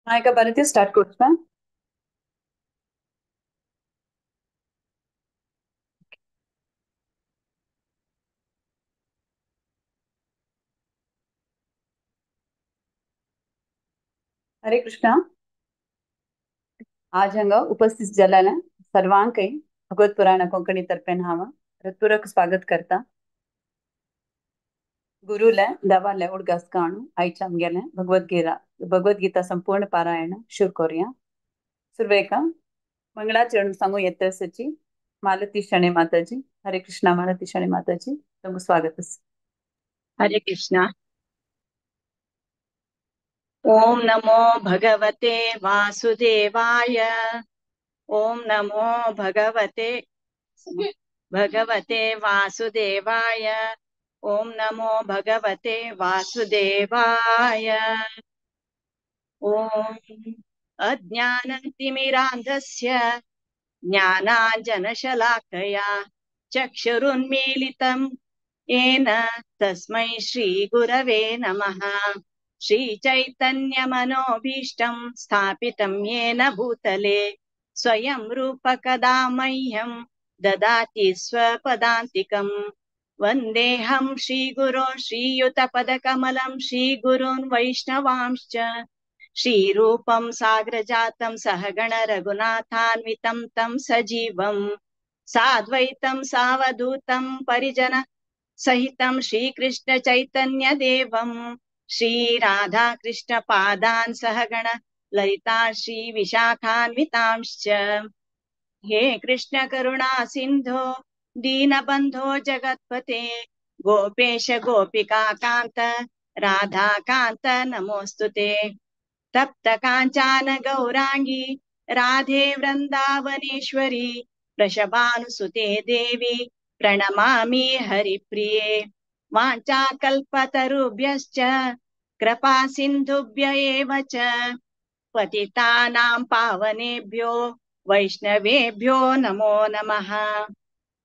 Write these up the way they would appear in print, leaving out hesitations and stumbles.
नायका भारती स्टार्ट करता. हरे कृष्णा. आज हांगा उपस्थित जाल्ल्या सर्वांकय भगवत पुराण कोंकणी तर्फेन हांव हृत्पूर्वक स्वागत करता. गुरुले देवाले उडगास काणू आयच्या आमगेलें भगवद्गीता संपूर्ण पारायण सुरू करूया. सुरवेक मंगळाचरण सांगू येत सची मालती शणे माताजी. हरे कृष्णा मालती शणे माताजी, तुमकां स्वागत आसा. हरे कृष्णा. ओम नमो भगवते वासुदेवाय. ओम नमो भगवते भगवते वासुदेवाय. ओम नमो भगवते वासुदेवाय. ओम अज्ञानतिमिरान्धस्य ज्ञानाञ्जनशलाकया चक्षुरुन्मीलितं येन तस्मै श्रीगुरवे नमः. श्रीचैतन्यमनोभीष्टं स्थापितं येन भूतले स्वयं रूपकदा मह्यं ददाति स्वपदान्तिकं. वन्देऽहं श्रीगुरो श्रीयुतपदकमलं श्रीगुरून् वैष्णवांश्च. श्रीरूपं साग्रजातं सहगण रघुनाथान्वितं तं सजीवं साद्वैतं सावधूतं परिजन सहितं श्रीकृष्ण चैतन्यदेवं श्रीराधाकृष्ण पादान् सहगण ललिता श्री विशाखान्वितांश्च. हे कृष्ण करुणा सिंधो दीनबंधो जगत्पते गोपेश गोपिका कांत राधाकांत नमोस्तुते. तप्त कांचन गौरांगी राधे वृंदावनेश्वरी वृषभानुसुते देवी प्रणमामि हरिप्रिये. वाञ्छाकल्पतरुभ्यश्च कृपा सिन्धुभ्य एव च पतितानां पावनेभ्यो वैष्णवेभ्यो नमो नमः.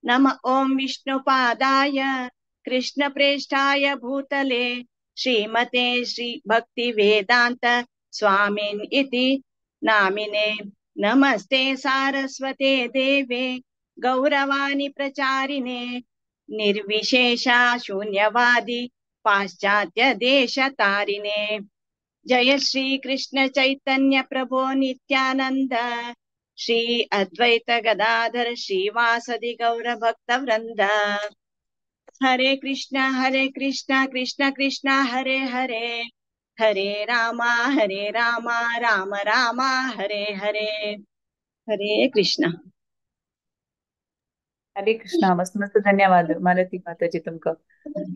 नम ॐ विष्णुपादाय कृष्णप्रेष्ठाय भूतले श्रीमते श्री भक्तिवेदान्त स्वामिन् इति नामिने. नमस्ते सारस्वते देवे गौरवाणी प्रचारिणे निर्विशेषा शून्यवादी पाश्चात्य देशतारिणे. जय श्री कृष्ण चैतन्य प्रभो नित्यानंद श्री अद्वैत गदाधर श्रीवासदि गौर भक्त वृंद. हरे कृष्ण कृष्ण कृष्ण हरे हरे हरे रामा राम राम हरे हरे. हरे कृष्ण. हरे कृष्णा. मस्त मस्त धन्यवाद मालती माताजी. तुमकां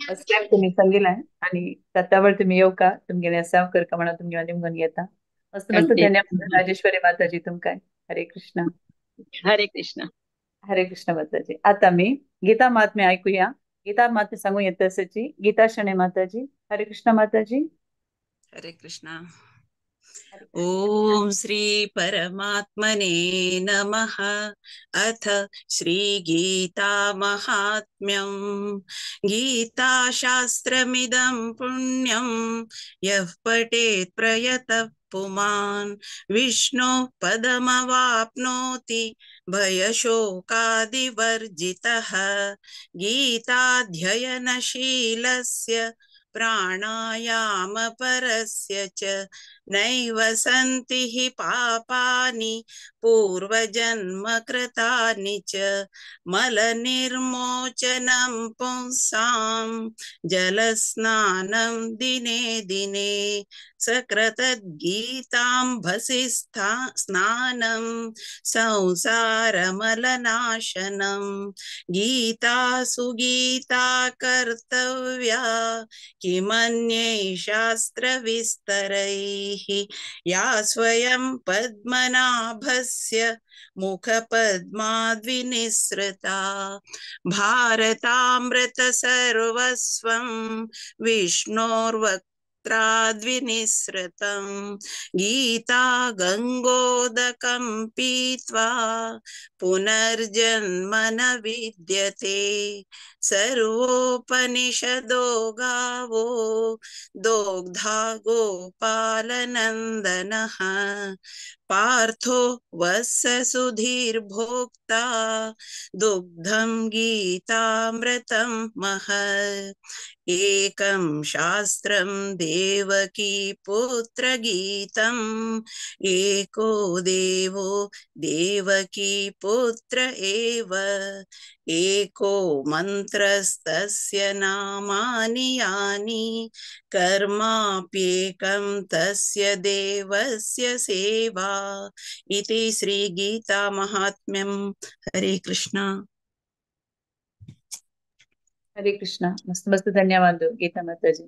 फर्स्ट टायम तुमी सांगिल्लें आनी तात्यावर तुमी येवका तुमगेलें सेवा करका म्हणून तुमगेलें निमगून घेता. मस्त मस्त धन्यवाद राजेश्वरी माताजी तुमकां. हरे कृष्ण. हरे कृष्ण. हरे कृष्ण माताजी. आता मी गीता महात्म्य ऐकूया. गीता महात्म्य सांगू येत असाची गीता शणे माताजी. हरे कृष्ण माताजी. हरे कृष्ण. ओम श्री परमात्मने नमः. अथ श्री गीता महात्म्यं. गीता शास्त्रमिदं पुण्यं यः पठेत् प्रयतः पुमान् विष्णु पदमवाप्नोति भयशोकादिवर्जितः. गीताध्ययनशीलस्य प्राणायाम परस्य च नैव सन्ति हि पापानि पूर्वजन्म कृतानि च. मलनिर्मोचनं पुंसां जलस्नानं दिने दिने सकृतद्गीतां भसिस्था स्नानं संसारमलनाशनं. गीता सुगीता कर्तव्या किमन्यै शास्त्रविस्तरैः. या स्वयं पद्मनाभस्य मुखपद्माद्विनिसृता भारतामृतसर्वस्वं विष्णोर्वक् सर्वत्राद्विनिसृतं गीता गङ्गोदकं पीत्वा पुनर्जन्म न विद्यते। सर्वोपनिषदो गावो दोग्धा गोपालनन्दनः पार्थो वत्ससुधीर्भोक्ता दुग्धं गीतामृतं महत्। एकं शास्त्रं देवकी पुत्रगीतम् एको देवो देवकी पुत्र एव एको मन्त्रस्तस्य नामानि यानि कर्माप्येकं तस्य देवस्य सेवा। इति श्रीगीता महात्म्यं। हरे कृष्णा। हरे कृष्णा। मस्त मस्त धन्यवाद गीता माताजी।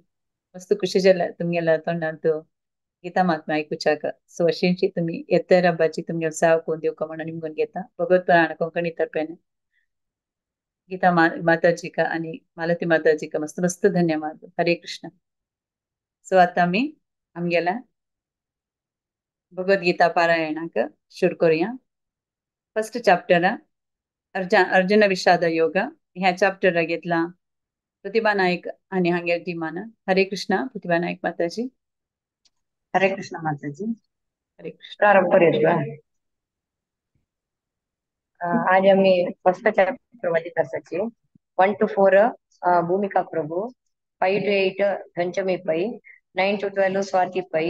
मस्त खुशी जालें तुमगेल्या तोंडांत गीता महात्म्य आयकुच्याक। सो अशींची तुमी येत्या रब्बाची तुमगेलो सेवा करून दिवका म्हणून निमगून घेता। भगवत पुराण कोंकणी तर्फेन गीता माताजीका आणि मालती माताजीका मस्त मस्त धन्यवाद। हरे कृष्ण। सो आता आमी आमगेल्या भगवद्गीता पारायणाक सुरू करूया। फर्स्ट चॅप्टर अर्जुन विषाद योग ह्या चॅप्टर घेतला प्रतिभा नायक आणि हांगेर टीमान। हरे कृष्णा प्रतिभा नायक माताजी। हरे कृष्ण माताजी। हरे कृष्ण। प्रारंभ करूया। आज आम्ही फर्स्ट चॅप्टर मध्ये तासाची 1 to 4 Bhumika Prabhu, 5 to 8 Panchami Pai, 9 to 12 Swati Pai,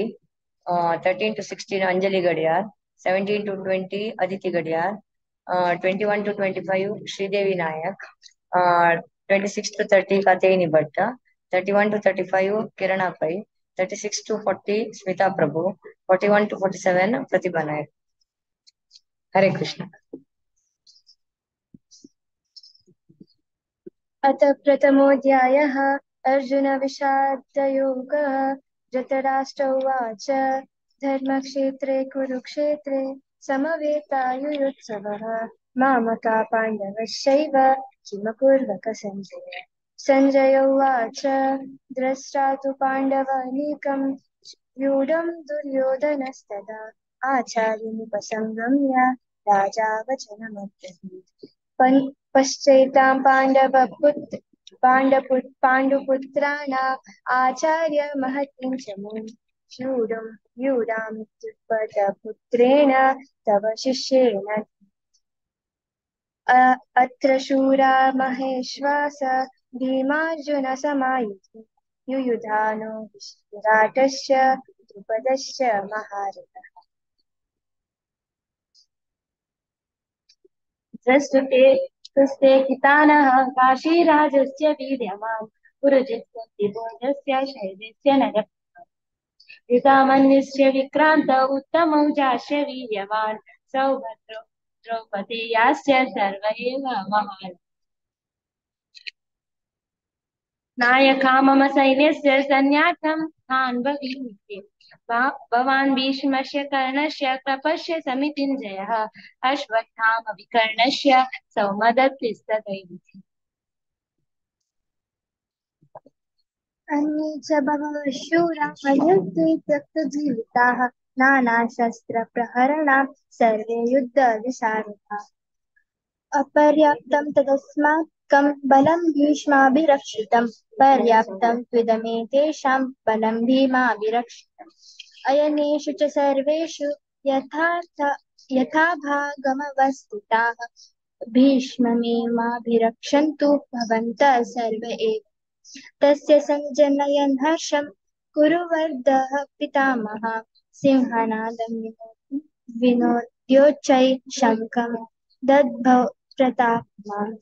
13 to 16 Anjali Gadiyar, 17 to 20 Aditi Gadiyar, 21 to 25 Sridevi Nayak, 26 to 30 Kateyini Bhatt, 31 to 35 Kirana Pai, 36 to 40 Smita Prabhu, 41 to 47 Pratibha Nayak. Hare Krishna. अथ प्रथमोऽध्यायः अर्जुनविषादयोगः। धृतराष्ट्र उवाच धर्मक्षेत्रे कुरुक्षेत्रे समवेतायुयुत्सवः मामका पाण्डवश्चैव किमकुर्वक सञ्जय। सञ्जय उवाच द्रष्टा तु पाण्डवानीकं व्यूढं दुर्योधनस्तदा आचार्यमुपसंगम्य राजा वचनमब्रवीत्। पश्चैतां पाण्डुपुत्राणाम् आचार्य महतीं च मुं व्यूढं व्यूढामित्युत्पतपुत्रेण तव शिष्येण। अत्र शूरा महेश्वास भीमार्जुन समायुधि युयुधानो विराटस्य द्रुपदस्य महारथः। द्रष्टुते तुस्ते कितानः काशीराजस्य वीर्यमान् पुरुजित्कुन्तिभोजस्य शैलस्य नरः युधामन्युस्य विक्रान्त उत्तमौजास्य वीर्यवान् सौभद्रो द्रौपदेयास्य सर्व एव महान्। नायका मम सैन्यस्य सैन्यार्थं तान् भवीमिति भवान् भीष्मस्य कर्णस्य कृपस्य समितिञ्जयः अश्वत्थाम विकर्णस्य सौमदत्तिस्तदैव। अन्ये च बहवः शूरा मयुद्धे त्यक्तजीविताः नानाशस्त्रप्रहरणा सर्वे युद्धविशारदाः। अपर्याप्तं तदस्माकं बलं भीष्माभिरक्षितं पर्याप्तं त्विदमेतेषां बलं भीमाभिरक्षितम्। अयनेषु च सर्वेषु यथाभागमवस्थिताः भीष्ममेवाभिरक्षन्तु भवन्तः सर्व एव। तस्य सञ्जनयन् हर्षं कुरुवर्धः पितामहः सिंहनादं विनोद्योच्चैः शङ्खं दद्भौ प्रतापवान्।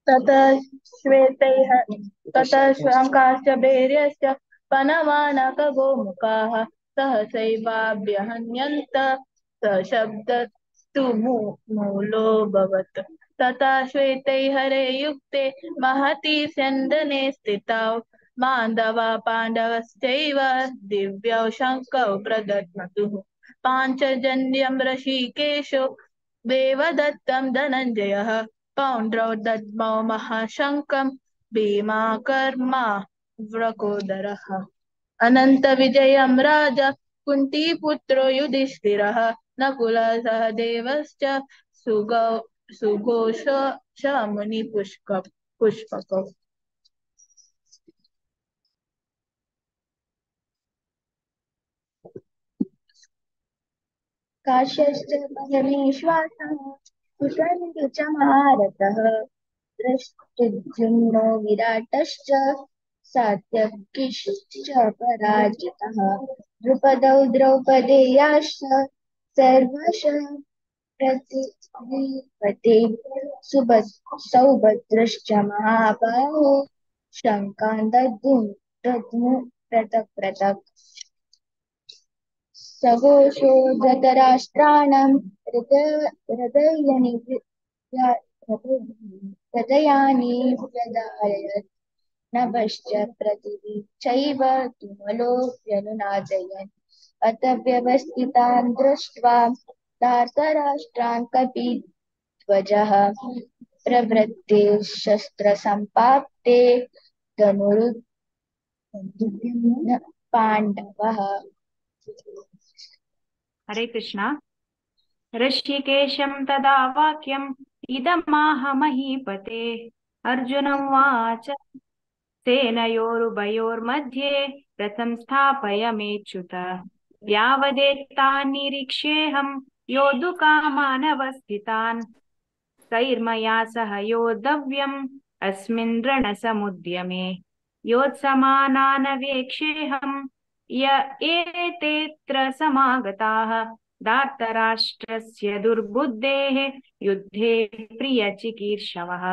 ततः श्वेतैः ततः शङ्काश्च भैर्यश्च पनवानकगोमुखाः सहसैवाभ्यहन्यन्त सशब्दस्तु मूलोऽभवत्। तथा श्वेतैहरे युक्ते महति स्यन्दने स्थितौ मान्धवा पाण्डवश्चैव दिव्यौ शङ्खौ प्रदध्मतुः। पाञ्चजन्यं ऋषिकेशो देवदत्तं धनञ्जयः पौण्ड्रौ दद्मौ महाशङ्कं भीमाकर्मा व्रकोदरः। अनन्तविजयं राजा कुन्तीपुत्रो युधिष्ठिरः नकुलः सहदेवश्च सुघोष च मुनिपुष्पकौ। काश्यश्च परमेश्वासः सुषन्ति च महारथः दृष्टिद्युम्नो विराटश्च सात्यकिश्च पराजितः द्रुपदौ द्रौपदेयाश्च सर्वशः प्रतिपते सौभद्रश्च महाबाहो शङ्कान् दद्मु पृथक् पृथक्। सघोषो धृतराष्ट्राणां हृदयानि व्यदारयत् नभश्च पृथिवी चैव तुमुलोऽप्यनुनादयन्। अथ व्यवस्थितान् दृष्ट्वा धार्तराष्ट्रान् कपिध्वजः प्रवृत्ते शस्त्रसम्पाप्ते धनुरुद्यम्य पाण्डवः। हरे कृष्णा। ऋषिकेशं तदा वाक्यम् इदमाह महीपते अर्जुनं वाच सेनयोरुभयोर्मध्ये रथं स्थापय मेच्युत यावदेतान् निरीक्ष्येऽहं योद्धुकामानवस्थितान् तैर्मया सह योद्धव्यम् अस्मिन् रणसमुद्यमे योत्समानानवेक्ष्येऽहं य एतेऽत्र समागताः धार्तराष्ट्रस्य दुर्बुद्धेः युद्धे प्रियचिकीर्षवः।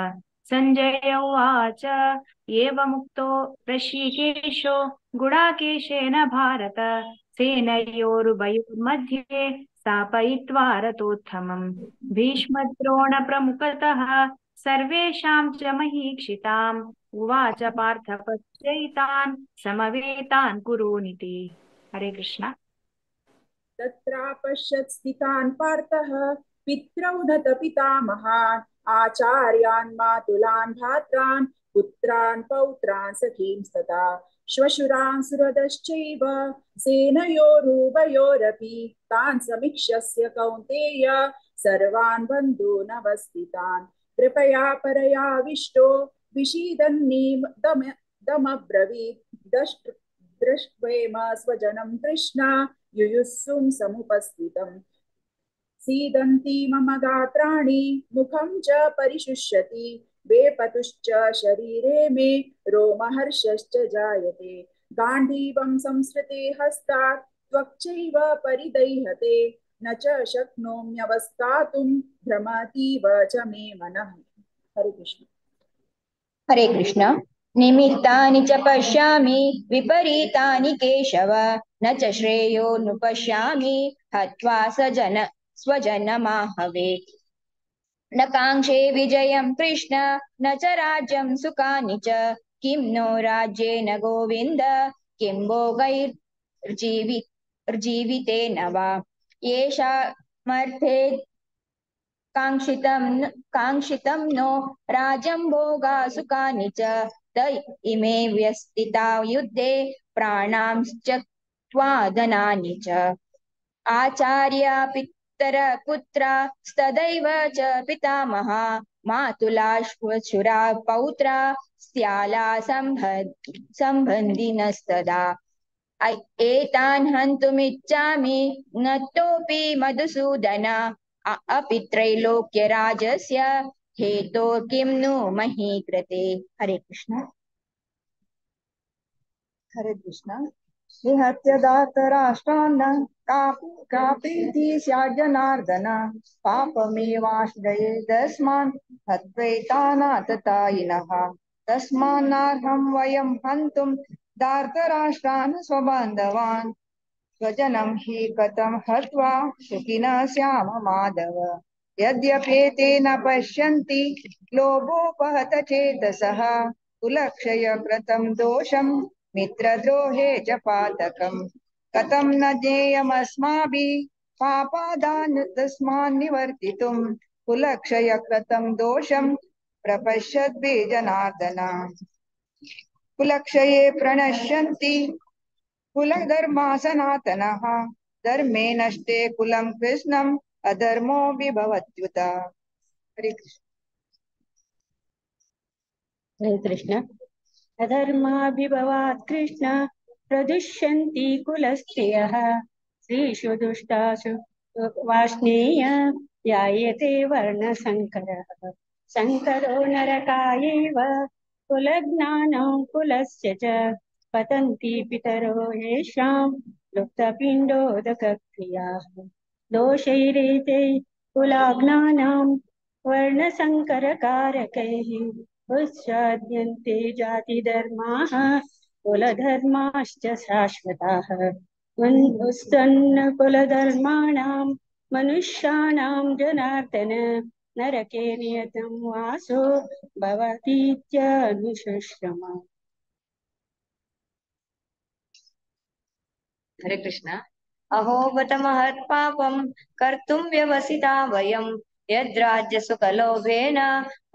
सञ्जय उवाच एवमुक्तो ऋषिकेशो गुडाकेशेन भारत सेनयोरुभयोर्मध्ये स्थापयित्वा रथोत्तमम् भीष्मद्रोणप्रमुखतः सर्वेषां च महीक्षिताम् उवाच पार्थ पश्यैतान् समवेतान् कुरूनिति। हरे कृष्ण। तत्रापश्यत् स्थितान् पार्थः पित्रौ धत पितामहान् आचार्यान् मातुलान् भ्रात्रान् पुत्रान् पौत्रान् सखींस्तथा श्वशुरान् सुहृदश्चैव सेनयोरुभयोरपि तान् समीक्ष्यस्य कौन्तेय सर्वान् बन्धूनवस्थितान् कृपया परयाविष्टो विषीदन्नीदमब्रवीत् दृष्ट्वेम स्वजनं तृष्णा युयुत्सुं समुपस्थितम् सीदन्ति मम गात्राणि मुखं च परिशुष्यति वेपतुश्च शरीरे मे रोमहर्षश्च जायते गाण्डीवं संसृते हस्तात् त्वक्चैव परिदह्यते न च शक्नोम्यवस्थातुं भ्रमतीव च मे मनः। हरे कृष्ण। हरे कृष्ण। निमित्तानि च पश्यामि विपरीतानि केशव न च श्रेयो नु पश्यामि हत्वा सजन स्वजनमाहवे। न काङ्क्षे विजयं कृष्ण न च राज्यं सुखानि च किं नो राज्येन गोविन्द किं भोगैर्जीवितेन वा। येषामर्थे काङ्क्षितं नो राज्यं भोगा सुखानि च त इमे व्यस्थिता युद्धे प्राणांश्त्यक्त्वा धनानि च। आचार्या पितरपुत्रा स्तदैव च पितामहा मातुला श्वशुरा पौत्रा स्याला सम्बन्धिनस्तदा। एतान् हन्तुमिच्छामि नतोऽपि मधुसूदन अपि त्रैलोक्यराजस्य हेतो किं नु मही कृते। हरे कृष्ण। हरे कृष्ण। निहत्य धार्तराष्ट्रान् का प्रीतिः स्यात् जनार्दन पापमेवाश्रयेदस्मान् हत्वैतानाततायिनः तस्मान्नार्हं वयं हन्तुं धार्तराष्ट्रान् स्वबान्धवान् स्वजनं हि कथं हत्वा सुखिनः स्याम माधव। यद्यप्येते न पश्यन्ति लोभोपहत चेतसः कुलक्षयकृतं दोषं मित्रद्रोहे च पातकम् कथं न ज्ञेयमस्माभिः पापादान् तस्मान् निवर्तितुं कुलक्षयकृतं दोषं प्रपश्यद्भि जनार्दन। कुलक्षये प्रणश्यन्ति कुलधर्मा सनातनः, धर्मे नष्टे कुलं कृष्णम् अधर्मो विभवत्युत। हरे कृष्ण। हरे कृष्ण। अधर्माभिभवात् कृष्ण प्रदुष्यन्ति कुलस्त्रियः, स्त्रीषु दुष्टासु वाष्णेय जायते वर्णसंकरः। संकरो नरकायैव कुलज्ञानं कुलस्य च, पतन्ति पितरो येषां लुप्तपिण्डोदकक्रियाः। दोषैरेतैः कुलाज्ञानां वर्णसंकरकारकैः उच्छाद्यन्ते जातिधर्माः कुलधर्माश्च शाश्वताः। कुलधर्माणां मनुष्याणां जनार्दन नरके नियतं वासो भवतीत्यनुशुश्रमा। हरे कृष्ण। अहो बत महत् पापं कर्तुं व्यवसिता वयं, यद्राज्यसुखलोभेन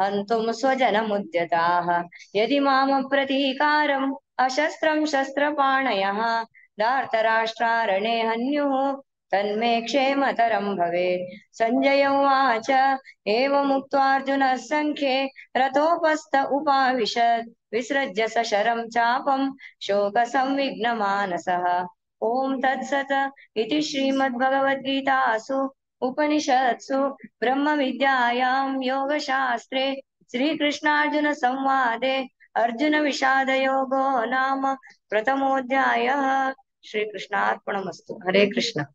हन्तुं स्वजनमुद्यताः। यदि मामप्रतीकारम् अशस्त्रं शस्त्रपाणयः, धार्तराष्ट्रारणे हन्युः तन्मे क्षेमतरं भवेत्। सञ्जय उवाच, एवमुक्त्वार्जुनः सङ्ख्ये रथोपस्थ उपाविशत्, विसृज्य सशरं चापं शोकसंविघ्नमानसः। ॐ तत्सत् इति श्रीमद्भगवद्गीतासु उपनिषत्सु ब्रह्मविद्यायां योगशास्त्रे श्रीकृष्णार्जुन संवादे अर्जुन विषादयोगो नाम प्रथमोऽध्यायः। श्रीकृष्णार्पणमस्तु। हरे कृष्ण।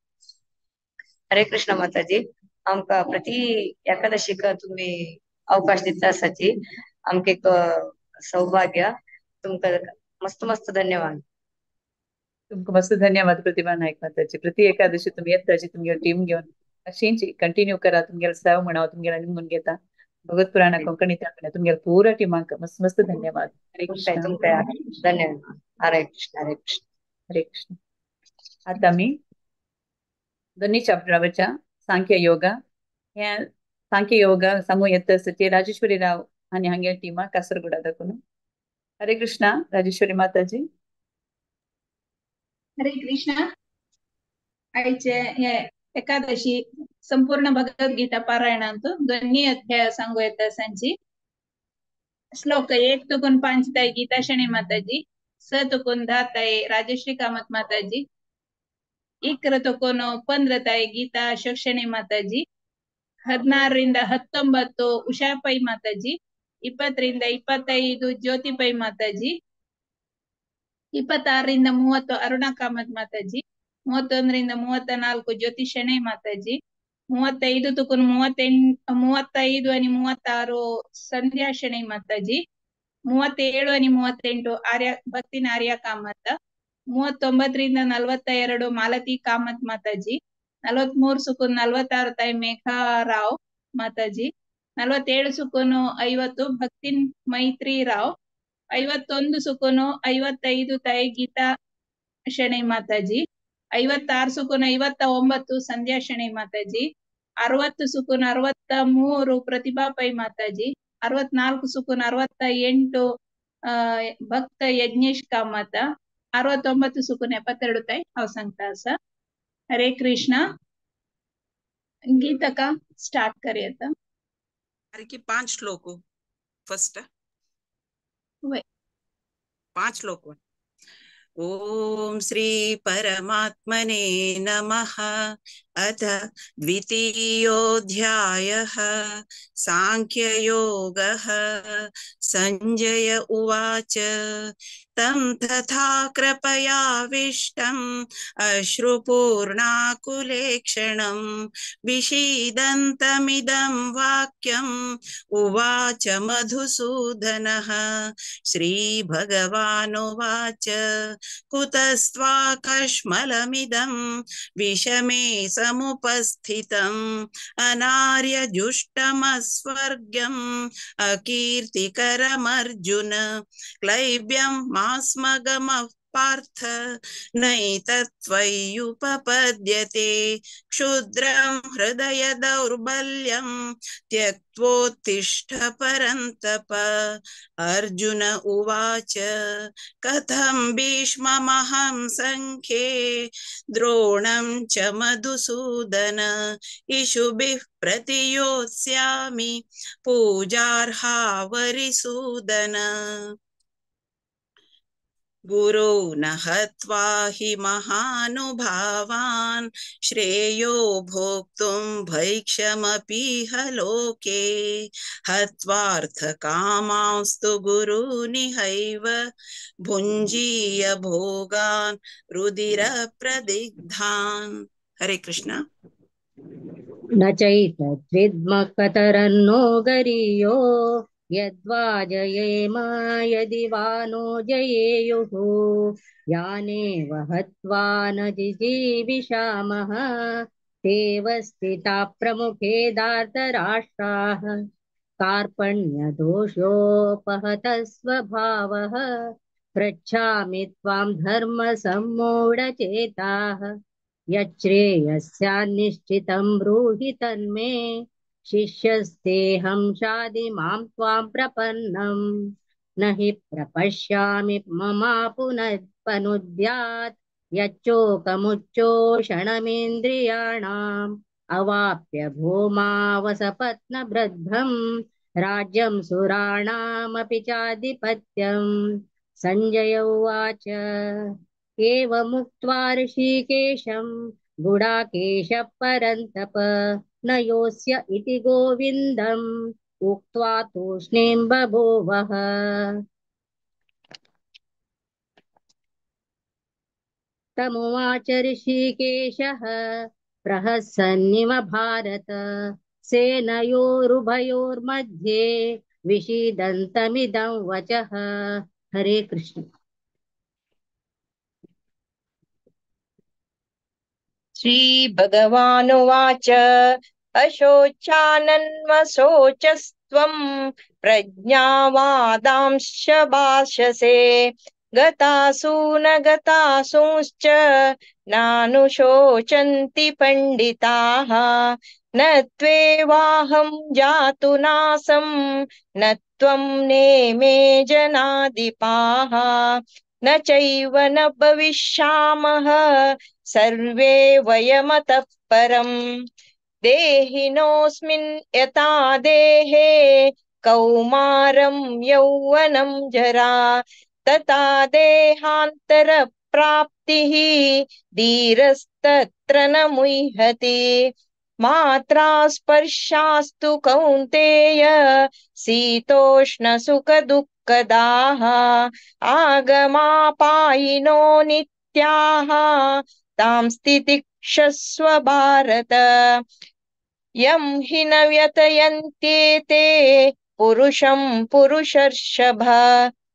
हरे कृष्ण माताजी, आमकां प्रति एकादशीक तुमी अवकाश दिता आसाची आमकां एक सौभाग्य। तुमकां मस्त मस्त धन्यवाद। तुमकां मस्त धन्यवाद प्रतिभा नायक माताजी। प्रति एकादशी तुमी येताची तुमगे टीम घेवन अशींच कंटिन्यू करा। तुमगेले सेव म्हणा तुमगेले निमगून घेता भगवत पुराणा कोंकणी तुमगेले पुरा टीमाक मस्त मस्त धन्यवाद। हरे कृष्ण। तुमकां धन्यवाद। हरे कृष्ण। हरे कृष्ण। हरे कृष्ण। आता आमी दोन्ही चॅप्टरावरच्या सांख्य योगा ह्या सांख्य योगा सांगू येता आसा राजेश्वरी राव आनी हांगेले टिमा कासरगोडा दाखोवन। हरे कृष्णा राजेश्वरी माताजी। हरे कृष्णा। आयचे हे एकादशी संपूर्ण भगवद्गीता पारायणांत दोन्ही अध्याय सांगू येता सांची। श्लोक 1 तुकून 5 ताई गीता शणी माताजी, 6 तुकून 10 ताई राजश्री कामत माताजी, 11 तुकून 15 ताई गीता अशोक शणी माताजी, 16 19 उषा पै माताजी, 20 25 ज्योति पै माताजी, 26 30 अरुणा कामत माताजी, 31 34 ज्योति शणै माताजी, 35 तुकून 35 आणि 36 संध्या शणै माताजी, 37 आणि 38 आर्य भक्तिन आर्य कामत, 39 42 मालती कामत माताजी, 43 सुकून 46 ताई मेघा राव माताजी, 47 सुकून 50 भक्तिन मैत्री राव, 51 सुकून 55 ताई गीता शणै माताजी, 56 सुकून 59 संध्या शणै माताजी, 60 सुकून 63 प्रतिभा पै माताजी, 64 सुकून 68 भक्त यज्ञेश कामत, 69 सुकून 72 ताई हांव सांगता आसा। हरे कृष्णा। गीतका स्टार्ट करया। 5 श्लोक फर्स्ट 5 श्लोक। ओम श्री परमात्मने नमः। अथ द्वितीयोऽध्यायः सांख्ययोगः। संजय उवाच, तं तथा कृपयाविष्टम् अश्रुपूर्णाकुलेक्षणं विषीदन्तमिदं वाक्यम् उवाच मधुसूदनः। श्रीभगवानुवाच, कुतस्त्वाकश्मलमिदं विषमे समुपस्थितम् अनार्यजुष्टमस्वर्ग्यम् अकीर्तिकरमर्जुन। क्लैब्यं मास्मगमः पार्थ नैतत्त्वय्युपपद्यते। क्षुद्रं हृदय दौर्बल्यं त्यक्त्वोत्तिष्ठ परन्तप। अर्जुन उवाच कथं भीष्ममहं सङ्ख्ये द्रोणं च मधुसूदन इषुभिः प्रतियोत्स्यामि पूजार्हावरिसूदन। गुरो न हत्वा हि महानुभावान् श्रेयो भोक्तुं भैक्षमपीह लोके। हत्वार्थकामांस्तु गुरूनिहैव भुञ्जीय भोगान् रुधिरप्रदिग्धान्। हरे कृष्ण। न चैतद्विद्मः कतरन्नो गरीयो यद्वा जयेम यदि वा नो जयेयुः। यानेव हत्वा न जिजीविषामः तेव स्थिता प्रमुखे धार्तराष्ट्राः। कार्पण्यदोषोपहतस्वभावः पृच्छामि त्वां धर्मसम्मूढचेताः। यच्छ्रेयस्यान्निश्चितं ब्रूहि तन्मे शिष्यस्तेऽहं शाधि मां त्वां प्रपन्नम्। न हि प्रपश्यामि ममापुनः यच्चोकमुच्चोषणमेन्द्रियाणाम्। अवाप्य भूमावसपत्नवृद्धं राज्यं सुराणामपि चाधिपत्यम्। सञ्जय उवाच एवमुक्त्वा ऋषिकेशं गुडाकेश परन्तप न योऽस्य इति गोविन्दम् उक्त्वा तूष्णीं बभूवः। तमुवाच ऋषिकेशः प्रहसन्निव भारत सेनयोरुभयोर्मध्ये विषीदन्तमिदं वचः। हरे कृष्ण। श्री भगवानुवाच अशोचानन्वशोचस्त्वं प्रज्ञावादांश्च भाषसे। गतासु न गतासूंश्च नानुशोचन्ति पण्डिताः। न त्वेवाहं जातु नासं न त्वं नेमे जनाधिपाः। न चैव न भविष्यामः सर्वे वयमतः परम्। देहिनोऽस्मिन् यथा देहे कौमारं यौवनं जरा तथा देहान्तरप्राप्तिः धीरस्तत्र न मुह्यति। मात्रा स्पर्शास्तु कौन्तेय शीतोष्णसुखदुःखदाः। आगमापायिनो नित्याः तां स्थितिक्षस्व भारत। यं हि न व्यतयन्त्येते पुरुषं पुरुषर्षभ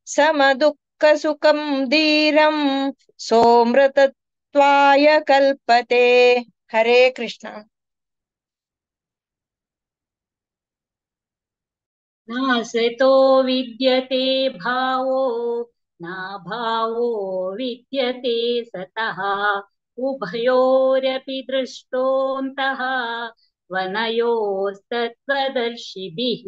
समदुःखसुखं धीरं सोमृतत्वाय कल्पते। हरे कृष्ण। नासतो विद्यते भावो नाभावो विद्यते सतः। उभयोरपि दृष्टोऽन्तः वनयोस्तत्त्वदर्शिभिः।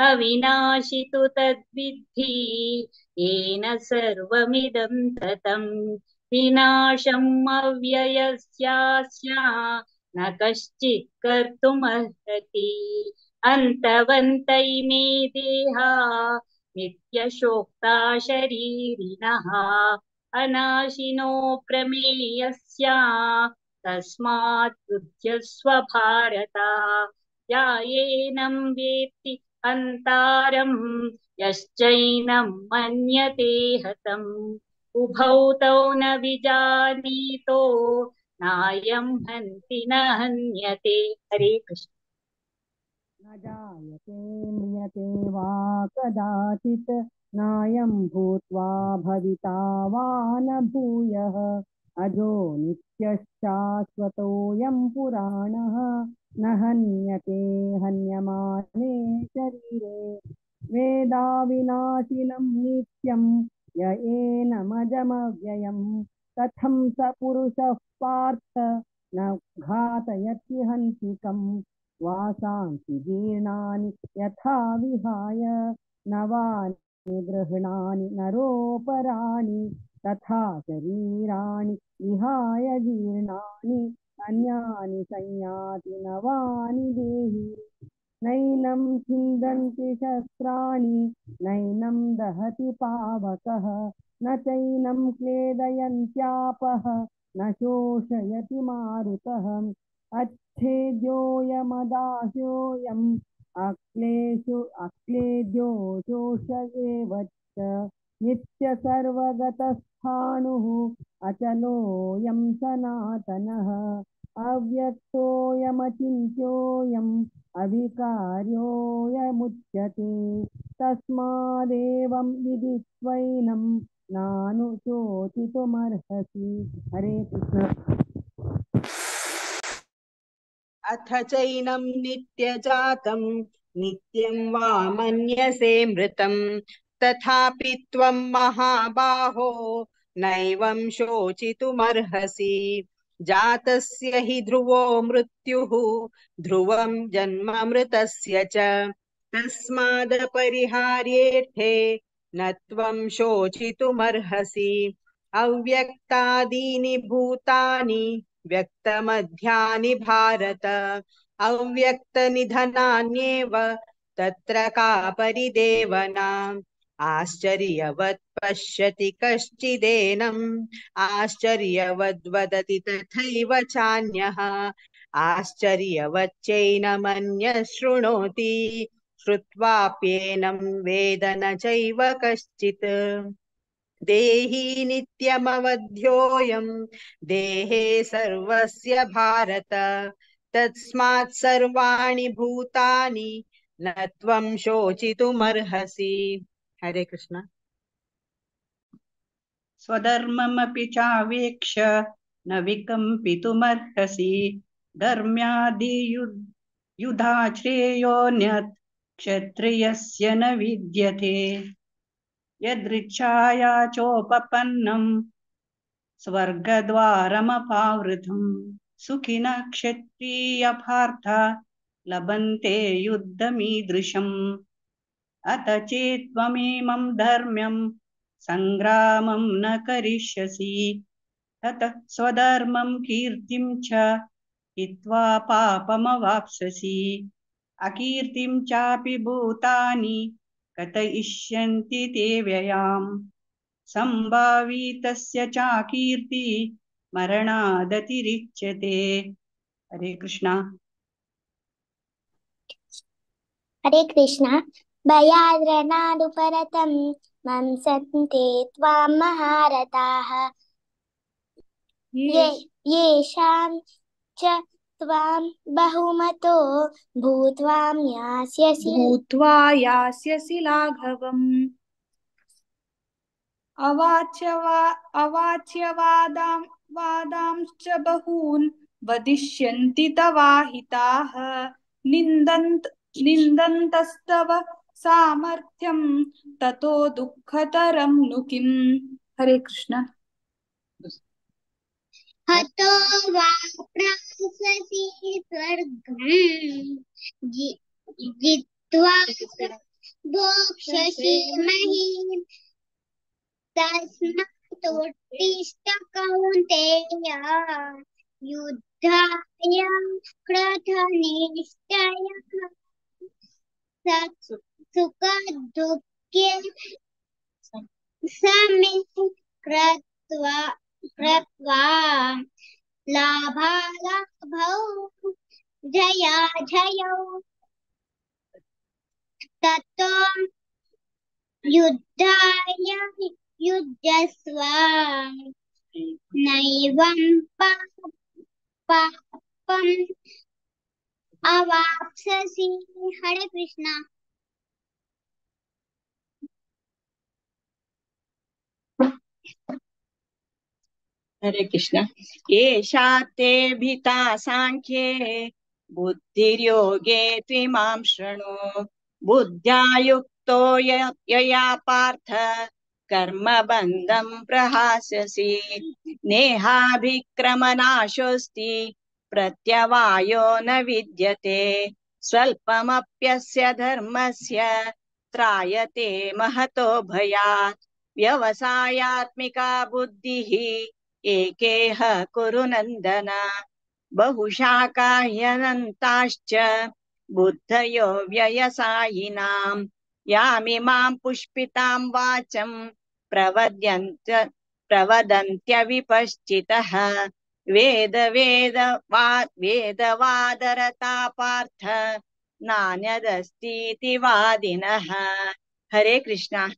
अविनाशि तु तद्विद्धि येन सर्वमिदं ततं। विनाशम् अव्ययस्यास्य न कश्चित् कर्तुमर्हति। अन्तवन्त इमे देहा नित्यशोक्ता शरीरिणः। अनाशिनो प्रमेयस्य तस्मात् युध्यस्व भारत। यायेनं वेत्ति अन्तारं यश्चैनं मन्यते हतम्। उभौ तौ न विजानीतो नायं हन्ति न हन्यते। हरे कृष्ण। न जायते म्रियते वा कदाचित् नायं भूत्वा भविता वा न भूयः। अजो नित्यश्शाश्वतोऽयं पुराणः न हन्यते हन्यमाने शरीरे। वेदाविनाशिनं नित्यं य एनमजमव्ययम् कथं स पुरुषः पार्थ न घातयति हन्तिकम्। वासांसि जीर्णानि यथा विहाय नवानि गृह्णानि नरोपराणि तथा शरीराणि विहाय जीर्णानि अन्यानि संयाति नवानि देहि। नैनं छिन्दन्ति शस्त्राणि नैनं दहति पावकः न चैनं क्लेदयन्त्यापः न शोषयति मारुतः। अच्छेद्योऽयमदाह्योऽयम् अक्लेशो अक्लेद्यो शोष एव च नित्यसर्वगतस्थाणुः अचलोऽयं सनातनः। अव्यक्तोऽयमचिन्त्योऽयम् अविकार्योऽयमुच्यते तस्मादेवं विदित्वैनं नानुशोचितुमर्हसि। हरे कृष्ण। अथ चैनं नित्यजातं नित्यं वा मन्यसे मृतं तथापि त्वं महाबाहो नैवं शोचितुमर्हसि। जातस्य हि ध्रुवो मृत्युः ध्रुवं जन्म मृतस्य च तस्मादपरिहार्येऽर्थे न त्वं शोचितुमर्हसि। अव्यक्तादीनि भूतानि व्यक्तमध्यानि भारत अव्यक्तनिधनान्येव तत्र का परिदेवना। आश्चर्यवत् पश्यति कश्चिदेनम् आश्चर्यवद्वदति तथैव चान्यः आश्चर्यवच्चैनमन्यः शृणोति श्रुत्वाप्येनं वेद न चैव कश्चित्। देही नित्यमवध्योऽयं देहे सर्वस्य भारत तस्मात् सर्वाणि भूतानि न त्वं शोचितुमर्हसि। हरे कृष्ण। स्वधर्ममपि चावेक्ष्य न विकम्पितुमर्हसि। धर्म्यादियुधा श्रेयोऽन्यत् क्षत्रियस्य न विद्यते। यदृच्छाया चोपपन्नं स्वर्गद्वारमपावृतं सुखिनः क्षत्रियपार्थ लभन्ते युद्धमीदृशम्। अत चेत्त्वमिमं धर्म्यं संग्रामं न करिष्यसि ततः स्वधर्मं कीर्तिं च हित्वा पापमवाप्स्यसि। अकीर्तिं चापि भूतानि कथयिष्यन्ति ते व्ययाम्। सम्भावितस्य चाकीर्ति मरणादतिरिच्यते। हरे कृष्णा। हरे कृष्णा। भयाद्रणादुपरतं मंसन्ते त्वां महारथाः येषां च त्वां बहुमतो भूत्वा यास्यसि लाघवम्। अवाच्यवादां वादांश्च बहून् वदिष्यन्ति तवाहिताः। निन्दन्तस्तव सामर्थ्यं ततो दुःखतरं नु किम्। हरे कृष्ण। हतो वा प्राप्स्यसि स्वर्गं जित्वा भोक्ष्यसि महीं। तस्मात्तोत्तिष्ठ कौन्तेय युद्धाय कृतनिश्चयः। सुखदुःखे समे कृत्वा लाभालाभौ जयाजयौ ततो युद्धाय युध्यस्व। नैवं पापम् अवाप्स्यसि। हरे कृष्णा। हरे कृष्ण। एषा ते भीता सांख्ये बुद्धिर्योगे त्विमां शृणु। बुद्ध्या युक्तो यया पार्थ कर्मबन्धं प्रहास्यसि। नेहाभिक्रमनाशोऽस्ति प्रत्यवायो न विद्यते। स्वल्पमप्यस्य धर्मस्य त्रायते महतो भयात्। व्यवसायात्मिका बुद्धिः एकेह कुरु नन्दन। बहुशाकाह्यनन्ताश्च बुद्धयो व्ययसायिनां। यामिमां पुष्पितां वाचं प्रवदन्त्यविपश्चितः। वेद वेद वेदवादरता पार्थ नान्यदस्तीति वादिनः। हरे कृष्णा।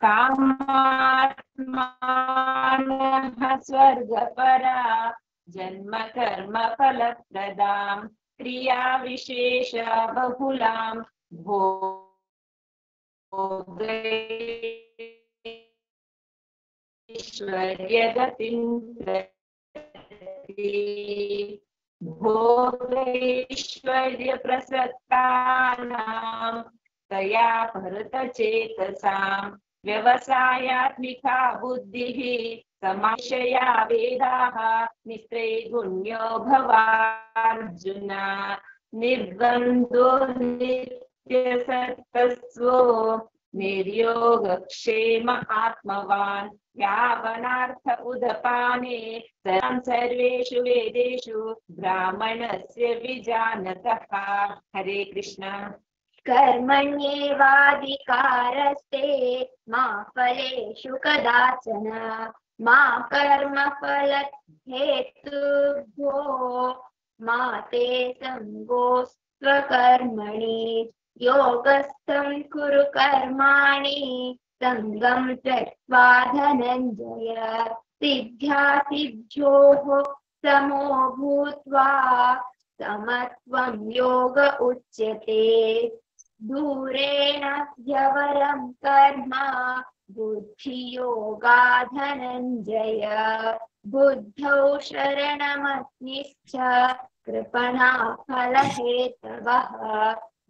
कामात्मानः स्वर्गपरा जन्म कर्म फलप्रदां क्रिया विशेष बहुलां भोगैश्वर्यगतिं प्रति भोगैश्वर्यप्रसक्तानां तया भरतचेतसां व्यवसायात्मिका बुद्धिः समाशया वेदाः निस्त्रैगुण्यो भवार्जुन। निर्द्वन्द्वो नित्यसत्त्वो निर्योगक्षेम आत्मवान्। यावनार्थ उदपाने सर्वेषु वेदेषु ब्राह्मणस्य विजानतः। हरे कृष्ण। कर्मण्येवाधिकारस्ते मा फलेषु कदाचन। मा कर्मफलहेतुर्भो मा ते सङ्गोऽस्त्वकर्मणि। योगस्थं कुरु कर्माणि सङ्गं त्यक्त्वा धनञ्जय। सिद्ध्या सिद्ध्योः समो भूत्वा समत्वं योग उच्यते। दूरेण ह्यवरं कर्म बुद्धियोगा धनञ्जय। बुद्धौ शरणमग्निश्च कृपणा फलहेतवः।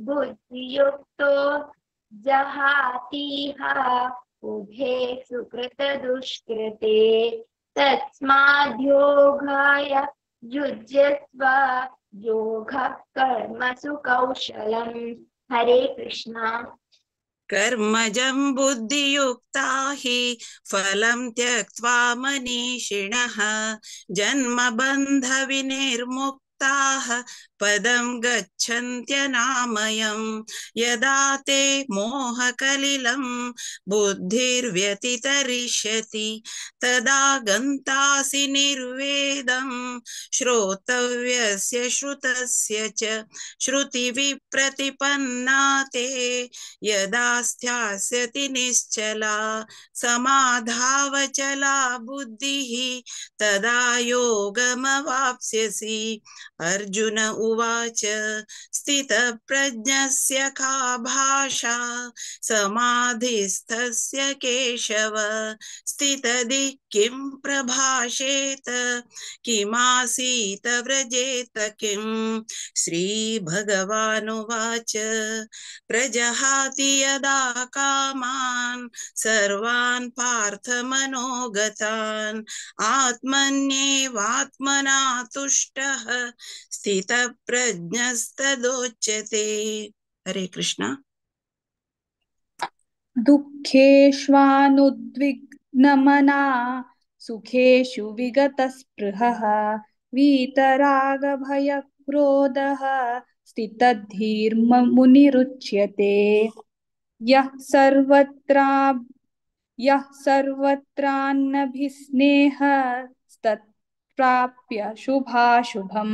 बुद्धियुक्तो जहातीह उभे सुकृतदुष्कृते। तस्माद्योगाय युज्यस्व योगः कर्मसु कौशलम्। हरे कृष्णा। कर्मजं बुद्धियुक्ता हि फलं त्यक्त्वा मनीषिणः। जन्मबन्ध विनिर्मुक्ताः पदं गच्छन्त्यनामयं। यदा ते मोहकलिलं बुद्धिर्व्यतितरिष्यति तदा गन्तासि निर्वेदं श्रोतव्यस्य श्रुतस्य च। श्रुतिविप्रतिपन्ना ते यदा स्थास्यति निश्चला समाधावचला बुद्धिः तदा योगमवाप्स्यसि। अर्जुन उवाच स्थितप्रज्ञस्य का भाषा समाधिस्थस्य केशव। स्थितधि किं प्रभाषेत किमासीत व्रजेत किम्। श्रीभगवानुवाच प्रजहाति यदा कामान् सर्वान् पार्थ मनोगतान्। आत्मन्येवात्मना तुष्टः स्थितप्रज्ञस्तदोच्यते। हरे कृष्णा। दुःखेष्वानुद्विग्नमना सुखेषु विगतस्पृहः। वीतरागभयक्रोधः स्थितधीर्मुनिरुच्यते। यः सर्वत्रान्नभिस्नेहस्तत्प्राप्य शुभाशुभं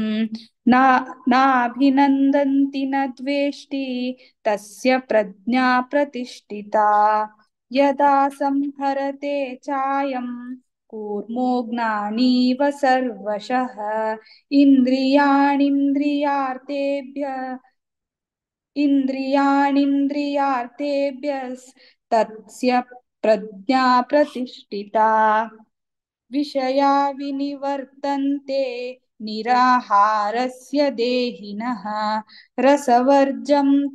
नाभिनन्दन्ति न द्वेष्टि तस्य प्रज्ञा प्रतिष्ठिता। यदा संहरते चायं कूर्मो ज्ञानीव सर्वशः। इन्द्रियाणीन्द्रियार्थेभ्यस्तस्य प्रज्ञा प्रतिष्ठिता। विषया विनिवर्तन्ते निराहारस्य देहिनः। रसवर्जं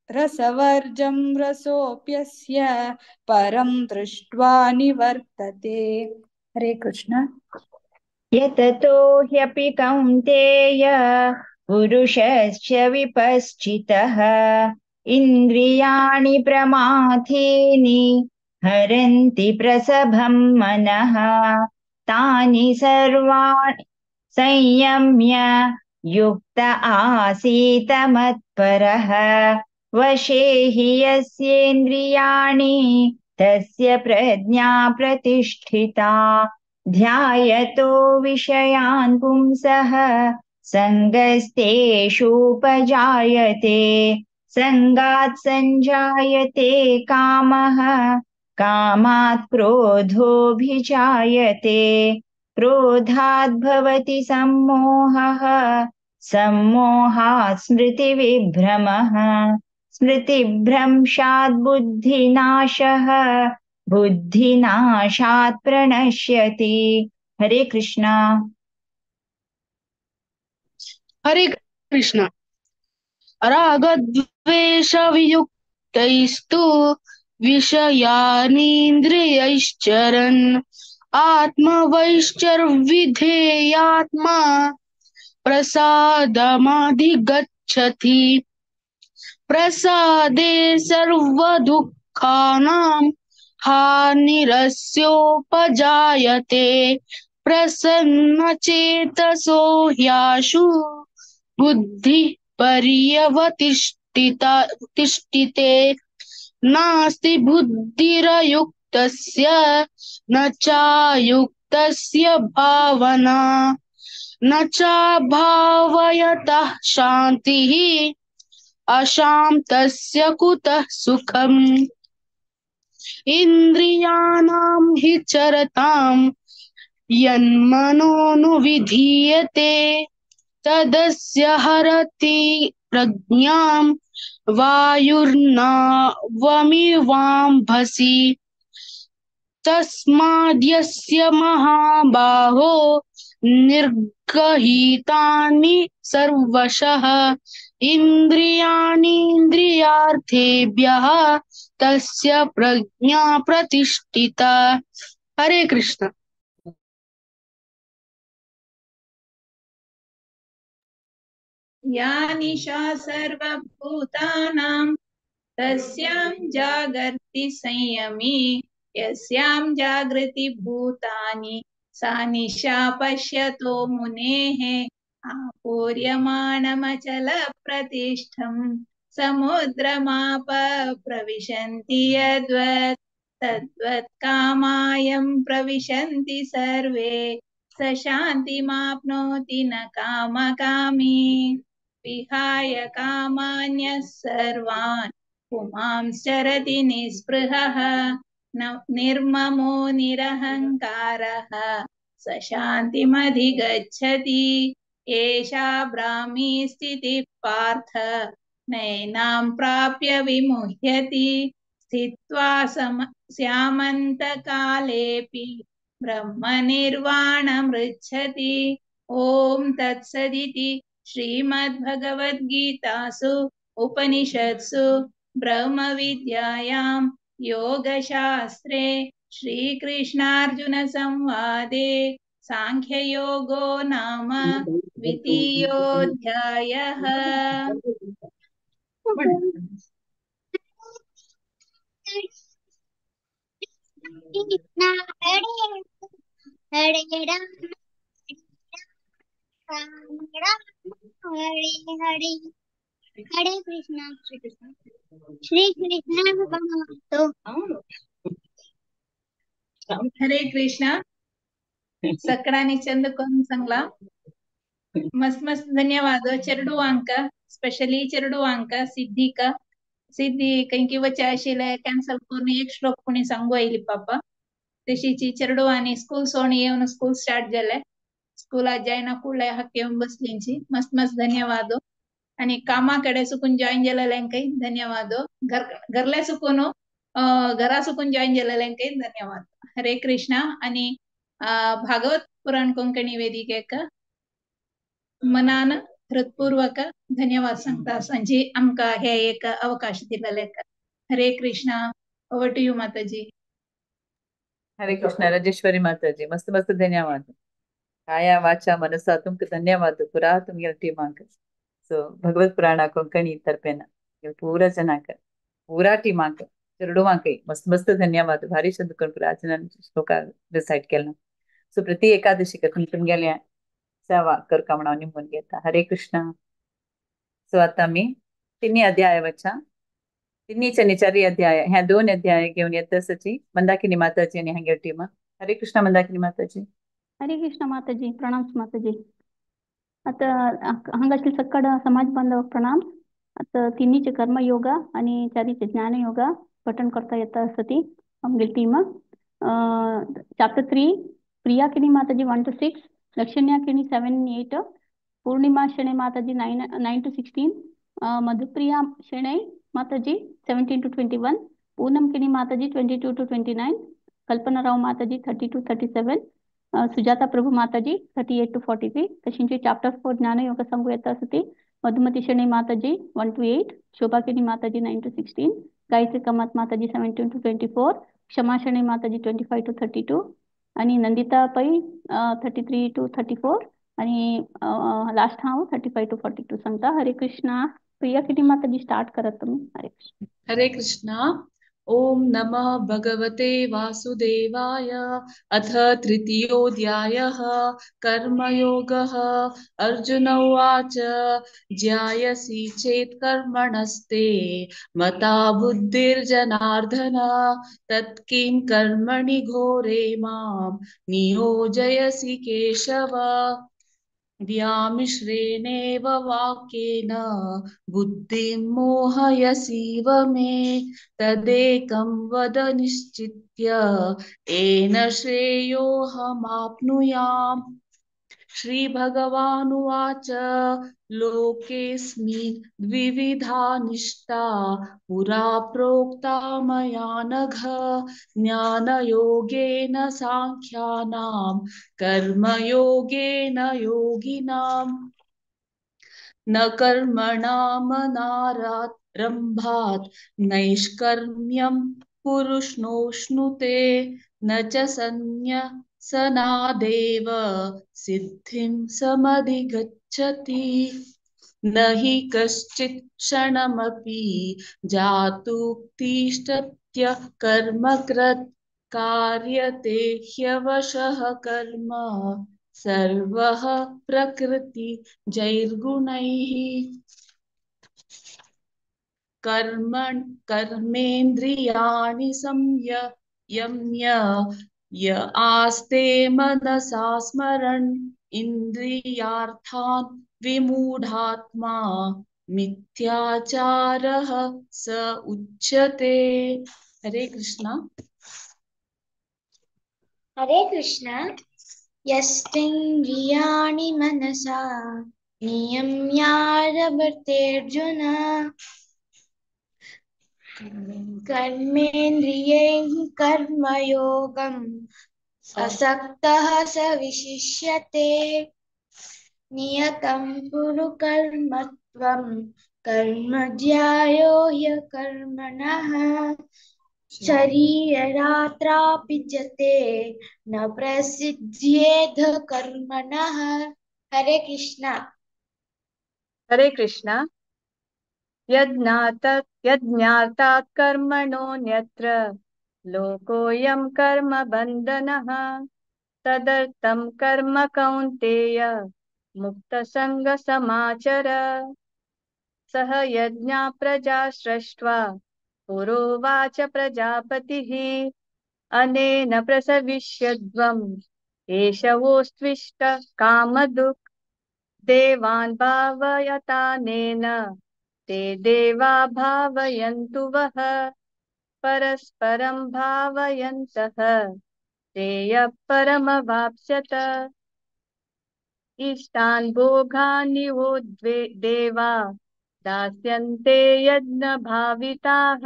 रसवर्जं रसोऽप्यस्य परं दृष्ट्वा निवर्तते। हरे कृष्ण। यततो ह्यपि कौन्तेय पुरुषस्य विपश्चितः इन्द्रियाणि प्रमाथीनि हरन्ति प्रसभं मनः। तानि सर्वाणि संयम्य युक्त आसीत मत्परः। वशे हि यस्येन्द्रियाणि तस्य प्रज्ञा प्रतिष्ठिता। ध्यायतो विषयान् पुंसः सङ्गस्तेषूपजायते। सङ्गात् सञ्जायते कामः कामात् क्रोधोऽभिजायते। क्रोधात् भवति सम्मोहः सम्मोहात् स्मृतिविभ्रमः। स्मृतिभ्रंशात् बुद्धिनाशः बुद्धिनाशात् प्रणश्यति। हरे कृष्णा। हरे कृष्ण। रागद्वेषवियुक्तैस्तु विषयानीन्द्रियैश्चरन् आत्मवैश्चर्विधेयात्मा प्रसादमाधिगच्छति। प्रसादे सर्वदुःखानां हानिरस्योपजायते। प्रसन्नचेतसो ह्याशु बुद्धिः पर्यवतिष्ठिता तिष्ठिते। नास्ति बुद्धिरयुक्तस्य न चायुक्तस्य भावना। न चाभावयतः शान्तिः अशान्तस्य कुतः सुखम्। इन्द्रियाणां हि चरतां यन्मनोनुविधीयते तदस्य हरति प्रज्ञां वायुर्नावमिवाम्भसि। तस्माद्यस्य महाबाहो निर्गहीतानि सर्वशः इन्द्रियाणीन्द्रियार्थेभ्यः तस्य प्रज्ञा प्रतिष्ठिता। हरे कृष्ण। या निशा सर्वभूतानां तस्यां जागर्ति संयमी। यस्यां जागृति भूतानि सा निशा पश्यतो मुनेः। आपूर्यमाणमचलप्रतिष्ठं समुद्रमाप प्रविशन्ति यद्वत् तद्वत् कामायं प्रविशन्ति सर्वे। स शान्तिमाप्नोति न कामकामी। विहाय कामान्यः सर्वान् पुमांश्चरति निःस्पृहः। निर्ममो निरहङ्कारः स शान्तिमधिगच्छति। एषा ब्राह्मी स्थितिः पार्थ नैनां प्राप्य विमुह्यति। स्थित्वा स्यामन्तकालेऽपि ब्रह्मनिर्वाणमृच्छति। ॐ तत्सदिति श्रीमद्भगवद्गीतासु उपनिषत्सु ब्रह्मविद्यायां योगशास्त्रे श्रीकृष्णार्जुनसंवादे सांख्ययोगो नाम द्वितीयोऽध्यायः। हरे राम राम राम हरे हरे। हरे कृष्णा। श्री कृष्ण। हरे कृष्णा। सकळांनी चंद करून सांगला। मस्त मस्त धन्यवाद। चेरडुवांक स्पेशली चेरडुवांक सिद्धिका सिद्धी कंकी वचे आशिल्ले कॅन्सल करून एक श्लोक कोणी सांगू आयली पापा। तशीची चेरडुवांनी स्कूल सोडून येवन स्कूल स्टार्ट जाले स्कुलात जायना कुडले हाक येवन बसलींची। मस्त मस्त धन्यवाद। आणि कामा कडेन सुकून जॉईन जालेल्यांकय धन्यवाद। घरले सुकून घरा सुकून जॉईन जालेल्यांकय धन्यवाद। हरे कृष्णा। आणि भागवत पुराण कोंकणी वेदिकेक मनान हृत्पूर्वक धन्यवाद सांगता सांजी आमकां हे एक अवकाश दिलेले. Hare Krishna. Over to you Mataji. Hare Krishna Rajeshwari Mataji, मस्त मस्त धन्यवाद. काया वाचा मनसा तुमकां धन्यवाद पुरा तुमगेल्या टिमाक. सो भगवत पुराणा कोंकणी तर्फेन पुरा जनाक पुरा टिमाक चेडवांकय मस्त मस्त धन्यवाद. भारी शब्द करून पुरा जणांनी श्लोका रिसाइट केला. सो प्रति एकादशीक तुमगेल्या सेवा करका म्हणून निमून घेता. हरे कृष्णा. सो आता आमी तिन्ही अध्याय वचा तिन्हीचे आनी चारय अध्याय ह्या दोन अध्याय घेवन येता सची मंदाकिनी माताजी आनी हांगेर टिमा. हरे कृष्णा मंदाकिनी माताजी. हरे कृष्ण माताजी, प्रणाम माताजी. आता हांगासले सक्कड समाज बांधवाक प्रणाम. आता तिन्हीचे कर्मयोग आणि चारीचे ज्ञानयोग पठण करता येता आसता आमगे टीम. चॅप्टर 3 प्रिया किणी माताजी 1 to 6, Lakshanya Kini 7 8, Purnima Shenoy Mataji 9 to 16, Madhupriya Shenoy Mataji 17 to 21, Poonam Kini Mataji 22 to 29, Kalpana Rao Mataji 30 to 37, Sujata Prabhu Mataji 38 to 43. तशींचे chapter 4 ज्ञानयोग सांगू येता आसता Madhumati Shenoy Mataji 1 to 8, Shobha Kini Mataji 9 to 16, Gayatri Kamath Mataji 17 to 24, Kshama Shenoy Mataji 25 to 32 आणि Nandita Pai 33 to 34 आणि last हांव 35 to 42 सांगता. हरे कृष्णा. प्रिया किणी माताजी start करात तुमी. हरे कृष्ण. हरे कृष्णा. ओम नमः भगवते वासुदेवाय. अथ तृतीयोऽध्यायः कर्मयोगः. अर्जुन उवाच, ज्यायसि चेत् कर्मणस्ते मता बुद्धिर्जनार्दन तत्किं कर्मणि घोरे मां नियोजयसि केशव. व्यामिश्रेणेव वाक्येन बुद्धिं मोहयसीव मे तदेकं वद निश्चित्य येन श्रेयोऽहमाप्नुयाम्. श्रीभगवानुवाच, लोकेऽस्मिन् द्विविधा निष्ठा पुरा प्रोक्ता मया नघ, ज्ञानयोगेन साङ्ख्यानां कर्मयोगेन योगिनाम्. न कर्मणामनारम्भात् नैष्कर्म्यं पुरुषोऽश्नुते न च सन्न्यसनादेव सिद्धिं समधिगच्छति. न हि कश्चित् क्षणमपि जातु तिष्ठत्य कर्मकृत् कार्यते ह्यवशः कर्म सर्वः प्रकृति जैर्गुणैः. कर्मेन्द्रियाणि संयम्य य आस्ते मनसा स्मरन् इन्द्रियार्थान् विमूढात्मा मिथ्याचारः स उच्यते. हरे कृष्णा. हरे कृष्णा. यस्तिन्द्रियाणि मनसा नियम्यारभतेऽर्जुन कर्मेन्द्रियैः कर्मयोगम् असक्तः स विशिष्यते. नियतं कुरु कर्म त्वं कर्म ज्यायो ह्यकर्मणः शरीररात्रापि च ते न प्रसिद्ध्येध कर्मणः. हरे कृष्णा. हरे कृष्णा. यज्ञातात् कर्मणोऽन्यत्र लोकोऽयं कर्म बन्धनः तदर्थं कर्म कौन्तेय मुक्तसङ्गसमाचर. सह यज्ञा प्रजा सृष्ट्वा पुरोवाच प्रजापतिः अनेन प्रसविष्यध्वम् एषवोस्त्विष्ट कामदुक् देवान् भावयतानेन ते देवा भावयन्तु वः परस्परं भावयन्तः श्रेयः परमवाप्स्यत. इष्टान् भोगानि वो देवा दास्यन्ते यज्ञभाविताः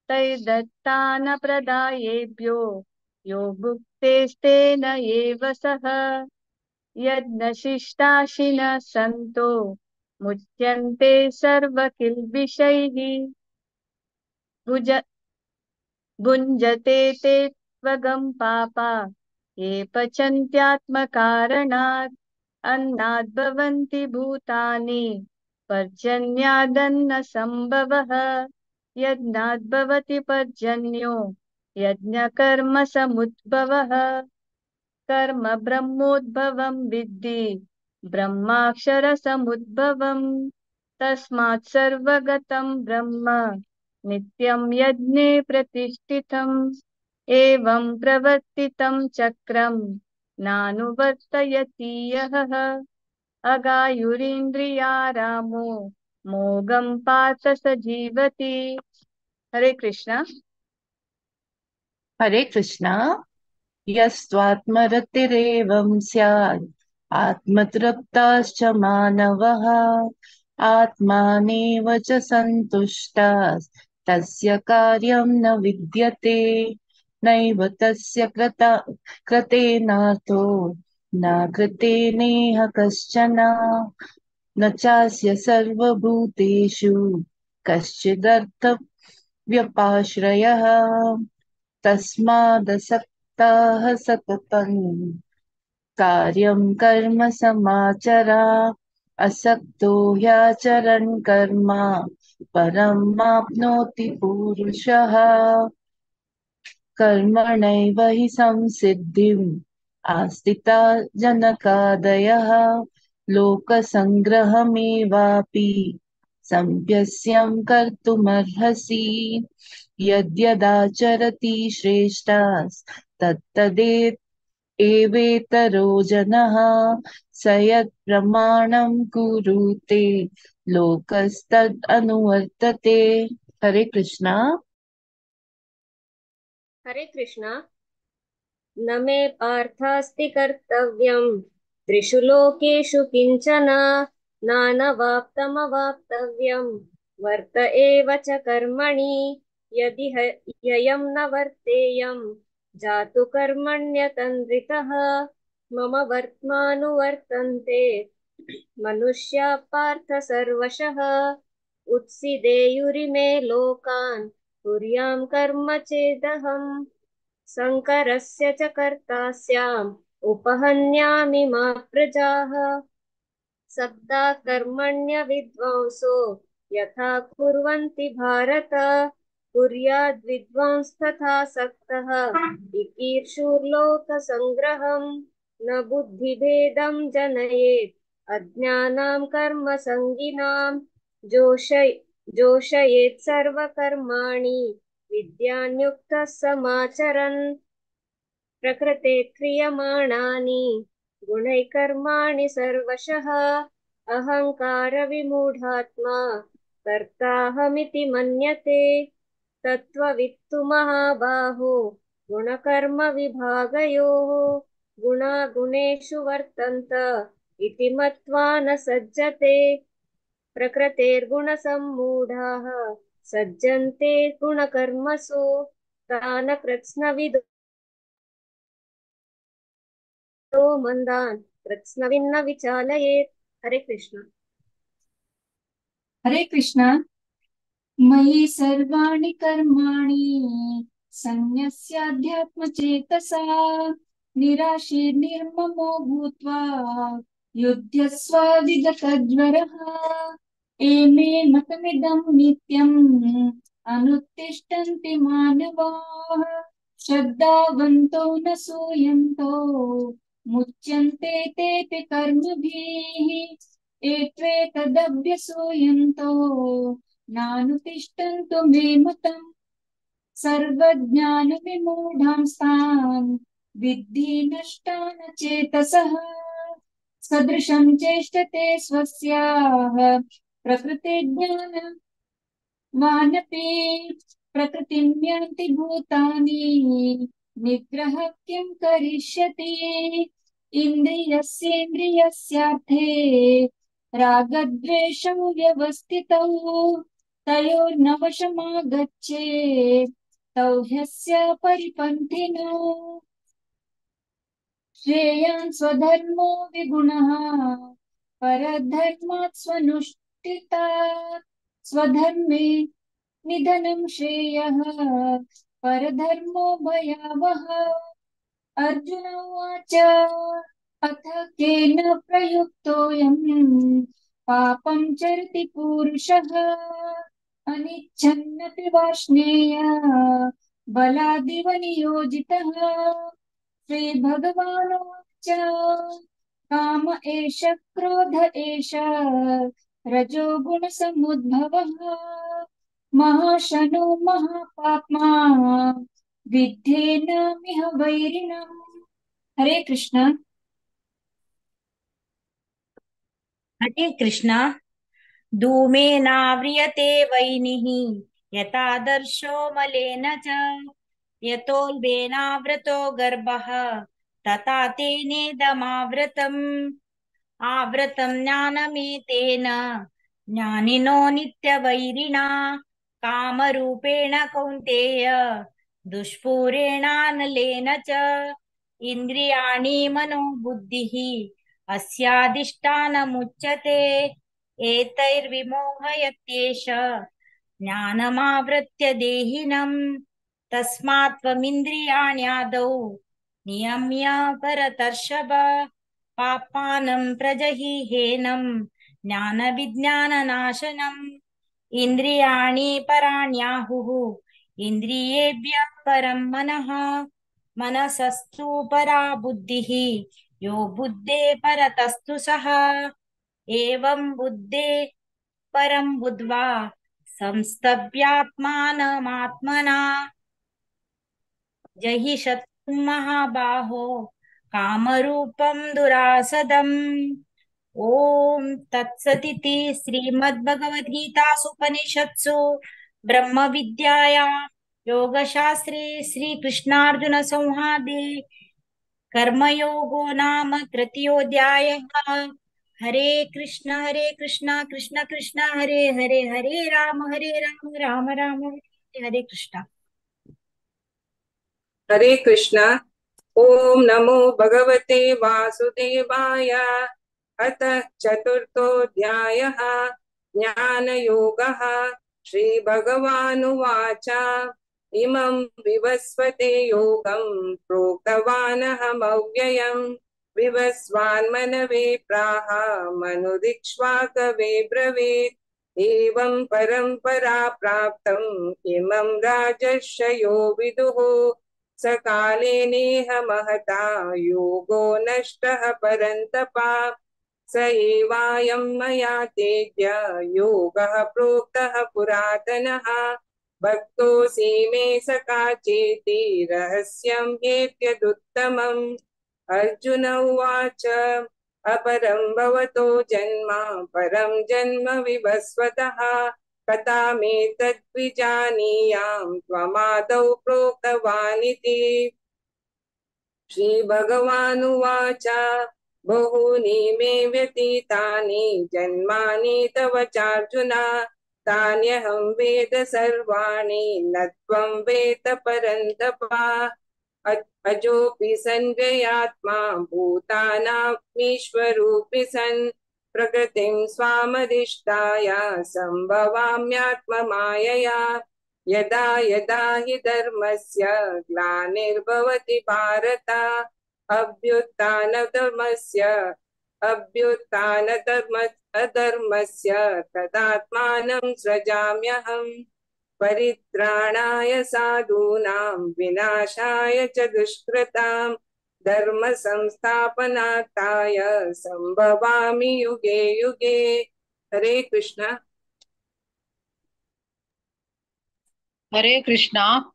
तैर्दत्तान प्रदायेभ्यो यो भुक्तेस्तेन एव सः. यज्ञशिष्टाशिनः सन्तो मुच्यन्ते सर्वकिल्बिषैः। भुज भुञ्जते ते त्वगं पापा ये पचन्त्यात्मकारणात्। अन्नाद् भवन्ति भूतानि पर्जन्यादन्नसम्भवः। यज्ञाद् भवति पर्जन्यो यज्ञकर्म समुद्भवः। कर्म ब्रह्मोद्भवं विद्धि ब्रह्माक्षरसमुद्भवम्। तस्मात् सर्वगतं ब्रह्म नित्यं यज्ञे प्रतिष्ठितम्। एवं प्रवर्तितं चक्रं नानुवर्तयति यः। अगायुरिन्द्रियारामो मोघं पार्थ स जीवति। हरे कृष्णा। हरे कृष्णा। यस्त्वात्मरतिरेवं स्यात् आत्मतृप्ताश्च मानवः आत्मानेव च सन्तुष्टास्तस्य कार्यं न विद्यते नैव तस्य कृतेनार्थो न कृते नेह कश्चन न चास्य सर्वभूतेषु कश्चिदर्थव्यपाश्रयः तस्मादसक्ताः सततं कार्यं कर्म समाचर असक्तो ह्याचरन् कर्म परं आप्नोति पुरुषः। कर्मणैव हि संसिद्धिम् आस्थिता जनकादयः लोकसङ्ग्रहमेवापि सम्प्यस्यं कर्तुमर्हसि। यद्यदाचरति श्रेष्ठास्तत्तदेव एवेतरो जनः स यत्प्रमाणं कुरुते लोकस्तद् अनुवर्तते। हरे कृष्णा। हरे कृष्णा। न मे पार्थास्ति कर्तव्यं त्रिषु लोकेषु किञ्चन नानवाप्तमवाप्तव्यं वर्त एव च कर्मणि। यदि ययं न वर्तेयं जातु कर्मण्यतन्द्रितः। मम वर्त्मानुवर्तन्ते मनुष्या पार्थ सर्वशः। उत्सिदेयुरिमे लोकान् कुर्यां कर्म चेदहम्। शङ्करस्य च कर्तास्याम् उपहन्यामि मा प्रजाः। सप्ता कर्मण्य विद्वांसो यथा कुर्वन्ति भारत। कुर्याद् विद्वांस्तथा सक्तः विकीर्षुर्लोकसङ्ग्रहम्। न बुद्धिभेदं जनयेत् अज्ञानां कर्मसङ्गिनां। जोषयेत् सर्वकर्माणि विद्यान्युक्तः समाचरन्। प्रकृते क्रियमाणानि गुणैः कर्माणि सर्वशः। अहङ्कारविमूढात्मा कर्ताहमिति मन्यते। तत्त्ववित्तु महाबाहो गुणकर्मविभागयोः। गुणागुणेषु वर्तन्त इति मत्वा न सज्जते। प्रकृतेर्गुणसम्मूढाः सज्जन्ते गुणकर्मसु। तान् कृत्स्नविदो मन्दान् कृत्स्नविन्न विचालयेत्। हरे कृष्ण। हरे कृष्ण। मयि सर्वाणि कर्माणि सन्न्यस्याध्यात्मचेतसा निराशीर्निर्ममो भूत्वा युध्यस्व विगतज्वरः। एमे मतमिदं नित्यम् अनुतिष्ठन्ति मानवाः। श्रद्धावन्तो न सूयन्तो मुच्यन्ते तेऽपि कर्मभिः। एत्वेतदभ्यसूयन्तो नानुतिष्ठन्तु मे मतम्। सर्वज्ञानविमूढांस्तान् विद्धि नष्टान् चेतसः। सदृशं चेष्टते स्वस्याः प्रकृतिज्ञानवानपि। प्रकृतिं यान्ति भूतानि निग्रहः किं करिष्यति। इन्द्रियस्येन्द्रियस्यार्थे रागद्वेषौ व्यवस्थितौ तयोर्नवशमागच्छेत् तौ ह्यस्य परिपन्थिनौ। श्रेयान् स्वधर्मो विगुणः परधर्मात् स्वनुष्ठितात्। स्वधर्मे निधनं श्रेयः परधर्मो भयावह। अर्जुन उवाच, अथ केन प्रयुक्तोऽयं पापं चरति पुरुषः अनिच्छन्नपि वार्ष्णेय बलादिव नियोजितः। श्रीभगवानुवाच, काम एष क्रोध एष रजोगुणसमुद्भवः महाशनो महापाप्मा विद्धेनामिह वैरिणम्। हरे कृष्णा। हरे कृष्णा। धूमेनाव्रियते वैनिः यथादर्शो मलेन च यतोल्बेनावृतो गर्भः तथा तेनेदमावृतम्। आवृतं ज्ञानमेतेन ज्ञानिनो नित्यवैरिणा कामरूपेण कौन्तेय दुष्पूरेणानलेन च। इन्द्रियाणि मनोबुद्धिः अस्याधिष्ठानमुच्यते एतैर्विमोहयत्येष ज्ञानमावृत्य देहिनम्। तस्मात् त्वमिन्द्रियाण्यादौ नियम्य भरतर्षभ पापानं प्रजहि हेनं ज्ञानविज्ञाननाशनम्। इन्द्रियाणि पराण्याहुः इन्द्रियेभ्यः परं मनः मनसस्तु परा बुद्धिः यो बुद्धे परतस्तु सः। एवं बुद्धे परं बुद्ध्वा संस्तभ्यात्मानमात्मना जहि शत्रुं महाबाहो कामरूपं दुरासदम्। ॐ तत्सदिति श्रीमद्भगवद्गीतासुपनिषत्सु ब्रह्मविद्यायां योगशास्त्रे श्रीकृष्णार्जुनसंवादे कर्मयोगो नाम तृतीयोऽध्यायः। हरे कृष्ण कृष्ण कृष्ण हरे हरे, हरे राम राम राम हरे हरे कृष्ण। हरे कृष्णा। ओम नमो भगवते वासुदेवाय। अथ चतुर्थोऽध्यायः ज्ञानयोगः। श्री भगवानुवाच, इमं विवस्वते योगं प्रोक्तवानहमव्ययम् विवस्वान् मनवे प्राह मनुरिक्ष्वाकवे ब्रवीत्। एवं परंपरा प्राप्तम् इमं राजर्षयो विदुः सकाले नेह महता योगो नष्टः परन्तपा। स एवायं मया तेज्य योगः प्रोक्तः पुरातनः भक्तोऽसि मे सखा चेति रहस्यं ह्येत्यदुत्तमम्। अर्जुन उवाच, अपरं भवतो जन्म परं जन्म विवस्वतः कथामेतद्विजानीयां त्वमादौ प्रोक्तवानिति। श्रीभगवानुवाच, बहूनि मे व्यतीतानि जन्मानि तव चार्जुन तान्यहं वेद सर्वाणि न त्वं वेद परन्तप। अजोऽपि सन् व्ययात्मा भूतानामीश्वरोऽपि सन् प्रकृतिं स्वामधिष्ठाय सम्भवाम्यात्ममायया। यदा यदा हि धर्मस्य ग्लानिर्भवति भारत अभ्युत्थानधर्मस्य तदात्मानं सृजाम्यहम्। परित्राणाय साधूनां विनाशाय च दुष्कृतां धर्म संस्थापनार्थाय संभवामि युगे युगे। हरे कृष्णा। हरे कृष्णा।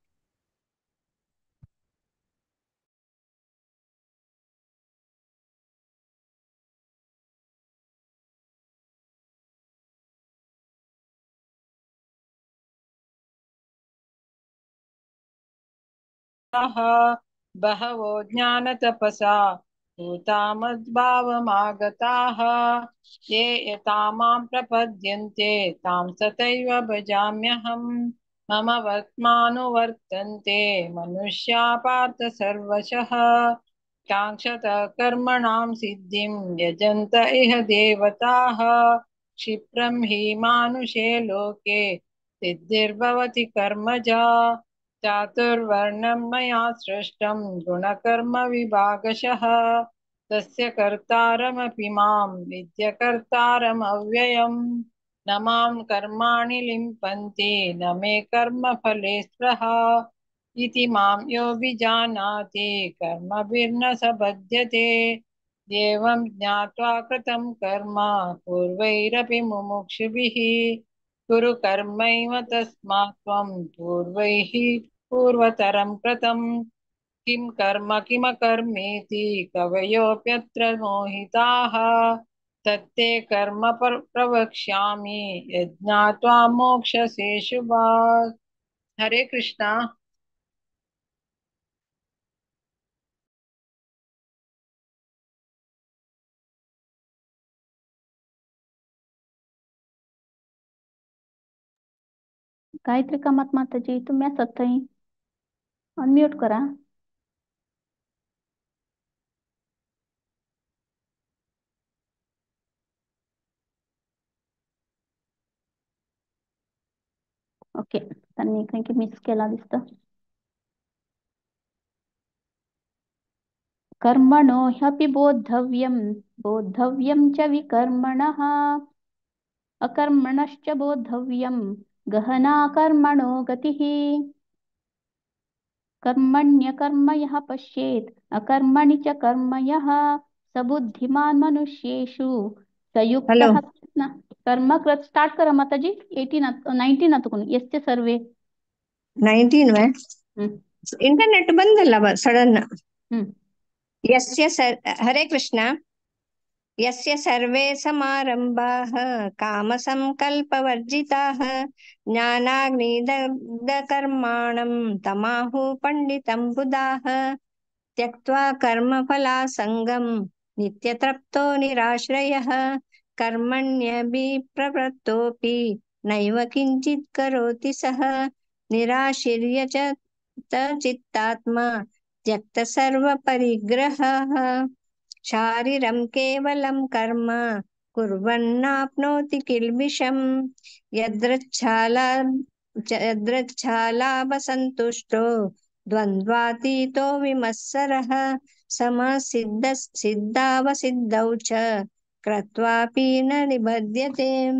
बहवो ज्ञानतपसा भूता मद्भावमागताः ये यथा मां प्रपद्यन्ते तां तथैव भजाम्यहम्। मम वर्त्मानुवर्तन्ते मनुष्या पार्थ सर्वशः। काङ्क्षतः कर्मणां सिद्धिं यजन्त इह देवताः। क्षिप्रं हि मानुषे लोके सिद्धिर्भवति कर्मजा। चातुर्वर्णं मया सृष्टं गुणकर्म विभागशः। तस्य कर्तारमपि मां विद्यकर्तारमव्ययम्। न मां कर्माणि लिम्पन्ति न मे कर्मफले स्पृहा। इति मां योऽभिजानाति कर्मभिर्न स बध्यते। एवं ज्ञात्वा कृतं कर्म पूर्वैरपि मुमुक्षुभिः। कुरु कर्मैव तस्मात् त्वं पूर्वैः पूर्वतरं कृतं। किं कर्म किमकर्मेति कवयोऽप्यत्र मोहिताः। तत्ते कर्म प्रवक्ष्यामि यज्ञात्वा मोक्षसे शुभात्। हरे कृष्णा। गायत्री कामत माताजी तुम्ही आसात थंय, अनम्यूट करा. ओके, त्यांनी खंय की मिस केला दिसता. कर्मणो ह्यपि बोद्धव्यं बोद्धव्यं च विकर्मणः। अकर्मणश्च बोद्धव्यं गहना कर्मणो गतिः। कर्मण्यकर्म यः पश्येत् अकर्मणि च कर्म यः स बुद्धिमान् मनुष्येषु स हॅलो युक्तः कर्मकृत. स्टार्ट करा माताजी. 18 19 आतून यस्य सर्वे. 19 वे हम्म, इंटरनेट बंद झाला सडन. हम्म. यस्य हरे कृष्णा. यस्य सर्वे समारम्भाः कामसङ्कल्पवर्जिताः ज्ञानाग्निदग्धकर्माणं तमाहुः पण्डितं बुधाः। त्यक्त्वा कर्मफलासङ्गं नित्यतृप्तो निराश्रयः कर्मण्यभिप्रवृत्तोऽपि नैव किञ्चित् करोति सः। निराशीर्य च चित्तात्मा त्यक्तसर्वपरिग्रहः। शारीरं केवलं कर्म कुर्वन्नाप्नोति किल्बिषम्। यदृच्छालाभसन्तुष्टो द्वन्द्वातीतो विमत्सरः समसिद्ध सिद्धावसिद्धौ च कृत्वापि न निबध्यते।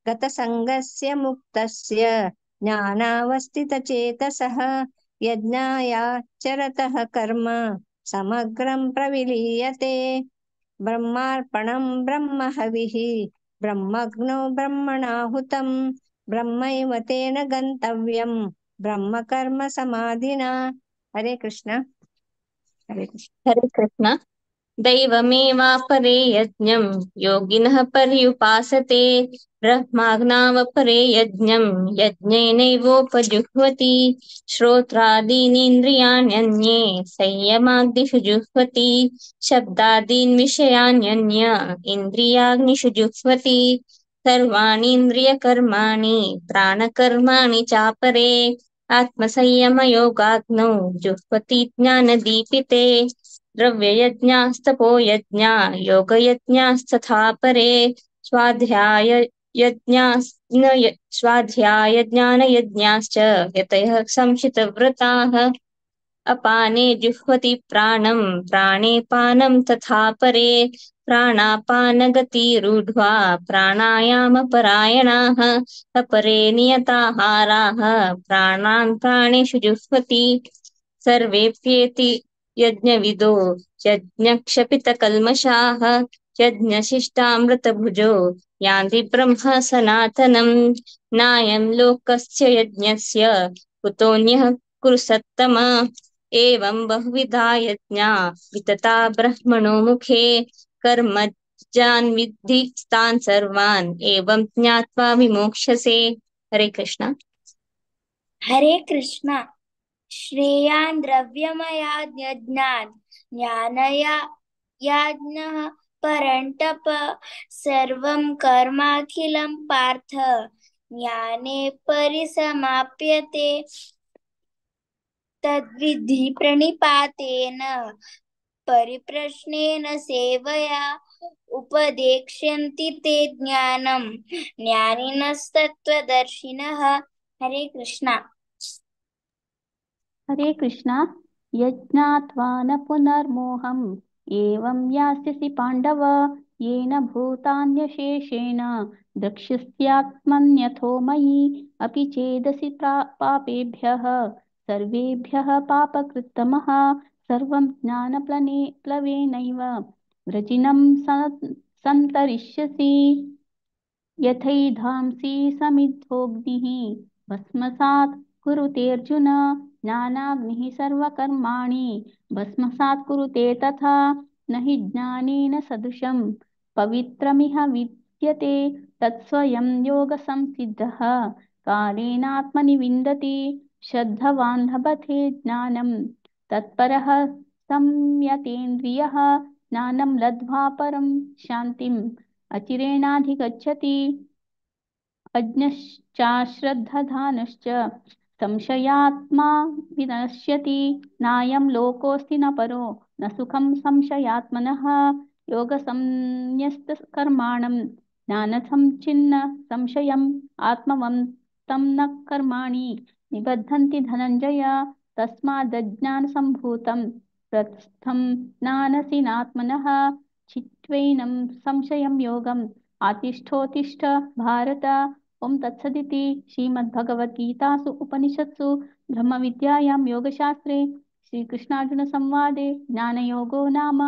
गतसङ्गस्य मुक्तस्य ज्ञानावस्थितचेतसः यज्ञायाचरतः कर्म समग्रं प्रविलीयते। ब्रह्मार्पणं ब्रह्महविः ब्रह्मग्नो ब्रह्मणाहुतं ब्रह्मैव तेन गन्तव्यं ब्रह्मकर्म समाधिना। हरे कृष्ण। हरे कृष्ण। हरे कृष्ण। दैवमेवापरे यज्ञं योगिनः पर्युपासते। ब्रह्माग्नावपरे यज्ञं यज्ञेनैवोपजुह्वति। श्रोत्रादीनीन्द्रियाण्यन्ये संयमाग्निषु जुह्वति। शब्दादीन् विषयान्यन्य इन्द्रियाग्निषु जुह्वति। सर्वाणीन्द्रियकर्माणि प्राणकर्माणि चापरे आत्मसंयमयोगाग्नौ जुह्वति ज्ञानदीपिते। द्रव्ययज्ञास्तपोयज्ञा योगयज्ञास्तथा परे स्वाध्याय ज्ञानयज्ञाश्च यतयः संशितव्रताः। अपाने जुह्वति प्राणं प्राणे पानं तथा परे प्राणापानगतिरूढ्वा प्राणायामपरायणाः अपरे नियताहाराः प्राणान् प्राणेषु जुह्वति। सर्वेऽप्येति यज्ञविदो यज्ञक्षपितकल्मषाः यज्ञशिष्टामृतभुजो यान्ति ब्रह्म सनातनम्। नायं लोकस्य यज्ञस्य कुतोऽन्यः कुरु सत्तम। एवं बहुविधा यज्ञा वितता ब्रह्मणो मुखे। कर्मजान् विद्धि तान् सर्वान् एवं ज्ञात्वा विमोक्षसे। हरे कृष्ण। हरे कृष्ण। श्रेयान् द्रव्यमयात् यज्ञात् ज्ञानया याज्ञः परन्तप। सर्वं कर्माखिलं पार्थ ज्ञाने परिसमाप्यते। तद्विद्धि प्रणिपातेन परिप्रश्नेन सेवया उपदेक्ष्यन्ति ते ज्ञानं ज्ञानिनस्तत्त्वदर्शिनः। हरे कृष्णा। हरे कृष्णा। यज्ञात्वा न पुनर्मोहम् एवं यास्यसि पाण्डव येन भूतान्यशेषेण द्रक्ष्यस्यात्मन्यथो मयि अपि चेदसि पापेभ्यः सर्वेभ्यः पापकृत्तमः सर्वं ज्ञानप्लने प्लवेनैव व्रजिनं सन्तरिष्यसि। यथैधांसि समिद्धोऽग्निः भस्मसात् कुरुतेऽर्जुन ज्ञानाग्निः सर्वकर्माणि भस्मसात् कुरुते तथा। न हि ज्ञानेन सदृशं पवित्रमिह विद्यते तत्स्वयं योगसंसिद्धः कालेनात्मनि विन्दति। श्रद्धवान् लभते ज्ञानं तत्परः संयतेन्द्रियः ज्ञानं लब्ध्वा परं शान्तिम् अचिरेणाधिगच्छति। अज्ञश्चाश्रद्धधानश्च संशयात्मा विनश्यति। नायं लोकोऽस्ति न परो न सुखं संशयात्मनः। योगसंन्यस्तकर्माणं ज्ञानसंच्छिन्न संशयम् आत्मवन्तं न कर्माणि निबध्नन्ति धनञ्जय। तस्मादज्ञानसम्भूतं प्रस्थं नानसिनात्मनः छित्त्वैनं संशयं योगम् आतिष्ठोतिष्ठ भारत। ओम तत्सदिति श्रीमद्भगवद्गीतासु उपनिषत्सु ब्रह्मविद्यायां योगशास्त्रे श्रीकृष्णार्जुनसंवादे ज्ञानयोगो नाम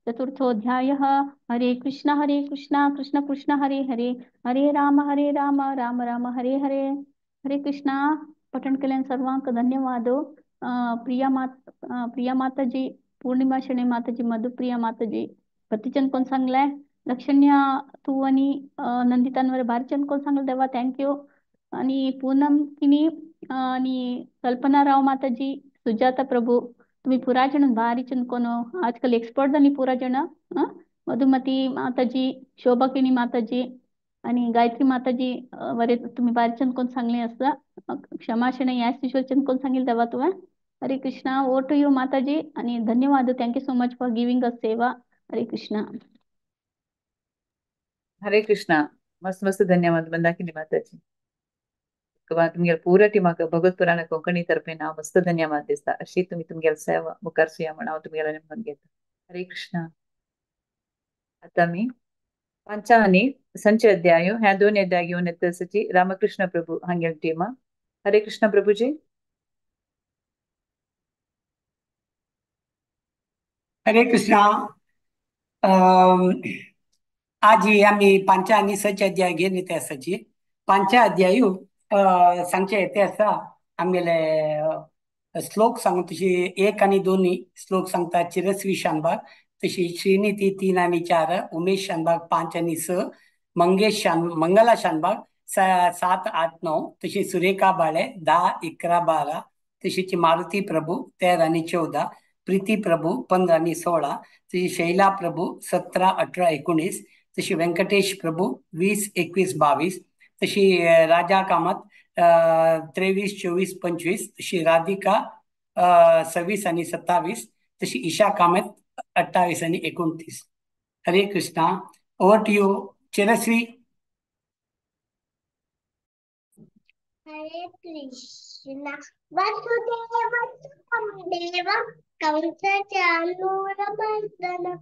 चतुर्थोऽध्यायः। हरे कृष्ण कृष्ण कृष्ण हरे हरे, हरे राम राम राम हरे हरे। हरे कृष्णा। पठन केल्यान सर्वांक धन्यवाद। प्रिया प्रिया माताजी, पूर्णिमा शणे माताजी, मधुप्रिया माताजी, प्रतिचंद कोण सांगलाय, लक्षण्या तू आणि नंदितांवर भारचंद कोण सांगलं तेव्हा thank you. आणि पूनम किनी आणि कल्पना राव माताजी, सुजाता प्रभू, तुम्ही पुरा जण भारी चंद कोण आजकाल एक्सपर्ट झाली पुरा जण. मधुमती माताजी, शोभा किणी माताजी आणि गायत्री माताजी वरे तुम्ही भारी चंद कोण सांगले असं. क्षमा शणे याच चंद कोण सांगेल तेव्हा तुम्ही. हरे कृष्णा. ओ टू you माताजी आणि धन्यवाद. Thank you so much for giving us seva. Hare Krishna. Hare Krishna. मस्त मस्त धन्यवाद मंदाकिनी माताजी. तुमगेले पुरा टीमाक भगवत पुराण कोंकणी तर्फे हांव मस्त धन्यवाद दिसता. अशी तुमी तुमगेले सेवा मुखार सुया म्हण हांव तुमगेले म्हणून घेता. हरे कृष्णा. आतां आमी पांचा आनी संचय अध्याय ह्या दोन अध्याय घेवन येता सची रामकृष्ण प्रभू हांगेले टीमा. हरे कृष्ण प्रभूजी. हरे कृष्णा. आज आमी पांचा आनी सच अध्याय घेवन येता आसाची. पांचा अध्यायू सांगचे येते आसा आमगेले श्लोक सांगू तशी 1 आणि 2 श्लोक सांगता चिरस्वी शानबाग, तशी श्रीनिती 3 आणि 4, उमेश शानबाग 5 आणि 6, मंगेश मंगला शानबाग 7, 8, 9, तशी सुरेखा बाळे 10, 11, 12, तशीची मारुती प्रभू 13 आणि 14, प्रीती प्रभू 15 आणि 16, तशी शैला प्रभू 17, 18, 19, तशी व्यंकटेश प्रभू 20, 21, 22, तशी राजा कामत 23, 24, 25, तशी राधिका 26 आणि 27, तशी ईशा कामत 28 आणि 29. Hare Krishna. Over to you Chirasvi. Hare Krishna. Vasudeva सुतं देवं कंसचाणूरमर्दनं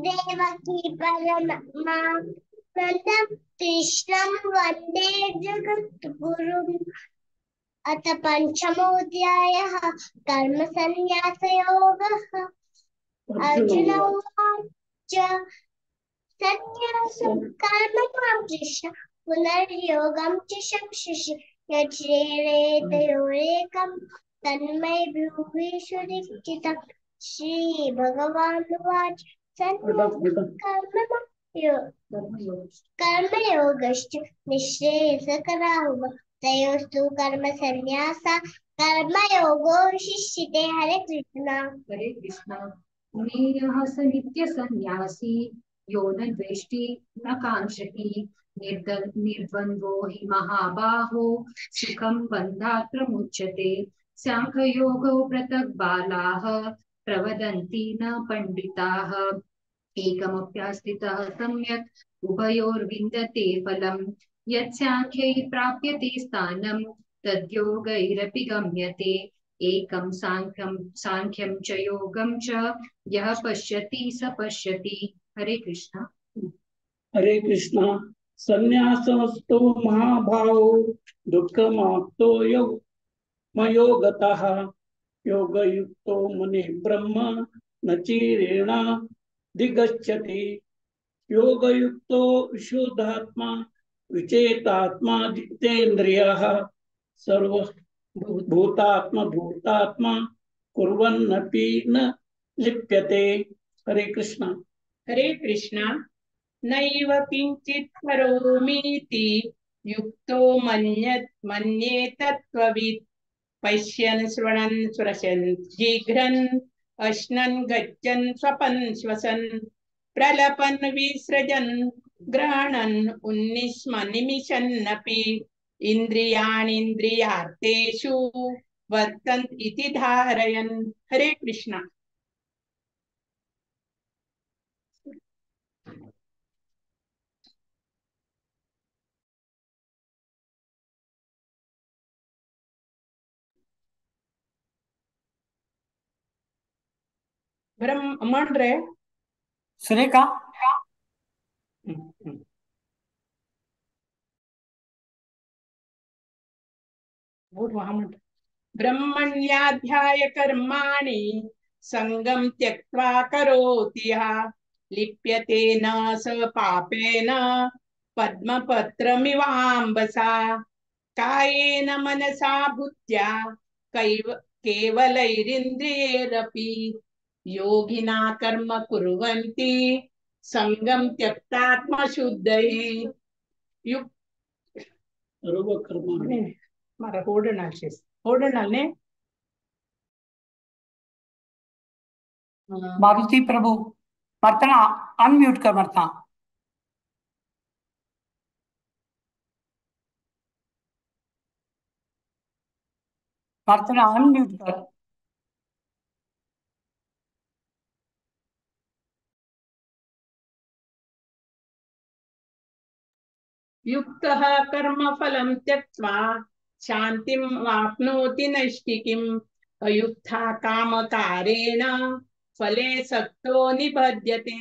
देवकी परमानन्दं कृष्णं वन्दे जगद्गुरुम्. अथ पञ्चमोऽध्यायः कर्मसन्न्यासयोगः. अर्जुन उवाच सन्न्यासं कर्मणां कृष्ण पुनर्योगं च शंसिषि यच्छ्रेरेतयोरेकं तन्मय ब्रूहि सुदीक्षितम्. श्रीभगवानुवाच कर्मयोगश्च निःश्रेयसकराहुव तयोस्तु कर्मसन्न्यासा कर्मयोगो विशिष्यते. हरे कृष्णा. हरे कृष्णा. ज्ञेयः स नित्यसन्न्यासी यो न द्वेष्टि न काङ्क्षति निर्द्वन्द्वो हि महाबाहो सुखं बन्धात् प्रमुच्यते. साङ्ख्ययोगो पृथक् बालाः प्रवदन्ति न पण्डिताः। एकमप्यास्थितः सम्यक् उभयोर्विन्दते फलम्। यत्साङ्ख्यैः प्राप्यते स्थानं तद्योगैरपि गम्यते। एकं साङ्ख्यं च योगं च यः पश्यति स पश्यति। हरे कृष्ण। हरे कृष्ण। संन्यासस्तु महाभावो दुःखमाप्तो योगमयोगतः योगयुक्तो मुनि ब्रह्म न चिरेण दिगच्छति। योगयुक्तो विशुद्धात्मा विचेतात्मा जितेन्द्रियः सर्वभूतात्मा भूतात्मा कुर्वन्नपि न लिप्यते। हरे कृष्ण। हरे कृष्ण। नैव किंचित् करोमीति युक्तो मन्ये तत्त्ववित्। पश्यन् शृण्वन् स्पृशन् जिघ्रन् अश्नन् गच्छन् स्वपन् श्वसन् प्रलपन् विसृजन् ग्रहणन् उन्निष्मनिमिषन्नपि इन्द्रियाणीन्द्रियार्थेषु वर्तन्त इति धारयन्। हरे कृष्ण। म्हण रे सुरेखा। ब्रह्मण्याध्याय कर्माणि संगम त्यक्त्वा करोति यः लिप्यते न स पापेन पद्मपत्रमिवाम्बसा। कायेन मनसा बुद्ध्या केवलैरिन्द्रियैरपि योगिना कर्म कुर्वन्ति संगम त्यक्तात्मशुद्धये। युक्त मारा होडणाल ने मारुति प्रभु मरतना अनम्यूट कर मरता। मरतना अनम्यूट कर। युक्तः कर्मफलं त्यक्त्वा शान्तिं वाप्नोति नैष्ठिकीम्। अयुक्ता कामकारेण फले सक्तो निबध्यते।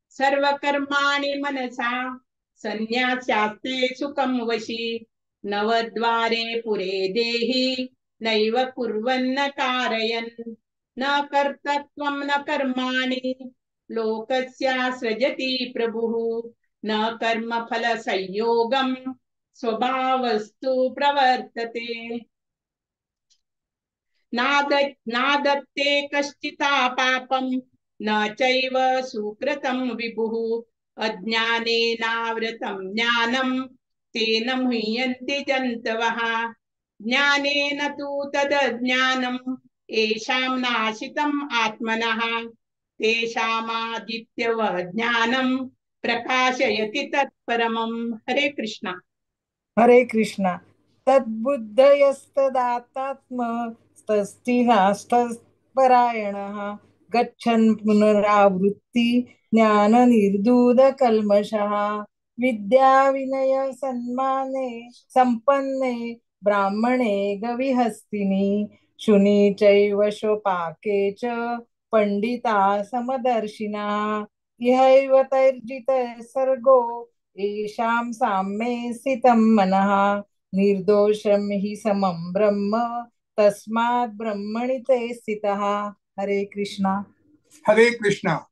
सर्वकर्माणि मनसा संन्यास्यास्ते सुखं वशी। नवद्वारे पुरे देहि नैव कुर्वन्न कारयन्। न कर्तृत्वं न कर्माणि लोकस्यासृजति प्रभुः। न कर्मफलसंयोगं स्वभावस्तु प्रवर्तते। नादत्ते कश्चिता पापं न चैव सुकृतं विभुः। अज्ञानेनावृतं ज्ञानं तेन मुह्यन्ति जन्तवः। ज्ञानेन तु तदज्ञानं येषां नाशितम् आत्मनः। तेषामादित्यवः ज्ञानं प्रकाशयति तत्परमं। हरे कृष्णा। हरे कृष्णा। तद्बुद्धयस्तदात्म तस्तिनास्तपरायणः गच्छन् पुनरावृत्ति ज्ञाननिर्दूधकल्मषः। विद्या विनय सन्माने संपन्ने ब्राह्मणे गविहस्तिनि शुनि चैव श्वपाके च पंडिता समदर्शिनः। इहैव तैर्जितः सर्गो येषां साम्ये स्थितं मनः। निर्दोषं हि समं ब्रह्म तस्मात् ब्रह्मणि ते स्थितः। हरे कृष्णा। हरे कृष्णा।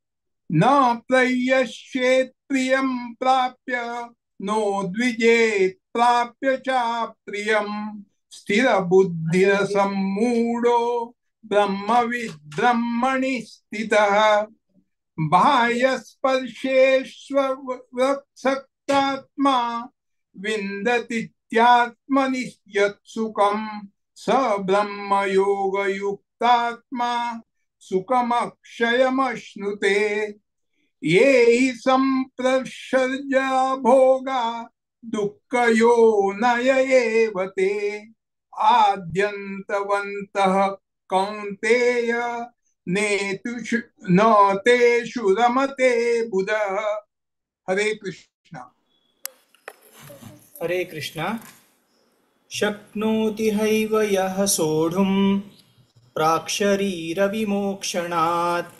न प्रयस्येत् प्रियं प्राप्य नो द्विजेत् प्राप्य चाप्रियं। स्थिरबुद्धिरसम्मूढो ब्रह्मविद् ब्रह्मणि स्थितः। बाह्यस्पर्शेष्वसक्तात्मा विन्दतीत्यात्मनि यत्सुखं स ब्रह्मयोगयुक्तात्मा सुखमक्षयमश्नुते। ये हि सम्प्रसर्जा भोगा दुःखयोनय एव ते। आद्यन्तवन्तः कौन्तेय नेतुषु न तेषु रमते बुधः। हरे कृष्णा। हरे कृष्णा। शक्नोति हैव यः सोढुं प्राक्शरीरविमोक्षणात्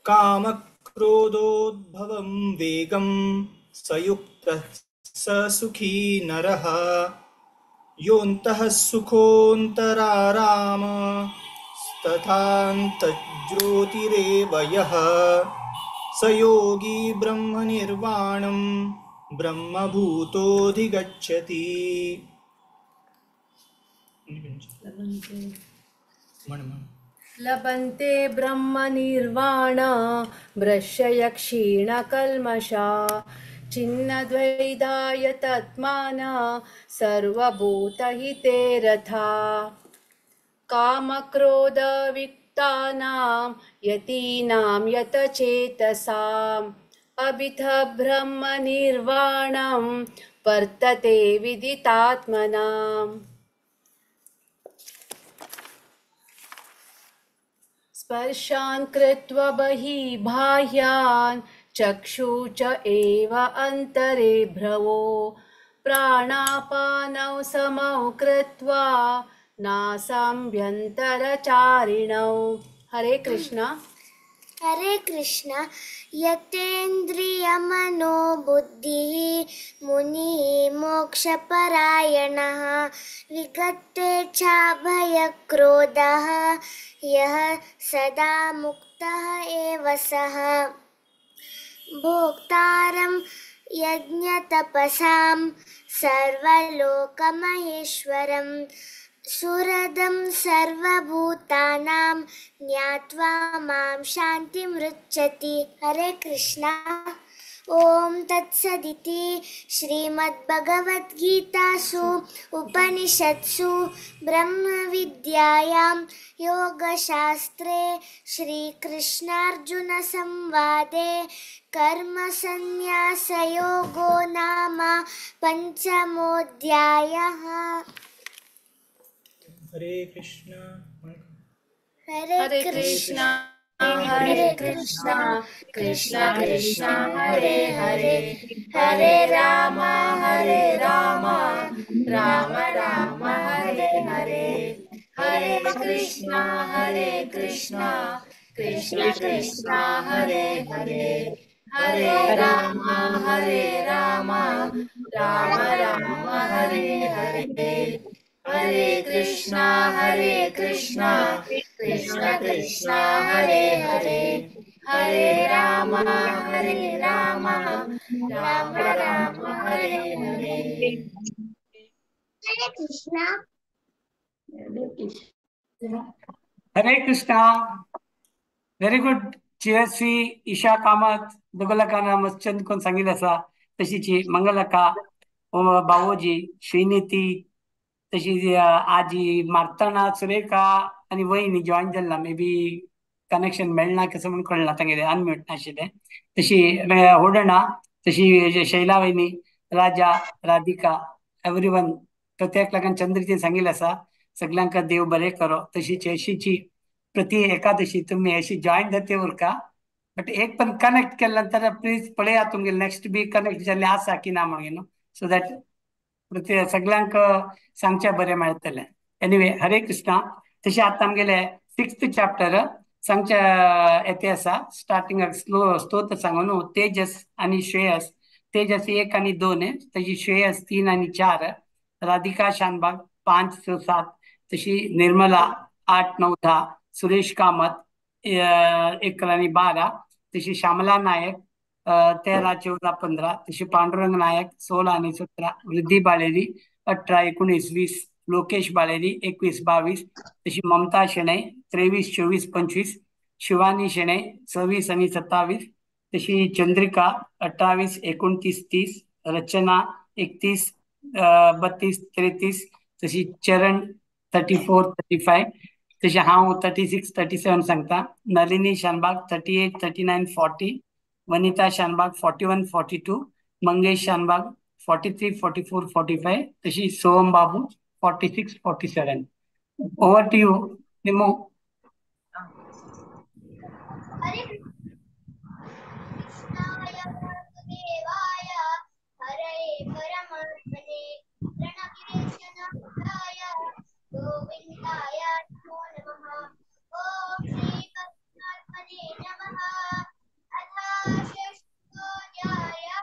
कामक्रोधोद्भवं वेगं स युक्तः स सुखी नरः। योऽन्तः सुखोऽन्तराराम तथान्तज्योतिरेव यः स योगी ब्रह्मनिर्वाणं ब्रह्मभूतोऽधिगच्छति। लभन्ते ब्रह्मनिर्वाण भ्रश्य क्षीणकल्मषा छिन्नद्वैधाय तत्माना सर्वभूतहिते रथा। कामक्रोधविक्तानां यतीनां यतचेतसाम् अभिथ ब्रह्मनिर्वाणं वर्तते विदितात्मनाम्। स्पर्शान् कृत्वा बहिः बाह्यान् चक्षु च एव अन्तरे भ्रवो प्राणापानौ समौ कृत्वा नासाभ्यन्तरचारिणौ। हरे कृष्णा। हरे कृष्णा। यतेन्द्रियमनोबुद्धिः मुनिः मोक्षपरायणः विगतेच्छाभयक्रोधः यः सदा मुक्तः एव सः। भोक्तारं यज्ञतपसां सर्वलोकमहेश्वरं सुहृदं सर्वभूतानां ज्ञात्वा मां शान्तिमृच्छति। हरे कृष्णा। ॐ तत्सदिति श्रीमद्भगवद्गीतासु उपनिषत्सु ब्रह्मविद्यायां योगशास्त्रे श्रीकृष्णार्जुनसंवादे कर्मसन्न्यासयोगो नाम पञ्चमोऽध्यायः। हरे कृष्णा। हरे कृष्णा हरे कृष्णा कृष्ण कृष्ण हरे हरे हरे राम राम राम हरे हरे। हरे कृष्णा कृष्ण कृष्ण हरे हरे हरे राम राम राम हरे हरे। हरे कृष्णा कृष्ण कृष्ण हरे हरे हरे राम राम राम हरे हरे। हरे कृष्णा। हरे Krishna. Very good. Chirasvi Isha Kamat दोगलकाना मस्त कोण सांगितलं आसा तशीची मंगलका बावोजी श्रीनिती तशी आजी मारताना सुरेखा आनी वयनी जॉईन जाल्ला मे बी कनेक्शन मेळना कसं म्हणून कळना तांगेलें अनम्यूट नाशिल्लें। तशी होडणा तशी शैला वयनी राजा राधिका एवरीवन प्रत्येक लोकांक चंद्रचें सांगिल्लें आसा सगल्यांक देव बरें करो। तशीच अशीची प्रति एकादशी तुम्ही अशी जॉईन जाते उरका बट एक पण कनेक्ट केल्या नंतर प्लीज पळया तुमगे नेक्स्ट बी कनेक्ट जाल्लें आसा की ना म्हणून सो that प्रति सगल्यांक सांगचें बरें मेळटलें। एनिवे हरे कृष्णा। तशें आतां आमगेलें सिक्स्थ चॅप्टर सांगचे येते आसा स्टार्टिंगाक स्लो स्तोत्र सांगून न्हू तेजस आनी श्रेयस। तेजस 1 आणि 2 तशी श्रेयस 3 आणि 4 राधिका शानबाग 5 6 7 तशी निर्मला 8 9 10 सुरेश कामत 11 आणि 12 तशी श्यामला नायक 13 14 15 तशी पांडुरंग नायक 16 आणि 17 वृद्धी बाळेरी 18 19 20 लोकेश बाळेरी 21 22 तशी ममता शेणै 23 24 25 शिवानी शेणै 26 आणि 27 तशी चंद्रिका 28 29 30 रचना 31 32 33 तशी चरण 34 35 तशी हांव 36 37 सांगता। नलिनी शानबाग 38 39 40 वनिता शानबाग 41 42 मंगेश शानबाग 43 44 45 तशी Soham Babu 46 47। Over to you Nimmu. हरे कृष्णाय वासुदेवाय हरये परमात्मने प्रणक्लेशनाशाय गोविन्दाय नमो नमः। ॐ श्री परमात्मने नमः। अथ षष्ठोऽध्यायः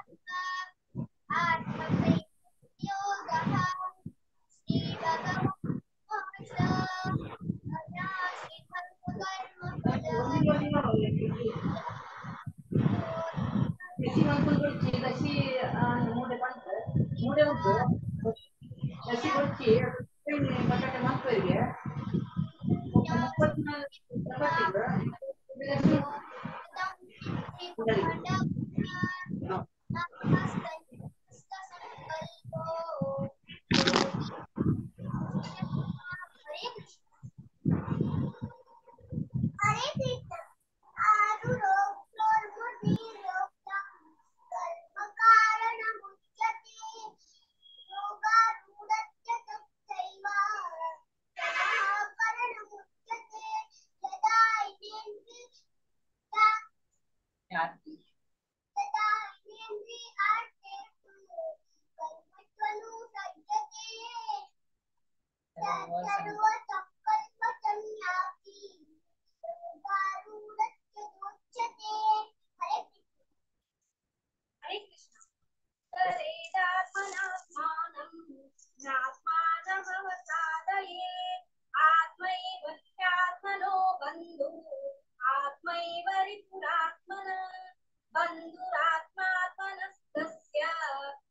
आत्मसंयोगः। श्री भगवानुवाच अनाश्रितं कर्मफलम्। हरे कृष्ण। आरुरोक्तोर्मुनिरोक्तं कर्मकारणमुच्यते योगारूढस्य तच्चैव करणमुच्यते। यदा इन्द्रियार्थेषु कर्मत्वनुसज्जते सर्वसंकल्पसंन्यासी योगारूढस्य तोच्यते। हरे कृष्ण। हरे कृष्ण। तरेदात्मनात्मानं नात्मानमवसादये आत्मैव ह्यात्मनो बन्धुः आत्मैव रिपुरात्मन बन्धुरात्मात्मनस्तस्य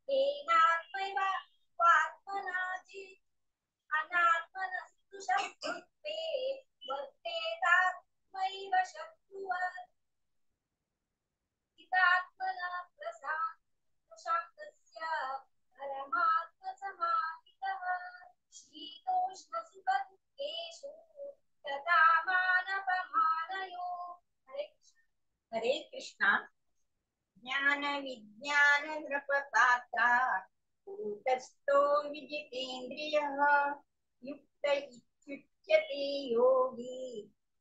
तेनात्मैव स्वात्मना जित् अनात्मनस्तु शत्रुत्वे वर्तेतात्मैव शत्रुवत्। हितात्मना प्रशान्तस्य परमात्मसमाहितः शीतोष्णसुखदुःखेषु तथा मानपमानयो। हरे कृष्ण। हरे कृष्ण। ज्ञान विज्ञान नृपपात्रा कूटस्थो विजितेन्द्रियः युक्त इत्युच्यते योगी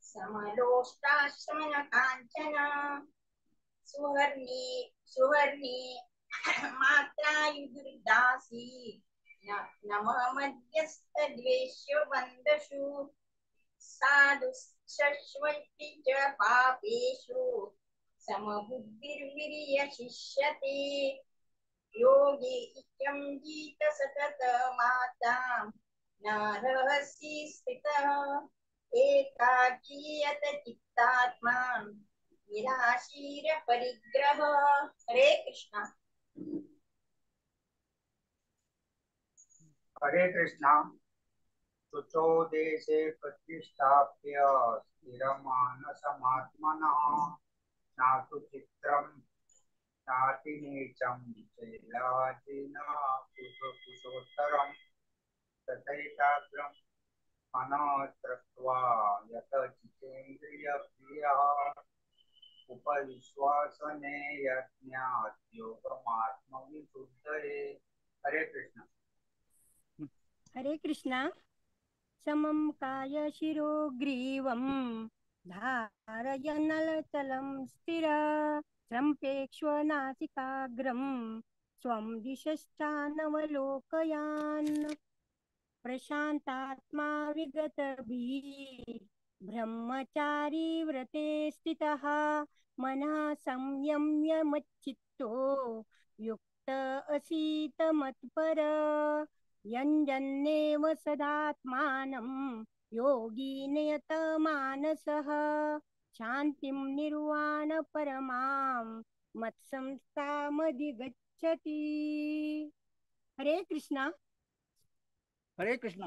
समलोष्टाश्रमण काञ्चन सुवर्णी सुवर्णी मात्रायुर्दासी नमः मध्यस्थद्वेष्यो बन्धुषु साधुष्वपि च पापेषु समबुद्धिर्वीर्यशिष्यते। योगी इत्यं जीत सतत माता न रहसि स्थितः एकाकीयत चित्तात्मा निराशीर परिग्रह। हरे कृष्ण। हरे कृष्ण। शुचौ देशे प्रतिष्ठाप्य स्थिरमानसमात्मनः नातु चित्रं नाति नीचं चैलाजिनाकुशोत्तरं तथैकाग्रं मनः त्यक्त्वा यत जितेन्द्रियप्रियः उपविश्वासने यज्ञात् योगमात्मविशुद्धये। हरे कृष्ण। हरे कृष्ण। समं काय शिरो ग्रीवं धारयनलचलं स्थिर सम्प्रेक्ष्य नासिकाग्रं स्वं दिशश्चानवलोकयान्। प्रशान्तात्मा विगतभिः ब्रह्मचारी व्रते स्थितः मनः संयम्य मच्चित्तो युक्त असीत मत्पर यञ्जन्नेव सदात्मानं योगी नियत मानसः शान्तिं निर्वाण परमां मत्संस्थामधिगच्छति। हरे कृष्णा। हरे कृष्णा।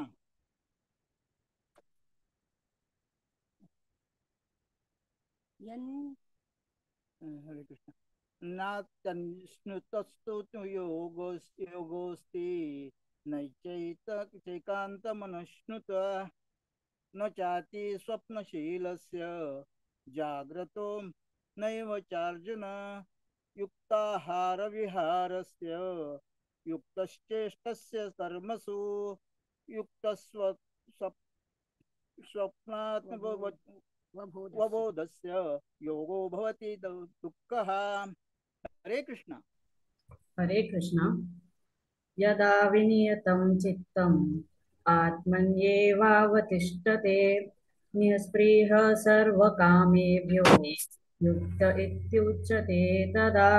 हरे कृष्ण। नात्यनुतस्तु योगोऽस्ति नैचैकान्तमनुष्णुत न चाति स्वप्नशीलस्य जाग्रतो नैव चार्जुन युक्ताहारविहारस्य युक्तश्चेष्टस्य कर्मसु युक्तस्व स्वप्नात्मवत् वबोधस्य योगो भवति दुःखः। हरे कृष्ण। हरे कृष्ण। यदा विनियतं चित्तम् आत्मन्येवावतिष्ठते निःस्पृह सर्वकामेभ्यो युक्त इत्युच्यते तदा।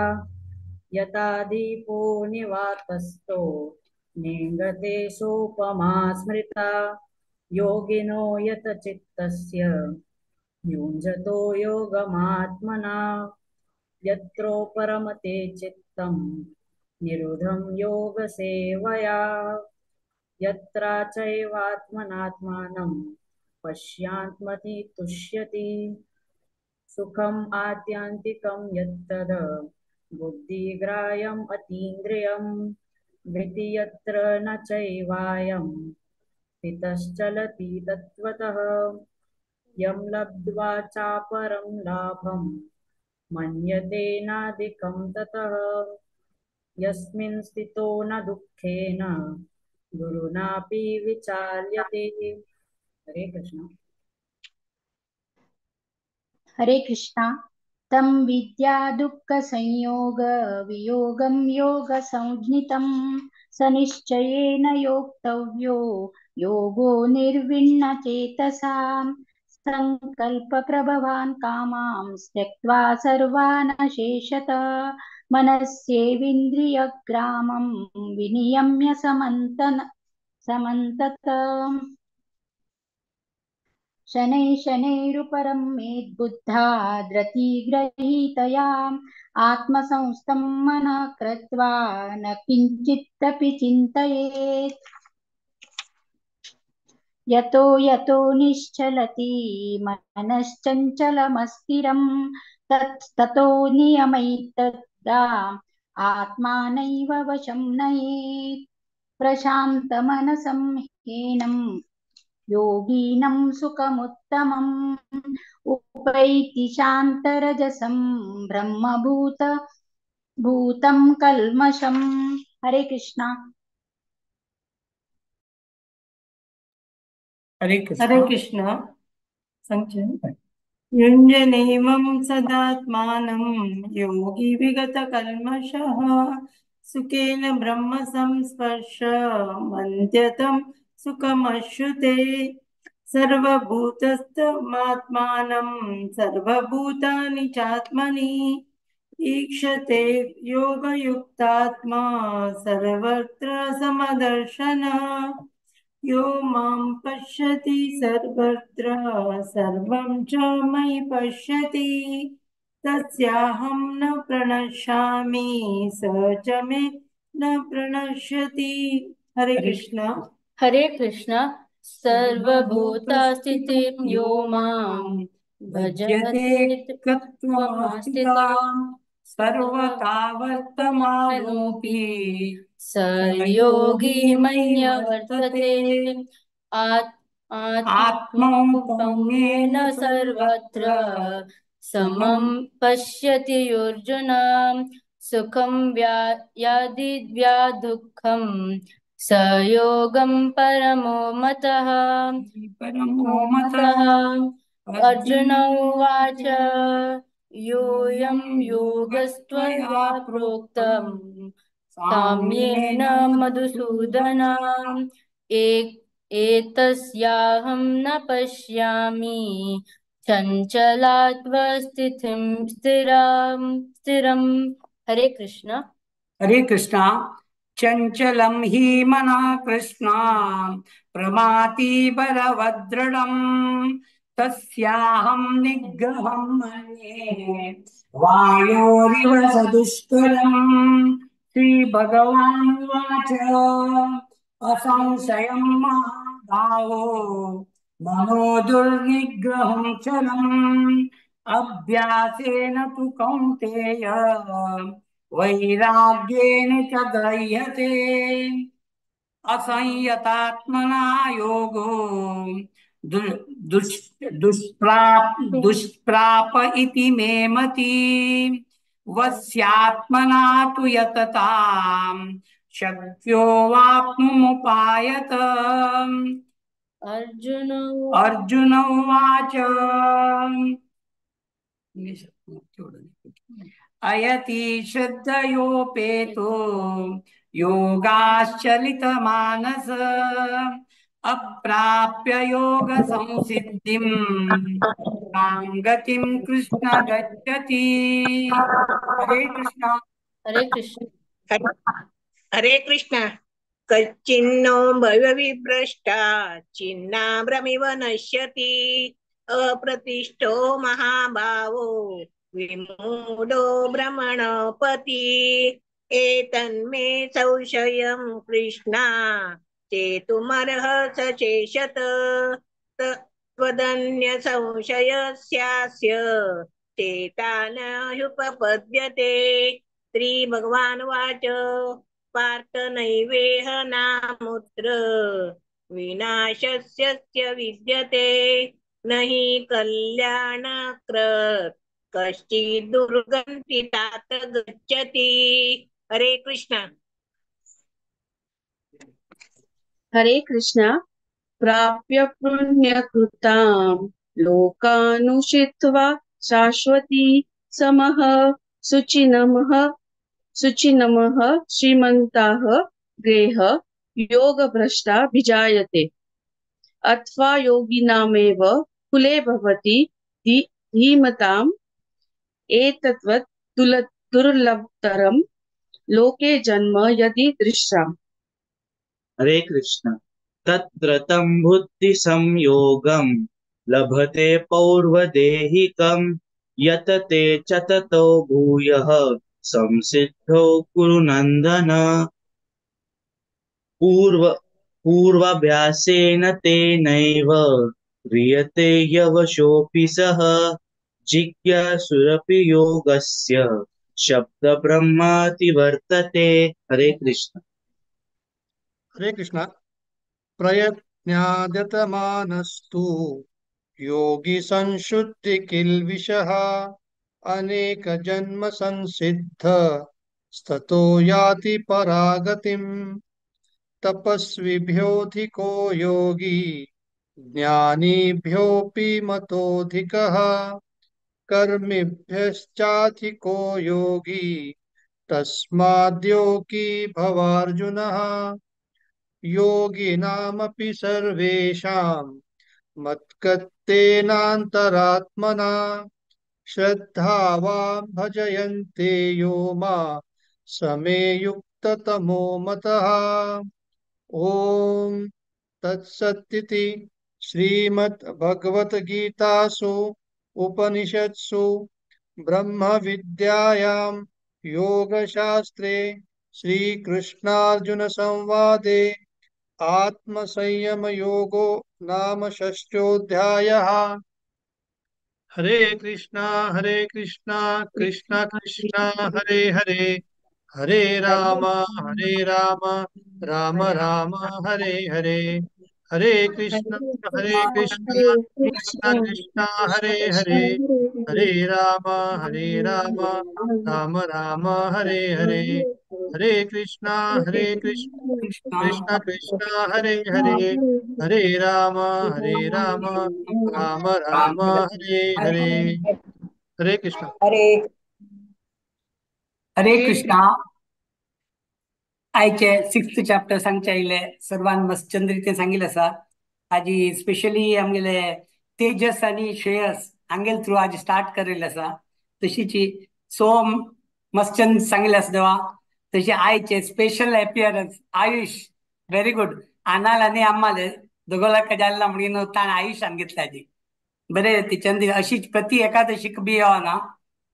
यथा दीपो निवातस्थो नेङ्गते सोपमा स्मृता योगिनो यत चित्तस्य युञ्जतो योगमात्मना। यत्रो परमते चित्तं निरुद्धं योगसेवया यत्रा चैवात्मनात्मानं पश्यात्मति तुष्यति। सुखम् आत्यन्तिकं यत्तद् बुद्धिग्राह्यम् अतीन्द्रियं वृत्ति यत्र न चैवायं स्थितश्चलति तत्त्वतः। यं लब्ध्वा चापरं लाभं मन्यते नाधिकं ततः। यस्मिन् स्थितो न दुःखेन गुरुणापि विचाल्यते। हरे कृष्ण। हरे कृष्णा। तं विद्या दुःख संयोग वियोगं योग संज्ञितं स निश्चयेन योक्तव्यो योगो निर्विण्ण चेतसां। संकल्प प्रभवान् कामां त्यक्त्वा सर्वान् शेषतः मनस्येविन्द्रियग्रामं विनियम्य समन्तत। शनैः शनैरुपरमेद्बुद्धा धृतिगृहीतया आत्मसंस्थं मनः कृत्वा न किञ्चिदपि चिन्तयेत्। यतो यतो निश्चलति मनश्चञ्चलमस्थिरं तत्ततो नियमैतद्दा आत्मानैव वशं नयेत्। प्रशान्तमनसं हीनं योगिनं सुखमुत्तमम् उपैति शान्तरजसं ब्रह्मभूत भूतं कल्मषम्। हरे कृष्णा। हरे कृष्ण। हरे कृष्ण। संचय युञ्जनेमं सदात्मानं योगी विगतकल्मषः सुखेन ब्रह्म संस्पर्श मन्त्यतं सुखमश्नुते। सर्वभूतस्थमात्मानं सर्वभूतानि चात्मनि ईक्षते योगयुक्तात्मा सर्वत्र समदर्शन। यो मां पश्यति सर्वत्र सर्वं च मयि पश्यति तस्याहं न प्रणश्यामि स च मे न प्रणश्यति। हरे कृष्ण। हरे कृष्ण। सर्वभूतस्थितिं यो मां भजते तत्त्वमास्थितां सर्वथा वर्तमानोऽपि स योगी मय्य वर्तते। आत्मौपम्येन सर्वत्र समं पश्यति अर्जुन। सुखं यादि दुःखं स योगं परमो मतः। परमो मतः। अर्जुन उवाच योऽयं योगस्त्वया प्रोक्तं साम्येन मधुसूदन एतस्याहं न पश्यामि चञ्चलात्वस्थितिं स्थिरां स्थिरम्। हरे कृष्ण। हरे कृष्ण। चंचलं हि मनः कृष्ण प्रमाति बलवदृढं तस्याहं निग्रहं मन्ये वायोरिव सदुष्करम्। श्री भगवानुवाच असंशयं महाभावो मनो दुर्निग्रहं चलम् अभ्यासेन तु कौन्तेय वैराग्येण च गृह्यते। असंयतात्मना योगो दुष्प्राप इति मे मति। वस्यात्मना तु यततां शक्यो वाप्नुमुपायत। अर्जुन अर्जुन उवाच अयति श्रद्धयोपेतो योगाश्चलितमानस अप्राप्य योग संसिद्धिं तां गतिं कृष्ण गच्छति। हरे कृष्ण। हरे कृष्ण। हरे कृष्ण। कच्चिन्नो भयविभ्रष्टा छिन्नाभ्रमिव नश्यति अप्रतिष्ठो महाभावो विमूढो भ्रमणपति एतन्मे संशयं कृष्णा चेतुमर्हस शेषत त्वदन्य संशयस्यास्य चेता न ह्युपपद्यते। श्रीभगवानुवाच पार्थ नैवेह नामुत्र विनाशस्य विद्यते नहि कल्याणकृत् कश्चित् दुर्गन्ति तात गच्छति। हरे कृष्णा। हरे कृष्णा। प्राप्य पुण्यकृतां लोकानुषित्वा शाश्वती समः शुचिनमः शुचिनमः श्रीमन्ताः गेह योगभ्रष्टा विजायते अथवा योगिनामेव कुले भवति धीमताम् एतद्वत् दुर्लभतरं लोके जन्म यदि दृश्याम्। हरे कृष्ण। तत्र तं बुद्धि संयोगं लभते पौर्वदेहिकं यतते च ततो भूयः संसिद्धो कुरु नंदन। पूर्वाभ्यासेन तेनैव क्रियते यवशोऽपि सः जिज्ञासुरपि योगस्य शब्द ब्रह्माति वर्तते। हरे कृष्ण। हरे कृष्ण। प्रयत्नाद्यतमानस्तु योगी संशुद्धि किल्बिषः अनेक जन्म संसिद्ध स्ततो याति परागतिम् तपस्विभ्योऽधिको योगी ज्ञानीभ्योऽपि मतोऽधिकः कर्मिभ्यश्चाधिको योगी तस्माद्योगी भवार्जुनः। योगिनामपि सर्वेषां मत्कर्तेनान्तरात्मना श्रद्धावान् भजयन्ते यो मा समे युक्ततमो मतः। ॐ तत्सदिति श्रीमद्भगवद्गीतासु उपनिषत्सु ब्रह्मविद्यायां योगशास्त्रे श्रीकृष्णार्जुनसंवादे आत्मसंयमयोगो नाम षष्ठोऽध्यायः। हरे कृष्णा कृष्णा कृष्णा हरे हरे, हरे राम राम राम हरे हरे, हरे कृष्णा कृष्णा कृष्णा हरे हरे, हरे राम राम राम हरे हरे, हरे कृष्णा कृष्णा कृष्णा हरे हरे, हरे राम राम राम हरे हरे। हरे कृष्णा। हरे हरे कृष्णा। आयचे सिक्स्थ चॅप्टर सांगचे आयले सर्वान मस्त चंद्रितेन सांगिल्लें आसा। आजी स्पेशली आमगेले तेजस आनी श्रेयस हांगेल थ्रू आज स्टार्ट करिल्लें आसा। तशीची सोम मस्तचंद सांगिल्लें आसा देवा। तशी आयचे special appearance Ayush, very good. आनाल आनी अम्माले दोगोलाक जाल्ला म्हणून ताणें आयुषान घेतले आजी बरें ती चंद्री अशीच प्रति एकादशीक बी येवना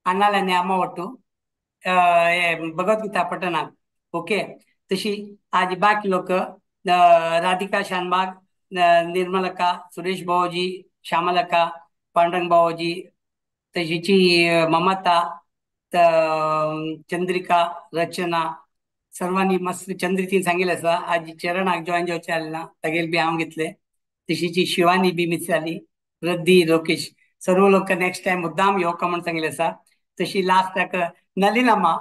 आनाल आनी अम्मा वट्टू भगवद्गीता पठनाक। ओके। तशी आज बाकी लोक राधिका शानबाग, निर्मलका, सुरेश भाऊजी, श्यामलका, पांडुरंग भाऊजी, तशीची ममता, चंद्रिका, रचना सर्वांनी मस्त चंद्रितीन सांगिल्लें आसा। आज चरणाक जॉयन जावचें आसलें ना तागेल बी हांव घेतले। तशीची शिवानी बी मिस जाली, रद्दी, लोकेश सर्व लोक नेक्स्ट टायम मुद्दाम येवका म्हूण सांगिल्लें आसा। तशी लास्टाक नलिनामा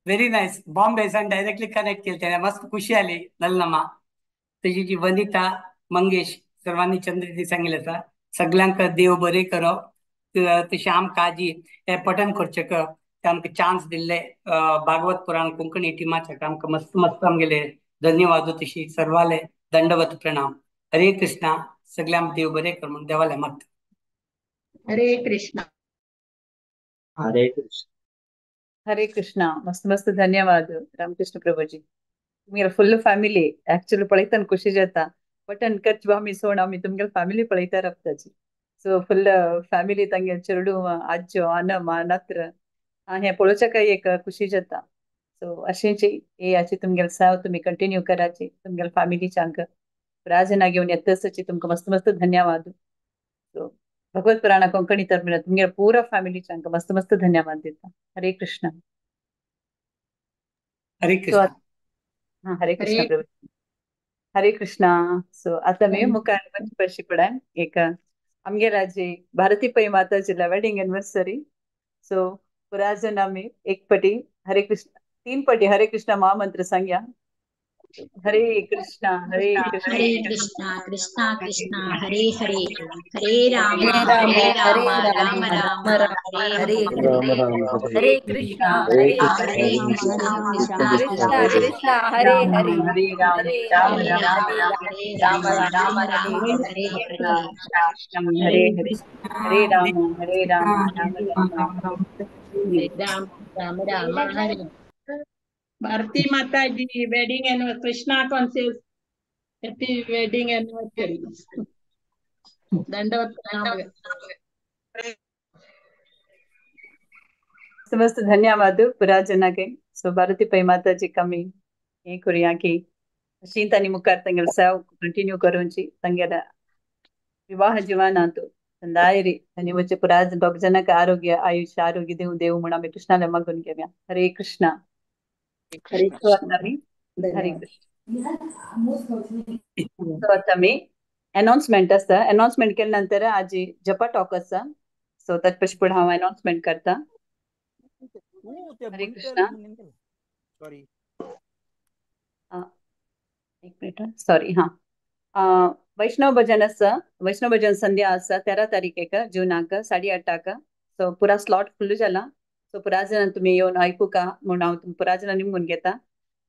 व्हेरी नायस, बॉम्बे सान डायरेक्टली कनेक्ट केले तेणें, मस्त खुशी आली नलिनामा। तशी जी वनिता, मंगेश सर्वांनी चंद्र सांगिल्लें आसा. सगल्यांक देव बरें करो. तशें आमकां आजी हें पठण करचें ते आमकां चान्स दिल्ले भागवत पुराण कोंकणी टिमाचे आमकां मस्त मस्त आमगेले धन्यवाद. तशी सर्वाले दंडवत प्रणाम. हरे कृष्णा. सगळ्यांक देव बरें कर म्हूण देवाले मागता. हरे कृष्णा. हरे कृष्ण. हरे कृष्णा. मस्त मस्त धन्यवाद रामकृष्ण प्रभुजी. तुमगेले फुल फॅमिली ऍक्च्युअली पळयताना खुशी जाता. पटन करची आमी सोड आमी तुमगेले फॅमिली पळयता रावताची. सो फुल फॅमिली तांगेले चेडूं आज्जो आनम नात्र हें पळोवच्या काय एक खुशी जाता. सो अशेंच हे याची तुमगेले सेवा तुमी कंटिन्यू कराची तुमगेले फॅमिलीच्यांक राजना घेवन येतसची तुमकां मस्त मस्त धन्यवाद. सो भगवत पुराण कोंकणी तर तुमगेले पुरा फॅमिलीच्यांक मस्त मस्त धन्यवाद दिता. हरे कृष्ण. हरे सो कृष्ण. हा हरे कृष्ण हरे प्रभु. हरे कृष्णा. सो आता मी मुखार वचपा पडाय एक आमगेला जी भारती पै माताजीला वेडिंग एनिवर्सरी. सो पुराजन आमी एक पटी हरे कृष्ण 3 पटी हरे कृष्ण महामंत्र सांग्या. हरे कृष्णा हरे कृष्ण हरे कृष्णा कृष्णा कृष्णा हरे हरे, हरे राम हरे हरे राम राम राम राम हरे हरे हरे, हरे कृष्णा हरे हरे कृष्णा कृष्णा कृष्णा कृष्णा कृष्णा हरे हरे हरे राम हरे राम राम राम हरे राम राम राम राम राम हरे हरे, हरे हरे हरे राम हरे राम राम राम हरे राम राम राम हरे. Bharati Mataji wedding anniversary, Krishna conscious happy wedding anniversary. दंडवत प्रणाम. मस्त मस्त धन्यवाद पुरा जनाके. सो भारती पै माताजी कमी हे करूया की अशी तांणी मुखार तांगेले सेव कंटिन्यू करूंची तांगेल्या विवाह जीवनांत संदायरी आनी वचे पुरा दोग जनाक आरोग्य आयुष्य आरोग्य देव देव म्हूण आमी कृष्णाले मागून घेवया. हरे कृष्णा. हरे सो आतां आमी हरे धन्यवाद. कृष्ण. सो आतां आमी अनाउन्समेंट आसा. अनाउन्समेंट केल्या नंतर आजी जपा टॉक आसा. सो ताचे पशी फुडें हांव अनाउन्समेंट करता. हरे कृष्णा. सॉरी. एक मिनिट सॉरी. हा वैष्णव भजन आसा. वैष्णव भजन संध्या आसा 13 तारखेक जूनाक 8:30. सो पुरा स्लॉट फुल्ल जाला. सो पुरा जाणां तुमी येवन आयकुका म्हूण हांव तुमकां पुरा जाणां निमगून घेता.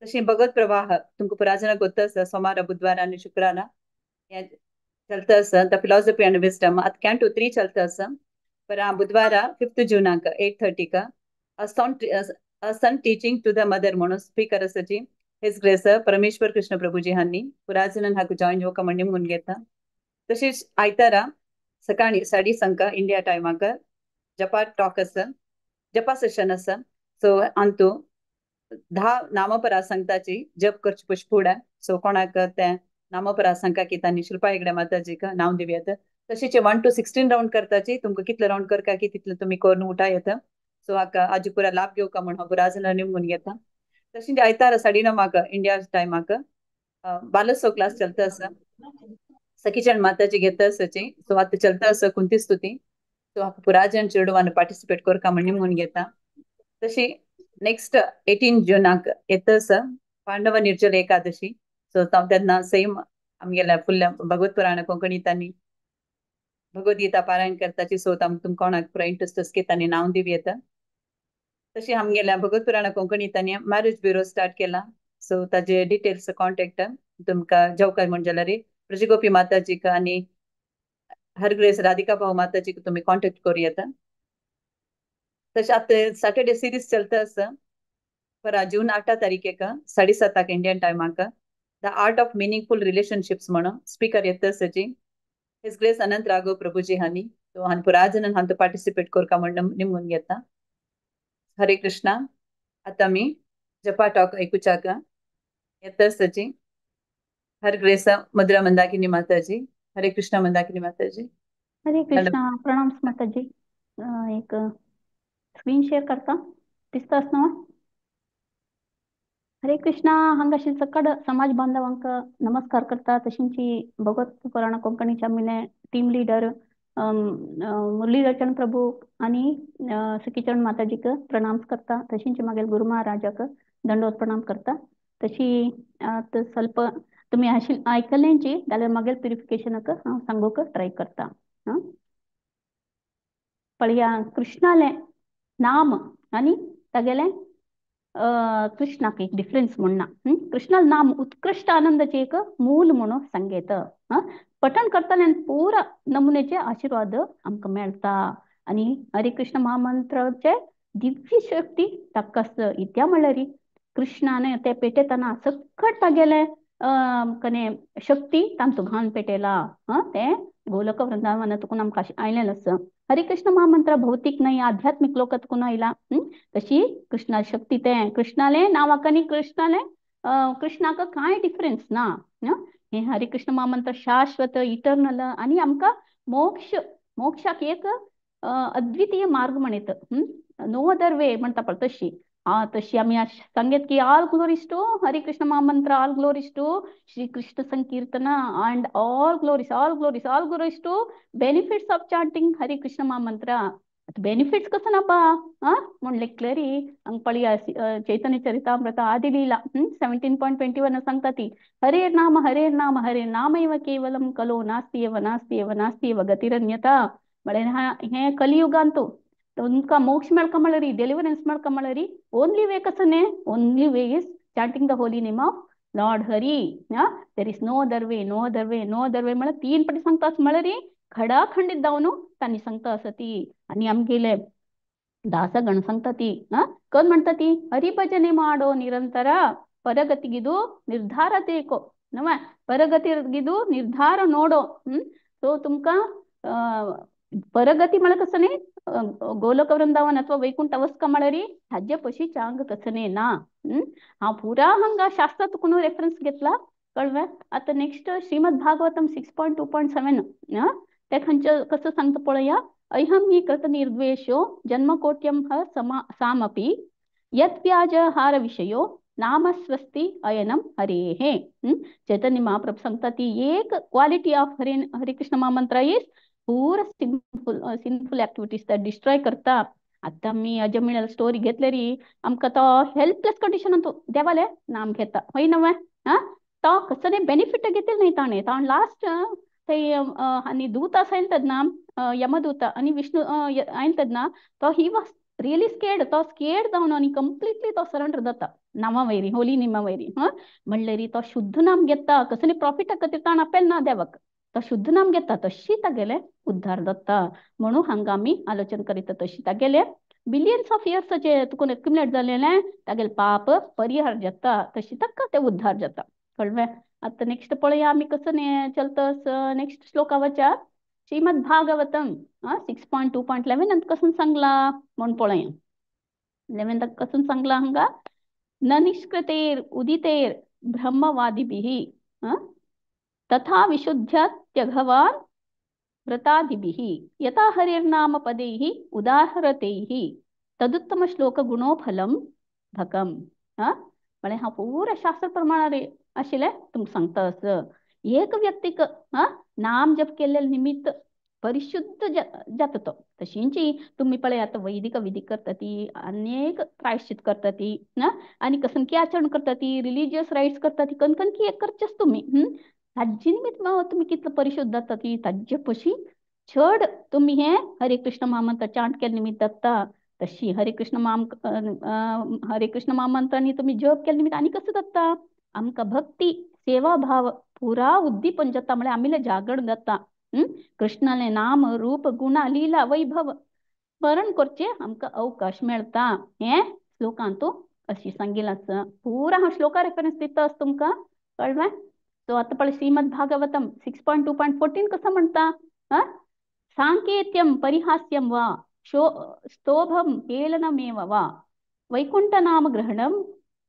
तशें भगवत प्रवाह तुमकां पुरा जाणां गोत्त आसा. सोमारा बुधवारा आनी शुक्रारा हें चलता आसा. The philosophy आनी विजडम आतां कॅन्टो 3 चलता आसा. पर बुधवारा 5 जूनाक 8:30 a son teaching to the mother म्हणून स्पीकर आसाची his grace परमेश्वर कृष्ण प्रभुजी हांनी पुरा जाणां हाका जॉयन जावका म्हण निमगून घेता. तशीच आयतारा सकाळी 6:30 इंडिया टायमाक जपा टॉक आसा. जपा सेशन आसा. सो अंतू 10 नामपरा सांगताची जप करची पशी फुडें. सो कोणाक तें नामपरा सांगता की तांणी शिल्पा हेगडे माताजीक नांव दिवयात. तशीच 1 to 16 round करताची तुमकां कितले रावंड करता की तितले तुमी करून उठा येता. सो हाका आजी पुरा लाभ घेवका म्हूण हांव पुरा जाणां निमगून घेता. तशीच आयतारा 9:30 इंडिया टायमाक बालोत्सव क्लास चलता आसा. सखीचंद माताजी घेता आसाची. सो आतां चलता आसा कुंती स्तुती. सो हाका पुरा जाण चेडवान पार्टिसिपेट करका म्हण निमगून घेता. तशी नेक्स्ट 18 जूनाक येता आसा पांडव निर्जल एकादशी. सो तेन्ना सेम आमगेल्या फुडल्या भगवत पुराण कोंकणी तांणी भगवद्गीता पारायण करताची. सो तुमकां कोणाक पुरा इंट्रस्ट आसा की तांणी नांव दिवं येता. तशी आमगेल्या भगवत पुराण कोंकणी तांणी मॅरेज ब्युरो स्टार्ट केला. सो ताजे डिटेल्स कॉन्टेक्ट तुमकां जेवकार म्हण जाल्यार ब्रजगोपी माताजीक आनी हरग्रेस राधिका भाऊ माताजीक तुमी कॉन्टेक्ट करूं येता. तशें आतां सॅटर्डे सिरीज चलता आसा. परा जून 8 तारखेक 7:30 इंडियन टायमाक the art of meaningful relationships म्हणून स्पीकर येता आसाची his grace अनंत राघव प्रभुजी हांनी. सो हांणी पुरा जाणां हांतूं पार्टिसिपेट करका म्हण निमगून घेता. हरे कृष्णा. आतां आमी जपा टॉक आयकुच्याक येता आसाची हर ग्रेस मधुरा मंदाकिनी माताजी. हरे कृष्णा मंदाकिनी माताजी. हरे हॅलो. कृष्णा. प्रणाम माताजी. एक स्क्रीन शेअर करता दिसतास ना. हरे कृष्णा. हांगाशी सकड समाज बांधवांक नमस्कार करता. तशींची भगवत पुराण कोंकणीच्या आमगेले टीम लिडर मुरलीधर प्रभू आणि सखीचरण माताजीक प्रणाम करता. तशींच मागीर गुरु महाराजाक दंडवत प्रणाम करता. तशी आतां ಸ್ವಲ್ಪ तुमी आयकलेंची जाल्यार मागीर प्युरिफिकेशनाक हांव सांगूंक ट्राय करता. आं, पळया कृष्णालें नाम आनी तागेलें कृष्णाक एक डिफरन्स म्हणना. कृष्णालें नाम उत्कृश्ट आनंदाचें एक मूल म्हणून सांगेत. पठण करतल्यान पुरा नमुनेचे आशिर्वाद आमकां मेळटा आनी हरे कृष्ण महामंत्राचे दिव्य शक्ती ताका इत्या म्हणल्यार कृष्णाने ते पेटेतना सकट तागेले कने शक्ती तांचो घाण पेटेला. ते गोलोक वृंदावन तुकून आमकां आयलें आसा. हरे कृष्ण महामंत्र भौतिक नाही आध्यात्मिक लोकात तुकून आयला. तशी कृष्णा शक्ती ते कृष्णाले नावाक आनी कृष्णाले कृष्णाक कांय डिफरन्स ना. हे हरे कृष्ण महामंत्र शाश्वत इटर्नल आनी आमकां मोक्ष मोक्षाक एक अद्वितीय मार्ग म्हणीत. नो अदर वे म्हणटा पळय तशी. तशी आमी सांगेत की all glories to Hare Krishna mahamantra, all glories to Shri Krishna sankirtana and all glories, all glories, all glories to benefits of chanting Hare Krishna mahamantra. Benefits कसो ना बा म्हूण लेखलेरी हांगा पळया चैतन्य चरितामृत आदि लीला 17.21 सांगता ती हरे नाम हरे नाम हरे नामैव केवलम कलो नास्ति एव नास्ति एव नास्ति एव गतिरन्यता. म्हळ्यार हें कलियुगांतू तुमकां मोक्ष मेळका म्हळ्यार डेलिवरन्स मेळका म्हळ्यार ओनली वे कसो only way is chanting the holy name of Lord Hari. There is no other way, no other way, no other way म्हळ्यार तीन पटी सांगता म्हळ्यार खडाखंडीत जावन तांणी सांगता आसा ती. आनी आमगेले दासगण सांगता ती कोण म्हणटा ती हरिभजने ಮಾಡೋ ನಿರಂತರ ಪರಗತಿಗಿದು ನಿರ್ಧಾರ ತೇಕೋ ನವ ಪರಗತಿಗಿದು ನಿರ್ಧಾರ ನೋಡೋ. सो तुमकां परगती म्हळ्यार कसं न्ही गोलोक वृंदावन अथवा वैकुंठ अवस्था म्हळ्यार हाजे पशी चांग कसं न्ही ना. हांव पुरा हांगा शास्त्र तुकून रेफरन्स घेतला कळ्ळें. आतां नेक्स्ट श्रीमद भागवतम 6.2.7 ते खंयचे कसं सांगता पळया. अहं हि कृत निर्द्वेषो जन्मकोट्यं ह सामपि यत्व्याजहार विषयो नाम स्वस्ति अयनम हरेः. चैतन्य महाप्रभु सांगता ती एक क्वालिटी ऑफ हरे हरे कृष्ण महामंत्र is पूरा सिनफुल सिनफुल ऍक्टिव्हिटीज त्या डिस्ट्रॉय करता. आतां मी अजमिळाल स्टोरी घेतलेरी आमकां तो हेल्पलेस कंडिशन तो देवाले नाम घेता हय नव्हे. हा तो कसं बेनिफिट घेतले नाही ताणें ताण लास्ट थंय आनी दूत आसा तेन्ना यमदूत आनी विष्णू आयन तेन्ना तो he was really scared. तो स्केर्ड जावन आनी कंप्लिटली तो सरेंडर जाता नांवा वयरी होली निमा वयरी. म्हणल्यार तो शुद्ध नाम घेता कसं प्रॉफिटा खातीर ताण आपेल ना देवाक तो शुद्ध नाम घेता तशी तागेले उद्धार जाता. म्हणून हांगा आमी आलोचन करीत तशी तागेले बिलियन्स ऑफ इयर्साचे तुकून एक्युमुलेट जालेलें तागेले पाप परिहार जाता तशी ताका ते उद्धार जाता. कळ्ळें. आतां नेक्स्ट पळया आमी कसं चलता नेक्स्ट श्लोकावच्या श्रीमद भागवतम 6.2.11 अंत कसं सांगला म्हूण पळया. 11 कसं सांगला हांगा न निष्कृतेर उदितेर ब्रह्मवादिभिः तथा विशुद्ध्यत्यघवान् व्रतादिभिः यथा हरिर्नाम पदैः उदाहरतैः तदुत्तम श्लोक गुणो फलं भकम. म्हळ्यार हांव पुरा शास्त्र प्रमाणार आशिल्लें तुमकां सांगता असं एक व्यक्तीक नाम जप केल्ले निमित्त परिशुद्ध जाता तो. तशींची तुमी पळयात वैदिक विधी करता ती अनेक प्रायश्चित करता ती आनी कसनकी आचरण करता ती रिलिजियस रायट्स करता ती कनकनकी एक करचेच तुमी. ताजे निमित्त तुमी कितलो परिशुद्ध जाता ती ताजे पशी चड तुमी हे हरे कृष्ण महामंत्र चांट केल्ले निमित्त जाता. तशी हरे कृष्ण हरे कृष्ण महामंत्रांनी तुमी जप केल्ले निमित्त आनी कसं जाता आमकां भक्ती सेवा भाव पुरा उद्दीपन जाता म्हळ्यार आमीले जागरण जाता. कृष्णाले नाम रूप गुण लीला वैभव स्मरण करचे आमकां अवकाश मेळटा. हे श्लोकांतू अशी सांगिल्लें आसा. पुरा हांव श्लोका रेफरन्स दिता आसा तुमकां कळ्ळें. सो आतां पळय श्रीमद भागवतम 6.2.14 कसं म्हणटा सांकेत्यम परिहास्यम वा स्तोभम हेलनमेव वा वैकुंठ नाम ग्रहणम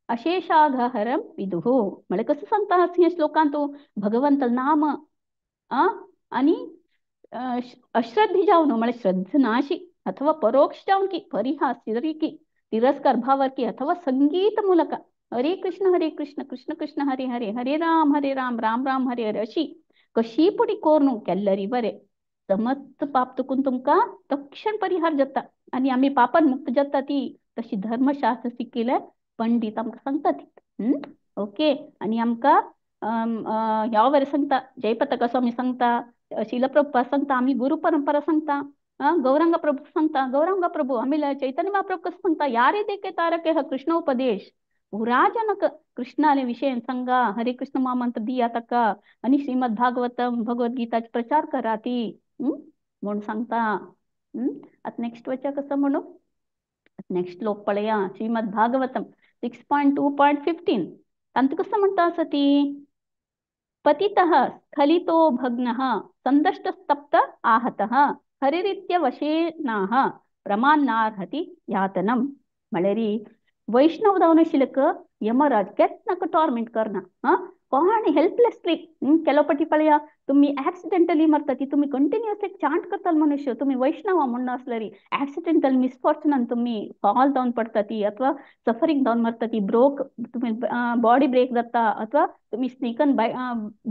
अशेषाघहरम विदुः. म्हळ्यार कसं सांगता ह्या श्लोकांतू भगवंत नाम आनी अश्रद्धी जावन म्हळ्यार श्रद्धा नाशी अथवा परोक्ष जावन की परिहास की तिरस्कार भावर की अथवा संगीत ಮೂಲಕ हरे कृष्ण कृष्ण कृष्ण हरे हरे हरे राम राम राम हरे हरे अशी कशी पुडी कोरून केल्लरी बरे समस्त पाप तुकून तुमकां तक्षण परिहार जाता आनी आमी पापान मुक्त जाता ती तशी धर्मशास्त्र शिकिल्ले पंडित आमकां सांगता ती. ओके. आनी आमकां ह्या वयर सांगता, जयपताका स्वामी सांगता, शिलप्रभा सांगता, आमी गुरु परंपरा सांगता, गौरंग प्रभू सांगता, गौरंग प्रभू आमी चैतन्य महाप्रभू कसं सांगता, यारे देखे तारके हा कृष्ण उपदेश पुराजनक कृष्णाले विषय सांगा, हरे कृष्ण महामंत्र दिया ताका आनी श्रीमद भागवतम भगवद्गीताचे प्रचार करा ती म्हूण सांगता. आतां नेक्स्ट वचया कसो म्हणू, नेक्स्ट श्लोक पळया, श्रीमद भागवतम 6.2.15. तांतूं कसं म्हणटा आसा ती, पतितः स्खलितो भग्नः संदष्टस्तप्त आहतः हरिरित्य वशेनाः प्रमाणार्हति यातनम. म्हळ्यार वैष्णव जावन आशिल्लेक यमराज केन्ना टॉर्मेंट करना, हा कोण हेल्पलेसली केलो पटी पळया तुम्ही ऍक्सिडेंटली मरता ती, तुम्ही कंटिन्युअसली चांट करताल मनुष्य, तुम्ही वैष्णव म्हणून असलरी ऍक्सिडेंटल मिसफॉर्च्युनान तुम्ही फॉल जावन पडटा ती अथवा सफरींग जावन मरता ती, ब्रोक तुम्ही बॉडी ब्रेक जाता अथवा तुम्ही स्नेकन बाय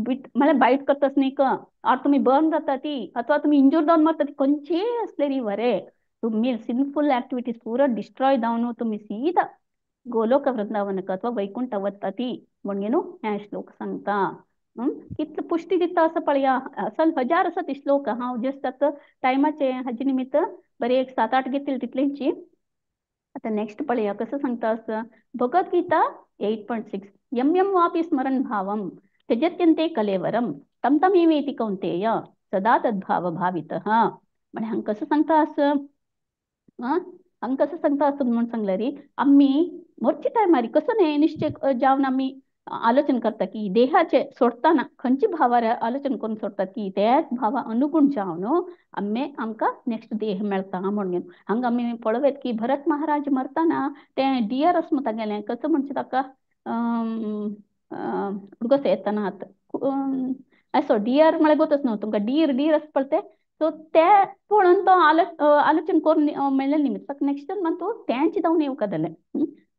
बीट म्हळ्यार बायट करता स्नेक ऑर तुम्ही बर्न जाता ती अथवा तुम्ही इंजूर जावन मरता ती, खंयचीय असलेरी वरे तुम्ही सिनफुल ऍक्टिविटीज पुरो डिस्ट्रॉय जावन तुम्ही सीधा गोलोक वृंदावनक अथवा वैकुंठ वता ती म्हणून हे श्लोक सांगता. कितलो पुष्टी दिता असं पळया, असल हजार आसा ती श्लोक, हांव जस्ट आतां टायमाचे हाजे निमित्त बरे एक 7-8 घेतले तितलेंची. आतां नेक्स्ट पळया कसं सांगता असं, भगवद्गीता 8.6. यम यम वापी स्मरण भावम त्यजत्यंते कलेवरम तम तमेवेति कौंतेय सदा तद्भाव भावितः. म्हळ्यार हांगा कसं सांगता असं, हांगा कसं सांगता असं म्हणून सांगलें रे, आमी मरचे टायमार कसं न्ही निश्चय जावन आमी आलोचन करता की देहाचे सोडताना खंयचे भावार आलोचन करून सोडटा की त्याच भावा अनुगुण जावन आमी आमकां नेक्स्ट देह मेळटा म्हणून. हांगा आमी पळोवयत की भरत महाराज मरताना तें डियर आसा तागेलें, कसं म्हणचें ताका उडगोस येताना आतां असो डियर म्हळ्यार गोतच न्हू तुमकां, डीर डीर आसा पळय तें, सो ते पळोवन तो आलोचन करून मेळ्ळें निमित्त ताका नेक्स्ट जन्मान तूं तेंच जावन येवका जालें.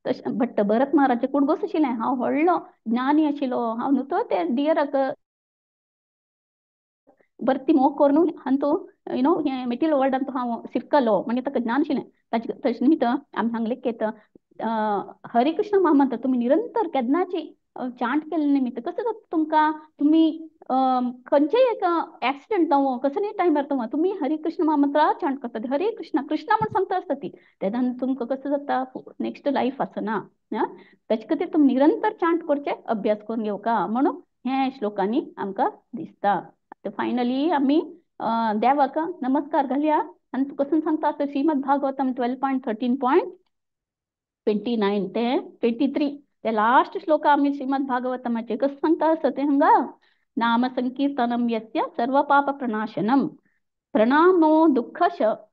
तशें बट भरत महाराजाचे कुडगोस आशिल्लें, हांव व्हडलो ज्ञानी आशिल्लो, हांव न्हू तो ते डियराक भरती मोग करून हांतू you know हें मेटीरियल वर्ल्डान तो हांव शिरकलो म्हणजे ताका ज्ञान आशिल्लें. ताचे तशें निमित्त आमी हांगा लेखयत हरे कृष्ण महामंत्र तुमी निरंतर केन्नाची चांट केल्ले निमित्त कसं जाता तुमकां, तुमी खंयचेय एक एक्सिडेंट जावं कसलेय टायमार जावं तुमी हरे कृष्ण महामंत्र चांट करता, हरे कृष्ण कृष्णा म्हण सांगता आसता ती, तेन्ना तुमकां कसं जाता नेक्स्ट लायफ आसना. ताचे खातीर तुमी निरंतर चांट करचें अभ्यास करून घेवका म्हणून हे श्लोकांनी आमकां दिसता. आतां फायनली आमी देवाक नमस्कार घालया आनी तूं कसं सांगता आसता श्रीमद भागवतम 12.13.29 ते 23 ते लास्ट श्लोक आमी श्रीमद भागवतमाचे कसं सांगता आसता ते हांगा, नाम संकीर्तनम यस्य सर्व पाप प्रणाशनम प्रणामो दुःख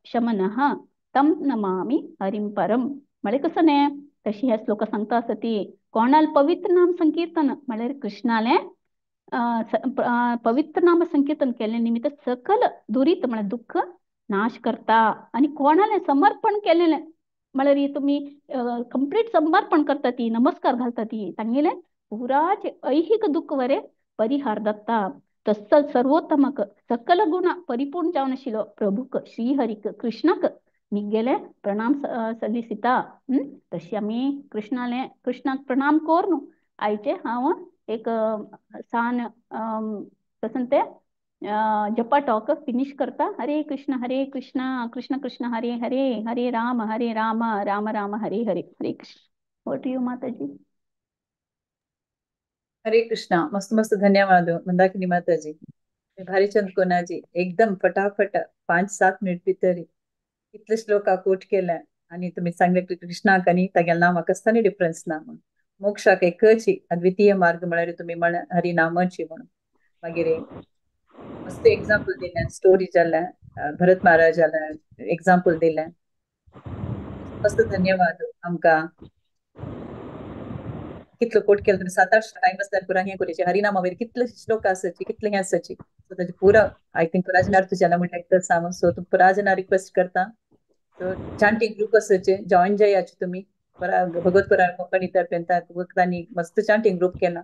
शमनः तम नमामि हरिं परम. म्हळ्यार कसं न्ही तशी हे श्लोक सांगता आसता ती, कोणाल पवित्र नाम संकीर्तन म्हळ्यार कृष्णालें पवित्र नाम संकीर्तन केल्ले निमित्त सकल दुरीत म्हळ्यार दुःख नाश करता आनी कोणालें समर्पण केलेलें म्हळ्यार तुमी कंप्लीट समर्पण करता ती, नमस्कार घालता ती, तांगेलें पुराचे ऐहिक दुःख वरे परिहार जाता. तस्सल सर्वोत्तमक सकल गुण परिपूर्ण जावन आशिल्लो प्रभूक श्रीहरीक कृष्णाक मिगेले प्रणाम सल्लिसिता. तशी आमी कृष्णाले कृष्णाक प्रणाम करून आयचे हांव एक सान कसं ते जपा टॉक फिनिश करता. हरे कृष्ण कृष्ण कृष्ण हरे हरे, हरे राम राम राम हरे हरे. हरे Krishna. Over to you Mataji. हरे कृष्णा. मस्त मस्त धन्यवाद मंदाकिनी माताजी, भारीचंद कोनाजी, एकदम फटाफट 5-7 मिनिट भितर इतले श्लोका कोट केले आणि तुम्ही सांगले की कृष्णाक आनी तागेल्या नामाक कसलो डिफरन्स ना म्हणून, मोक्षाक एकच अद्वितीय मार्ग म्हळ्यार तुम्ही म्हण हरिनामाची म्हणून. मागीर मस्त एग्जाम्पल दिलें, स्टोरी जाल्या भरत महाराजाला एग्जाम्पल दिलें. मस्त धन्यवाद आमकां कितलो कोट केलो तुम्ही, 7-8 टायम आसल्यार पुरा हें करूचे हरिनामा वयर कितले श्लोक आसाची कितले हें आसाची, सो ताचे पुरा I think पुराजना अर्थ जाला म्हणटा एकदां सांग. सो तुमकां पुराजना रिक्वेस्ट करता, सो चांटींग ग्रूप आसाचे जॉईन जायाचे तुमी, भगवत पुराण कोंकणी तर्फेन मस्त चांटींग ग्रूप केला,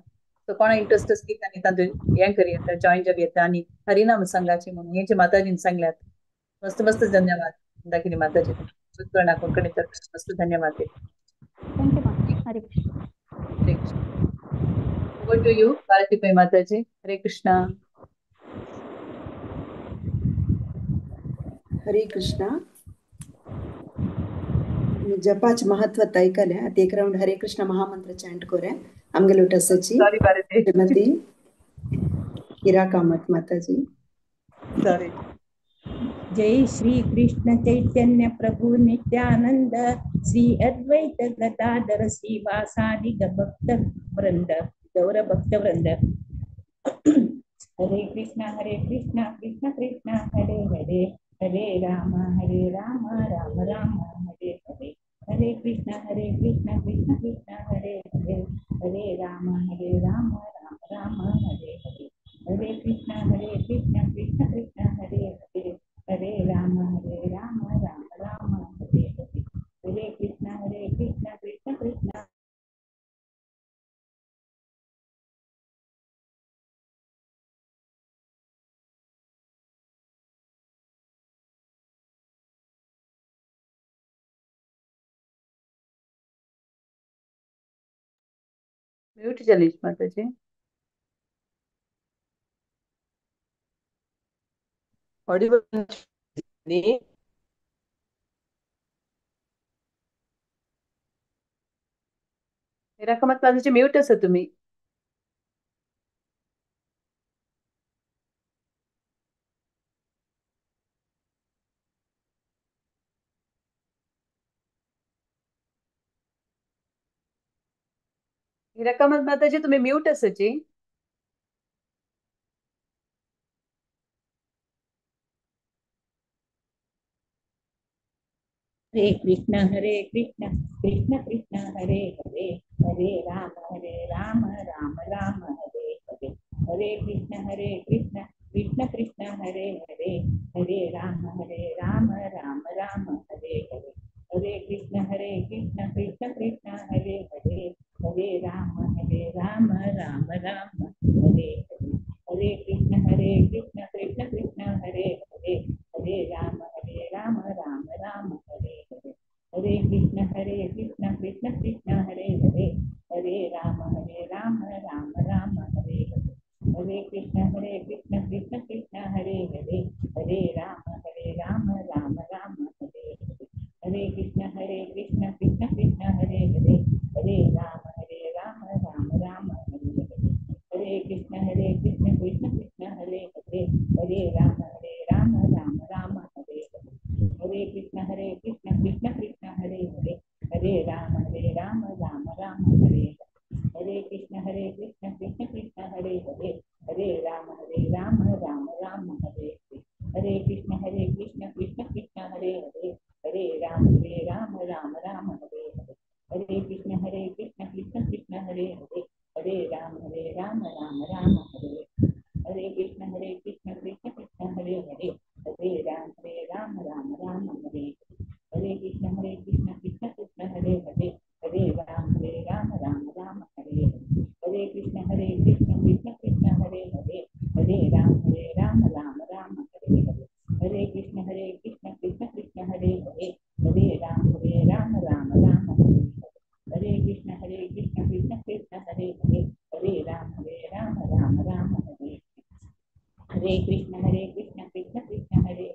सो कोणा इंट्रस्ट आसली तांणी तांतूं हें करी येता, जॉईन जावं येता आनी हरिनाम सांगाचे म्हणून हें जे माताजीन सांगल्यात. मस्त मस्त धन्यवाद मंदाकिनी माताजी, पुराण कोंकणी तर्फे मस्त धन्यवाद. Thank you. Hare Krishna. Hare Krishna. Over to you, Bharati Pai Mataji. Hare Krishna. Hare Krishna. जपाच महत्व तय केलें आतां एक रावंड हरे कृष्ण महामंत्र चॅन्ट कोरे आमगेले उठासाची सॉरी भारती. श्रीमती हिरा कामत माताजी. सॉरी. जय श्री कृष्ण चैतन्य प्रभु नित्यानंद श्री अद्वैत गदाधर श्रीवासादि भक्त वृंद गौर भक्त वृंद. हरे कृष्णा कृष्ण कृष्ण हरे हरे हरे राम राम राम हरे हरे हरे कृष्ण कृष्ण कृष्ण हरे हरे हरे राम राम राम हरे हरे हरे कृष्ण कृष्ण कृष्ण हरे हरे हरे राम राम राम हरे हरे हरे कृष्ण कृष्ण कृष्ण. म्यूट चलीश माताजी. ऑडिबल हिरा कामत माताजी म्यूट आसा तुम्ही. हिरा कामत माताजी तुम्ही म्यूट आसाची. हरे Krishna Krishna Krishna Hare Hare Hare Ram Ram Ram Hare Hare Hare Krishna Krishna Krishna Hare Hare Hare Ram Ram Ram Hare Hare Hare Krishna Krishna Krishna Hare Hare Hare Ram Ram Ram Hare Hare Hare Krishna Krishna Krishna Hare Hare Hare Ram Ram Ram Hare Hare Hare Krishna Krishna Krishna Hare Hare Hare Ram Ram Ram Hare Hare Hare Krishna Krishna Krishna Hare Hare Hare Ram Ram Ram Hare Hare Hare Krishna Krishna Krishna Hare Hare Hare Ram Ram Ram Hare Hare Hare Krishna Krishna Krishna Hare Hare Hare Ram Ram Ram Hare Hare Hare Krishna Krishna Krishna Hare Hare Hare Ram Ram Ram Hare Hare Krishna Krishna Krishna Hare Hare Hare Ram Ram Ram Hare Hare Hare Krishna Krishna Krishna Hare Hare Hare Ram Ram Ram Hare Hare Hare Krishna Krishna Krishna Hare Hare Hare Ram Ram Ram Hare Hare Krishna Krishna Krishna Hare Hare Hare Ram Ram Ram Hare Hare Krishna Krishna Krishna Hare Hare Hare Ram Ram Ram Hare Hare Krishna Krishna Krishna Hare Hare Hare Ram Ram Ram Hare Hare Hare Krishna Krishna Krishna Hare Hare Hare Ram Ram Ram Hare Hare Krishna Krishna Krishna Hare Hare Hare Ram Ram Ram Hare Hare Krishna Krishna Krishna Hare Hare Hare Ram Ram Ram Hare Hare Hare Krishna Krishna Krishna Hare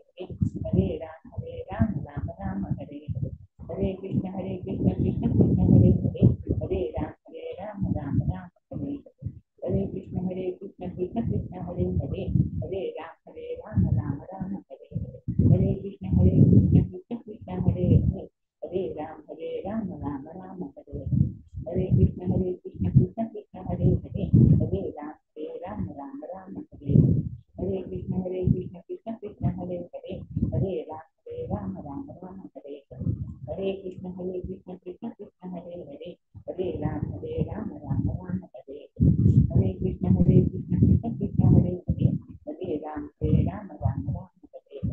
Hare Hare Ram Ram Ram Hare Hare Krishna Krishna Krishna Hare Hare Hare Ram Ram Ram Hare Hare Hare Krishna Krishna Krishna Hare Hare Hare Ram Ram Ram Hare Hare Krishna Krishna Krishna Hare Hare Hare Ram Ram Ram Hare Hare Krishna Krishna Krishna Hare Hare Hare Ram Ram Ram Hare Hare Hare Krishna Krishna Krishna Hare Hare Hare Ram Ram Ram Hare Hare Krishna Krishna Krishna Hare Hare Hare Ram Ram Ram Hare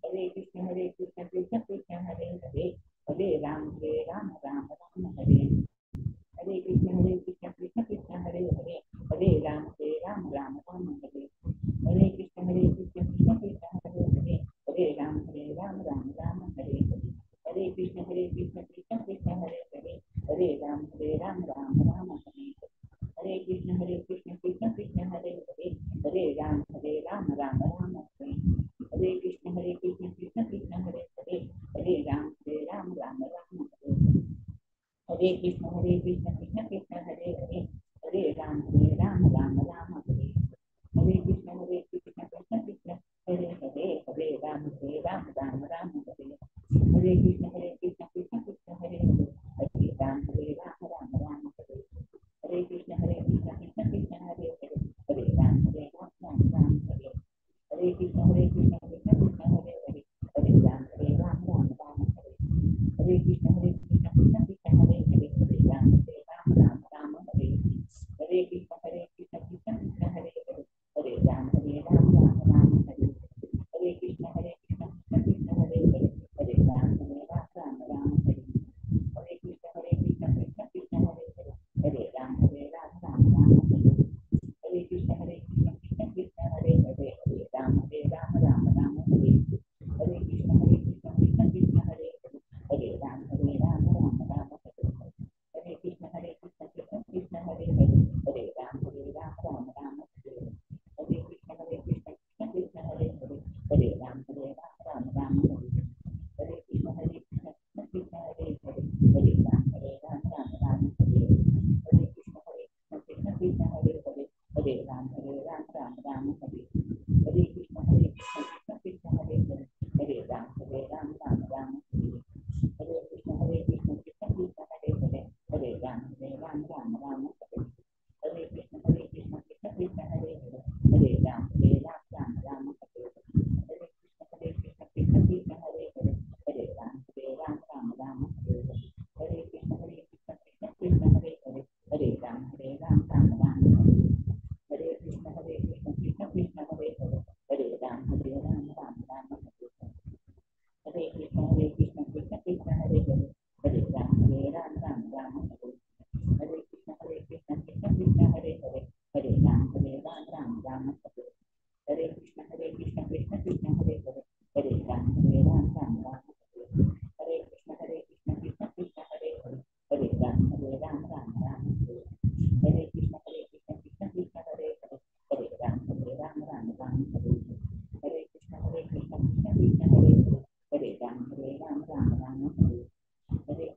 Hare Krishna Krishna Krishna Hare Hare Hare Ram Ram Ram Hare Hare Krishna Krishna Krishna Hare Hare Hare Ram Ram Ram Hare Hare Krishna Krishna Krishna Hare Hare Hare Ram Ram Ram Hare Hare Hare Krishna Krishna Krishna Hare Hare Hare Ram Ram Ram Hare Hare Krishna Krishna Hare Krishna Krishna Krishna Hare Hare Hare Ram Ram Ram Hare Hare Krishna Krishna Krishna Hare Hare Hare Ram Ram Ram Hare Hare Krishna Krishna Krishna Hare Hare Hare Ram Ram Ram Hare Hare Krishna Krishna Krishna Hare Hare Hare Ram Ram Ram Hare Hare Krishna Krishna Krishna Hare Hare Hare Ram Ram Ram Hare Hare Krishna Krishna Krishna Hare Hare Hare Ram Ram Ram Hare Hare Krishna Krishna Krishna Hare Hare Hare Ram Ram Ram Hare Hare Krishna Krishna Krishna Hare Hare Hare Ram Ram Ram Hare Hare Krishna Krishna Krishna Hare Hare Hare Ram Ram Ram Hare Hare Krishna Krishna Krishna Hare Hare Hare Ram Ram Ram Hare Hare Krishna Krishna Krishna Hare Hare Hare Ram Ram Ram Hare Hare Krishna Krishna Krishna Hare Hare Hare Ram Ram Ram Hare Hare Krishna Krishna Krishna Hare Hare Hare Ram Ram Ram Hare Hare Krishna Krishna Krishna Hare Hare Hare Ram Ram Ram Hare Hare Krishna Krishna Krishna Hare Hare Hare Ram Ram Ram Hare Hare Krishna Krishna Krishna Hare Hare Hare Ram Ram Ram Hare Hare Krishna Krishna Krishna Hare Hare Hare Ram Ram Ram Hare Hare Krishna Krishna Krishna Hare Hare Hare Ram Ram Ram Hare Hare Krishna Krishna Krishna Hare Hare Hare Ram Ram Ram Hare Hare Krishna Krishna Krishna Hare Hare Hare Ram Ram Ram Hare Hare Krishna Krishna Krishna Hare Hare Hare Ram Ram Ram Hare Hare Krishna Krishna Krishna Hare Hare Hare Ram Ram Ram Hare Hare Krishna Krishna Krishna Hare Hare Hare Ram Ram Ram Hare Hare Krishna Krishna Krishna Hare Hare Hare Ram Ram Ram Hare Hare Krishna Krishna Krishna Hare Hare Hare Ram Ram Ram Hare Hare Krishna Krishna Krishna Hare Hare Hare Ram Ram Ram Hare Hare Krishna Krishna Krishna Hare Hare Hare Ram Ram Ram Hare Hare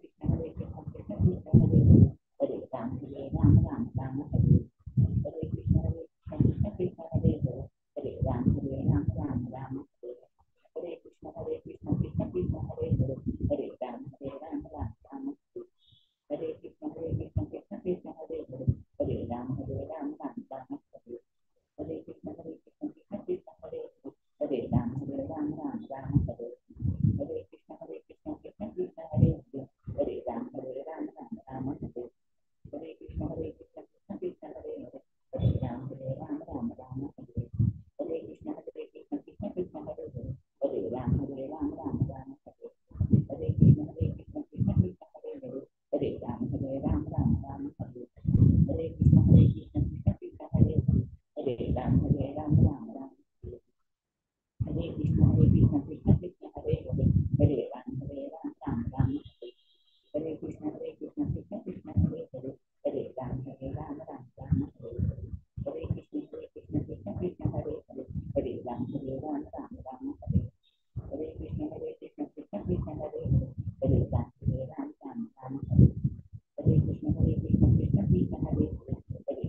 Krishna Krishna Krishna Hare Hare Hare Ram Ram Ram Hare Hare Krishna Krishna Krishna Hare Hare Hare Ram Ram Ram Hare Hare Krishna Krishna Krishna Hare Hare Hare Ram Ram Ram Hare Hare Krishna Krishna Krishna Hare Hare Hare Ram Ram Ram Hare Hare Krishna Krishna Krishna Hare Hare Hare Ram Ram Ram Hare Hare Krishna Krishna Krishna Hare Hare Hare Ram Ram Ram Hare Hare Krishna Krishna Krishna Hare Hare Hare Ram Ram Ram Hare Hare Krishna Krishna Krishna Hare Hare Hare Ram Ram Ram Hare Hare Krishna Krishna Krishna Hare Hare Hare Ram Ram Ram Hare Hare Krishna Krishna Krishna Hare Hare Hare Ram Ram Ram Hare Hare Krishna Krishna Krishna Hare Hare Hare Ram Ram Ram Hare Hare Krishna Krishna Krishna Hare Hare Hare Ram Ram Ram Hare Hare Krishna Krishna Krishna Hare Hare Hare Ram Ram Ram Hare Hare Krishna Krishna Krishna Hare Hare Hare Ram Ram Ram Hare Hare Krishna Krishna Krishna Hare Hare Hare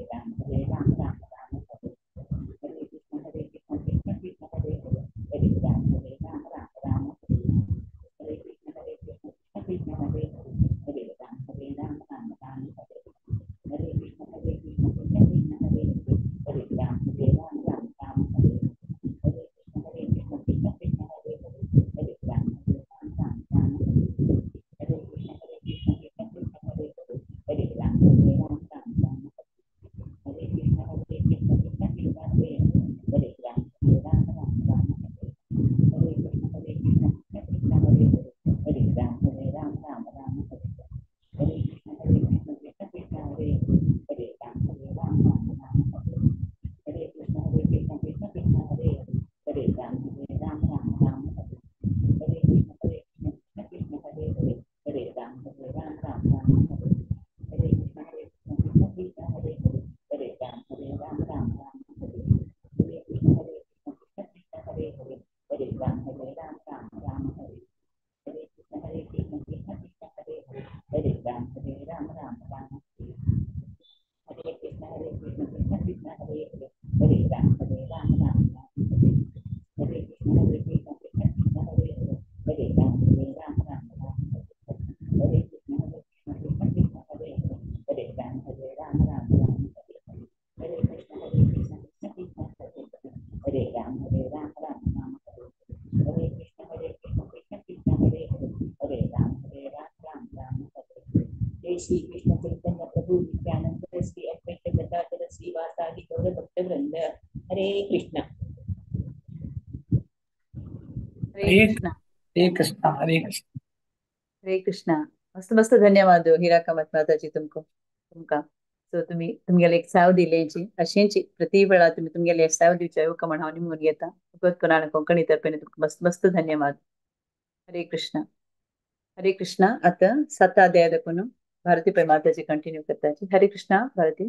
Hare Hare Hare Ram हरे राम राम राम हरे हरे कृष्ण हरे कृष्ण कृष्ण कृष्ण हरे हरे हरे राम हरे राम राम राम हरे हरे हरे कृष्ण हरे कृष्ण कृष्ण कृष्ण हरे हरे हरे राम हरे राम राम राम हरे हरे हरे कृष्ण हरे कृष्ण कृष्ण कृष्ण हरे हरे हरे राम हरे राम राम राम हरे हरे हरे कृष्ण हरे कृष्ण कृष्ण कृष्ण हरे हरे हरे राम हरे राम राम राम हरे हरे। जय श्री कृष्ण चैतन्य प्रभु नित्यानंद श्री अद्वैत गदाधर श्रीवासादि गौर भक्त वृंद। हरे कृष्ण। हरे हरे कृष्णा। हरे कृष्णा हरे कृष्ण। हरे कृष्णा। मस्त मस्त धन्यवाद हिरा कामत माताजी तुमको तुमका। So तुम्ही तुमगेले एक साव दिलेची अशेंची प्रति वेळा तुम्ही तुमगेले एक साव दिवचे येवका म्हण हांव निमगून घेता। भगवत पुराण कोंकणी तर्फेन तुमकां मस्त मस्त धन्यवाद। हरे कृष्णा। हरे कृष्णा। आता सात अध्याय दाखवून भारती पै माताजी कंटिन्यू करताची। हरे कृष्णा भारती।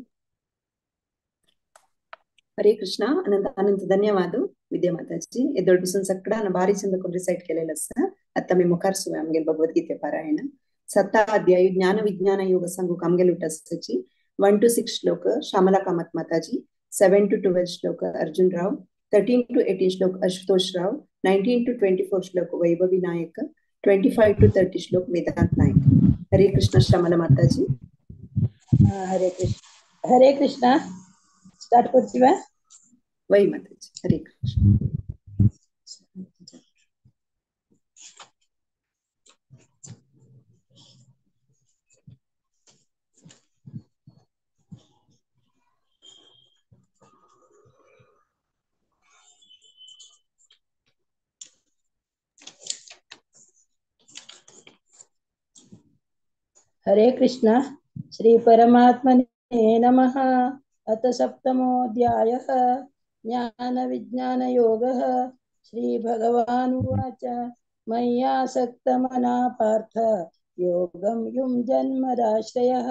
हरे कृष्णा। अनंत अनंत धन्यवाद विद्या माताजी। एदोड सकडा भारी चंद रिसाइट केलेलं आसा। आता मी मुखार सुवे आमगेल भगवद्गीते पारायण सत्ता अध्याय ज्ञान विज्ञान योग सांगूक आमगेल उठाची 1 to 6 श्लोक श्यामला कामत माताजी, 7 to 12 श्लोक अर्जुन राव, 13 to 18 श्लोक आशुतोष राव, 19 to 24 श्लोक वैभवी नायक, 25 to 30 श्लोक वेदांत नायक। हरे कृष्ण श्यामला माताजी। हरे कृष्ण हरे कृष्णा। स्टार्ट करची बा वही माताजी। हरे कृष्ण। हरे कृष्णा। श्री परमात्मने नमः। अथ सप्तमोऽध्यायः ज्ञान विज्ञान योगः। श्री भगवानुवाच मय्यासक्तमना पार्थ योगं युञ्जन्मदाश्रयः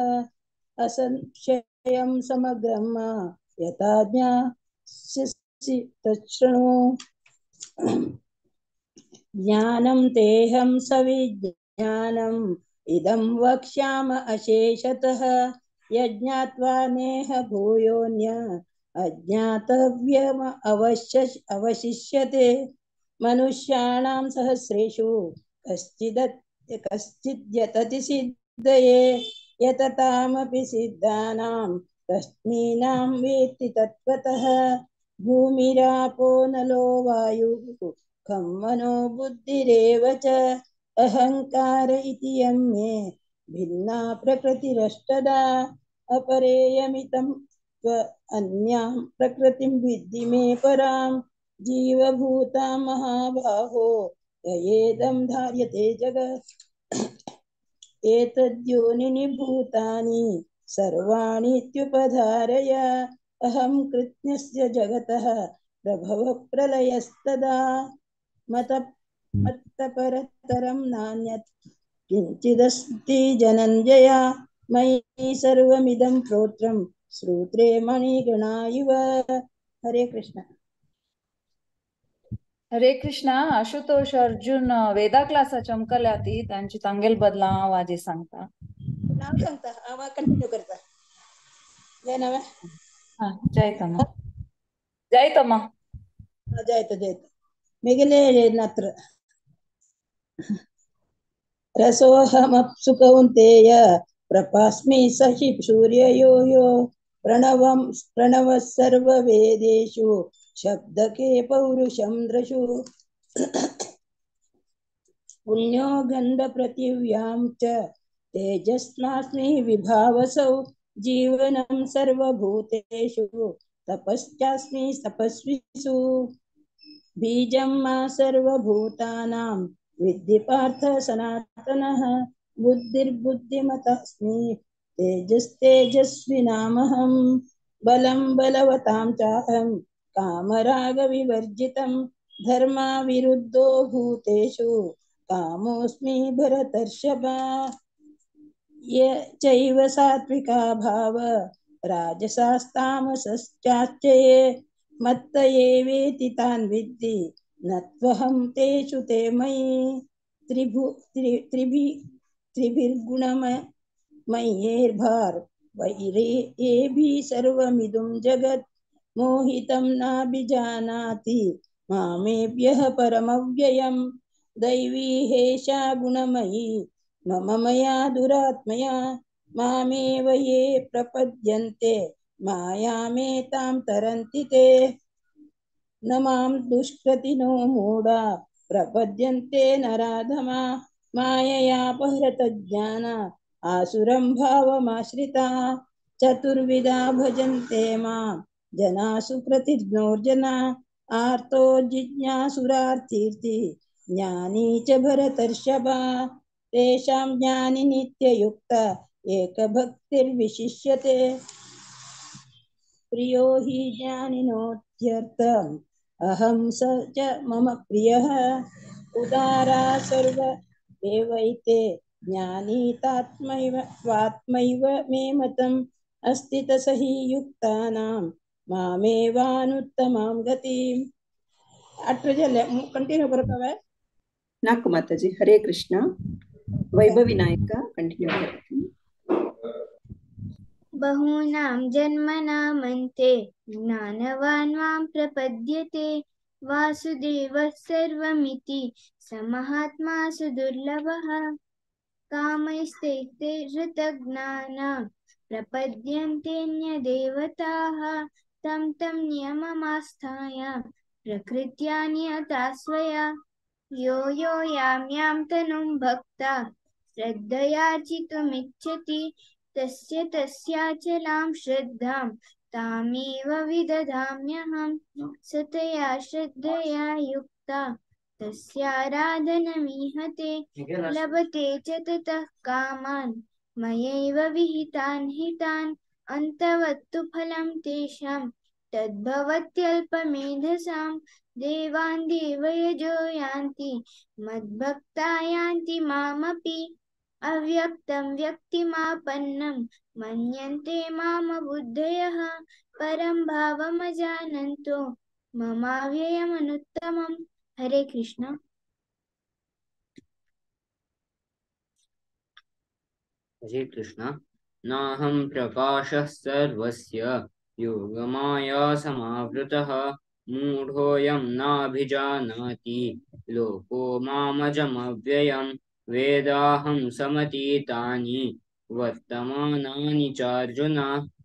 असंशयं समग्रं मां यथा ज्ञास्यसि तच्छृणु। ज्ञानं तेऽहं सविज्ञानम् इदं वक्ष्याम अशेषतः यज्ञात्वा नेह भूयोऽन्य अज्ञातव्यम अवशिष्यते। मनुष्याणां सहस्रेषु कश्चिद्यतति सिद्धये यततामपि सिद्धानां कस्मीनां वेत्ति तत्त्वतः। भूमिरापो नलो वायुः खं मनो बुद्धिरेव च अहंकार इति यं मे भिन्ना प्रकृतिरष्टदा। अपरेयमितं अन्यां प्रकृतिं विद्धि मे परां जीवभूतां महाबाहो ययेदं धार्यते जगत्। एतद्योनिनि भूतानि सर्वाणीत्युपधारय अहं कृत्स्नस्य जगतः प्रभव प्रलयस्तदा। मत्तपरतरं नान्यत् किञ्चिदस्ति जनञ्जया मयि सर्वमिदं प्रोत्रं श्रोत्रे मणिगणा इव। हरे कृष्ण। हरे कृष्णा। आशुतोष अर्जुन वेदा क्लासाच्या चमकल्या ती तांची तांगेल बदला हांव आजी सांगता। नाव सांगता हांव कंटिन्यू करता। जय नव्या हा जयतमा जयतमा जयत जयत मेगेले नात्र रसोऽहमप्सु कौन्तेय प्रपास्मि सहि सूर्ययो यो प्रणवं प्रणवः सर्ववेदेषु शब्दके पौरुषं दृशु। पुण्यो गन्धपृथिव्यां च तेजस्नास्मि विभावसौ जीवनं सर्वभूतेषु तपश्चास्मि तपस्विषु। बीजं मा सर्वभूतानां विद्धि पार्थ सनातनः बुद्धिर्बुद्धिमतास्मि तेजस्तेजस्विनामहं बलं बलवतां चाहं कामरागविवर्जितं धर्माविरुद्धो भूतेषु कामोऽस्मि भरतर्षभ। ये चैव सात्विका भाव राजसास्तामसश्चाश्चये मत्त एवेति तान् विद्धि न त्वहं तेषु ते मयि। त्रिभिर्गुणमयैर्भार वैरेभिः सर्वमिदं जगत् मोहितं नाभिजानाति मामेभ्यः परमव्ययम्। दैवी हेषा गुणमयी मम मया दुरात्मया मामेव ये प्रपद्यन्ते मायामेतां तरन्ति ते। न मां दुष्कृतिनो मूढा प्रपद्यन्ते नराधमा मायया अपहृतज्ञाना आसुरं भावमाश्रिता। चतुर्विधा भजन्ते मां जना सुकृतिज्ञोर्जना आर्तो जिज्ञासुरार्थीर्ति ज्ञानी च भरतर्षभा। तेषां ज्ञानि नित्ययुक्त एकभक्तिर्विशिष्यते। प्रियो हि ज्ञानिनोत्यर्थम् अहं स च मम प्रियः। उदारा सर्व एवैते ज्ञानी तात्मैव त्वात्मैव मे मतम् अस्ति तस हि युक्तानां मामेवानुत्तमां गतिम्। कंटिन्यू करता नाकु माताजी। हरे कृष्णा। वैभवी नायक कंटिन्यू करते। बहूनां जन्मनामन्ते ज्ञानवान् मां प्रपद्यते वासुदेवः सर्वमिति स महात्मा सुदुर्लभः। कामैस्तैस्ते हृतज्ञाना प्रपद्यन्तेऽन्यदेवताः तं तं नियममास्थाय प्रकृत्या नियता स्वया। यो यो यां यां तनुं भक्ता श्रद्धयार्जितुमिच्छति तस्य तस्याचलां श्रद्धां तामेव विदधाम्यहं। सतया श्रद्धया युक्ता तस्याराधनमीहते लभते च ततः कामान् मयैव विहितान् हितान्। अन्तवत्तु फलं तेषां तद्भवत्यल्पमेधसां। देवान् देवयजो यान्ति मद्भक्ता यान्ति मामपि। अव्यक्तं व्यक्तिमापन्नं मन्यन्ते मामबुद्धयः परं भावमजानन्तो ममाव्ययमनुत्तमम्। हरे कृष्ण। हरे कृष्ण। नाहं प्रकाशः सर्वस्य योगमाया समावृतः मूढोऽयं नाभिजानाति लोको मामजमव्ययम्। वेदाहं समतीतानि वर्तमानानि चार्जुन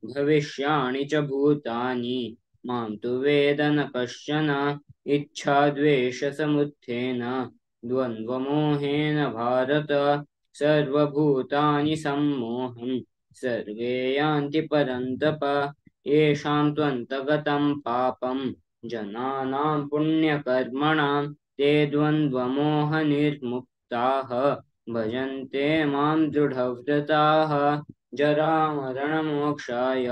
भविष्याणि च भूतानि मां तु वेद न कश्चन। इच्छाद्वेषसमुत्थेन द्वन्द्वमोहेन भारत सर्वभूतानि सम्मोहं सर्वे यान्ति परन्तप। येषां त्वन्तगतं पापं जनानां पुण्यकर्मणां ते द्वन्द्वमोहनिर्मुक्ताः भजन्ते मां दृढव्रताः। जरामरणमोक्षाय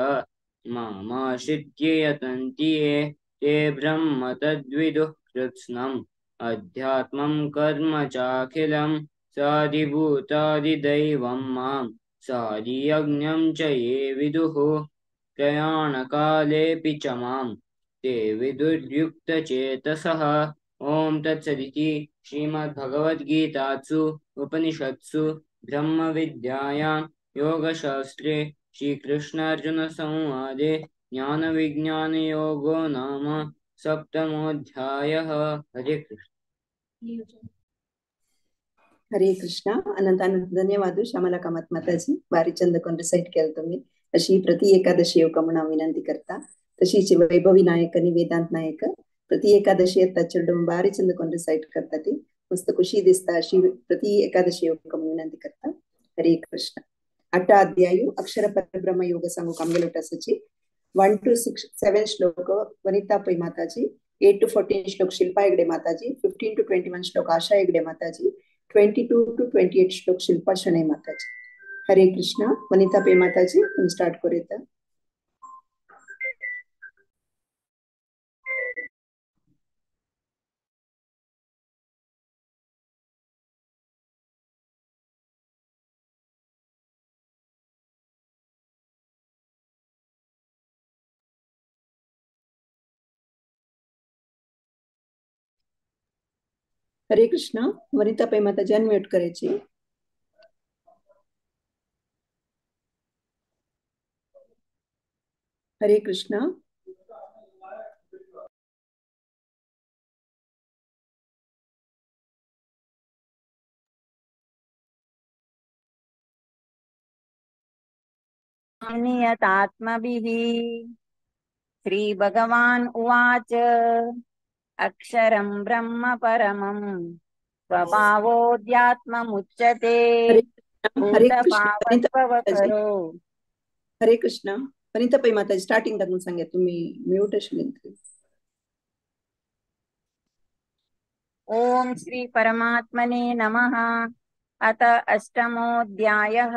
मामाश्रित्य यतन्ति ये ते ब्रह्म तद्विदुः कृत्स्नम्। अध्यात्मं कर्म चाखिलं साधिभूतादिदैवं मां साधियज्ञं च ये विदुः। प्रयाणकालेऽपि च मां ते विदुर्युक्तचेतसः। ॐ तत्सदिति श्रीमद्भगवद्गीतासु उपनिषत्सु ब्रह्मविद्यायां योगशास्त्रे श्रीकृष्णार्जुनसंवादे ज्ञानविज्ञानयोगो नाम सप्तमोऽध्यायः। हरे कृष्ण। हरे कृष्ण। अनंत अनंत धन्यवाद श्यामला कामत माताजी। भारी चंद कोण रिसाइट केलं तुम्ही। अशी प्रति एकादशी येवका म्हणून हांव विनंती करता। तशीच वैभवी नायक आणि वेदांत नायक प्रति एकादशी येता चेडूं भारी चंद कोण रिसाइट करता ती मस्त खुशी दिसता। अशी प्रति एकादशी येवका म्हणून विनंती करता। हरे कृष्ण। अट्टा अध्याय अक्षर परब्रह्म योग सांगू आमगेलो आसाची 1 to 6 7 श्लोक वनिता पै माताजी, 8 to 14 श्लोक शिल्पा हेगडे माताजी, 15 to 21 श्लोक आशा हेगडे माताजी, 22 to 28 श्लोक शिल्पा शणै माताजी। हरे कृष्ण। वनिता पै माताजी तुम स्टार्ट करूया। हरे कृष्ण। वनिता पै माताजी अनम्यूट करायची। हरे कृष्ण। नियतात्मभिः। श्रीभगवान् उवाच अक्षरं ब्रह्म परमं स्वभावोऽध्यात्ममुच्यते हरे कृष्ण वनिता माताजी। भूतभावद्भवकरो। हरे कृष्ण वनिता पै माताजी स्टार्टिंग टाकून सांगा, तुम्ही म्यूट असेल। ॐ श्री परमात्मने नमः। अथ अष्टमोऽध्यायः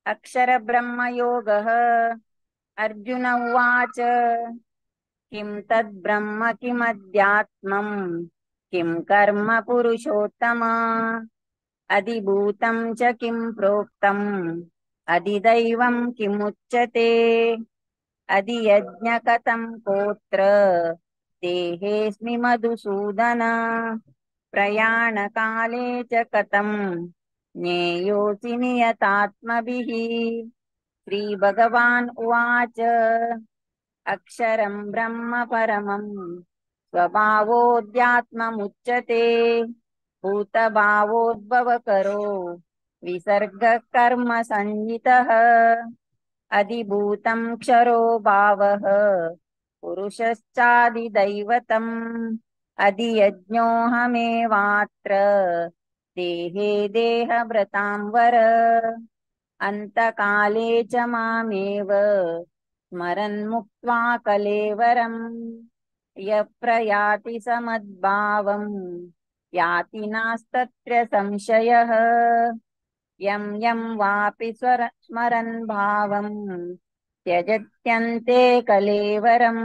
अक्षर ब्रह्मयोगः। अर्जुन उवाच किं तद् ब्रह्म किमध्यात्मं किं कर्म पुरुषोत्तम अधिभूतं च किं प्रोक्तम् अधिदैवं किमुच्यते अधियज्ञ कथं कोत्र देहेऽस्मि मधुसूदन प्रयाणकाले च कथं ज्ञेयोऽसि नियतात्मभिः। श्रीभगवान् उवाच अक्षरं ब्रह्म परमं स्वभावोऽध्यात्ममुच्यते भूतभावोद्भवकरो विसर्गः कर्म संजितः अधिभूतं क्षरो भावः पुरुषश्चादिदैवतम् अधियज्ञोऽहमेवात्र देहे देहभृतां वर अन्तकाले च मामेव स्मरन् मुक्त्वा कलेवरम् यः प्रयाति समद्भावं याति नास्तत्र संशयः यं यं वापि स्मरन् भावं त्यजत्यन्ते कलेवरं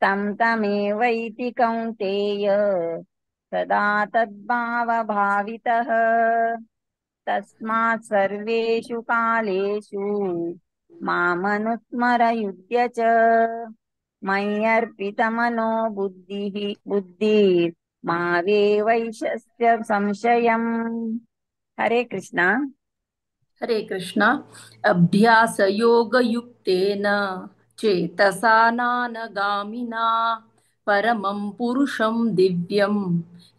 तं तमेवैति कौन्तेय सदा तद्भावभावितः। तस्मात् सर्वेषु कालेषु मामनुस्मर युध्य च मय्यर्पितमनो बुद्धिर्मा वैशस्य संशयम्। हरे कृष्णा। हरे कृष्णा। अभ्यासयोगयुक्तेन चेतसा नानगामिना परमं पुरुषं दिव्यं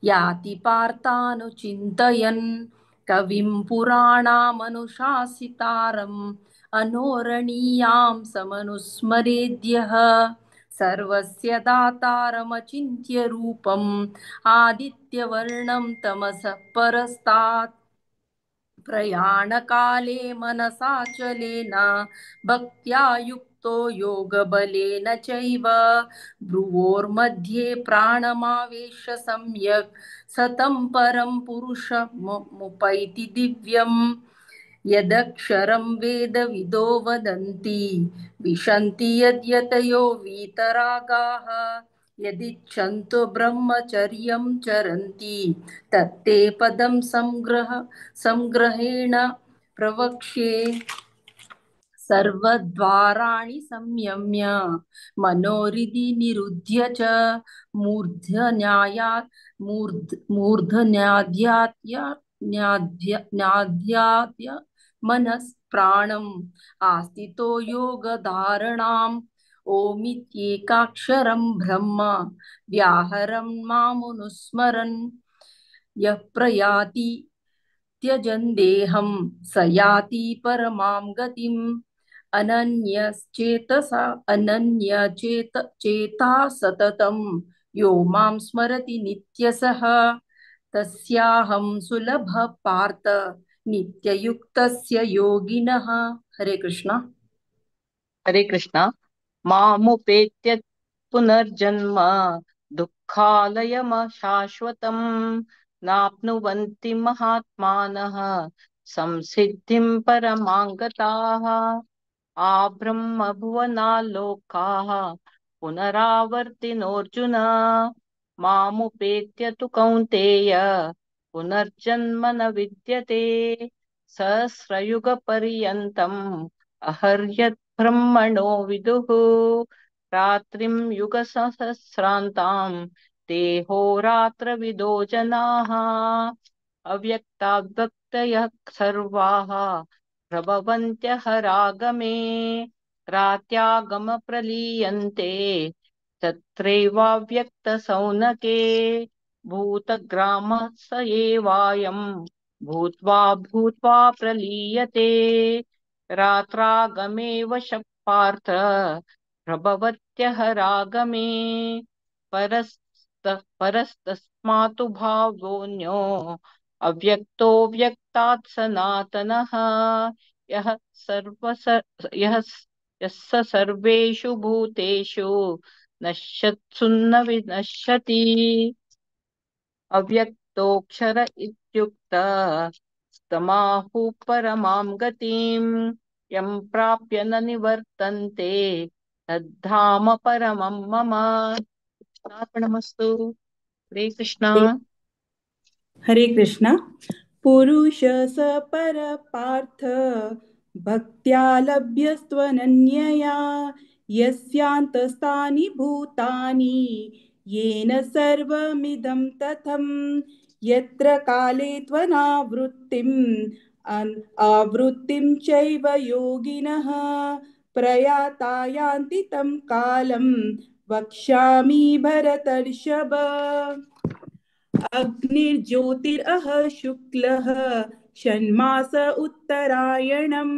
याति पार्थानुचिन्तयन् कविं पुराणामनुशासितारम् अनोरणीयां समनुस्मरेद्यः सर्वस्य दातारमचिन्त्य रूपम् आदित्यवर्णं तमसः परस्तात् प्रयाणकाले मनसाचलेन भक्त्या युक्तो योगबलेन चैव भ्रुवोर्मध्ये प्राणमावेश्य सम्यक् सतं परं पुरुषमुपैति दिव्यम्। यदक्षरं वेदविदो वदन्ति विशन्ति यद्यतयो वीतरागाः यदिच्छन्तो ब्रह्मचर्यं चरन्ति तत्ते पदं संग्रहेण प्रवक्ष्ये। सर्वद्वाराणि संयम्य मनोहृदि निरुध्य च मूर्धन्याध्यात्य मनस्प्राणम् आस्थितो योगधारणाम् ओमित्येकाक्षरं ब्रह्म व्याहरं मामुनुस्मरन् यः प्रयाति त्यजन् देहं स याति परमां गतिम्। अनन्यश्चेतसा अनन्यचेता सततं यो मां स्मरति नित्यसः तस्याहं सुलभ पार्थ नित्ययुक्तस्य योगिनः। हरे कृष्णा। हरे कृष्णा। मामुपेत्य पुनर्जन्म दुःखालयम शाश्वतं नाप्नुवन्ति महात्मानः संसिद्धिं परमां गताः। आब्रह्म भुवनालोकाः पुनरावर्तिनोऽर्जुन मामुपेत्य तु कौन्तेय पुनर्जन्म न विद्यते। सहस्रयुगपर्यन्तम् अहर्यत् ब्रह्मणो विदुः रात्रिं युगसहस्रान्तां देहोरात्रविदो जनाः। अव्यक्ताव्यक्तयः सर्वाः प्रभवन्त्यहरागमे रात्यागमप्रलीयन्ते तत्रैवाव्यक्तसौनके। भूतग्रामः स एवायं भूत्वा भूत्वा प्रलीयते। रात्रागमे वश पार्थ प्रभवत्यहरागमे परस्तस्मातु भावोऽन्यो अव्यक्तो व्यक्तात् सनातनः यः यः स सर्वेषु भूतेषु नश्यत्सु न विनश्यति। अव्यक्तोऽक्षर इत्युक्तः तमाहुः परमां गतिं यं प्राप्य न निवर्तन्ते तद्धाम परमं मम। अर्पणमस्तु। हरे कृष्णा। हरे कृष्णा। पुरुष स पर पार्थ भक्त्या लभ्यस्त्वनन्यया यस्यान्तस्तानि भूतानि येन सर्वमिदं तथं यत्र काले त्वनावृत्तिम् आवृत्तिं चैव योगिनः प्रयाता यान्ति तं कालं वक्ष्यामि भरतर्षभ। अग्निर्ज्योतिरह शुक्लः षण्मास उत्तरायणं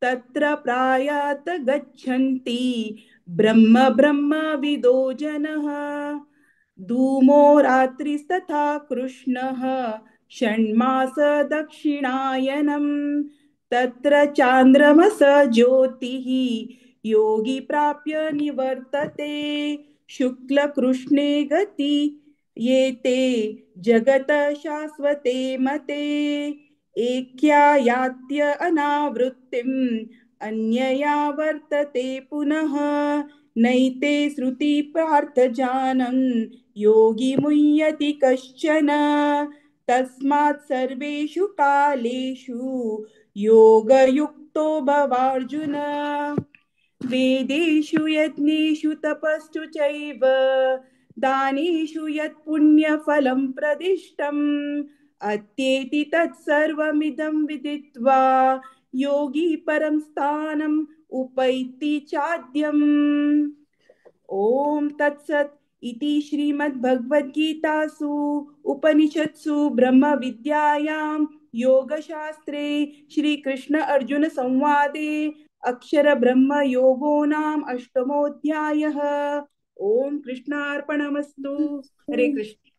तत्र प्रायात गच्छन्ति ब्रह्म ब्रह्मविदो जनः। धूमो रात्रिस्तथा कृष्णः षण्मास दक्षिणायनं तत्र चान्द्रमस ज्योतिः योगी प्राप्य निवर्तते। शुक्लकृष्णे गति ये ते जगत शाश्वते मते एक्या यात्य अनावृत्तिम् अन्यया वर्तते पुनः नैते श्रुति पार्थ जानन् योगी मुह्यति कश्चन। तस्मात् सर्वेषु कालेषु योगयुक्तो भवार्जुन। वेदेषु यज्ञेषु तपस्सु चैव दानेषु यत्पुण्यफलं प्रदिष्टम् अत्येति तत्सर्वमिदं विदित्वा योगी परं स्थानम् उपैति चाद्यम्। ॐ तत्सत् इति श्रीमद्भगवद्गीतासु उपनिषत्सु ब्रह्मविद्यायां योगशास्त्रे श्रीकृष्ण अर्जुन संवादे अक्षर ब्रह्म योगो नाम अष्टमोऽध्यायः। ओम कृष्णार्पणमस्तु। हरे कृष्ण।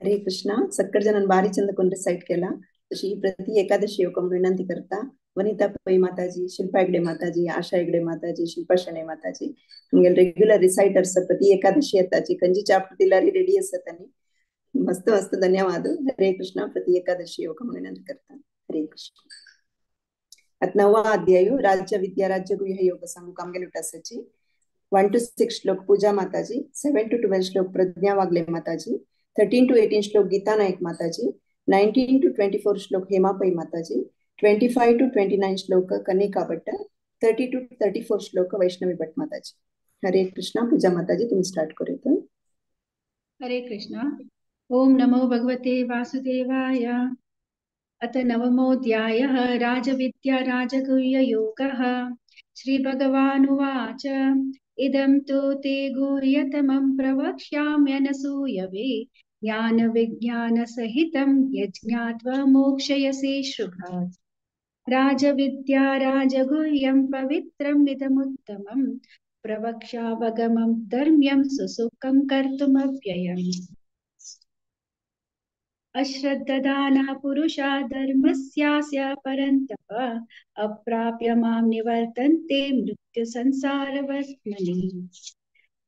हरे कृष्णा। सक्कड जणांनी भारी चंद कोण रिसाइट केला तशी प्रति एकादशी योग विनंती करता वनिता पै माताजी, शिल्पा हेगडे माताजी, आशा हेगडे माताजी, शिल्पा शणे माताजी आमगेले रेग्युलर रिसाइटर्स प्रति एकादशी येताची खंयची चॅप्टर दिल्यार रेडी आसतात आनी मस्त मस्त धन्यवाद। हरे कृष्णा। प्रति एकादशी योग विनंती करता। हरे कृष्ण। आतां नवा अध्याय राज्य विद्या राज्य गुह्य योग सांगूक आमगेले उठासाची 1 to 6 श्लोक पूजा माताजी, 7 to 12 श्लोक प्रज्ञा वागले माताजी, 13 to 18 श्लोक गीता नायक माताजी, 19 to 24 श्लोक हेमा पै माताजी, 25 to 29 श्लोक कनिका भट्ट, 30 to 34 श्लोक वैष्णवी भट्ट माताजी। हरे कृष्णा। पूजा माताजी तुम्ही स्टार्ट करूया। हरे कृष्णा। ओम नमो भगवते वासुदेवाय। अथ नवमोऽध्यायः राजविद्या राजगुह्ययोगः। श्रीभगवानुवाच इदं तु ते गुह्यतमं प्रवक्ष्याम्यनसूयवे ज्ञानविज्ञानसहितं यज्ञात्वा मोक्षयसे शुभात्। राजविद्या राजगुह्यं पवित्रं इदमुत्तमं प्रवक्ष्यावगमं धर्म्यं सुसुखं कर्तुमव्ययम्। अश्रद्दधाना पुरुषा धर्मस्यास्य परन्तप अप्राप्य मां निवर्तन्ते मृत्युसंसारवर्त्मनि।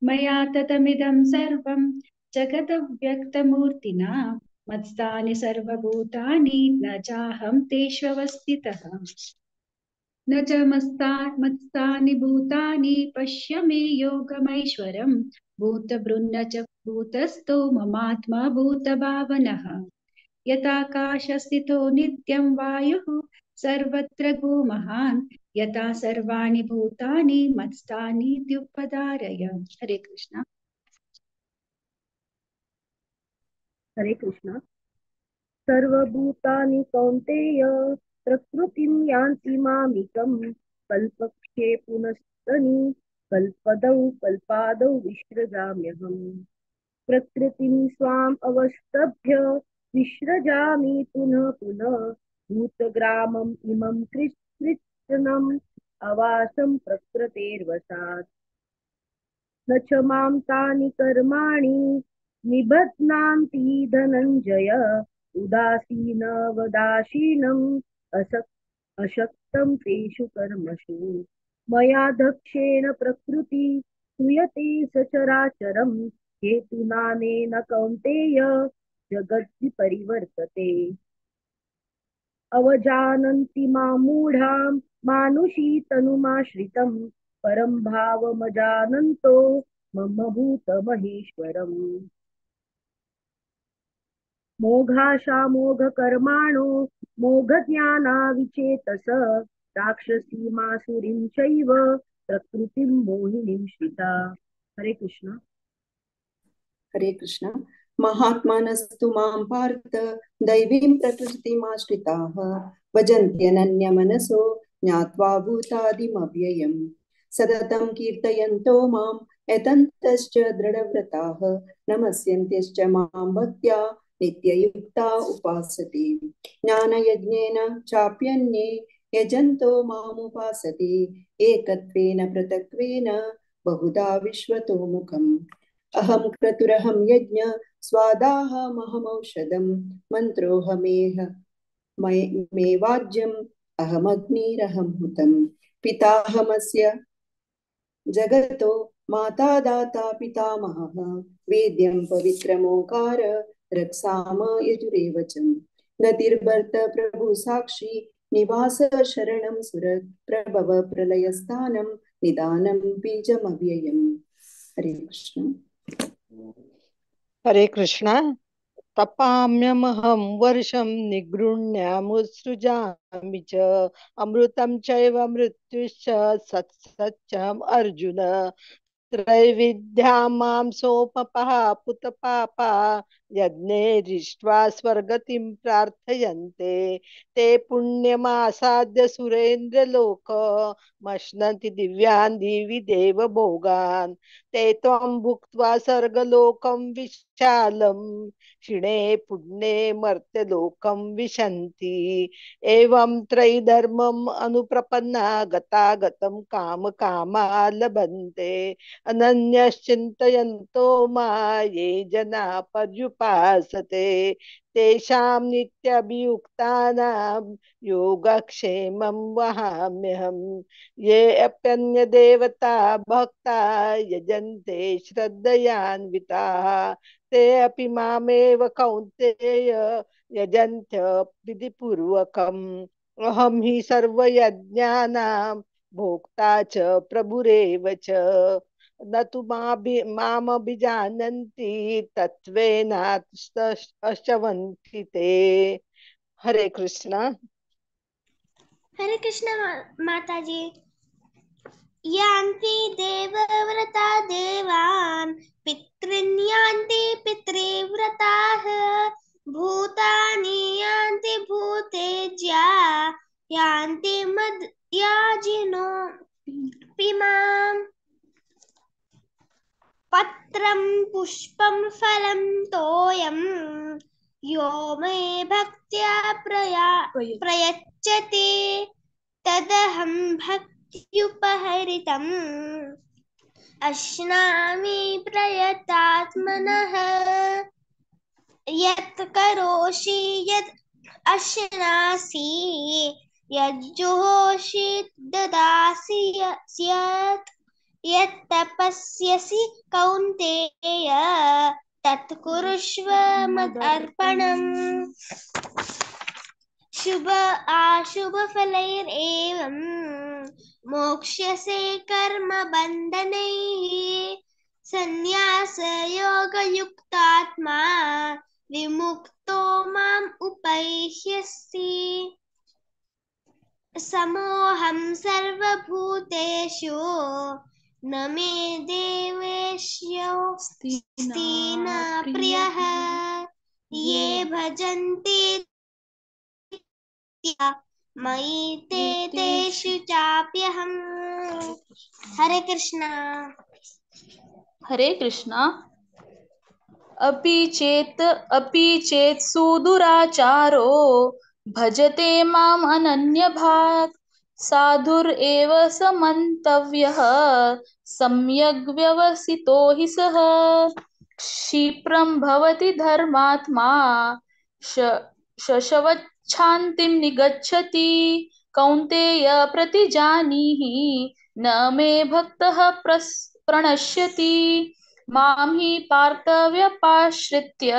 मया ततमिदं सर्वं जगदव्यक्तमूर्तिना मत्स्थानि सर्वभूतानि न चाहं तेष्वस्थितः। न च मत्स्थानि भूतानि पश्य मे योगमैश्वरं भूतभृन्न च भूतस्थो ममात्मा भूतभावनः। यथाकाशस्थितो नित्यं वायुः सर्वत्र गो महान् यथा सर्वाणि भूतानि मत्स्थानीत्युपधारय। हरे कृष्णा। हरे कृष्णा। सर्वभूतानि कौन्तेय प्रकृतिं यान्ति मामिकं कल्पक्षे पुनस्तनि कल्पदौ कल्पादौ विसृजाम्यहम्। प्रकृतिं स्वाम् अवस्तभ्य विसृजामि पुनः पुनः भूतग्रामम् इमं कृष्णम् अवासं प्रकृतेर्वशात्। न च मां तानि कर्माणि निबध्नान्ति धनञ्जय उदासीनवदासीनम् अशक्तं तेषु कर्मसु। मया दक्षेण प्रकृति स्तूयते सचराचरं हेतुनानेन कौन्तेय जगद्विपरिवर्तते। अवजानन्ति मां मूढां मानुषी तनुमाश्रितं परं भावमजानन्तो मम भूतमहेश्वरम्। मोघाशामोघकर्माणो मोघज्ञानाविचेतस राक्षसीमासुरीं चैव प्रकृतिं मोहिनीं श्रिता। हरे कृष्ण। हरे कृष्ण। महात्मानस्तु मां पार्थ दैवीं प्रकृतिमाश्रिताः भजन्त्यनन्यमनसो ज्ञात्वा भूतादिमव्ययम् सततं कीर्तयन्तो मां यतन्तश्च दृढव्रताः नमस्यन्त्यश्च मां भक्त्या नित्ययुक्ता उपासते। ज्ञानयज्ञेन चाप्यन्ये यजन्तो मामुपासते एकत्वेन पृथक्त्वेन बहुधा विश्वतोमुखम्। अहं क्रतुरहं यज्ञ स्वादाहमहमौषधं मन्त्रोऽहमेह मे वाज्यम् अहमग्निरहं हुतं। पिताहमस्य जगतो माता दाता पितामहः वेद्यं पवित्रमोकार रक्षाम यजुरेव च। गतिर्भर्त प्रभु साक्षी निवास शरणं सुरत प्रभव प्रलयस्थानं निदानं बीजमव्ययम्। हरे कृष्ण। हरे कृष्ण। तपाम्यमहं वर्षं निगृह्ण्यामुत्सृजामि च अमृतं चैव मृत्युश्च सत्सत्यम् अर्जुन। त्रैविद्या मां सोपपः पुतपापा यज्ञे दृष्ट्वा स्वर्गतिं प्रार्थयन्ते ते पुण्यमासाद्य सुरेन्द्रलोकमश्नन्ति दिव्यान् दिवि देवभोगान् ते त्वं भुक्त्वा स्वर्गलोकं विशालं क्षीणे पुण्ये मर्त्यलोकं विशन्ति। एवं त्रयीधर्मम् अनुप्रपन्ना गतागतं काम कामा लभन्ते अनन्यश्चिन्तयन्तो मा ये जना पर्युपासते तेषां नित्यभियुक्तानां योगक्षेमं वहाम्यहम्। ये अप्यन्यदेवता भक्ता यजन्ते श्रद्धयान्विताः ते अपि मामेव कौन्तेय यजन्त्य विधिपूर्वकम्। अहं हि सर्वयज्ञानां भोक्ता च प्रभुरेव च न तु मामभिजानन्ति तत्त्वेनाश्चवन्ति ते। हरे कृष्णा। हरे कृष्ण माताजी। यान्ति देवव्रता देवान् पितॄन् यान्ति पितृव्रताः भूतानि यान्ति भूतेज्या यान्ति मद्याजिनो माम्। पत्रं पुष्पं फलं तोयं यो मे भक्त्या प्रयच्छति तदहं भक्त्युपहरितम् अश्नामि प्रयतात्मनः। यत् करोषि यत् अश्नासि यज्जुहोषि ददासि यत् यत् तपस्यसि कौन्तेय तत् कुरुष्व मदर्पणम्। शुभ आशुभ फलैरेवं मोक्ष्यसे कर्म बन्धनैः संन्यास योगयुक्तात्मा विमुक्तो माम् उपैष्यसि। समोऽहं सर्वभूतेषु न मे देवेष्योऽस्ति न प्रियः। ये भजन्ति मयि ते तेषु चाप्यहम्। हरे कृष्णा। हरे कृष्णा। अपि चेत् सुदुराचारो भजते माम् अनन्यभाक् साधुरेव समन्तव्यः सम्यग् व्यवसितो हि सः। क्षिप्रं भवति धर्मात्मा शशवच्छान्तिं निगच्छति। कौन्तेय प्रतिजानीहि न मे भक्तः प्रणश्यति। मां हि पार्थव्यपाश्रित्य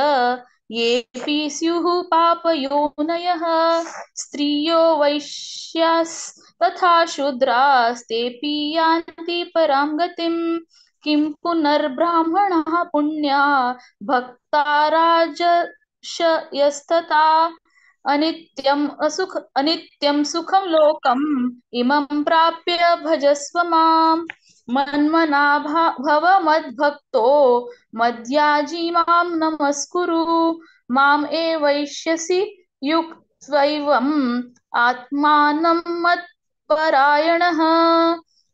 येऽपि स्युः पापयोनयः स्त्रियो वैश्यास्तथा शूद्रास्तेऽपि यान्ति परां गतिम्। किं पुनर्ब्राह्मणाः पुण्या भक्ता राजर्षयस्तथा अनित्यं सुखं लोकम् इमं प्राप्य भजस्व माम्। मन्मना भव मद्भक्तो मद्याजी मां नमस्कुरु। माम् एवैष्यसि युक्त्वैवम् आत्मानं मत्परायणः।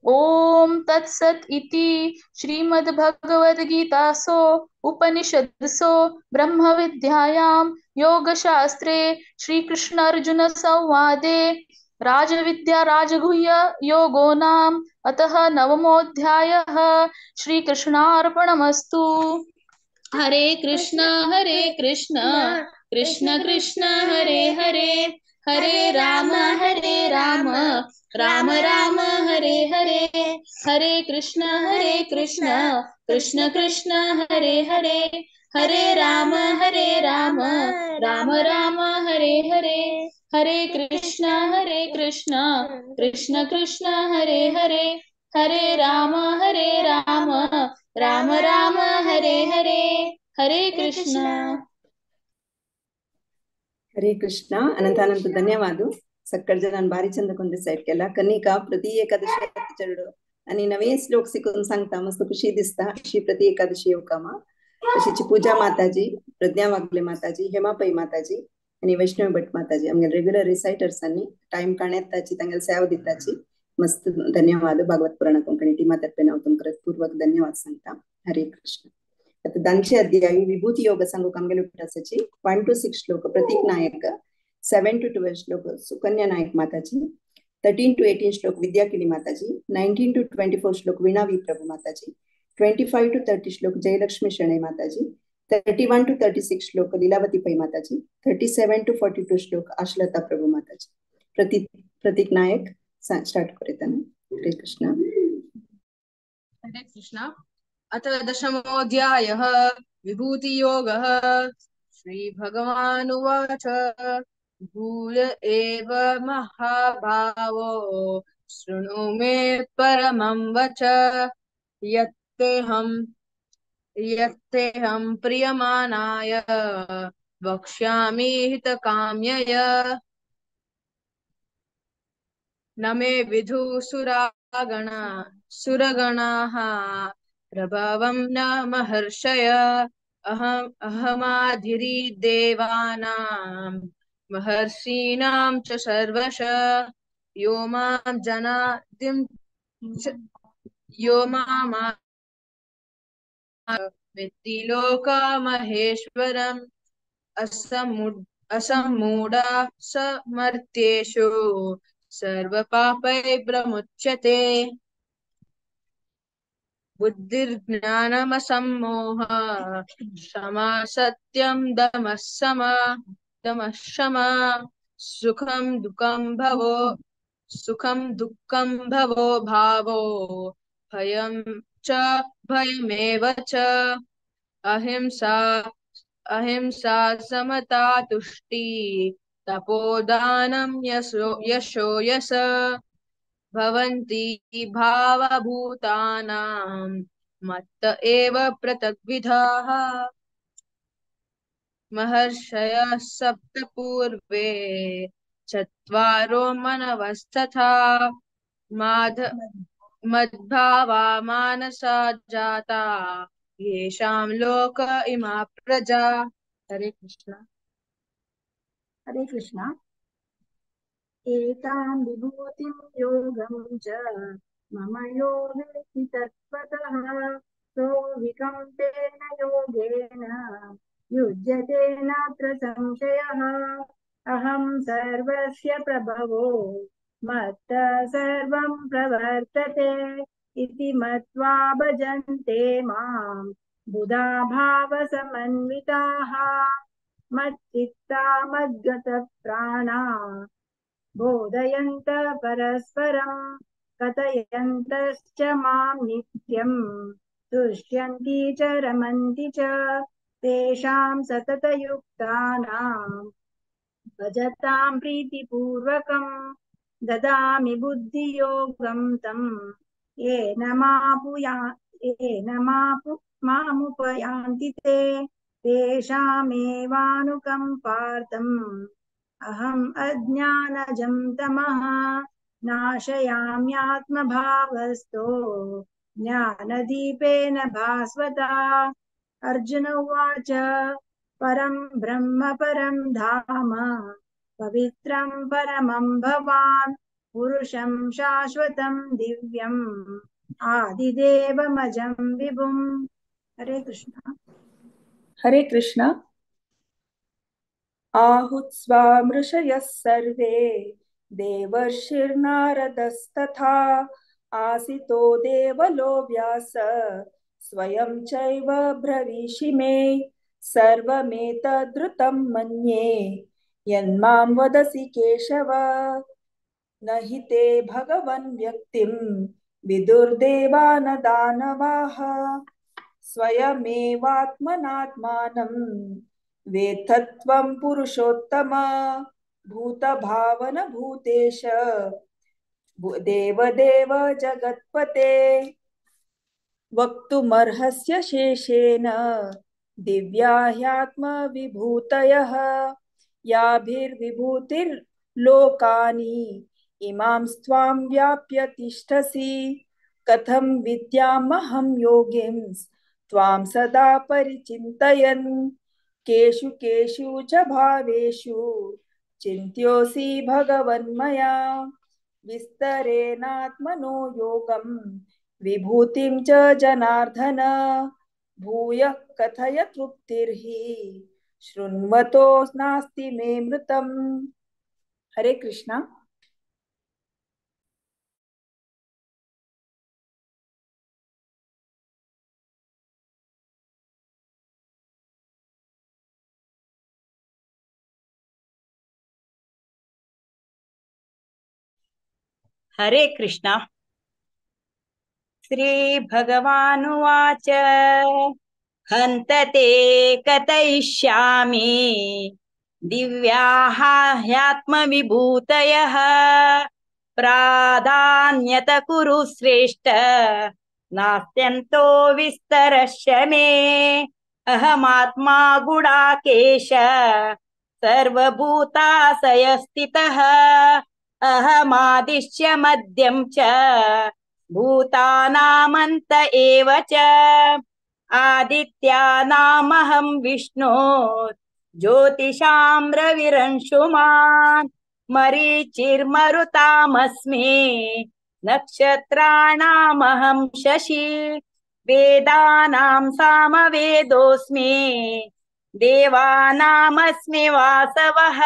ॐ तत्सत् इति श्रीमद्भगवद्गीतासु उपनिषत्सु ब्रह्मविद्यायां योगशास्त्रे श्रीकृष्णार्जुनसंवादे राजविद्या राजगुह्य योगो नाम अतः नवमोऽध्यायः। श्रीकृष्णार्पणमस्तु। हरे कृष्णा हरे कृष्णा कृष्ण कृष्ण हरे हरे, हरे राम राम राम हरे हरे, हरे कृष्ण कृष्ण कृष्ण हरे हरे, हरे राम राम राम हरे हरे, हरे कृष्ण कृष्ण कृष्ण हरे हरे, हरे राम राम राम हरे हरे, हरे कृष्ण। हरे कृष्ण। अनंत अनंत धन्यवाद। सक्कड़ जनान भारी चंद कोण डिसाइड केला। कनिका प्रति एकादशी चेडो आणि नवे श्लोक शिकून सांगता मस्त खुशी दिसता। अशी प्रति एकादशी येवकामा तशीच पूजा माताजी, प्रज्ञा वागले माताजी, हेमा पै माताजी आणि वैष्णवी भट माताजी आमगे रेग्युलर रिसाइटर्सांनी टाइम काढण्यात ताची तांगेले सेवा दिताची मस्त धन्यवाद। भागवत पुराण कोंकणी टीमा तर्फे हांव तुमकां पूर्वक धन्यवाद सांगता। हरे कृष्ण। आता दानचे अध्याय विभूती योग सांगूक आमगेले उठासाची 1 to 6 श्लोक प्रतीक नायक, 7 to 12 श्लोक सुकन्या नायक माताजी, 13 to 18 श्लोक विद्याकिनी माताजी, 19 to 24 श्लोक veena we Prabhu Mataji, 25 to 30 श्लोक जयलक्ष्मी शणै माताजी, 31 to 36 श्लोक लीलावती पै माताजी, 37 to 42 श्लोक आशलता प्रभु माताजी। प्रतीक नायक स्टार्ट करेताना। हरे कृष्ण। हरे कृष्ण। अथ दशमोऽध्यायः विभूतियोगः। श्रीभगवानुवाच। भूय एव महाभावो शृणु मे परमं वच। यत्तेऽहं प्रियमाणाय वक्ष्यामि हितकाम्यय। न मे विदुः सुरगणाः प्रभवं न महर्षय। अहमाधिरी देवानां महर्षीणां च सर्वश। यो मां जनादिं यो मां वेत्ति लोकमहेश्वरम्। असम्मूढा समर्त्येषु सर्वपापैर्प्रमुच्यते। बुद्धिर्ज्ञानमसम्मोह क्षमा सत्यं दमः क्षमा सुखं दुःखं भवो भावो भयं च भयमेव च। अहिंसा समता तुष्टि तपोदानं यशो यश भवन्ति भावभूतानां मत्त एव पृथग्विधाः। महर्षयः सप्त पूर्वे चत्वारो मनवस्तथा मद्भावा मानसा जाता येषां लोक इमा प्रजा। हरे कृष्ण। हरे कृष्ण। एतां विभूतिं योगं च मम यो वेत्ति तत्त्वतः सोऽविकम्पेन योगेन युज्यते नात्र संशयः। अहं सर्वस्य प्रभवो मत्तः सर्वं प्रवर्तते इति मत्वा भजन्ते मां बुधा भावसमन्विताः। मच्चित्ता मद्गतप्राणा बोधयन्त परस्परं कथयन्तश्च मां नित्यं तुष्यन्ति च रमन्ति च। तेषां सततयुक्तानां भजतां प्रीतिपूर्वकं ददामि बुद्धियोगं तं येन मामुपयान्ति ते। तेषामेवानुकम्पार्थम् अहम् अज्ञानजं तमः नाशयाम्यात्मभावस्तो ज्ञानदीपेन भास्वता। अर्जुन उवाच परं ब्रह्म परं धाम पवित्रं परमं भवान् पुरुषं शाश्वतं दिव्यम् आदिदेवमजं विभुम्। हरे कृष्ण। हरे कृष्ण। आहुत्स्वामृषयः सर्वे देवर्षिर्नारदस्तथा आसितो देवलो व्यास स्वयं चैव ब्रवीषि मे। सर्वमेतद्रुतं मन्ये यन्मां वदसि केशव। न हि ते भगवन् व्यक्तिं विदुर्देवा न दानवाः। स्वयमेवात्मनात्मानं वेत्थत्वं पुरुषोत्तम भूतभावन भूतेश देवदेव जगत्पते। वक्तुमर्हस्य शेषेण दिव्या ह्यात्मविभूतयः याभिर्विभूतिर्लोकानि इमां स्वां व्याप्य तिष्ठसि। कथं विद्यामहं योगिं त्वां सदा परिचिन्तयन्। केषु केषु च भावेषु चिन्त्योऽसि भगवन्मया। विस्तरेणात्मनो योगं विभूतिं च जनार्दन। भूयः कथय तृप्तिर्हि शृण्वतो नास्ति मे मृतम्। हरे कृष्णा। हरे कृष्णा। श्री भगवानुवाच हन्त ते कथयिष्यामि दिव्याः ह्यात्मविभूतयः प्राधान्यत कुरु श्रेष्ठ नास्त्यन्तो विस्तरस्य मे। अहमात्मा गुडाकेश सर्वभूताशयस्थितः अहमादिश्य मद्यं च भूतानामन्त एव च। आदित्यानामहं विष्णु ज्योतिषां रविरंशुमान् मरीचिर्मरुतामस्मि नक्षत्राणामहं शशि वेदानां सामवेदोऽस्मि देवानामस्मि वासवः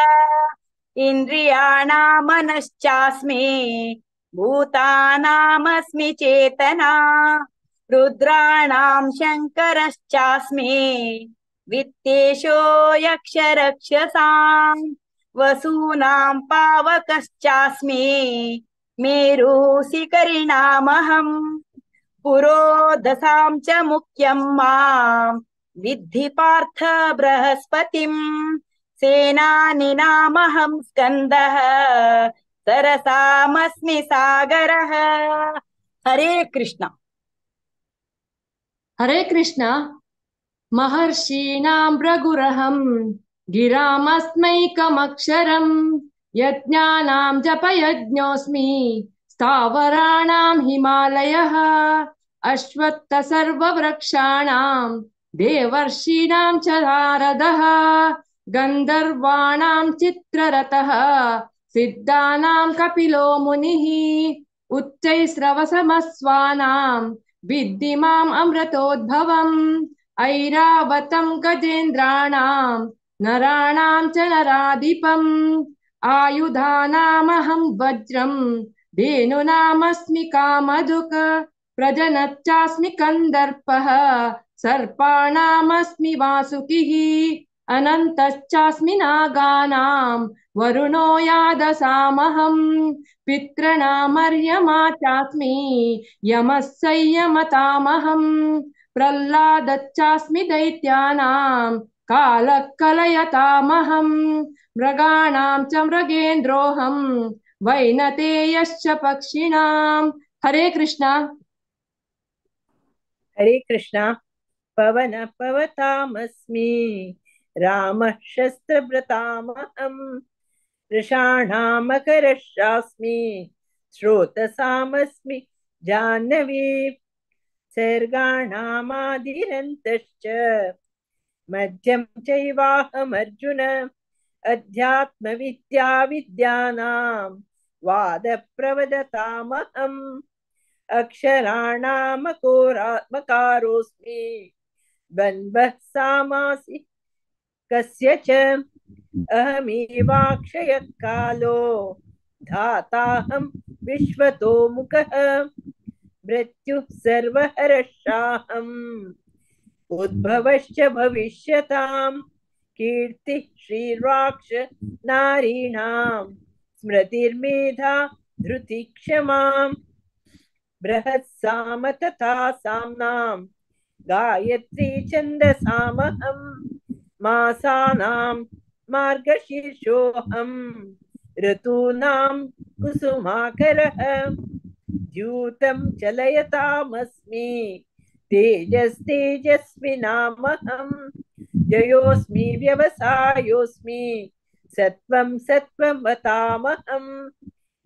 इन्द्रियाणां मनश्चास्मि भूतानामस्मि चेतना रुद्राणां शङ्करश्चास्मि वित्तेशो यक्षरक्षसां वसूनां पावकश्चास्मि मेरुशिखरिणामहं पुरोधसां च मुख्यं मां विद्धि पार्थ बृहस्पतिं सेनानिनामहं स्कन्दः सरसामस्मि सागरः। हरे कृष्ण। हरे कृष्ण। महर्षीणां भृगुरहं गिरामस्मैकमक्षरं यज्ञानां जपयज्ञोऽस्मि स्थावराणां हिमालयः अश्वत्थ सर्ववृक्षाणां देवर्षीणां च नारदः गन्धर्वाणां चित्ररथः सिद्धानां कपिलो मुनिः उच्चैस्रवसमस्वानां विद्धि माम् अमृतोद्भवम् ऐरावतं गजेन्द्राणां नराणां च नराधिपम् आयुधानामहं वज्रं धेनूनामस्मि कामधुक् प्रजनच्चास्मि कन्दर्पः सर्पाणामस्मि वासुकिः अनन्तश्चास्मि नागानां वरुणो यादसामहं पितॄणामर्यमा चास्मि यमः संयमतामहं प्रह्लादश्चास्मि दैत्यानां कालः कलयतामहं मृगाणां च मृगेन्द्रोऽहं वैनतेयश्च पक्षिणां। हरे कृष्णा। हरे कृष्णा। पवन पवतामस्मि रामः शस्त्रभृतामहं वृषाणामकरश्चास्मि स्रोतसामस्मि जाह्नवी सर्गाणामादिरन्तश्च मध्यं चैवाहमर्जुन अध्यात्मविद्या विद्यानां वादप्रवदतामहम् अक्षराणामकोरात्मकारोऽस्मि द्वन्द्वः सामासि कस्य च अहमेवाक्षयः कालो धाताहं विश्वतो मुखः मृत्युः सर्वहरश्चाहम् उद्भवश्च भविष्यतां कीर्तिः श्रीर्वाक्ष नारीणां स्मृतिर्मेधा धृतिः क्षमां बृहत्साम तथा साम्नां गायत्री छन्दसामहं मासानां मार्गशीर्षोऽहं ऋतूनां कुसुमाकरः द्यूतं चलयतामस्मि तेजस्तेजस्विनामहं जयोऽस्मि व्यवसायोऽस्मि सत्वं सत्त्ववतामहं।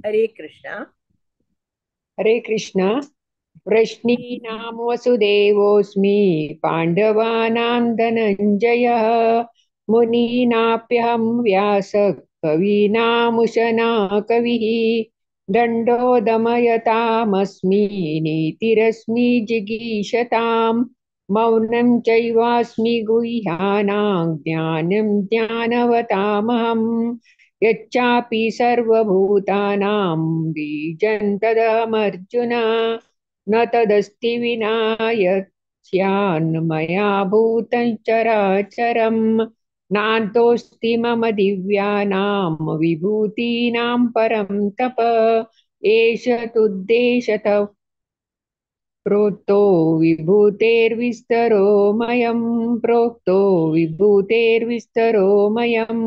हरे कृष्णा। हरे कृष्णा। वृष्णीनां वसुदेवोऽस्मि पाण्डवानां धनञ्जयः मुनीनाप्यहं व्यासः कवीनामुशना कविः दण्डो दमयतामस्मि नीतिरस्मि जिगीषतां मौनं चैवास्मि गुह्यानां ज्ञानं ज्ञानवतामहं यच्चापि सर्वभूतानां बीजं तदहमर्जुन न तदस्ति विना यत् स्यान्मया भूतं चराचरं नान्तोऽस्ति मम दिव्यानां विभूतीनां परं तप एष तुद्देशतः प्रोक्तो विभूतेर्विस्तरो मयं प्रोक्तो विभूतेर्विस्तरो मयं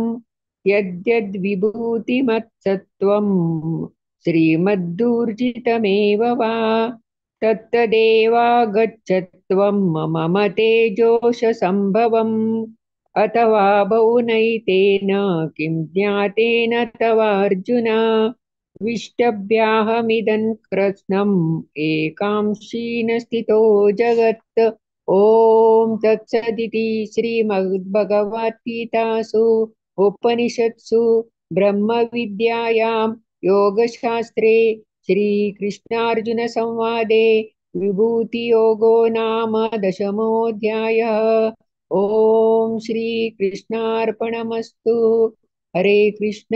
यद्यद्विभूतिमत्सत्त्वं श्रीमद्दूर्जितमेव वा तत्तदेवागच्छत्वं मम तेजोषसम्भवम् अथवा बहुनैतेन किं ज्ञातेन तवार्जुन विष्टभ्याहमिदं कृत्स्नम् एकांशीन स्थितो जगत्। ॐ तत्सदिति श्रीमद्भगवद्गीतासु उपनिषत्सु ब्रह्मविद्यायां योगशास्त्रे श्रीकृष्णार्जुनसंवादे विभूतियोगो नाम दशमोऽध्यायः। ॐ श्रीकृष्णार्पणमस्तु। हरे कृष्ण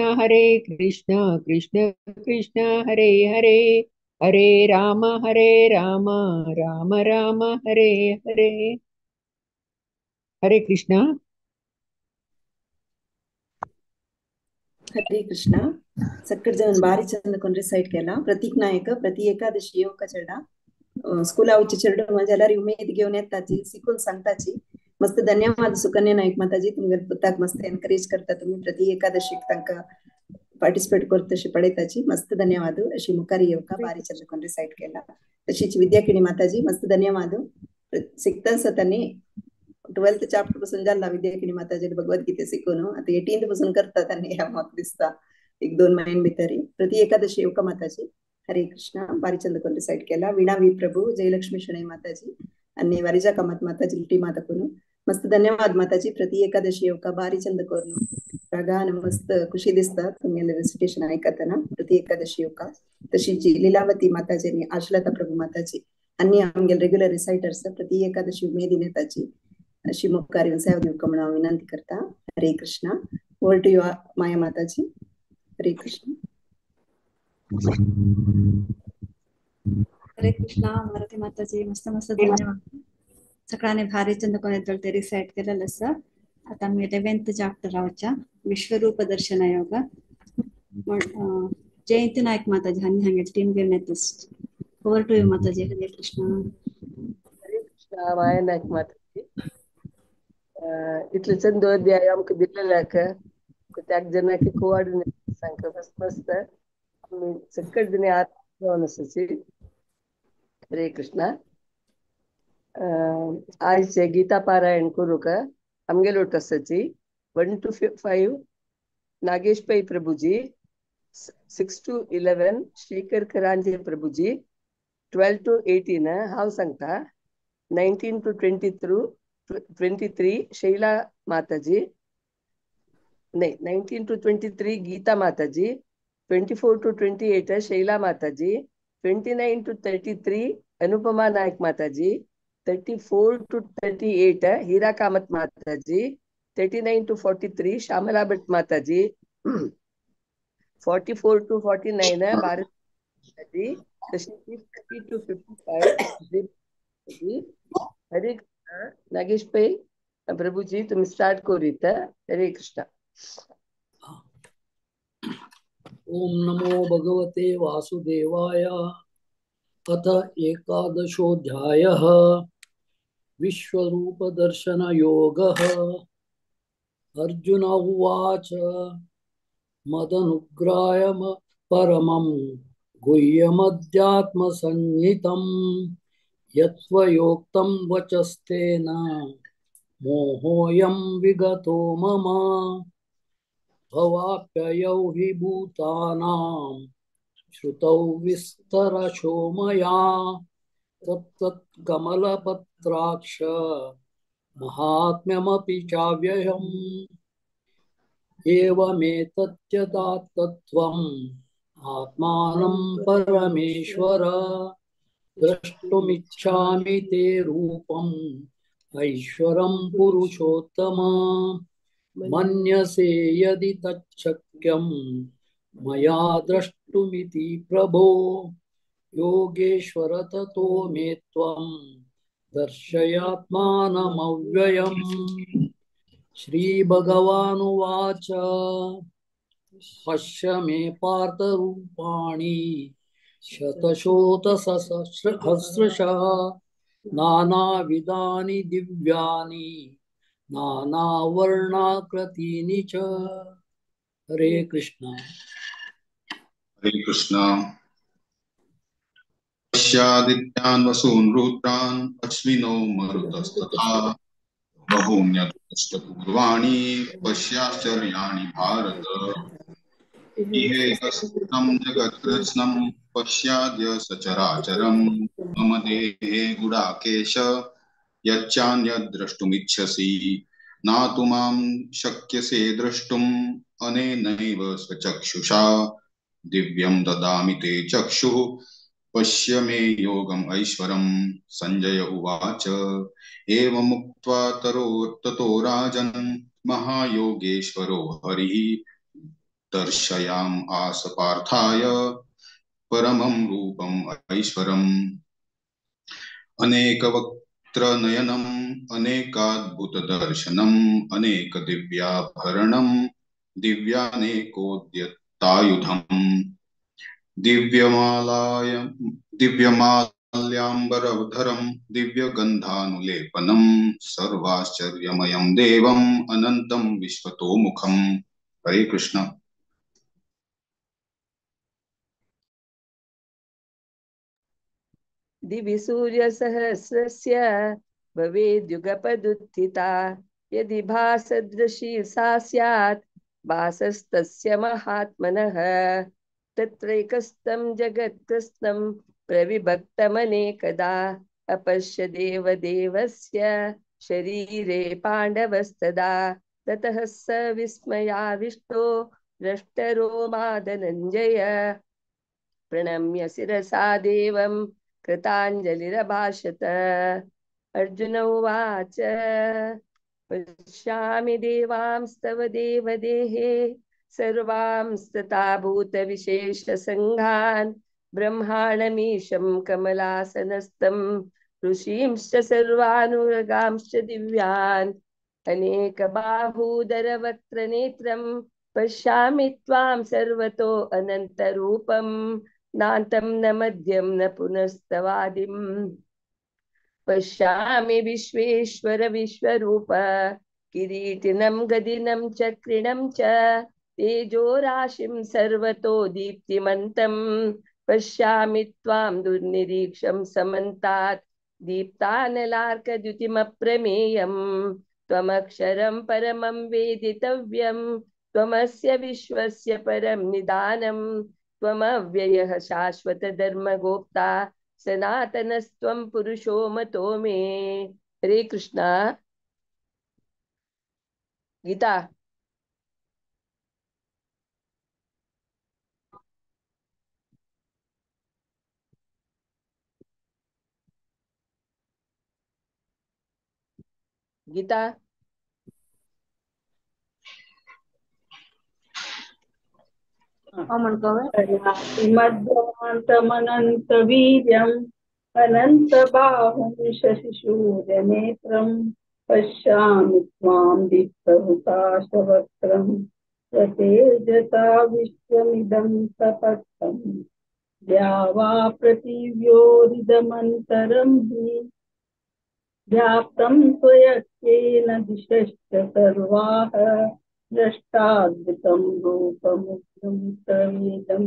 कृष्ण कृष्ण हरे हरे हरे राम राम राम हरे हरे। हरे कृष्ण। हरे कृष्ण। सक्कर जन बारी चंद कोन रिसाइट केला। प्रतीक नायक प्रति एकादशी येवका चेडा स्कूला वच्चे चेडू जाल्यार उमेद घेवन येताची शिकून सांगताची। मस्त धन्यवाद सुकन्या नायक माताजी, तुमगेले पुताक मस्त एनकरेज करता तुम्ही प्रति एकादशीक तांकां पार्टिसिपेट करता पळयताची। मस्त धन्यवाद। अशी मुखार येवका बारी चंद कोन रिसाइट केला। तशीच विद्याकिणी माताजी मस्त धन्यवाद। शिकता तांणी 12th chapter पासून जाला विद्याकिणी माताजी भगवद्गीते शिकून आता 18th पासून करता तांणी ह्या म्हाका दिसता एक दोन महिने भितर प्रति एकादशी येवका माताजी। हरे कृष्ण। बारीचंद कोन रिसाइट केला। Veena we Prabhu Jayalakshmi Shenoy Mataji आणि वारिजा कामत माताजी लिटी माता कोनु मस्त धन्यवाद माताजी। प्रति एकादशी येवका बारीचंद कोरनु रागान मस्त खुशी दिसता तुमगेले रेसिटेशन आयकतना प्रति एकादशी येवका। तशीच लीलावती माताजी आणि आशलता प्रभू माताजी आणि आमगेले रेग्युलर रिसाइटर्स प्रति एकादशी उमेदीन येताची। अशी मुखार येवन सेवा दिवंक म्हणून हांव विनंती करता. Hare Krishna. Over to you Maya Mataji. Hare Krishna. Hare Krishna. Bharati Mataji, मस्त मस्त धन्यवाद. सगळ्यांनी भारी चंद कोण ते रिसाईट केलेलं आसा. आता आमी 11th chapter रावच्या विश्वरूप दर्शन योग. जयंती नायक माताजी हांणी हांगे टीम घेवन येता. Over to you Mataji. Hare Krishna. Hare Krishna. Maya Naik Mataji, इतले चंद अध्याय आमकां दिलेल्याक त्याग जनाक कोऑर्डिनेट सांगता मस्त मस्त आमी सकट दिने हात जावन आसाची. हरे कृष्णा. आयचे गीता पारायण करूंक आमगेलो आसाची 1 to 5 Nagesh Pai Prabhuji, 6 to 11 Shekhar Karanje Prabhuji, 12 to 18 हांव सांगता, 19 to 23 Shaila Mataji, नाही 19 to 23 Geeta Mataji, 24 to 28 Shaila Mataji, 29 to 33 Anupama Naik Mataji, 34 to 38 Hira Kamath Mataji, 39 to 43 Shyamala Bhat Mataji, 44 to 49 Bharat Mataji, तशें 50 to 55. Hare Krishna. Nagesh Pai Prabhuji, तुम्ही start करूत. हरे कृष्णा. ओम नमो भगवते वासुदेवाय. अथ एकादशोऽध्यायः. विश्वरूपदर्शनयोगः. अर्जुन उवाच, मदनुग्रहाय परमं गुह्यमध्यात्मसंहितं यत्त्वयोक्तं वचस्तेन मोहोऽयं विगतो मम. भवाप्ययौ हि भूतानां श्रुतौ विस्तरशो मया तत्तत्कमलपत्राक्ष महात्म्यमपि चाव्ययम्. एवमेतत्यदा तत्त्वम् आत्मानं परमेश्वर द्रष्टुमिच्छामि ते रूपम् ऐश्वरं पुरुषोत्तम. मन्यसे यदि तच्छक्यं मया द्रष्टुमिति प्रभो योगेश्वर ततो मे त्वं दर्शयात्मानमव्ययम्. श्रीभगवानुवाच, पश्य मे पार्थरूपाणि शतशोतसहस्रशः नानाविधानि दिव्यानि नानावर्णाकृतीनि च. हरे कृष्ण. हरे कृष्ण. पश्यादित्यान् वसून् रुद्रान् अश्विनो मरुतस्तथा बहून्यदृष्टपूर्वाणि पश्याश्चर्याणि भारत. इहेकस्तं जगत्कृत्स्नं पश्याद्य सचराचरं मम देहे गुडाकेश यच्चान्यद्द्रष्टुमिच्छसि. न तु मां शक्यसे द्रष्टुम् अनेनैव स्वचक्षुषा दिव्यं ददामि ते चक्षुः पश्य मे योगम् ऐश्वरम्. संजय उवाच, एवमुक्त्वा ततो राजन् महायोगेश्वरो हरिः दर्शयाम् आस पार्थाय परमं रूपम् ऐश्वरम्. अनेकवक्त्रनयनम् अनेकाद्भुतदर्शनम् अनेकदिव्याभरणम् दिव्यानेकोद्यतायुधम् दिव्यमाल्याम्बरधरं दिव्यगन्धानुलेपनं सर्वाश्चर्यमयं देवम् अनन्तं विश्वतोमुखम्. हरे कृष्ण. दिवि सूर्यसहस्रस्य भवेद्युगपदुत्थिता यदि भासदृशी सा स्यात् भासस्तस्य महात्मनः. तत्रैकस्तं जगत्कृत्स्नं प्रविभक्तमनेकदा अपश्य देवदेवस्य शरीरे पाण्डवस्तदा. ततः स विस्मयाविष्टो द्रष्टरोमाधनञ्जय प्रणम्य शिरसा देवं कृताञ्जलिरभाषत. अर्जुन उवाच पश्यामि देवांस्तव देवदेहे सर्वांस्तथा भूतविशेषसङ्घान् ब्रह्माणमीशं कमलासनस्थं ऋषींश्च सर्वानुरगांश्च दिव्यान् अनेकबाहूदरवक्त्रनेत्रं पश्यामि त्वां सर्वतो अनन्तरूपं नान्तं न मध्यं न पुनस्तवादिम् पश्यामि विश्वेश्वर विश्वरूप किरीटिनं गदिनं चक्रिणं च तेजोराशिं सर्वतो दीप्तिमन्तं पश्यामि त्वां दुर्निरीक्षं समन्तात् दीप्तानलार्कद्युतिमप्रमेयं त्वमक्षरं परमं वेदितव्यं त्वमस्य विश्वस्य परं निदानं त्वमव्ययः शाश्वतधर्मगोप्ता सनातनस्त्वं पुरुषो मतो मे। हरे कृष्णा। गीता। गीता। मध्यान्तमनन्तवीर्यम् अनन्तबाहुं शशिशूर्यनेत्रं पश्यामि त्वां दीप्तहुताशवक्त्रं स्वतेजसा विश्वमिदं तपस्तम् द्यावा पृथिव्योरिदमन्तरं हि व्याप्तं त्वयस्येन दिशश्च सर्वाः द्रष्टाद्भुतं रूपमुग्रं तवेदं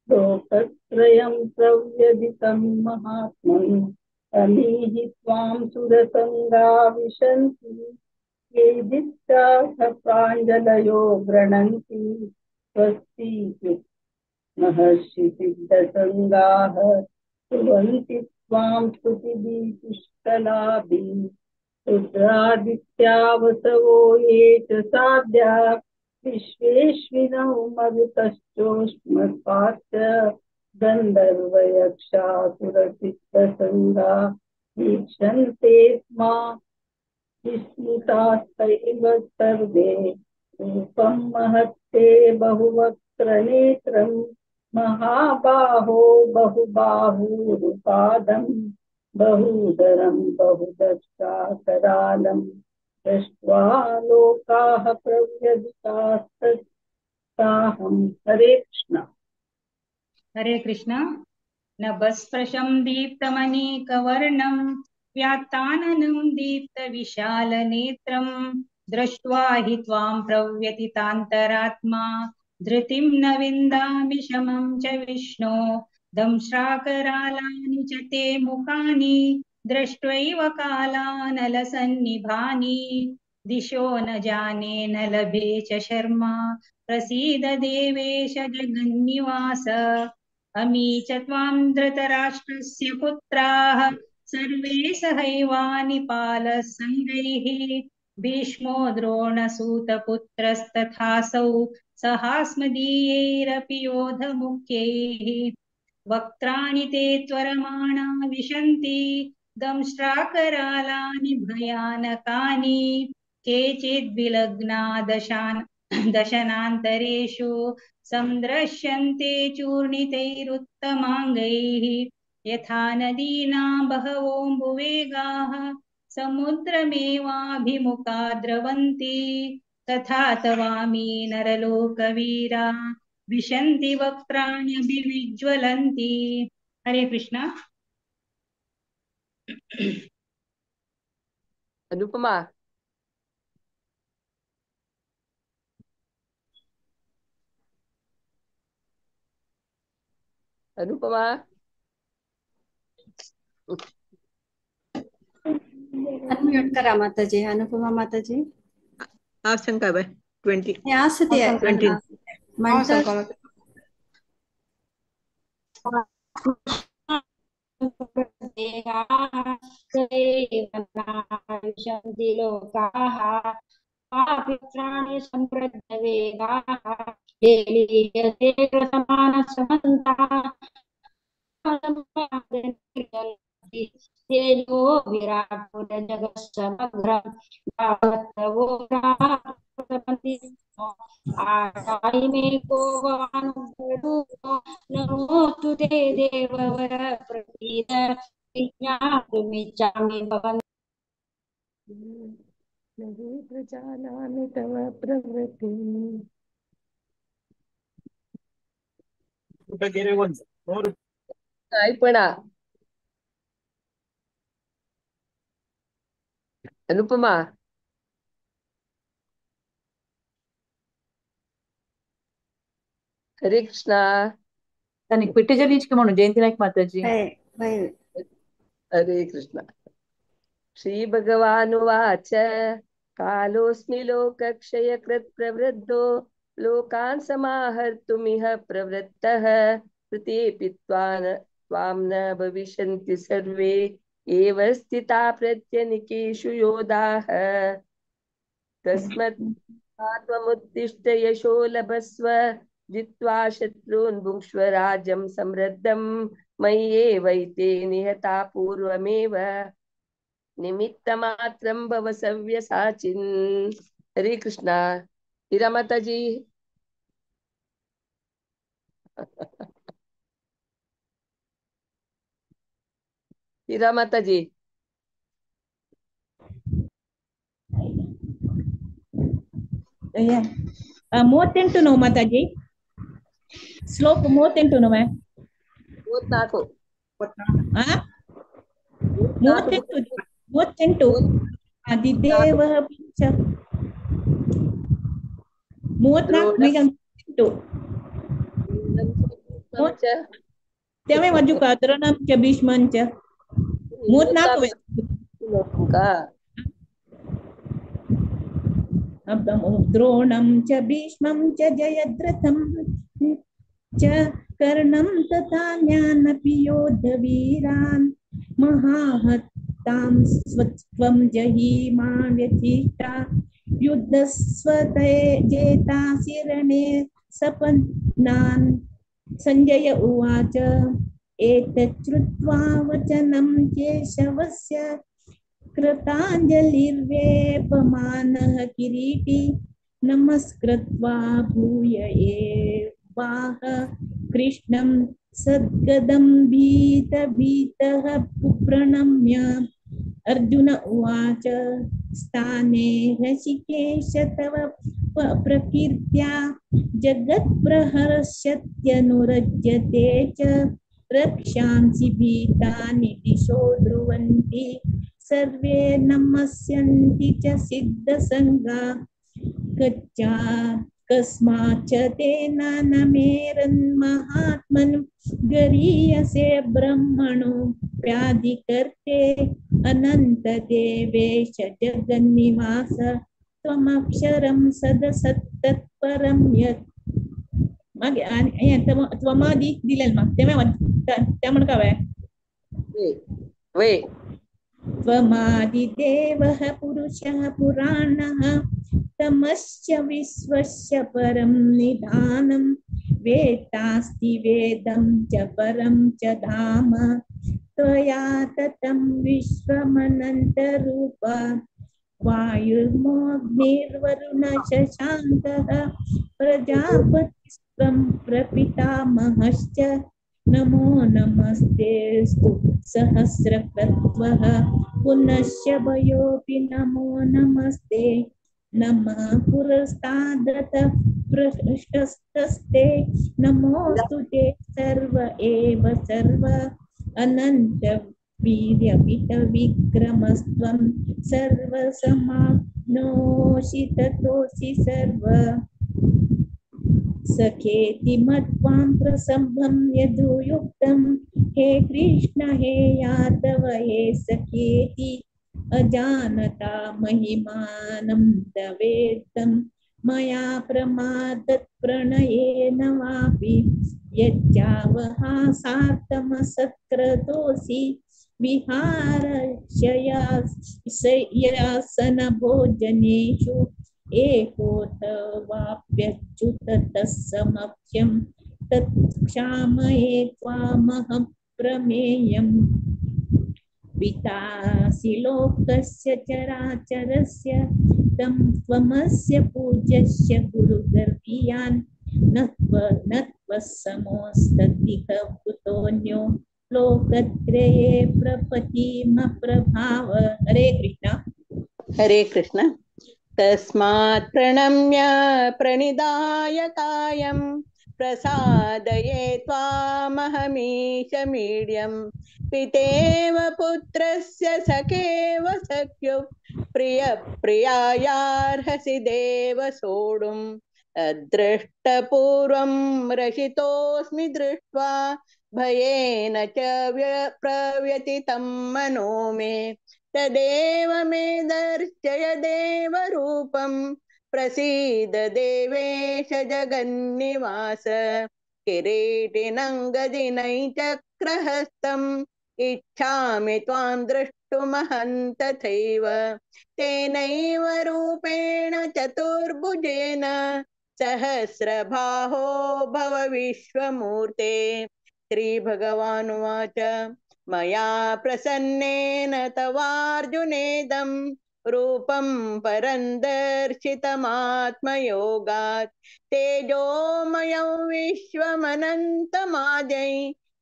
लोकत्रयं प्रव्यथितं महात्मन् अमीहि त्वां सुरसङ्गा विशन्ति ये दित्याथ प्राञ्जलयो गृह्णन्ति स्वस्ति महर्षिसिद्धसङ्गाः स्तुवन्ति त्वां स्तुतिभिः पुष्कलाभिः रुद्रादित्या वसवो ये च साध्या विश्वेश्विनौ मरुतश्चोष्मपाश्च गन्धर्वयक्षासुरसिद्धसङ्गा वीक्षन्ते स्म विस्मितास्तैव सर्वे रूपं महत्ते बहुवक्त्रनेत्रं महाबाहो बहुबाहुरुपादं बहूदरं बहुदक्षाकरालं दृष्ट्वा लोकाः प्रव्यथितास्तस्ताहं। हरे कृष्ण। हरे कृष्ण। नभस्पृशं दीप्तमनेकवर्णं व्यात्ताननं दीप्तविशालनेत्रं दृष्ट्वा हि त्वां प्रव्यथितान्तरात्मा धृतिं न विन्दामि शमं च विष्णो दंश्राकरालानि च ते मुखानि दृष्ट्वैव कालानलसन्निभानि दिशो न जाने न लभे च शर्मा प्रसीद देवेश जगन्निवास। अमी च त्वां धृतराष्ट्रस्य पुत्राः सर्वे सहैवानिपालसङ्गैः भीष्मो द्रोणसूतपुत्रस्तथासौ सहास्मदीयैरपि योधमुख्यैः वक्त्राणि ते त्वरमाणा विशन्ति दंष्ट्राकरालानि भयानकानि केचिद्विलग्ना दशनान्तरेषु संदृश्यन्ते चूर्णितैरुत्तमाङ्गैः यथा नदीनां बहवोऽम्बुवेगाः समुद्रमेवाभिमुखा द्रवन्ति तथा तवामि नरलोकवीरा विशन्ति वक्त्राण्यभिविज्वलन्ति। हरे कृष्णा। अनुपमा। अनुपमा। अनम्यूट करा माताजी। अनुपमा माताजी। हांव सांगता बाय 20 हे आसा ते 20 म्हणटा लोकाः पापित्राणि समृद्धवेगाः तेजो विराटपुरजगत्समग्रं यावत्तवो रामपति आरायि मे कोवानुगुणो नमोऽस्तु ते देववर प्रसीद विज्ञातुमिच्छामि भवन्तम्। नहि प्रजानामि तव प्रवृत्तिम्। ऐपणा अनुपमा हरे कृष्णा। पिट्टेजलीच म्हणून जयंती नाईक माताजी। हरे कृष्णा। श्री भगवानुवाच कालोऽस्मि लोकक्षयकृत् प्रवृद्धो लोकान् समाहर्तुमिह प्रवृत्तः कृतेऽपि त्वां न भविष्यन्ति सर्वे एव स्थिता प्रत्यनिकेषु योधाः। तस्मात् त्वमुत्तिष्ठ यशो लभस्व जित्वा शत्रून् भुङ्क्ष्व राज्यं समृद्धं मय्येवैते निहता पूर्वमेव निमित्तमात्रं भव सव्यसाचिन्। हरे कृष्णा। हीरा माताजी। हीरा माताजी। 38 ನೋವು ಮಾತಾಜಿ, ಶ್ಲೋಕ 38 ನೋವೆ. 34. 38 38 ಆದಿದೇವ ಪಂಚ 34 38 तेवे वाजुका द्रोणं च भीष्मं च 34. द्रोणं च भीष्मं च जयद्रथं च कर्णं तथा ज्ञानपि योद्धवीरान् महाहतां स्वत्वं जहि मा व्यथिष्ठा युद्धस्वते जेतासि रणे सपत्नान्। संजय उवाच एतच्छ्रुत्वा वचनं केशवस्य कृताञ्जलिर्वेपमानः किरीटी नमस्कृत्वा भूय एवाह कृष्णं सद्गदं भीतभीतः प्रणम्य। अर्जुन उवाच स्थाने हृषीकेश तव प्रकीर्त्या जगत्प्रहर्षत्यनुरज्यते च रक्षांसि भीतानि दिशो ध्रुवन्ति सर्वे नमस्यन्ति च सिद्धसङ्गा। कच्चा कस्माच्च तेन न मेरन्महात्मन् गरीयसे ब्रह्मणो प्याधिकर्ते अनन्तदेवेश जगन्निवास त्वमक्षरं सदसत्तत्परं यत्। मागे त्वमादि दिलेल मा तेमे त्या म्हण काय वे त्वमादिदेवः पुरुषः पुराणः तमस्य विश्वस्य परं निधानं वेत्तास्ति वेदं च परं च धाम त्वया ततं विश्वमनन्तरूप। वायुर्मोऽग्निर्वरुणः शशाङ्कः प्रजापतिस्त्वं प्रपितामहश्च नमो नमस्तेऽस्तु सहस्रक्रत्वः पुनश्च वयोऽपि नमो नमस्ते। नमः पुरस्तादत पृष्ठस्तस्ते नमोऽस्तु ते सर्व एव सर्व। अनन्त वीर्यमितविक्रमस्त्वं सर्वसमाप्नोषि ततोऽसि सर्व। सखेति मत्वां प्रसभं यदुयुक्तं हे कृष्ण हे यादव हे सखेति अजानता महिमानं तवेदं मया प्रमादत् प्रणयेन वापि यच्चावहासार्थमसत्क्रतोऽसि विहारशयासनभोजनेषु एकोऽथवाप्यच्युत तत्समक्षं तत्क्षामये त्वामहं प्रमेयम्। पितासि लोकस्य चराचरस्य तं त्वमस्य पूज्यस्य गुरुगर्वीयान् न त्वः कुतोऽन्यो लोकत्रये प्रपतिमप्रभाव। हरे कृष्ण। हरे कृष्ण। तस्मात् प्रणम्य प्रणिधाय कायं प्रसादये त्वामहमीशमीड्यं पितेव पुत्रस्य सखेव सख्युः प्रियप्रियायार्हसि देव सोढुम् अदृष्टपूर्वं रहितोऽस्मि दृष्ट्वा भयेन च प्रव्यथितं मनो मे तदेव मे दर्शय देवरूपं प्रसीद देवेश जगन्निवास किरीटिनं गदिनै चक्रहस्तम् इच्छामि त्वां द्रष्टुमहं तथैव तेनैव रूपेण चतुर्भुजेन सहस्रबाहो भव विश्वमूर्ते। श्रीभगवानुवाच मया प्रसन्नेन तवार्जुनेदं रूपं परं दर्शितमात्मयोगात् तेजोमयं विश्वमनन्तमाजै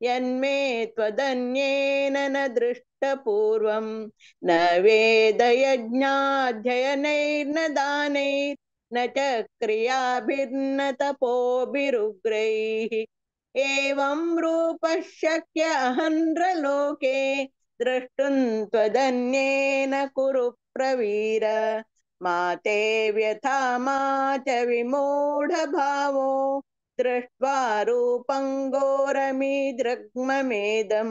यन्मे त्वदन्येन न दृष्टपूर्वं न वेदयज्ञाध्ययनैर्न दानैर्न च क्रियाभिर्न तपोभिरुग्रैः एवं रूपः शक्य अहन्द्रलोके द्रष्टुं त्वदन्येन कुरु प्रवीर। मा ते व्यथा मा च विमूढभावो दृष्ट्वा रूपं घोरमिदृग्ममेदं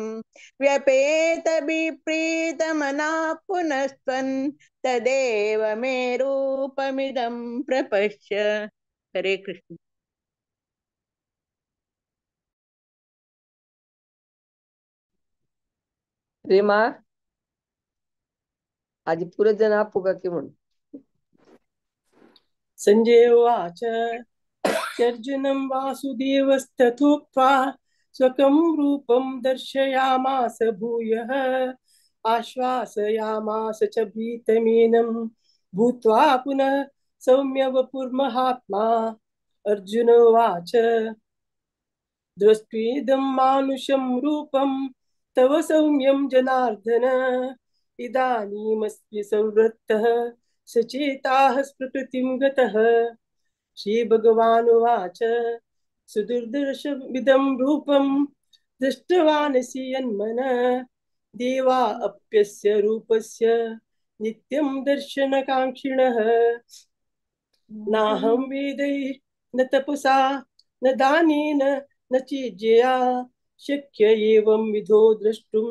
व्यपेत विप्रीतमना पुनस्त्वं तदेव मे रूपमिदं प्रपश्य। हरे कृष्ण। प्रेमा आज पुरे जन आपुका की म्हण। संजय उवाच अर्जुनं वासुदेवस्तथोक्त्वा स्वकं रूपं दर्शयामास भूयः आश्वासयामास च भीतमेनं भूत्वा पुनः सौम्य वपुर्महात्मा। अर्जुन उवाच दृष्ट्वेदं मानुषं रूपं तव सौम्यं जनार्दन इदानीमस्मि संवृत्तः सचेताः प्रकृतिं गतः। श्रीभगवानुवाच सुदुर्दर्शमिदं रूपं दृष्टवानसि यन्मनः देवा अप्यस्य रूपस्य नित्यं दर्शनकाङ्क्षिणः। नाहं वेदैः न तपसा न दानेन न चेज्यया शक्य एवं विधो द्रष्टुं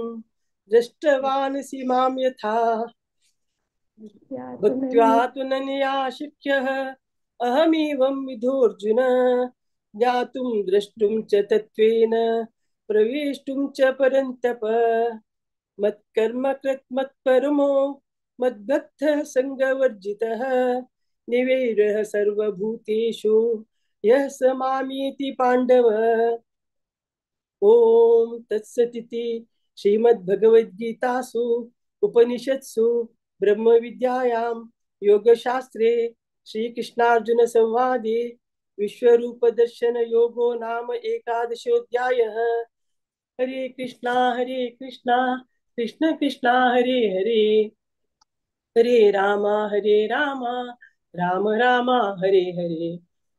दृष्टवानसि मां यथा। भक्त्या तु ननया शक्यः अहमेवं विधोऽर्जुन ज्ञातुं द्रष्टुं च तत्त्वेन प्रवेष्टुं च परन्तप। मत्कर्म कृत मत्परमो मद्भक्तः सङ्गवर्जितः निवैरः सर्वभूतेषु यः स मामेति पाण्डव। ॐ तत्सदिति श्रीमद्भगवद्गीतासु उपनिषत्सु ब्रह्मविद्यायां योगशास्त्रे श्रीकृष्णार्जुन संवादे विश्वरूपदर्शन योगो नाम एकादशोऽध्यायः। हरे कृष्णा कृष्ण कृष्णा हरे हरे हरे रामा राम राम हरे हरे।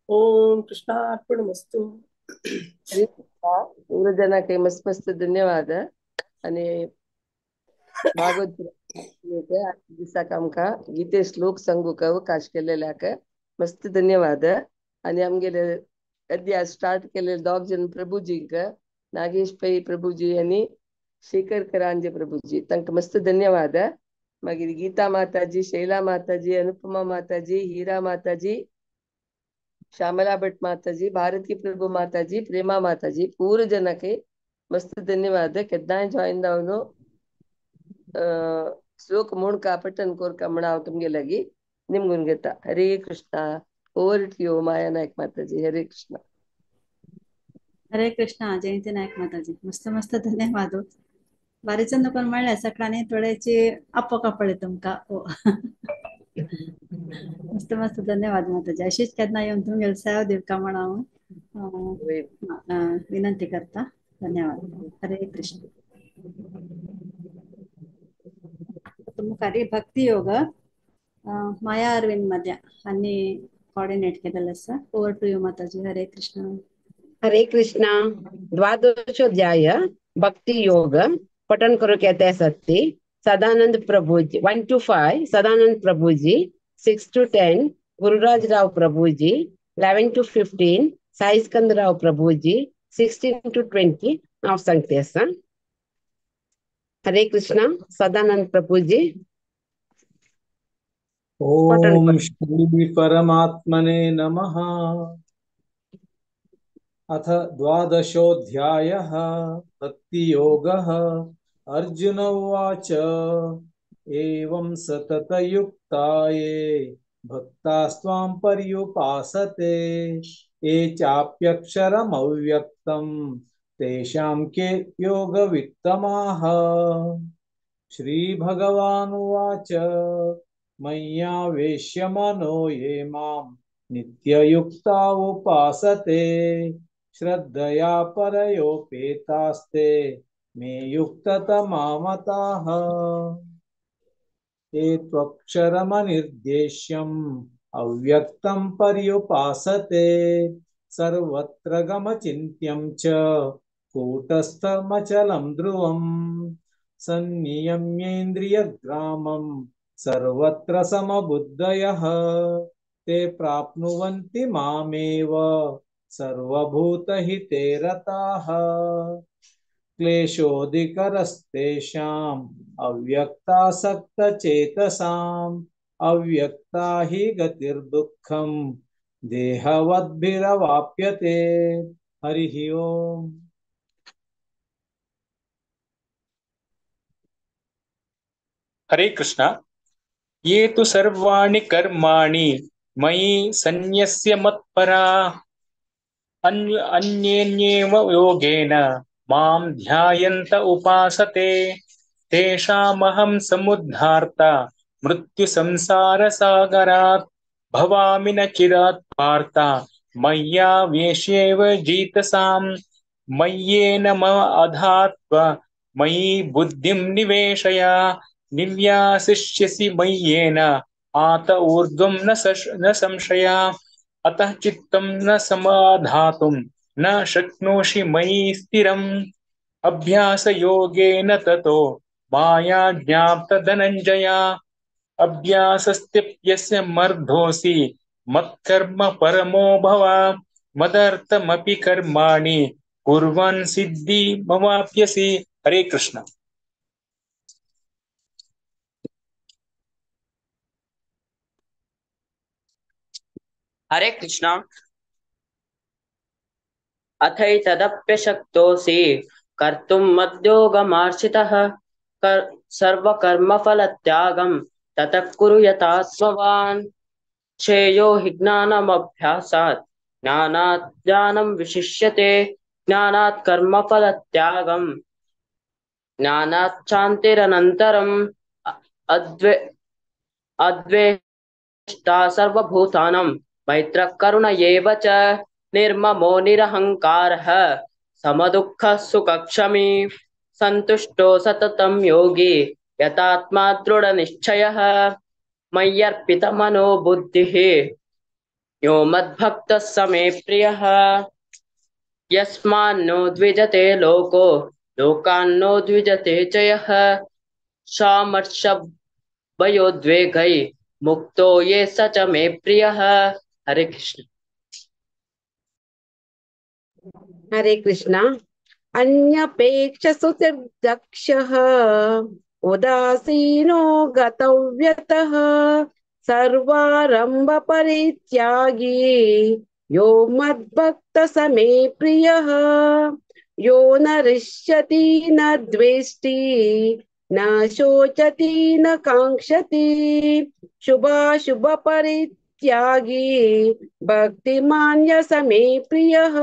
ओम कृष्णार्पणमस्तु। ಮೂರು ಜನಕ್ಕೆ ಮಸ್ತ್ ಮಸ್ತ್ ಧನ್ಯವಾದ. आणि भागवत दिसाक आमकां गीते श्लोक सांगूक अवकाश केलेल्याक मस्त धन्यवाद. आणि आमगेले अध्याय स्टार्ट केलेले दोग जन प्रभुजींक नागेश पै प्रभुजी आणि शेखर करांजे प्रभुजी तांकां मस्त धन्यवाद. मागीर गीता माताजी, शैला माताजी, अनुपमा माताजी, हीरा माताजी, श्यामला भट माताजी, भारती प्रभु माताजी, प्रेमा माताजी पूरा जनके मस्त धन्यवाद. केन्नाय जॉईन जावन श्लोक म्हणका पठण कोरका म्हण हांव तुमगे लागीं निमगून घेता. Hare Krishna. Over to you Maya Naik Mataji. Hare Krishna. Hare Krishna. Jayanti Naik Mataji मस्त मस्त धन्यवाद. भारी चंद कोण म्हणलें सकाळी थोड्याची आपोका पडले तुमकां. ओ मस्त मस्त धन्यवाद माताजी. अशीच केन्ना येवन तुमगेले सेवा दिवका म्हण हांव विनंती करता. धन्यवाद. हरे कृष्ण. मुखारी भक्ती योग माया अरविंद मध्या हांणी कॉर्डिनेट केलेलं आसा. Over to you Mataji. Hare Krishna. Hare Krishna. द्वादशोध्याय भक्ती योग पठन करूंक येता आसात Sadanand Prabhuji 1 to 5, Sadanand Prabhuji 6 to 10, Gururaj Rao Prabhuji 11 to 15, Sai Skand Rao Prabhuji 16 to 20. हांव सांगते आसा. हरे कृष्णा. सदानंद प्रभुजी. ओम श्री परमात्मने नमः. अथ द्वादशोऽध्यायः भक्तियोगः. अर्जुन उवाच एवं सततयुक्ताये भक्तास्त्वां पर्युपासते ये चाप्यक्षरमव्यक्तं तेषां के योगवित्तमाः. श्री भगवानुवाच मय्यावेश्य मनो ये मां नित्ययुक्ता उपासते श्रद्धया परयोपेतास्ते मे युक्ततमामताः. ते त्वक्षरमनिर्देश्यम् अव्यक्तं पर्युपासते सर्वत्र गमचिन्त्यं च कूटस्थमचलं ध्रुवं सन्नियम्येन्द्रियग्रामं सर्वत्र समबुद्धयः ते प्राप्नुवन्ति मामेव सर्वभूतहिते रताः. क्लेशोऽधिकरस्तेषाम् अव्यक्तासक्तचेतसाम् अव्यक्ता हि गतिर्दुःखं देहवद्भिरवाप्यते. हरिः ओम्. हरे कृष्णा. ये तु सर्वाणि कर्माणि मयि सन्न्यस्य मत्परा अन्येन्येव योगेन मां ध्यायन्त उपासते तेषामहं समुद्धार्ता मृत्युसंसारसागरात् भवामि न चिरात् पार्थ मय्यावेश्येव जीतसां मय्येन मम अधात्व मयि बुद्धिं निवेशय निव्यासिष्यसि मय्येन आत ऊर्ध्वं न संशय अतः चित्तं न समाधातुं न शक्नोषि मयि स्थिरम् अभ्यासयोगेन ततो माया ज्ञाप्त धनञ्जय अभ्यासस्त्यप्यस्य मर्धोऽसि मत्कर्म परमो भव मदर्थमपि कर्माणि कुर्वन् सिद्धिमवाप्यसि. हरे कृष्ण. हरे कृष्ण. अथैतदप्यशक्तोऽसि कर्तुं मद्योगमार्षितः सर्वकर्मफलत्यागं ततः कुरु यथास्ववान्. श्रेयो हि ज्ञानमभ्यासात् ज्ञानात् ज्ञानं विशिष्यते ज्ञानात् कर्मफलत्यागं ज्ञानात् शान्तिरनन्तरम्. अद्वेष्टा सर्वभूतानां मैत्रः करुण एव च निर्ममो निरहंकारः समदुःखः सुखक्षमी संतुष्टो सततं योगी यतात्मा दृढनिश्चयः मय्यर्पितमनो बुद्धिः यो मद्भक्तः स मे प्रियः. यस्मान्नो द्विजते लोको लोकान्नो द्विजते च यः सामर्षभयोद्वेगै मुक्तो ये स च मे प्रियः. हरे कृष्ण. हरे कृष्ण. अन्यपेक्षसुतिर्दक्षः उदासीनो गतव्यतः सर्वारंभ परित्यागी यो मद्भक्तः स मे प्रियः. यो न हृष्यति न द्वेष्टि न शोचति न काङ्क्षति शुभाशुभ परित्यागी भक्तिमान्य स मे प्रियः.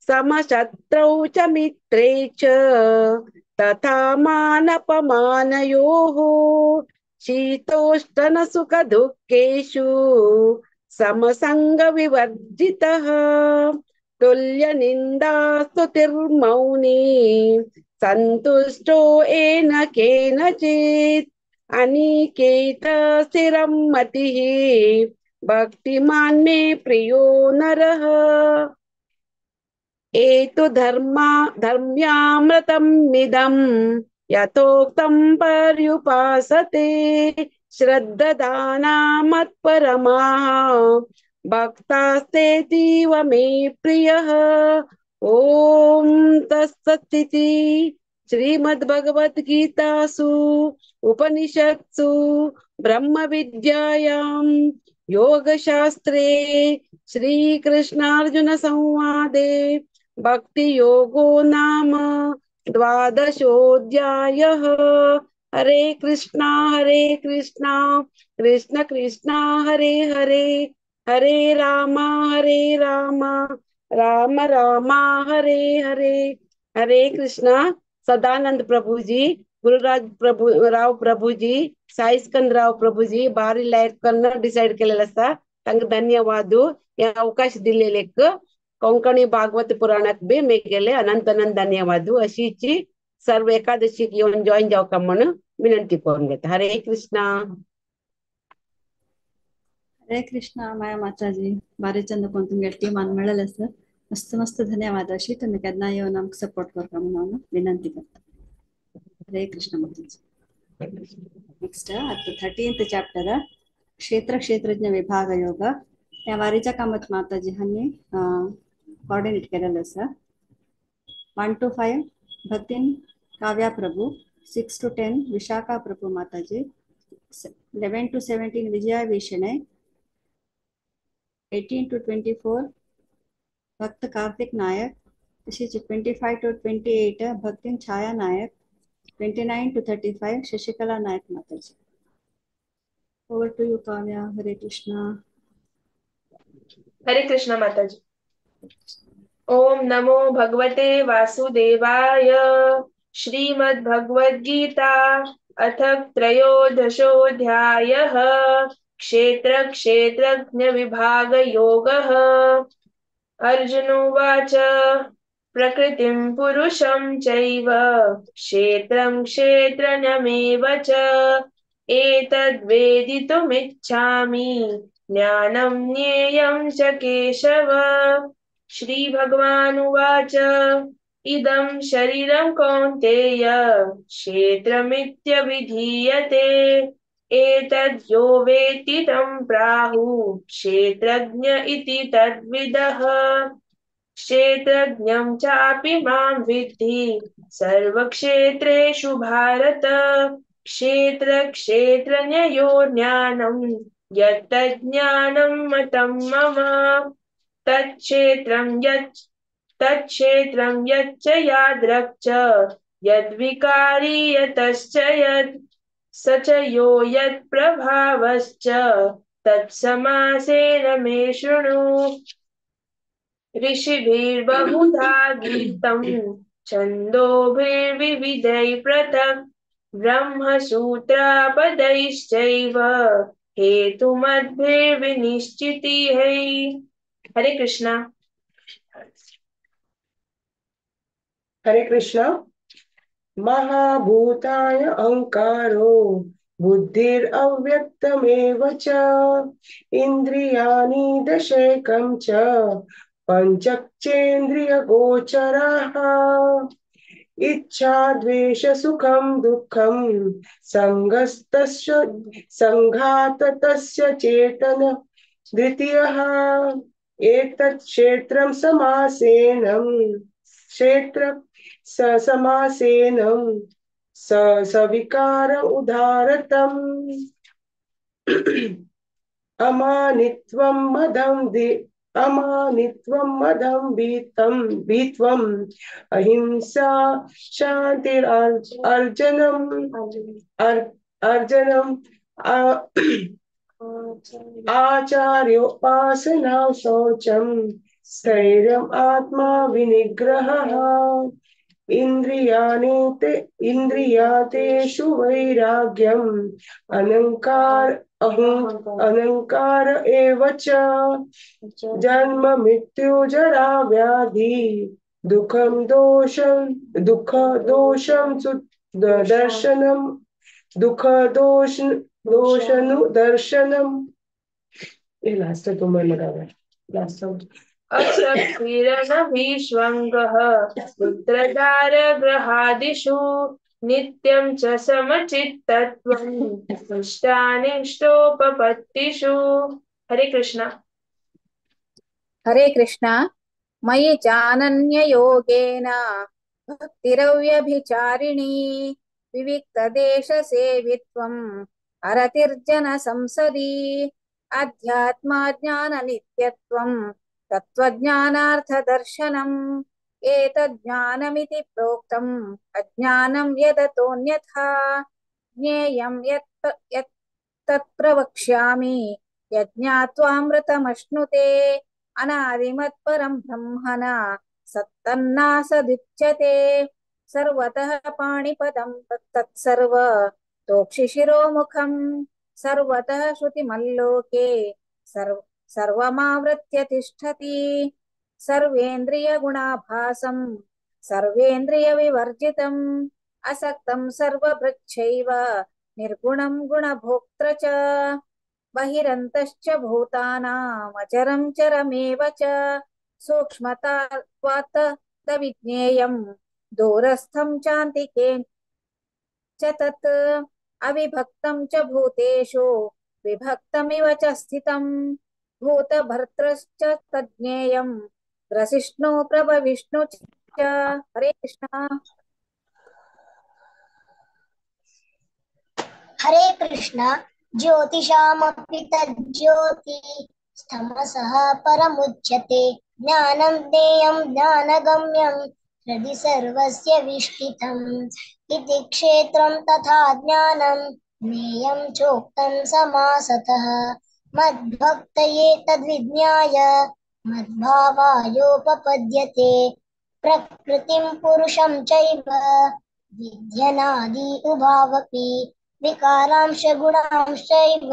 समशत्रौ च मित्रे च तथा मानपमानयोः शीतोष्णसुखदुःखेषु समसङ्गविवर्जितः तुल्यनिन्दास्तुतिर्मौनी सन्तुष्टो येन केनचित् अनिकेत स्थिरं मतिः भक्तिमान् मे प्रियो नरः। एतु धर्म्यामृतमिदं यथोक्तं पर्युपासते श्रद्दधाना मत्परमाः भक्तास्तेतीव मे प्रियः। ॐ तत्सदिति श्रीमद्भगवद्गीतासु उपनिषत्सु ब्रह्मविद्यायां योगशास्त्रे श्रीकृष्णार्जुन संवादे भक्तियोगो नाम द्वादशोऽध्यायः। हरे कृष्णा कृष्ण कृष्ण हरे हरे, हरे राम राम राम हरे हरे। हरे कृष्णा। सदानंद प्रभुजी, गुरुराज प्रभु राव प्रभुजी, साई स्कंद राव प्रभुजी भारी लायक कन्न डिसाइड केलेलं आसा, तांकां धन्यवाद हे अवकाश दिलेलेक। कोंकणी भागवत पुराणाक बी मेगेले अनंत अनंत धन्यवाद। अशीची सर्व एकादशीक येवन जॉईन जावका म्हणून विनंती करून घेता। हरे कृष्णा। हरे कृष्णा। माया माताजी भारी चंद कोण तुमगे टीमान मेळ्ळेलें आसा, मस्त मस्त धन्यवाद। अशी तुमी केन्ना येवन आमकां सपोर्ट करता म्हणून हांव विनंती करता। हरे कृष्ण माताजी। नेक्स्ट आतां 13th chapter क्षेत्र क्षेत्रज्ञ विभाग योग. ह्या वारीच्या कामत माताजी हांणी कॉर्डिनेट केलेलं आसा। 1 to 5 भक्तीन Kavya Prabhu, 6 to 10 Vishakha Prabhu Mataji, 11 to 17 Vijaya Vishane, 18 to 24 Bhakt Kartik Nayak, तशीच 25 to 28 भक्तीन Chhaya Nayak, 29 to 35 Shashikala Nayak Mataji. Over to you Kavya. Hare Krishna. Hare Krishna Mataji. Om नमो भगवते वासुदेवाय। श्रीमद् भगवद् गीता अथ त्रयोदशोऽध्यायः क्षेत्र क्षेत्रज्ञ विभाग योगः। अर्जुन उवाच प्रकृतिं पुरुषं चैव क्षेत्रं क्षेत्रज्ञमेव च एतद्वेदितुमिच्छामि ज्ञानं ज्ञेयं च केशव। श्री भगवानुवाच इदं शरीरं कौन्तेय क्षेत्रमित्यभिधीयते एतद्यो वेत्ति तं प्राहुः क्षेत्रज्ञ इति तद्विदः। क्षेत्रज्ञं चापि मां विद्धि सर्वक्षेत्रेषु भारत क्षेत्र क्षेत्रज्ञयोर्ज्ञानं यत्तज्ज्ञानं मतं मम। तत्क्षेत्रं यच्च यादृक् च यद्विकारी यतश्च यत् स च यो यत्प्रभावश्च तत्समासेन मे शृणु। ऋषिभिर्बहुधा गीतं छन्दोभिर्विविधैः पृथक् ब्रह्मसूत्रापदैश्चैव हेतुमद्भिर्विनिश्चितिः। हरे कृष्णा। हरे कृष्णा। महाभूताय अहंकारो बुद्धिरव्यक्तमेव च इंद्रियाणि दशैकं च पञ्चचेन्द्रियगोचराः। इच्छा द्वेष सुखं दुःखं संगस्तस्य संघाततस्य चेतन द्वितीयः। एतत् क्षेत्रं समासेनं क्षेत्र समासेनं सविकार उदारतम्। अमानित्वं मदं अमानित्वं मदं भीतं भीत्वम् अहिंसा शान्तिर्अर्जनम् अर्जनम् आचार्योपासना शौचं स्थैर्यम् आत्मा विनिग्रहः इन्द्रियाणि इन्द्रियातेषु वैराग्यम् अनङ्कार अहङ्कार एव च जन्म मृत्यु जरा व्याधि दुःखं दोषं दुःख दोषं दर्शनं दुःख दोष दोषनुदर्शनम्। ये लास्ट तुम्हें लगा लास्ट। असक्तिरनभिष्वङ्गः पुत्रदारगृहादिषु नित्यं च समचित्तत्वं इष्टानिष्टोपपत्तिषु। हरे कृष्णा। हरे कृष्णा। मयि चानन्ययोगेन भक्तिरव्यभिचारिणी विविक्तदेशसेवित्वम् अरतिर्जनसंसदि अध्यात्माज्ञाननित्यत्वं तत्त्वज्ञानार्थदर्शनम् एतज्ज्ञानमिति प्रोक्तम् अज्ञानं यदतोऽन्यथा ज्ञेयं यत् यत् तत्प्रवक्ष्यामि यज्ञात्वामृतमश्नुते अनादिमत्परं ब्रह्मण सत्तन्नासदुच्यते सर्वतः पाणिपदं तत्सर्व तोक्षिशिरोमुखं सर्वतः श्रुतिमल्लोके सर्वमावृत्य तिष्ठति सर्वेन्द्रियगुणाभासं सर्वेन्द्रियविवर्जितम् असक्तं सर्वभृच्छैव निर्गुणं गुणभोक्तृ च बहिरन्तश्च भूतानामचरं चरमेव च सूक्ष्मतात्वात् तद्विज्ञेयं दूरस्थं चान्तिके च तत् अविभक्तं च भूतेषु विभक्तमिव च स्थितं भूतभर्तृश्च तज्ज्ञेयं ग्रसिष्णु प्रभविष्णु च। हरे कृष्णा। हरे कृष्णा। ज्योतिषामपि तज्ज्योति स्तमसः परमुच्यते ज्ञानं ज्ञेयं ज्ञानगम्यं हृदि सर्वस्य विष्ठितम् इति क्षेत्रं तथा ज्ञानं ज्ञेयं चोक्तं समासतः मद्भक्तये तद्विज्ञाय मद्भावायोपपद्यते प्रकृतिं पुरुषं चैव विद्यनादि उभावपि विकारांश गुणांश्चैव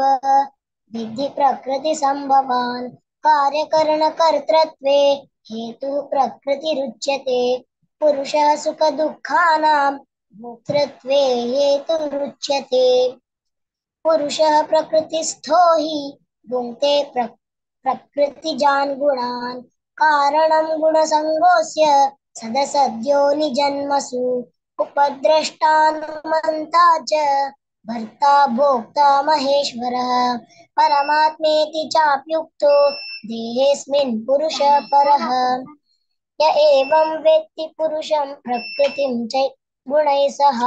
विद्धि प्रकृतिसम्भवान् कार्यकरणकर्तृत्वे हेतुः प्रकृतिरुच्यते पुरुषः सुखदुःखानां भोक्तृत्वे हेतुरुच्यते पुरुषः प्रकृतिस्थो हि भुङ्क्ते प्रकृतिजान् गुणान् कारणं गुणसङ्गोऽस्य सदसद्यो निजन्मसु उपद्रष्टानुमन्ता च भर्ता भोक्ता महेश्वरः परमात्मेति चाप्युक्तो देहेऽस्मिन् पुरुषः परः य एवं वेत्ति पुरुषं प्रकृतिं च गुणैः सह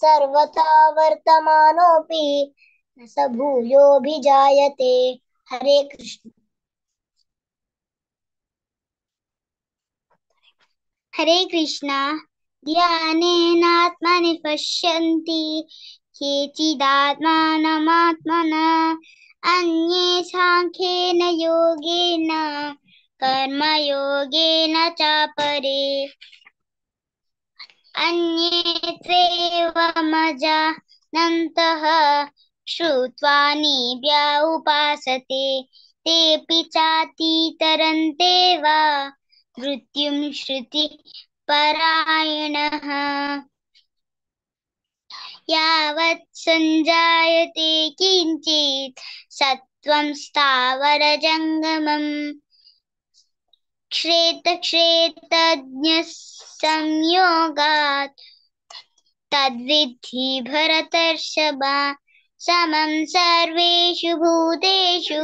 सर्वथा वर्तमानोऽपि न स भूयोऽभिजायते। हरे कृष्ण। हरे कृष्णा। ध्यानेनात्मनि पश्यन्ति केचिदात्मानमात्मना अन्ये साङ्ख्येन योगेन कर्मयोगेन चापरे अन्ये त्वेवमजानन्तः श्रुत्वा निव्या उपासते तेऽपि चातितरन्ते वा मृत्युं श्रुतिपरायणः। यावत् सञ्जायते किञ्चित् सत्त्वं स्थावरजङ्गमम् क्षेत्रक्षेत्रज्ञसंयोगात् तद्विद्धि भरतर्षभ समं सर्वेषु भूतेषु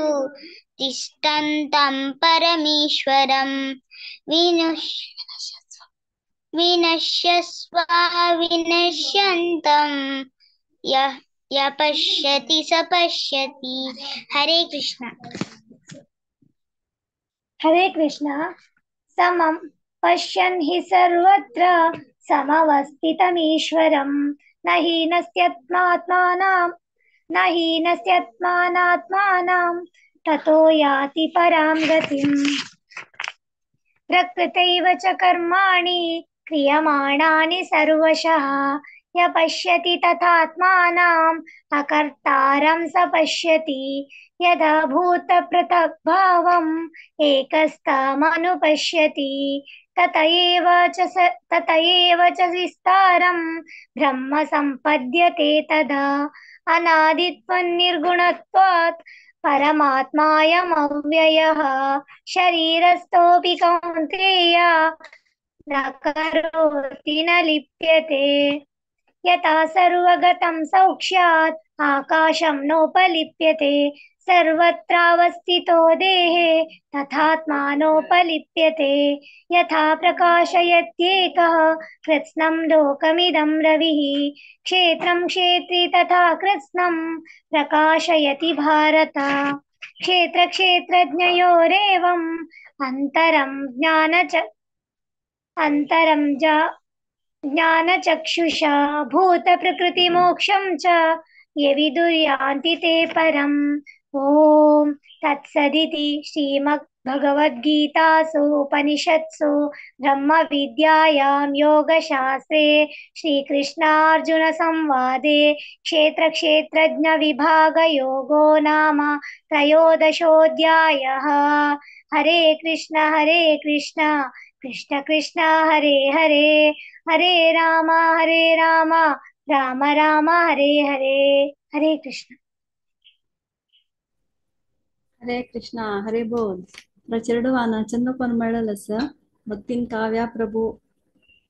तिष्ठन्तं परमेश्वरं विनश्यस्व विनश्यन्तं यः पश्यति स पश्यति। हरे कृष्ण। हरे कृष्ण। समं पश्यन् हि सर्वत्र समवस्थितमीश्वरं न हीनस्यत्मात्मानां न हीनस्यत्मानात्मानां ततो याति परां गतिम्। प्रकृतैव च कर्माणि क्रियमाणानि सर्वशः। य पश्यति तथात्मानम् अकर्तारं स पश्यति। यदा भूतपृथग्भावम् एकस्थमनुपश्यति तत एव च विस्तारं ब्रह्म सम्पद्यते तदा। अनादित्वं निर्गुणत्वात् परमात्मायमव्ययः। शरीरस्थोऽपि कौन्तेय न करोति न लिप्यते। यथा सर्वगतं सौक्ष्यात् आकाशं नोपलिप्यते। सर्वत्रावस्थितो देहे तथात्मानोपलिप्यते। यथा प्रकाशयत्येकः कृत्स्नं लोकमिदं रविः। क्षेत्रं क्षेत्री तथा कृत्स्नं प्रकाशयति भारत। क्षेत्रक्षेत्रज्ञयोरेवम् अन्तरं ज्ञानचक्षुषा भूतप्रकृतिमोक्षं च ये विदुर्यान्ति ते परम्। ॐ तत्सदिति श्रीमद्भगवद्गीतासु उपनिषत्सु ब्रह्मविद्यायां योगशास्त्रे श्रीकृष्णार्जुनसंवादे क्षेत्रक्षेत्रज्ञविभागयोगो नाम त्रयोदशोऽध्यायः। हरे कृष्ण कृष्ण कृष्ण हरे हरे, हरे राम राम राम हरे हरे। हरे कृष्ण। हरे कृष्णा, हरे बोल। चेरडुवान चंदकोन मेळलं असं भक्तीन काव्या प्रभू,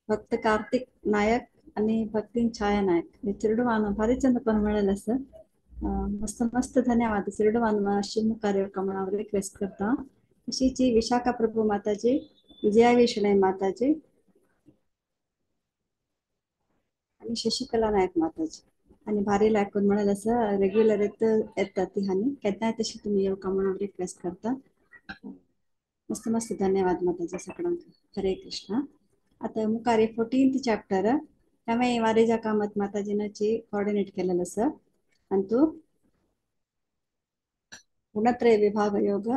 भक्त कार्तिक नायक आणि भक्तीन छाया नायक हे चेरडुवान भारी चंदकोन मेळलं असं. मस्त मस्त धन्यवाद चेरडुवान. मुखार येवका म्हणून हांव रिक्वेस्ट करता. तशीच विशाखा प्रभू माताजी, विजया विष्णय माताजी आणि शशिकला नायक माताजी आणि भारी लायकून म्हणाल असं रेग्युलर येतात ती हानी केन्नाय तशी तुमी येवका म्हणून रिक्वेस्ट करता. मस्त मस्त धन्यवाद माताजी सगळ्यांक. हरे कृष्णा. आता मुखार 14th chapter हांवें वारेजा कामत माताजीनाची कॉर्डिनेट केलेलं आसा. आनी तूं गुणत्रय विभाग योग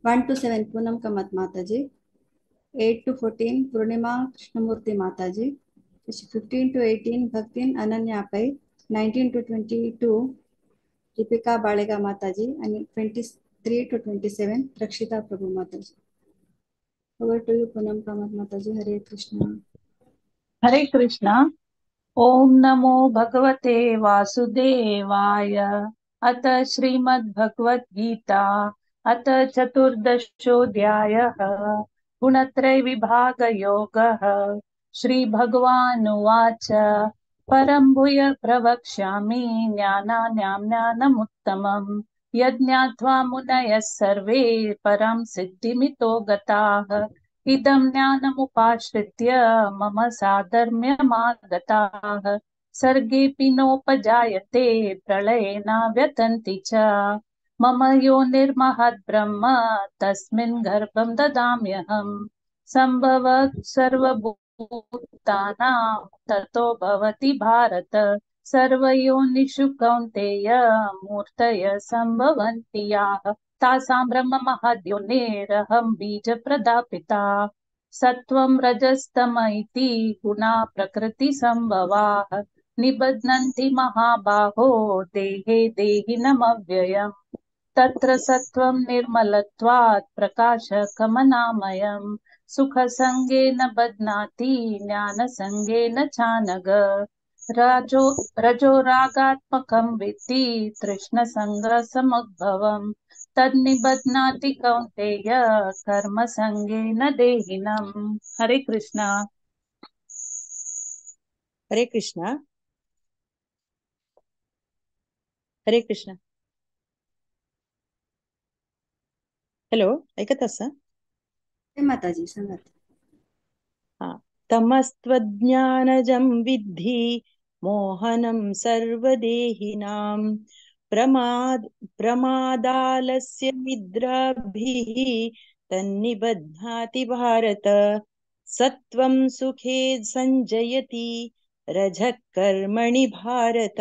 1 to 7 Poonam Kamat Mataji, 8 to 14 Purnima Krishnamurthy Mataji, 15 to 18 Bhaktin Ananya Pai, 19 to 22 Deepika Balega Mataji आणि 23 to 27 Rakshita Prabhu Mataji. Over to you Poonam Kamat Mataji. Hare Krishna. Hare Krishna. Om नमो भगवते वासुदेवाय. अथ श्रीमद्भगवद्गीता अथ चतुर्दशोऽध्यायः गुणत्रय विभागयोगः. श्री भगवानुवाच परं भूय प्रवक्ष्यामि ज्ञानानां ज्ञानमुत्तमं यज्ञात्वा मुनयः सर्वे परां सिद्धिमितो गताः. इदं ज्ञानमुपाश्रित्य मम साधर्म्यमागताः. सर्गेऽपि नोपजायते प्रलये न व्यथन्ति च. मम योनिर्महद् ब्रह्म तस्मिन् गर्भं ददाम्यहम्. संभव सर्वभूतानां ततो भवति भारत. सर्वयोनिषु कौन्तेय मूर्तय संभवन्ति याः. तासां ब्रह्म महद्योनिरहं बीजप्रदापिता. सत्त्वं रजस्तम इति गुणा प्रकृतिसंभवाः. निबध्नन्ति महाबाहो देहे देहिनमव्ययम्. तत्र सत्त्वं निर्मलत्वात् प्रकाशकमनामयम्. सुखसंगेन बध्नाति ज्ञानसंगेन चानघ. रजो रागात्मकं विद्धि तृष्णसङ्गसमुद्भवम्. तन्निबध्नाति कौन्तेय कर्मसङ्गेन देहिनम्. हरे कृष्णा. हरे कृष्णा. हरे कृष्णा. हॅलो, ऐकत आसा माताजी? सांगात. हा. तमस्त्वज्ञानजं विद्धि मोहनं सर्वदेहिनां प्रमादालस्य निद्राभिः तन्निबध्नाति भारत. सत्त्वं सुखे संजयति रजः कर्मणि भारत.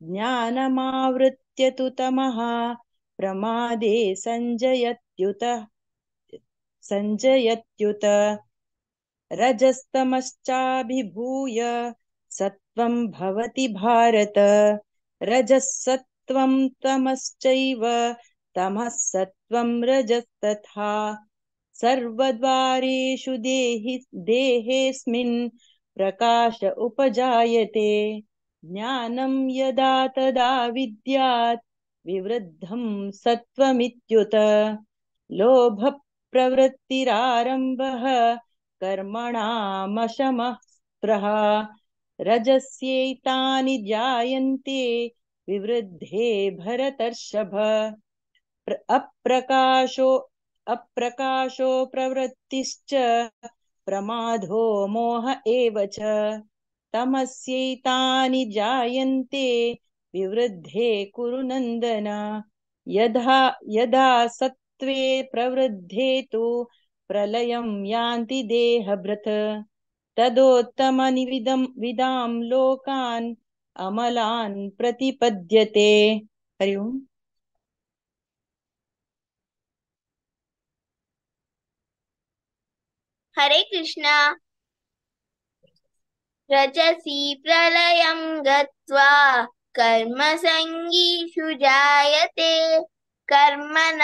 ज्ञानमावृत्य तु तमः प्रमादे संजयत्युत संजयत्युत। रजस्तमश्चाभिभूय सत्त्वं भवति भारत। रजसत्त्वं तमश्चैव तमः सत्त्वं रजस्तथा। सर्वद्वारेषु देहेऽस्मिन् प्रकाश उपजायते। ज्ञानं यदा तदा विद्यात् विवृद्धं सत्त्वमित्युत। लोभप्रवृत्तिरारम्भः कर्मणामशमः स्पृहा। रजस्यैतानि जायन्ते विवृद्धे भरतर्षभ। अप्रकाशो प्रवृत्तिश्च प्रमादो मोह एव च। तमस्यैतानि जायन्ते विवृद्धे कुरु नन्दन। यदा यदा सत्त्वे प्रवृद्धे तु प्रलयं यान्ति देहभृत्। तदोत्तमनिविदं विदां लोकान् अमलान् प्रतिपद्यते। हरि ओम्। हरे कृष्णा। रजसि प्रलयं गत्वा कर्मसङ्गीषु जायते। कर्मण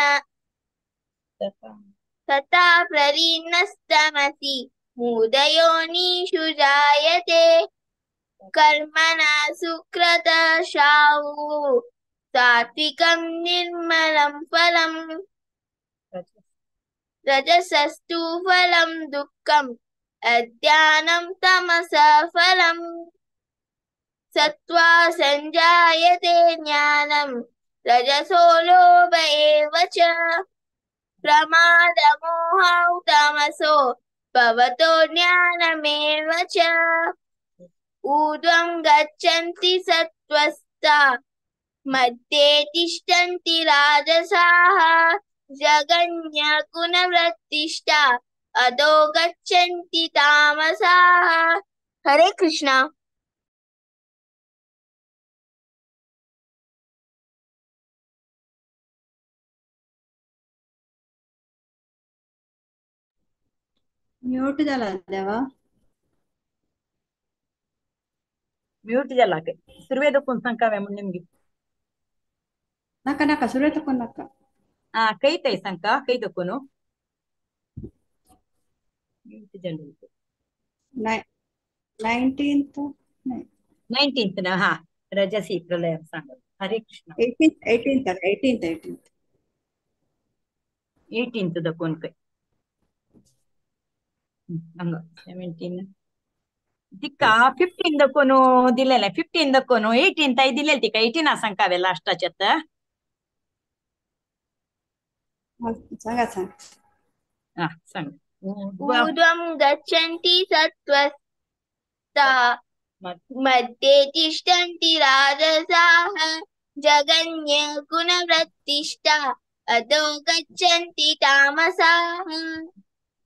तथा प्रलीनस्तमसि मूढयोनिषु जायते। कर्मणा सुकृतशावु सात्विकं निर्मलं फलम्। रजसस्तु फलं दुःखम् अज्ञानं तमसः फलम्। सत्त्वा संजायते ज्ञानं रजसो लोभ एव च। प्रमादमोहौ तमसो भवतो ज्ञानमेव च। ऊर्ध्वं गच्छन्ति सत्त्वस्ता मध्ये तिष्ठन्ति राजसाः। जघन्यगुणवृत्तिष्ठा अधो गच्छन्ति तामसाः। हरे कृष्णा। म्यूट जाला देवा। म्यूट जाला सुरवे दखून सांगावे म्हूण निमगी. नाका नाका सुरवे तकून नाका. आ कयताय सांका कय दखून म्यूट जाले. 19th 19th ना. हा रजसी प्रलय सांग. हरे Krishna. 18th 18th 18th 18th दखून कय हांगा 17 तिका 15 दखून दिलेले 15 दखून 18 I दिलेले तिका 18 सांगावे लास्टाचे. सांगा सांग. हा सांग. ऊर्ध्वं गच्छन्ति सत्त्वस्ता मध्ये तिष्ठन्ति राजसाः। जघन्यगुणवृत्तिष्ठा अधो गच्छन्ति तामसाः।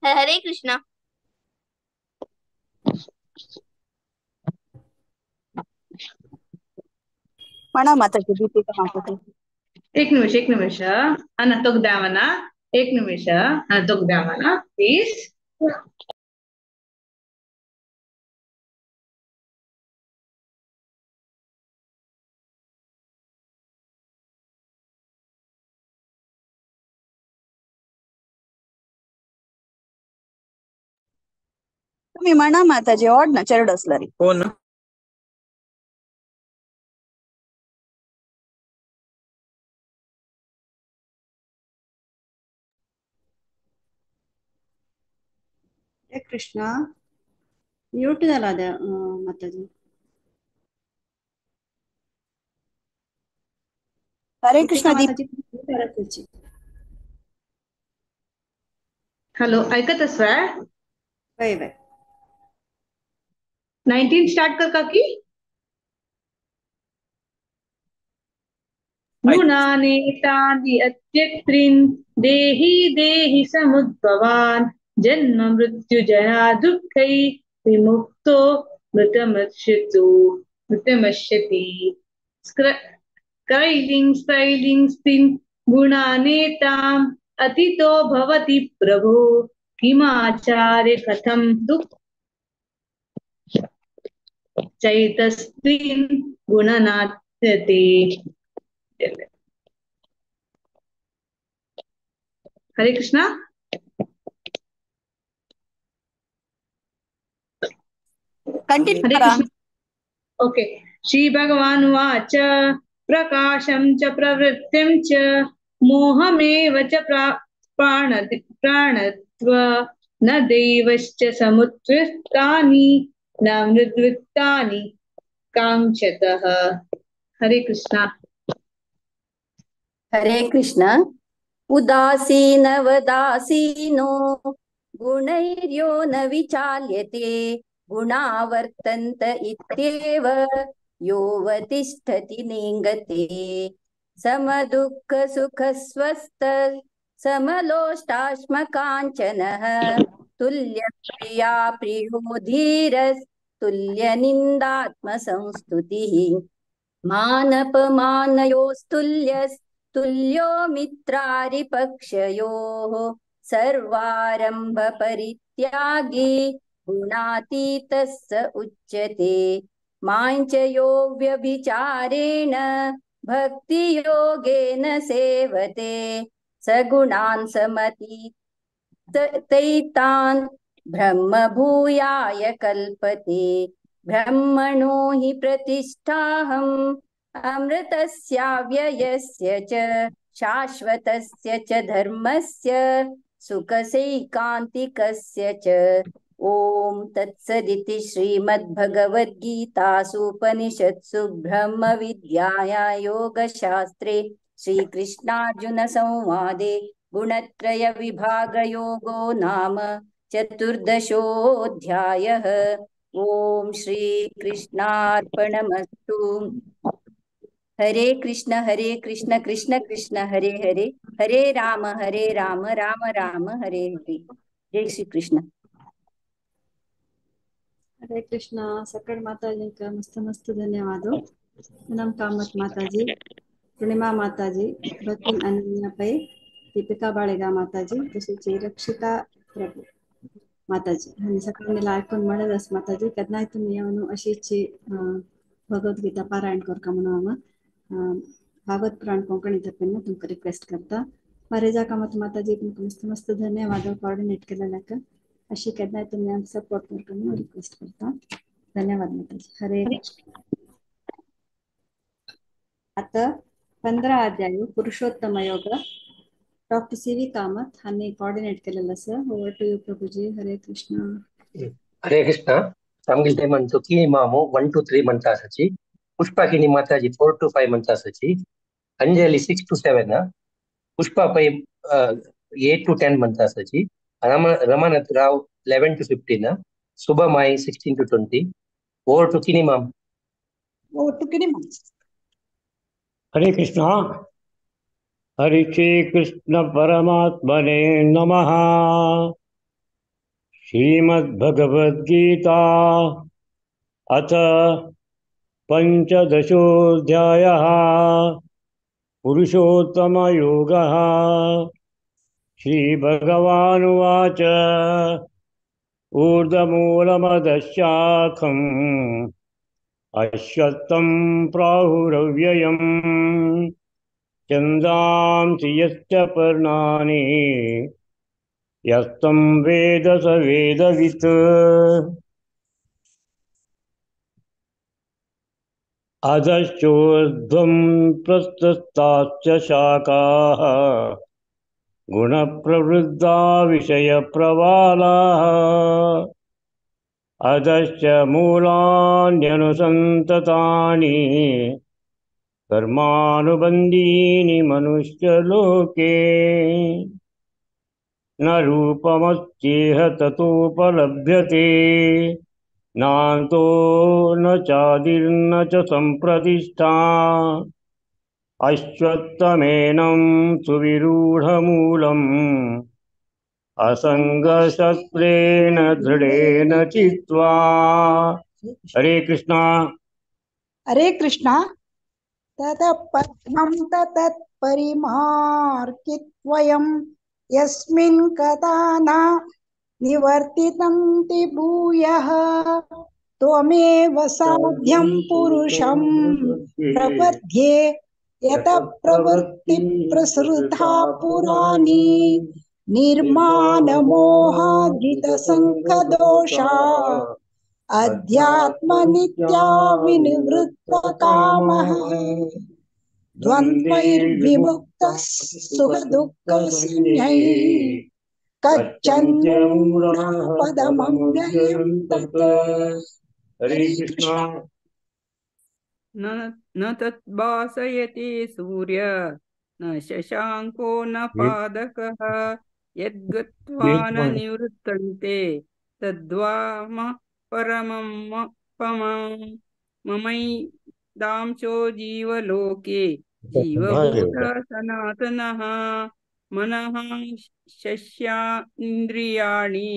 हरे कृष्णा। म्हणा माताजी दीपिका माताजी. एक निमिष एक निमिष ಅನ್ನ ತೊಗ್ದಾಮನ. एक ನಿಮಿಷ ತೊಗ್ದಾಮನ ಪ್ಲೀಸ್. तुम्ही म्हणा माताजी ओढ ना चेरड असलारी. कोण हरे कृष्णा. म्यूट जाला द्या माताजी. हरे कृष्णा. दीप हॅलो ऐकत असवाय? Bye bye. 19 start कर काकी. गुणानेतानि अत्यत्रिन् देहि देहि समुद्भवान् जन्म मृत्यु जरा दुःखै विमुक्तो मृतमश्यतु मृतमश्यति। क्रैलिंग स्त्रैलिंग स्तिन् गुणानेतां अतीतो भवति प्रभो किमाचार्य कथं दुःख चैतस्मिन् गुणनाथ्यते। हरे कृष्णा। कंटिन्यू हरे करा। कृष्ण। ओके। श्री भगवान उवाच प्रकाशं च प्रवृत्तिं च मोहमेव च प्राणत्व न दैवश्च समुत्वृत्तानि न मृद्वृत्तानि काङ्क्षतः। हरे कृष्णा। हरे कृष्ण। उदासीनवदासीनो गुणैर्यो न विचाल्यते गुणावर्तन्त इत्येव योऽवतिष्ठति नेङ्गते। समदुःखसुखस्वस्थ समलोष्टाश्मकाञ्चनः तुल्यप्रिया प्रियो धीरस्तुल्यनिन्दात्मसंस्तुतिः। मानपमानयोस्तुल्यस्तुल्यो मित्रारिपक्षयोः सर्वारम्भपरित्यागी गुणातीतः स उच्यते। मां च यो व्यभिचारेण भक्तियोगेन सेवते स गुणान् समतीतैतान् ब्रह्मभूयाय कल्पते। ब्रह्मणो हि प्रतिष्ठाहम् अमृतस्याव्ययस्य च शाश्वतस्य च धर्मस्य सुखसैकान्तिकस्य च। ॐ तत्सदिति श्रीमद्भगवद्गीतासूपनिषत्सु ब्रह्मविद्यायां योगशास्त्रे श्रीकृष्णार्जुनसंवादे गुणत्रयविभागयोगो नाम चतुर्दशोऽध्यायः। ॐ श्रीकृष्णार्पणमस्तु। हरे कृष्ण कृष्ण कृष्ण हरे हरे, हरे राम राम राम हरे हरे। जय श्री कृष्ण। हरे कृष्णा। सकल माता जी का मस्त मस्त धन्यवाद। पूनम कामत माता जी, पूर्णिमा माता जी, भक्ति अनन्या पै, दीपिका बाळेगा माता जी, तसेच रक्षिता प्रभू माताजी हांणी सगळ्यांनी आयकून म्हणत आस माताजी केन्नाय तुमी येवन अशीच भगवद्गीता पारायण करका म्हणून हांव भागवत पुराण कोंकणी तर्फेन तुमकां रिक्वेस्ट करता। मारेजा कामत माताजी तुमकां मस्त मस्त धन्यवाद कोऑर्डिनेट केलेल्याक। अशी केन्नाय तुमी आमकां सपोर्ट करका म्हणून रिक्वेस्ट करता। धन्यवाद माताजी। हरे कृष्ण। आता 15 अध्याय पुरुषोत्तम योग डॉक्टर सी we Kamat हांणी कोऑर्डिनेट केलेलं आसा। Over to you Prabhuji. Hare Krishna. Hare Krishna. आमगेले ते म्हणतो की मामो 1 2 3 म्हणता आसाची, पुष्पाकिनी माताजी 4 to 5 म्हणता आसाची, Anjali 6 to 7, Pushpa Pai 8 to 10 म्हणता आसाची, Ramanath Rao 11 to 15, Shubhamai 16 to 20. Over to Kini ma'am. Over to Kini ma'am. Hare Krishna. Hari Shri Krishna परमात्मने नमः। श्रीमद्भगवद्गीता अथ पंचदशोऽध्यायः पुरुषोत्तमयोगः। श्रीभगवानुवाच ऊर्ध्वमूलमधःशाखम् अश्वत्थं प्राहुरव्ययम् छन्दांसि यस्य पर्णानि यस्तं वेद स वेदवित्। अधश्चोर्ध्वं प्रस्तस्ताश्च शाखाः गुणप्रवृद्धा विषयप्रवालाः अधश्च मूलान्यनुसन्ततानि कर्मानुबन्धीनि मनुष्यलोके। न रूपमस्त्येह ततोपलभ्यते नान्तो न चादिर्न च सम्प्रतिष्ठा। अश्वत्थमेनं सुविरूढमूलम् असङ्गशस्त्रेण दृढेन चित्वा। हरे कृष्णा। हरे कृष्णा। ततः पद्मं ततः परिमार्कित्वयं यस्मिन् गता न निवर्तितन्ति भूयः त्वमेव साध्यं पुरुषं प्रपद्ये यतः प्रवृत्ति प्रसृता पुराणी निर्माणमोहाजितसङ्गदोषा अध्यात्मनित्या विनिवृत्तकामः द्वन्द्वैर्विमुक्तः सुखदुःखसंज्ञैः कच्चन्मूढापदमव्ययं तत्। हरे कृष्ण। न तद्भासयति सूर्य न शशाङ्को न पादकः यद्गत्वा न निवृत्तन्ते तद्वाम परमं ममैदांशो जीवलोके जीवभूतः सनातनः मनः शस्यान्द्रियाणि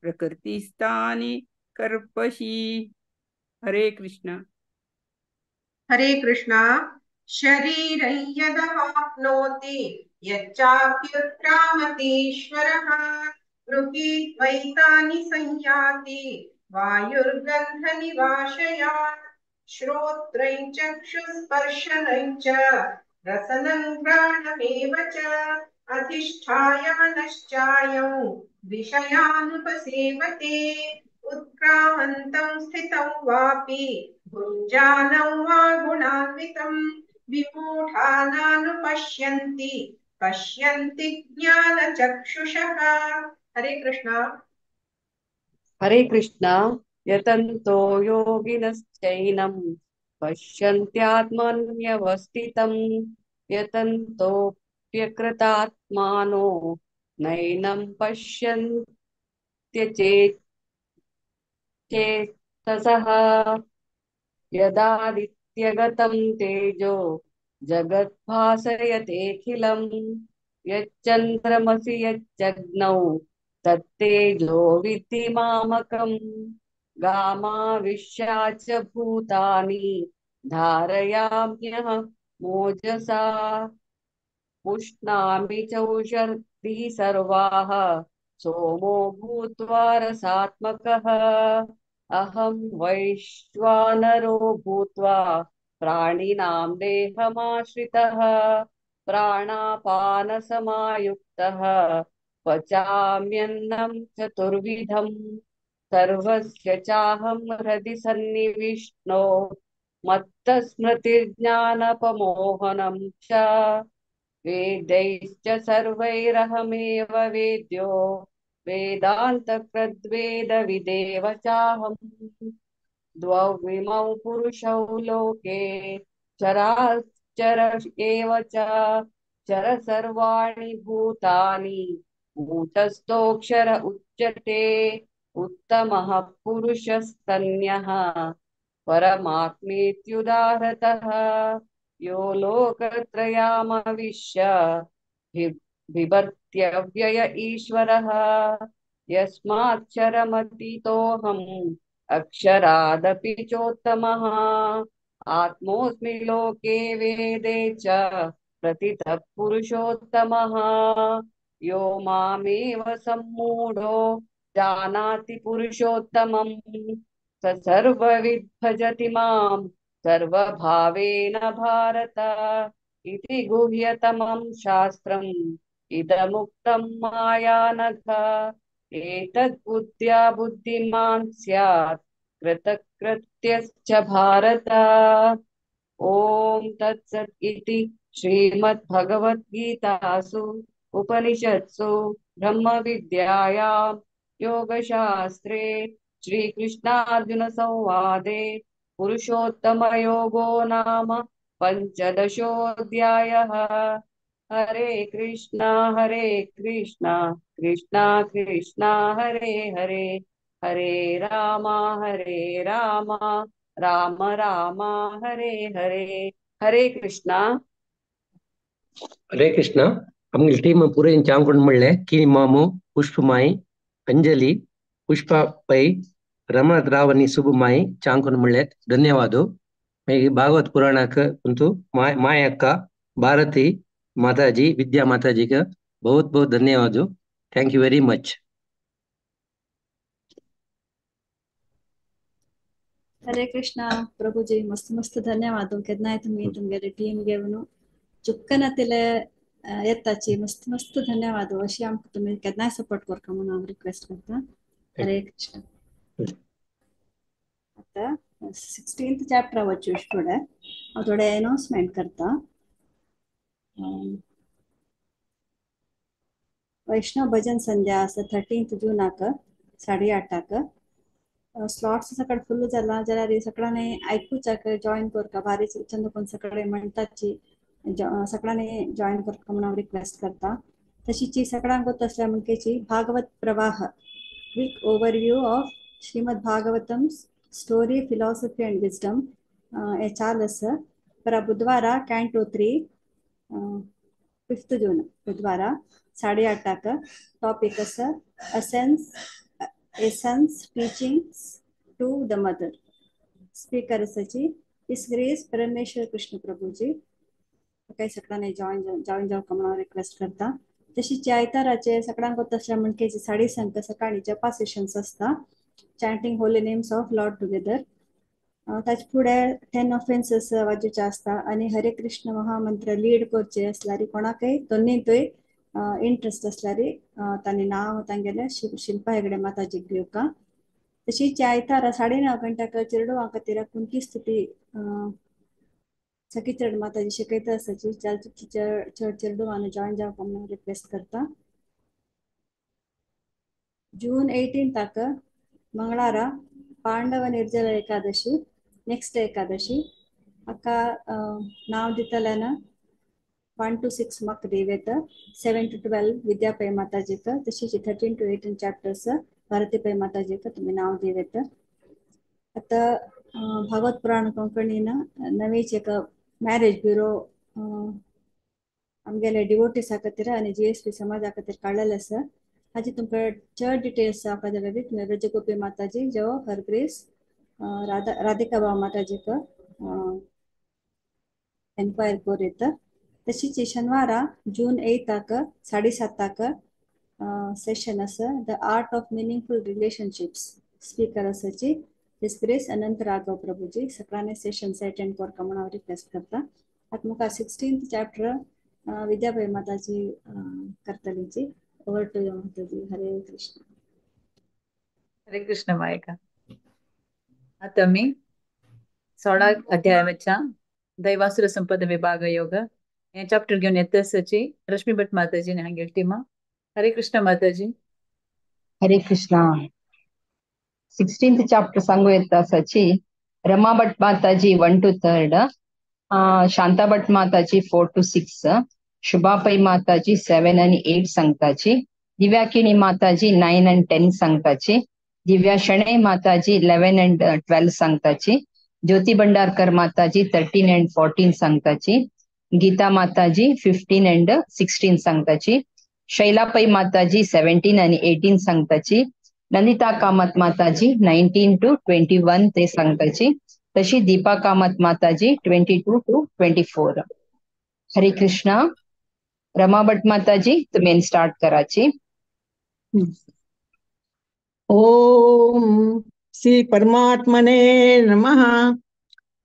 प्रकृतिस्थानि कर्पशी। हरे कृष्ण। हरे कृष्ण। शरीरं यदवाप्नोति यच्चाप्युत्क्रामतीश्वरः गृहीत्वैतानि संयाति वायुर्गन्धनिवाशयात् श्रोत्रं चक्षुस्पर्शनं च रसनं घ्राणमेव च अधिष्ठाय मनश्चायं विषयानुपसेवते उत्क्रामन्तं स्थितं वापि भुञ्जानं वा गुणान्वितं विमूढानानुपश्यन्ति पश्यन्ति ज्ञानचक्षुषः। हरे कृष्ण। हरे कृष्ण। यतन्तो योगिनश्चैनं पश्यन्त्यात्मन्यवस्थितं यतन्तोऽप्यकृतात्मानो नैनं पश्यन्त्यचेतसः। यदादित्यगतं तेजो जगद्भासयतेऽखिलं यच्चन्द्रमसि यच्चग्नौ तत्तेजो विद्धि मामकं गामाविश्या च भूतानि धारयाम्यह मोजसा पुष्णामि चौषधिः सर्वाः सोमो भूत्वा रसात्मकः। अहं वैश्वानरो भूत्वा प्राणिनां देहमाश्रितः प्राणापानसमायुक्तः पचाम्यन्नं चतुर्विधं सर्वस्य चाहं हृदि सन्निविष्णो मत्तस्मृतिर्ज्ञानपमोहनं च वेदैश्च सर्वैरहमेव वेद्यो वेदान्तकृद्वेदविदेव चाहम्। द्वौ पुरुषौ लोके चराचर एव च चर सर्वाणि भूतानि कूटस्थोऽक्षर उच्यते। उत्तमः पुरुषस्तन्यः परमात्मेत्युदाहृतः यो लोकत्रयामविश्य बिभर्त्यव्यय ईश्वरः। यस्माक्षरमतीतोऽहम् अक्षरादपि चोत्तमः आत्मोऽस्मि लोके वेदे च प्रतितः पुरुषोत्तमः। यो मामेव सम्मूढो जानाति पुरुषोत्तमं स सर्वविद् भजति मां सर्वभावेन भारत इति गुह्यतमं शास्त्रम् इदमुक्तं मायानघ। एतद् बुद्ध्या बुद्धिमान् स्यात् कृतकृत्यश्च भारत। ॐ तत्सत् इति श्रीमद्भगवद्गीतासु उपनिषत्सु ब्रह्मविद्यायां योगशास्त्रे श्रीकृष्णार्जुनसंवादे पुरुषोत्तमयोगो नाम पञ्चदशोऽध्यायः। हरे कृष्णा कृष्णा कृष्णा हरे हरे हरे रामा राम राम हरे हरे। हरे कृष्णा। हरे कृष्णा। आमगे टीम पुरे चांकुंड म्हणले किनी मामू पुष्पमाई अंजलि पुष्पा पै रमनाथ रावणी सुबुमाई चांकुंड म्हणले धन्यवाद। मागीर भागवत पुराणाक अंतू मायक्का भारती माताजी विद्या माताजीक बहुत बहुत धन्यवाद. Thank you very much. Hare Krishna Prabhuji, मस्त मस्त धन्यवाद. केन्नाय तुमी तुमगेले टीम घेवन चुक्कनातिले येताची मस्त मस्त धन्यवाद. अशी आमकां तुमी केन्नाय सपोर्ट करता म्हणून हांव रिक्वेस्ट करता. हरे कृष्णा. आतां 16th chapter वचूं फुडें हांव थोडे एनाउन्समेंट करता. वैष्णव भजन संध्या आसा 13 जूनाक 8:30. स्लॉट्स सकाळ फुल जाला जाल्यार सगळ्यांनी आयकुचाक जॉईन करका. भारी चंद कोण सगळे म्हणटाची सगळ्यांनी जॉईन करका म्हणून हांव रिक्वेस्ट करता. तशीच सगळ्यांक गोत आसल्या म्हणकेची Bhagavat Pravah quick overview of Shrimad Bhagavatam story philosophy and wisdom हे चाल आसा. परा बुधवारा कॅन्टो 3 5 जून बुधवारा 8:30. टॉपिक आसा essence teachings to the mother. Speaker आसाची his grace परमेश्वर कृष्ण प्रभुजी. काही सगळ्यांनी जॉईन जावका म्हणून रिक्वेस्ट करता. तशीच आयताराचे सगळ्यांक गोत आसल्या म्हणकेची 7:30 सकाळी जपा सेशन्स आसता chanting holy names of lord together. ताचे फुडें 10 ऑफेन्सीस वाजोवचे आसता आनी हरे कृष्ण महामंत्र लीड करचे आसल्यार कोणाकय दोन्हीतूय इंट्रस्ट आसल्यार तांणी नांव तांगेले शिल्पा हेगडे माताजीक दिवका. तशीच आयतारा 9:30 गंट्याक चेरडुवां खातीर कुंती स्तुती सखी चेरड माताजी शिकयता आसाची. चड चेरडुवांनी जॉईन जावपा म्हणून रिक्वेस्ट करता. जून 18 मंगळारा पांडव निर्जला एकादशी नेक्स्ट एकादशी हाका नांव दितल्यान 1 to 6 म्हाका दिवेत, 7 to 12 विद्या पै माताजीक, तशीच 13 to 18 chapters Bharati Pai माताजीक तुमी नांव दिवेत. आतां भागवत पुराण कोंकणीन नवीच एक मॅरेज ब्युरो आमगेले डिवोटीसा खातीर आनी GSP समाजा खातीर काडलेलें आसा. हाजी तुमकां चड डिटेल्स जावपा जाल्यार तुमी ब्रजगोपी माताजी जो हर ग्रेस राधिका भाव माताजीक एन्क्वायर करूं येता. तशीच शनिवारा जून 8 7:30 सेशन आसा the art of meaningful relationships. Speaker आसाची his grace अनंत राघव प्रभुजी. सगळ्यांनी सेशन्स अटेंड करका म्हणून हांव रिक्वेस्ट करता. आतां मुखार 16th chapter विद्याबाई माताजी करतलीची. Over to you Mataji. Hare Krishna. Hare Krishna मायका. आता मी 16 अध्यायाच्या दैवासुर संपद विभाग योग हे चॅप्टर घेऊन येत आसाची रश्मी भट माताजी हांगेली टिमा. हरे कृष्ण माताजी. हरे कृष्णा. 16th chapter सांगू येत आसाची रमा भट माताजी 1 to 3, Shanta Bhat Mataji 4 to 6, Shubha Pai Mataji 7 आणि 8 सांगताची, दिव्याकिणी माताजी 9 आणि 10 सांगताची, दिव्या शणै माताजी 11 आणि 12 सांगताची, ज्योती भंडारकर माताजी 13 आणि 14 सांगताची, गीता माताजी 15 आणि 16 सांगताची, शैला पै माताजी 17 आणि 18 सांगताची, नंदिता कामत माताजी 19 to 21 ते सांगताची, तशी दीपा कामत माताजी 22 to 24. Hare Krishna. Rama Bhat Mataji तुम्ही स्टार्ट कराची. ओम श्री परमात्मने नमः.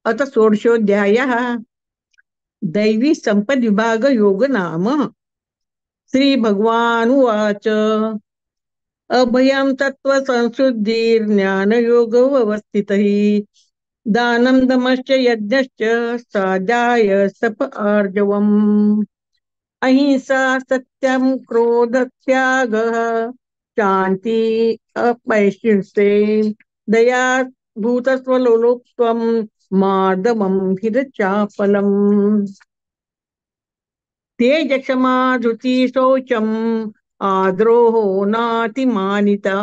अथ षोडशोऽध्यायः दैवी संपद विभाग योग नाम. श्री भगवान उवाच अभयं तत्व संशुद्धिर् ज्ञान योग व्यवस्थितः दानं दमश्च यज्ञश्च स्वाध्याय सप आर्जवम्. अहिंसा सत्यं क्रोध त्यागः शांति अपैशुंसे दया भूतस्वलोलोत्वं मार्दवं हिरचापलम्. तेज क्षमा धृति शौचं आद्रोहो नातिमानिता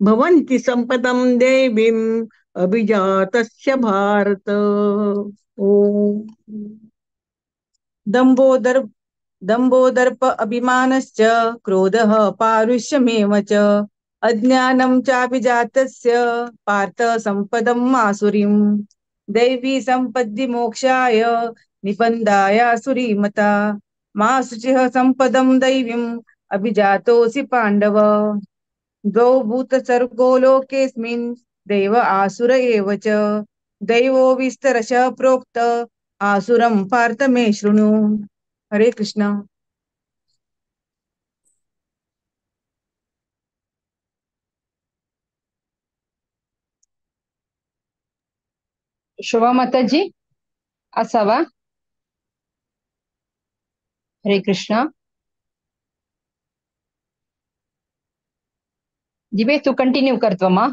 भवन्ति संपदं देवीं अभिजातस्य भारत. ओम. दम्भोदर्प अभिमानश्च क्रोधः पारुष्यमेव च अज्ञानं चाभिजातस्य पार्थ संपदम् आसुरीं. दैवी संपद्विमोक्षाय निबन्धाय आसुरीमता मा शुचिः सम्पदं दैवीम् अभिजातोऽसि पाण्डव। द्वौ भूतसर्गो लोकेऽस्मिन् दैव आसुर एव च, दैवो विस्तरशः प्रोक्त आसुरं पार्थ मे शृणु। हरे कृष्ण। शोभा माताजी असावा? हरे कृष्ण। दिवे तू कंटिन्यू करतो मा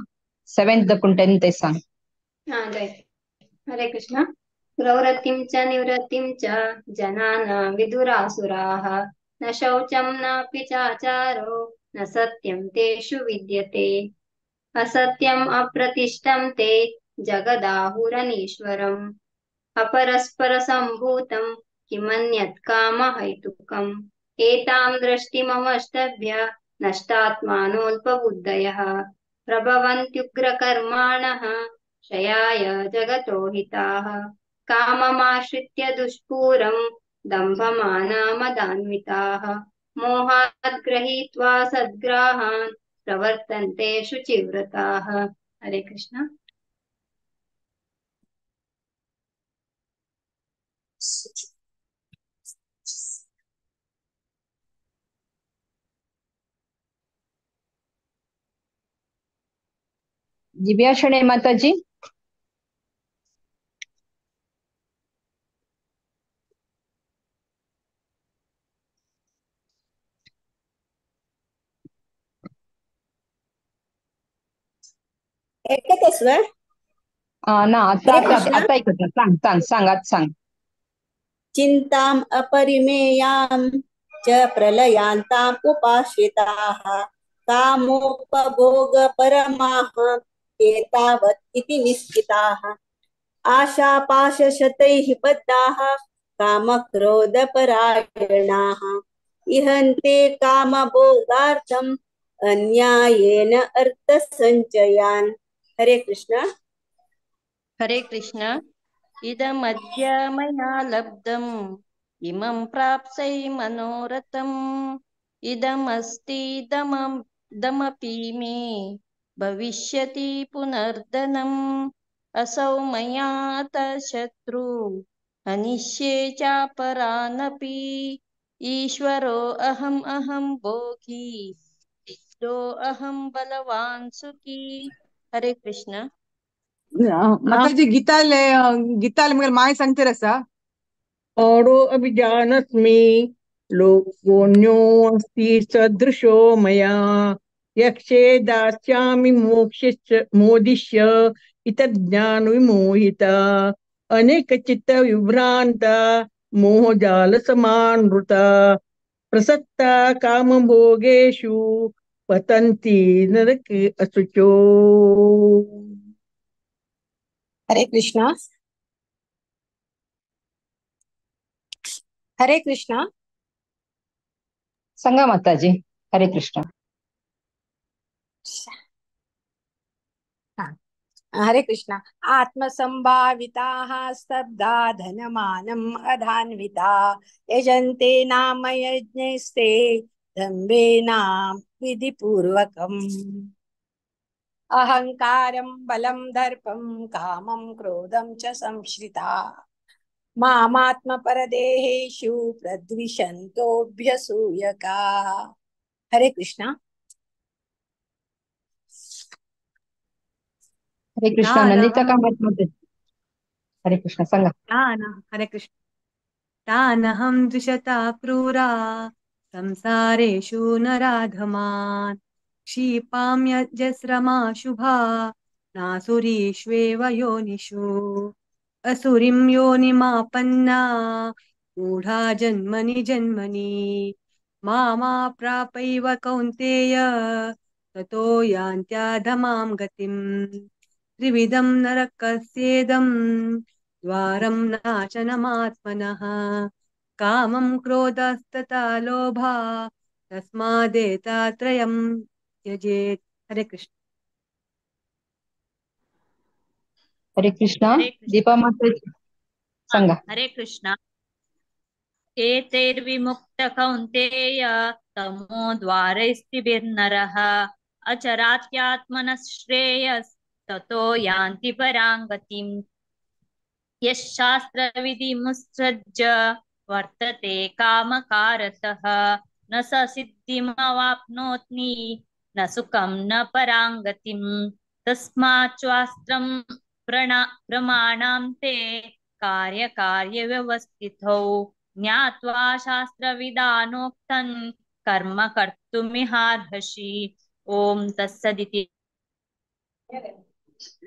7th दकून 10th सांग। हा जय हरे कृष्ण। प्रवृत्तिं च निवृत्तिं च जनाना विदुरासुराः, न शौचं नापि चाचारो न सत्यं तेषु विद्यते। असत्यम् अप्रतिष्ठं ते जगदाहुरनीश्वरम्, अपरस्परसम्भूतं किमन्यत् कामहैतुकम्। एतां दृष्टिमवष्टभ्य नष्टात्मानोऽल्पबुद्धयः प्रभवन्त्युग्रकर्माणः क्षयाय जगतो हिताः। काममाश्रित्य दुष्पूरं दम्भमानामदान्विताः, मोहात् गृहीत्वा सद्ग्राहान् प्रवर्तन्ते शुचिव्रताः। हरे कृष्ण। दिव्या शणे माताजी। ऐकत असं ना आता हरे आता कृष्ण। आता ऐकत सांग सांग सांग आज सांग। चिंताम अपरिमेयां च प्रलयांताम उपाश्रिताः, कामोपभोग परमाः एतावत् इति निश्चिताः। आशापाशशतैः बद्धाः कामक्रोधपरायणाः, इहन्ते कामभोगार्थम् अन्यायेन अर्थसञ्चयान्। हरे कृष्ण। हरे कृष्ण। इदमद्य मया लब्धम् इमं प्राप्स्यै मनोरथम्, इदमस्तीदमपि मे भविष्यति पुनर्धनम्। असौ मया शत्रु हनिष्ये चापरानपि, ईश्वरो अहम् अहं भोगी सिद्धो अहं बलवान् सुखी। हरे कृष्ण। माताजी गीताले गीताले मग my सांगते रसा। औरो अभिजानस्मि लोकोऽन्योऽस्ति सदृशो मया, यक्षे दास्यामि मोक्षिष्य मोदिष्य इतज्ञानविमोहिता। अनेकचित्तविभ्रान्ता मोहजालसमानृता, प्रसक्ता कामभोगेषु पतन्ति नरके अशुचो। हरे कृष्णा। हरे कृष्णा। सांगा माताजी। हरे कृष्ण। हरे कृष्णा। आत्मसंभाविताः स्तब्धा धनमानम् अधान्विता, यजन्ते नाम यज्ञैस्ते दम्भेनां विधिपूर्वकम्। अहंकारं बलं दर्पं कामं क्रोधं च संश्रिता, मामात्मपरदेहेषु प्रद्विषन्तोऽभ्यसूयका। हरे कृष्णा। हरे कृष्ण। नंदिता कामत मध्ये। हरे कृष्ण सांगा। हरे कृष्ण। तानहं द्विषता क्रूरा संसारेषु नराधमान्, क्षिपाम्यजस्रमाशुभा नासुरीष्वेव योनिषु। असुरीं योनिमापन्ना मूढा जन्मनि जन्मनि, मामा प्रापैव कौन्तेय ततो यान्त्याधमां गतिम्। त्रिविधं नरकस्येदं द्वारं नाशनमात्मनः, कामं क्रोधस्तथा लोभा तस्मादेतात्रयं त्यजेत्। हरे कृष्ण। हरे कृष्ण। हरे कृष्ण। दीपा माताजी सांगा। हरे कृष्ण। एतैर्विमुक्त कौन्तेय तमो द्वारैस्त्रिभिर्नरः अचरात्यात्मनः श्रेयस्ततो यान्ति परां गतिम्। यः शास्त्रविधिमुत्सृज्य वर्तते कामकारतः न स सिद्धिमवाप्नोति न सुखं न परां गतिम्। तस्माच्चास्त्रं प्रमाणां ते कार्यकार्यव्यवस्थितौ ज्ञात्वा शास्त्रविधानोक्तं कर्म कर्तुमिहार्हसि। ॐ तत्सदिति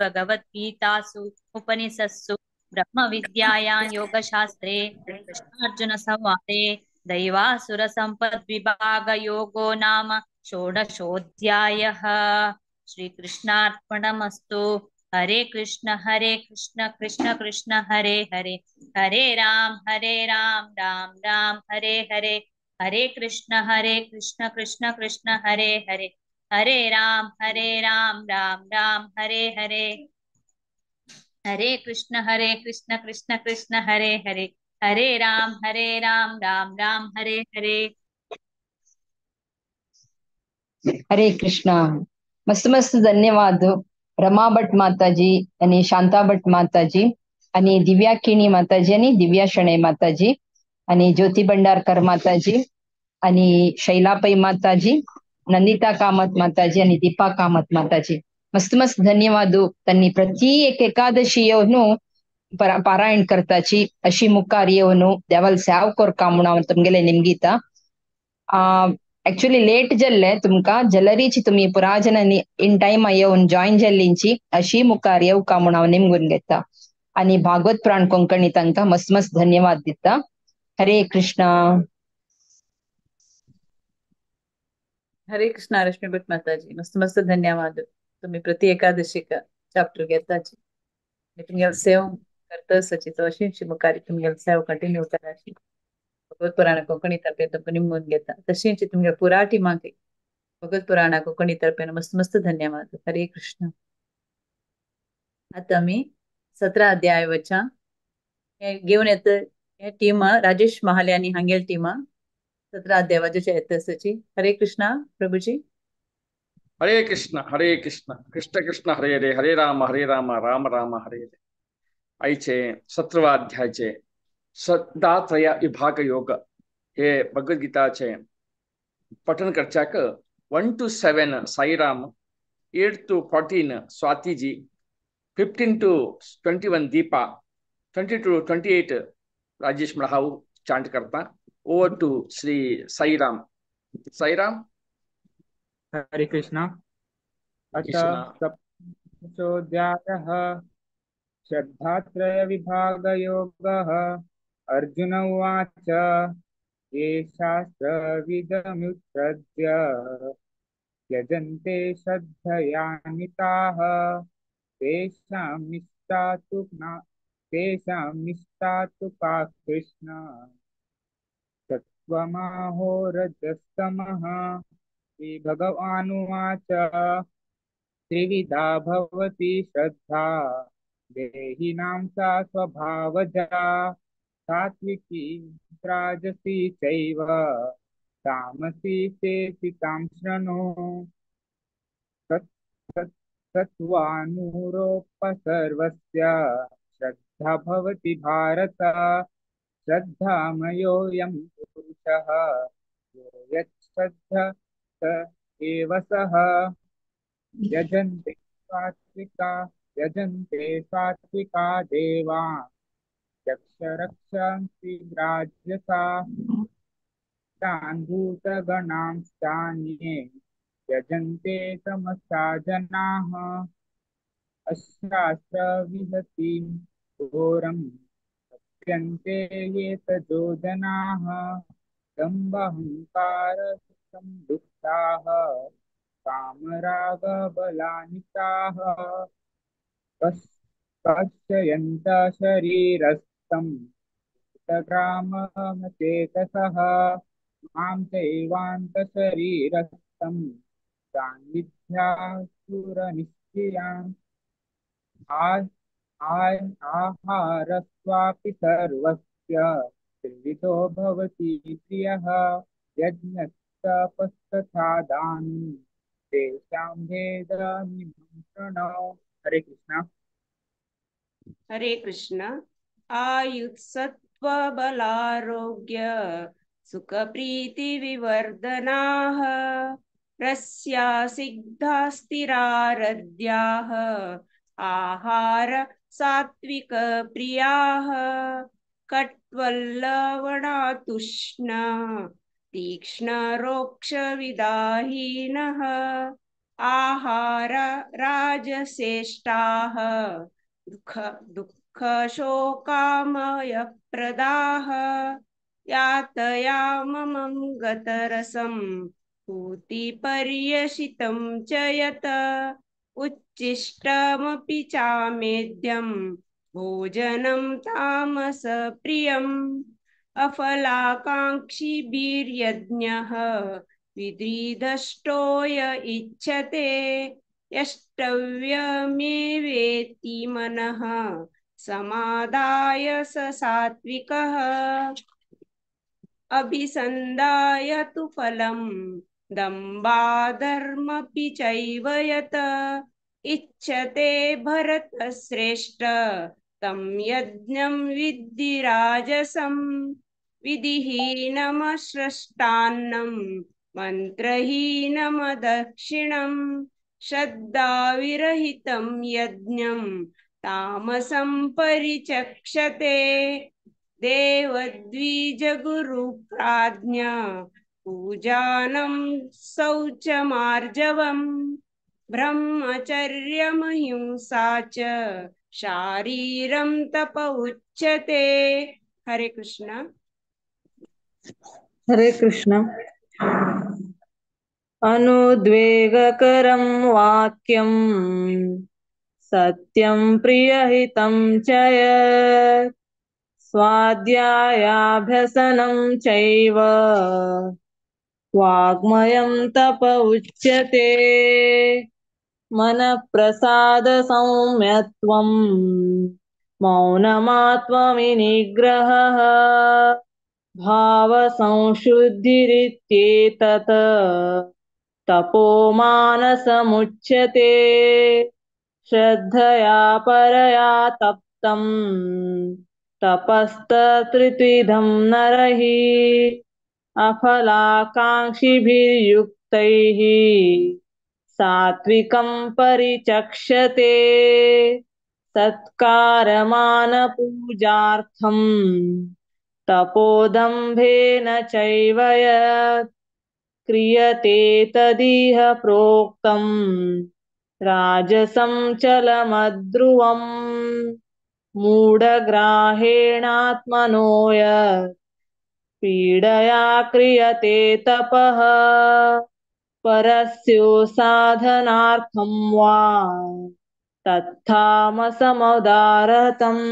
भगवद्गीतासु उपनिषत्सु ब्रह्मविद्यायां योगशास्त्रे कृष्णार्जुनसंवादे दैवासुरसम्पद्विभागयोगो नाम षोडशोऽध्यायः। श्रीकृष्णार्पणमस्तु। हरे कृष्ण कृष्ण कृष्ण हरे हरे, हरे राम राम राम हरे हरे, हरे कृष्ण कृष्ण कृष्ण हरे हरे, हरे राम राम राम हरे हरे, हरे कृष्ण कृष्ण कृष्ण हरे हरे, हरे राम राम राम हरे हरे। हरे कृष्णा। मस्त मस्त धन्यवाद रमा भट माताजी आणि शांता भट माताजी आणि दिव्या किणी माताजी आणि दिव्या शणै माताजी आणि ज्योती भंडारकर माताजी आणि शैलापै माताजी, नंदिता कामत माताजी आणि दीपा कामत माताजी. मस्त मस्त धन्यवाद. त्यांनी प्रति एक एकादशी येवन पारायण करताची अशी मुखार येवन देवाल सेव करका म्हणून हांव तुमगेले निमगीता. एक्चुअली लेट जाल्ले तुमकां जलरीची तुमी पुरा जणांनी इन टायम येवन जॉईन जाल्लींची अशी मुखार येवका म्हणून हांव निमगून घेता आणि भागवत प्राण कोंकणी तांकां मस्त मस्त धन्यवाद दिता. हरे कृष्णा. हरे कृष्णा रश्मी भट माताजी, मस्त मस्त धन्यवाद. तुम्ही प्रति एकादशीक चॅप्टर घेताची तुमगेले सेव करतसची तो अशीच मुखार तुमगेले सेव कंटिन्यू कराची. भगवत पुराण कोंकणी तर्फे तुमकां निमगून घेता. तशीच तुमगेले पुरा टिमाक भगवत पुराण कोंकणी तर्फे मस्त मस्त धन्यवाद. हरे कृष्ण. आता आमी 17 अध्याय वचा घेवन येता हे टीम राजेश महाले आनी हांगेल टीमा 17 अध्यायाचे येतसची. हरे कृष्णा प्रभुजी. हरे कृष्ण कृष्ण कृष्ण हरे हरे, हरे राम राम राम हरे हरे. आयचे 17 अध्यायाचे श्रद्धात्रय विभाग योग हे भगवद्गीताचे पठन करच्याक 1 to 7 Sairam, 8 to 14 Swatiji, 15 to 21 Deepa, 22 to 28 Rajesh मळहाऊ chant करता. Over to Shri Sairam. Sairam. Hare Krishna. अथ सप्तमोऽध्यायः श्रद्धात्रय विभागयोगः. अर्जुन उवाच, ये शास्त्रविदमुत्सृज्य यजन्ते श्रद्धयान्विताः तेषां निष्ठा तु का कृष्ण सत्त्वमाहोरजस्तमः. श्रीभगवानुवाच, त्रिविधा भवति श्रद्धा देहिनां सा स्वभावजा, सात्विकी राजसी चैव तामसी चेति तां शृणु. सत्त्वानुरूप सर्वस्य श्रद्धा भवति भारत, श्रद्धामयोऽयं पुरुषः यो यच्छ्रद्धा स एव सः. यजन्ते सात्विका देवा यक्षरक्षांसि राजसा तान् भूतगणांस्तान्ये यजन्ते तमसा जनाः. अशास्त्रविहतिं घोरं तप्यन्ते ये तजो जनाः दम्भहङ्कारसंयुक्ताः कामरागबलान्विताः पश्यन्त शरीरस्थं भूतग्राममचेतसः मां चैवान्तशरीरस्थं तान् विद्यासुरनिश्चयान्. आहारस्वापि सर्वस्य त्रिविधो भवति प्रियः यज्ञस्तपस्तथा दानं तेषां भेदमिमं शृणु। हरे कृष्ण। हरे कृष्ण। आयुत्सत्त्व बलारोग्य सुखप्रीति विवर्धनाः रस्या सिद्धा स्थिरारद्याः आहार सात्विक प्रियाः कट्वल्लवणातुष्ण तीक्ष्ण रोक्ष विदाहीनः आहार राजसेष्टाः दुःख दुःख शोकामयप्रदाः यातयाममं गतरसं पूतिपर्यशितं च यत् उच्छिष्टमपि चामेद्यं भोजनं तामसप्रियम् अफलाकाङ्क्षिभिर्यज्ञः विद्रिदष्टो य इच्छते यष्टव्यमेवेति मनः समादाय स सात्विकः। अभिसन्धाय तु फलं दम्बाधर्मपि चैव यत् इच्छते भरतश्रेष्ठ तं यज्ञं विद्धि राजसं विधिहीनमसृष्टान्नं मन्त्रहीनमदक्षिणं श्रद्धाविरहितं यज्ञं तामसं परिचक्षते। देवद्विजगुरुप्राज्ञा पूजानं शौचमार्जवं ब्रह्मचर्यमहिंसा च शारीरं तप उच्यते। हरे कृष्ण। हरे कृष्ण। अनुद्वेगकरं वाक्यं सत्यं प्रियहितं च यत् स्वाध्यायाभ्यसनं चैव वाग्मयं तप उच्यते। मनःप्रसादसौम्यत्वं मौनमात्मविनिग्रहः भावसंशुद्धिरित्येतत् तपो मानसमुच्यते। श्रद्धया परया तप्तं तपस्तत्त्रिविधं नरैः अफलाकाङ्क्षिभिर्युक्तैः सात्विकं परिचक्षते। सत्कारमानपूजार्थं तपोदम्भेन चैव यत् क्रियते तदिह प्रोक्तं राजसं चलमध्रुवम्। मूढग्राहेणात्मनो यत् पीडया क्रियते तपः परस्यो साधनार्थं वा तत्थामसमुदारतम्।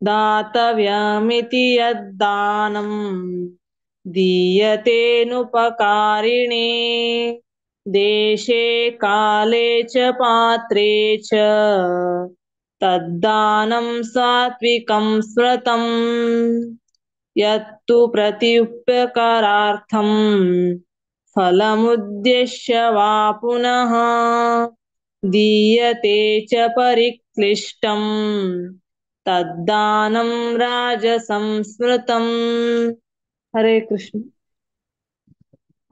दातव्यमिति यद्दानं दीयतेऽनुपकारिणे देशे काले च पात्रे च तद्दानं सात्विकं स्मृतम्। यत्तु प्रत्युपकारार्थं फलमुद्दिश्य वा पुनः दीयते च परिक्लिष्टं तद्दानं राजसं स्मृतम्। हरे कृष्ण।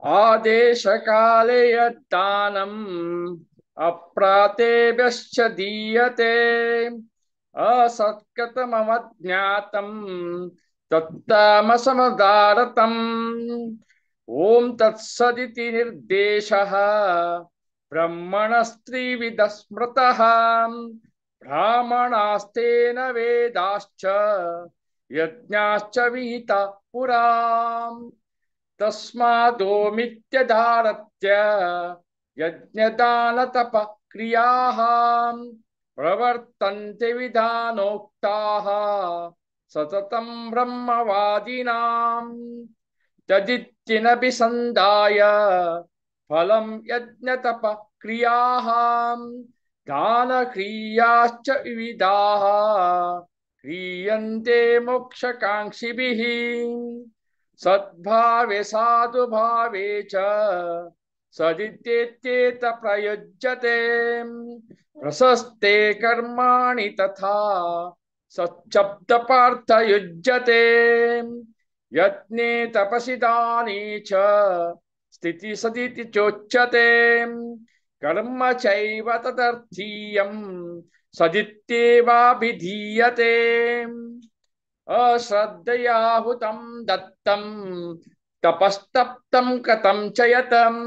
आदेशकाले यद्दानम् अप्रातेभ्यश्च दीयते असत्कृतमवज्ञातं तत्तामसमुदारतम्। ॐ तत्सदिति निर्देशः ब्रह्मणस्त्रिविधः स्मृतः। ब्राह्मणास्तेन वेदाश्च यज्ञाश्च विहिता पुरा। तस्मादोमित्यधारत्य यज्ञदानतप क्रियाः प्रवर्तन्ते विधानोक्ताः सततं ब्रह्मवादिनां। तदित्यनभिसन्धाय फलं यज्ञतप क्रियाः दानक्रियाश्च विविधाः क्रियन्ते क्रियन्ते मोक्षकांक्षिभिः। सद्भावे साधुभावे च सदित्येत प्रयुज्यते। प्रशस्ते कर्माणि तथा सच्छब्द पार्थ युज्यते। यत्ने तपसि दाने च स्थिति सदिति चोच्यते। कर्म चैव तदर्थीयं सदित्येवाभिधीयते। अश्रद्धया हुतं दत्तं तपस्तप्तं कतं च यतम्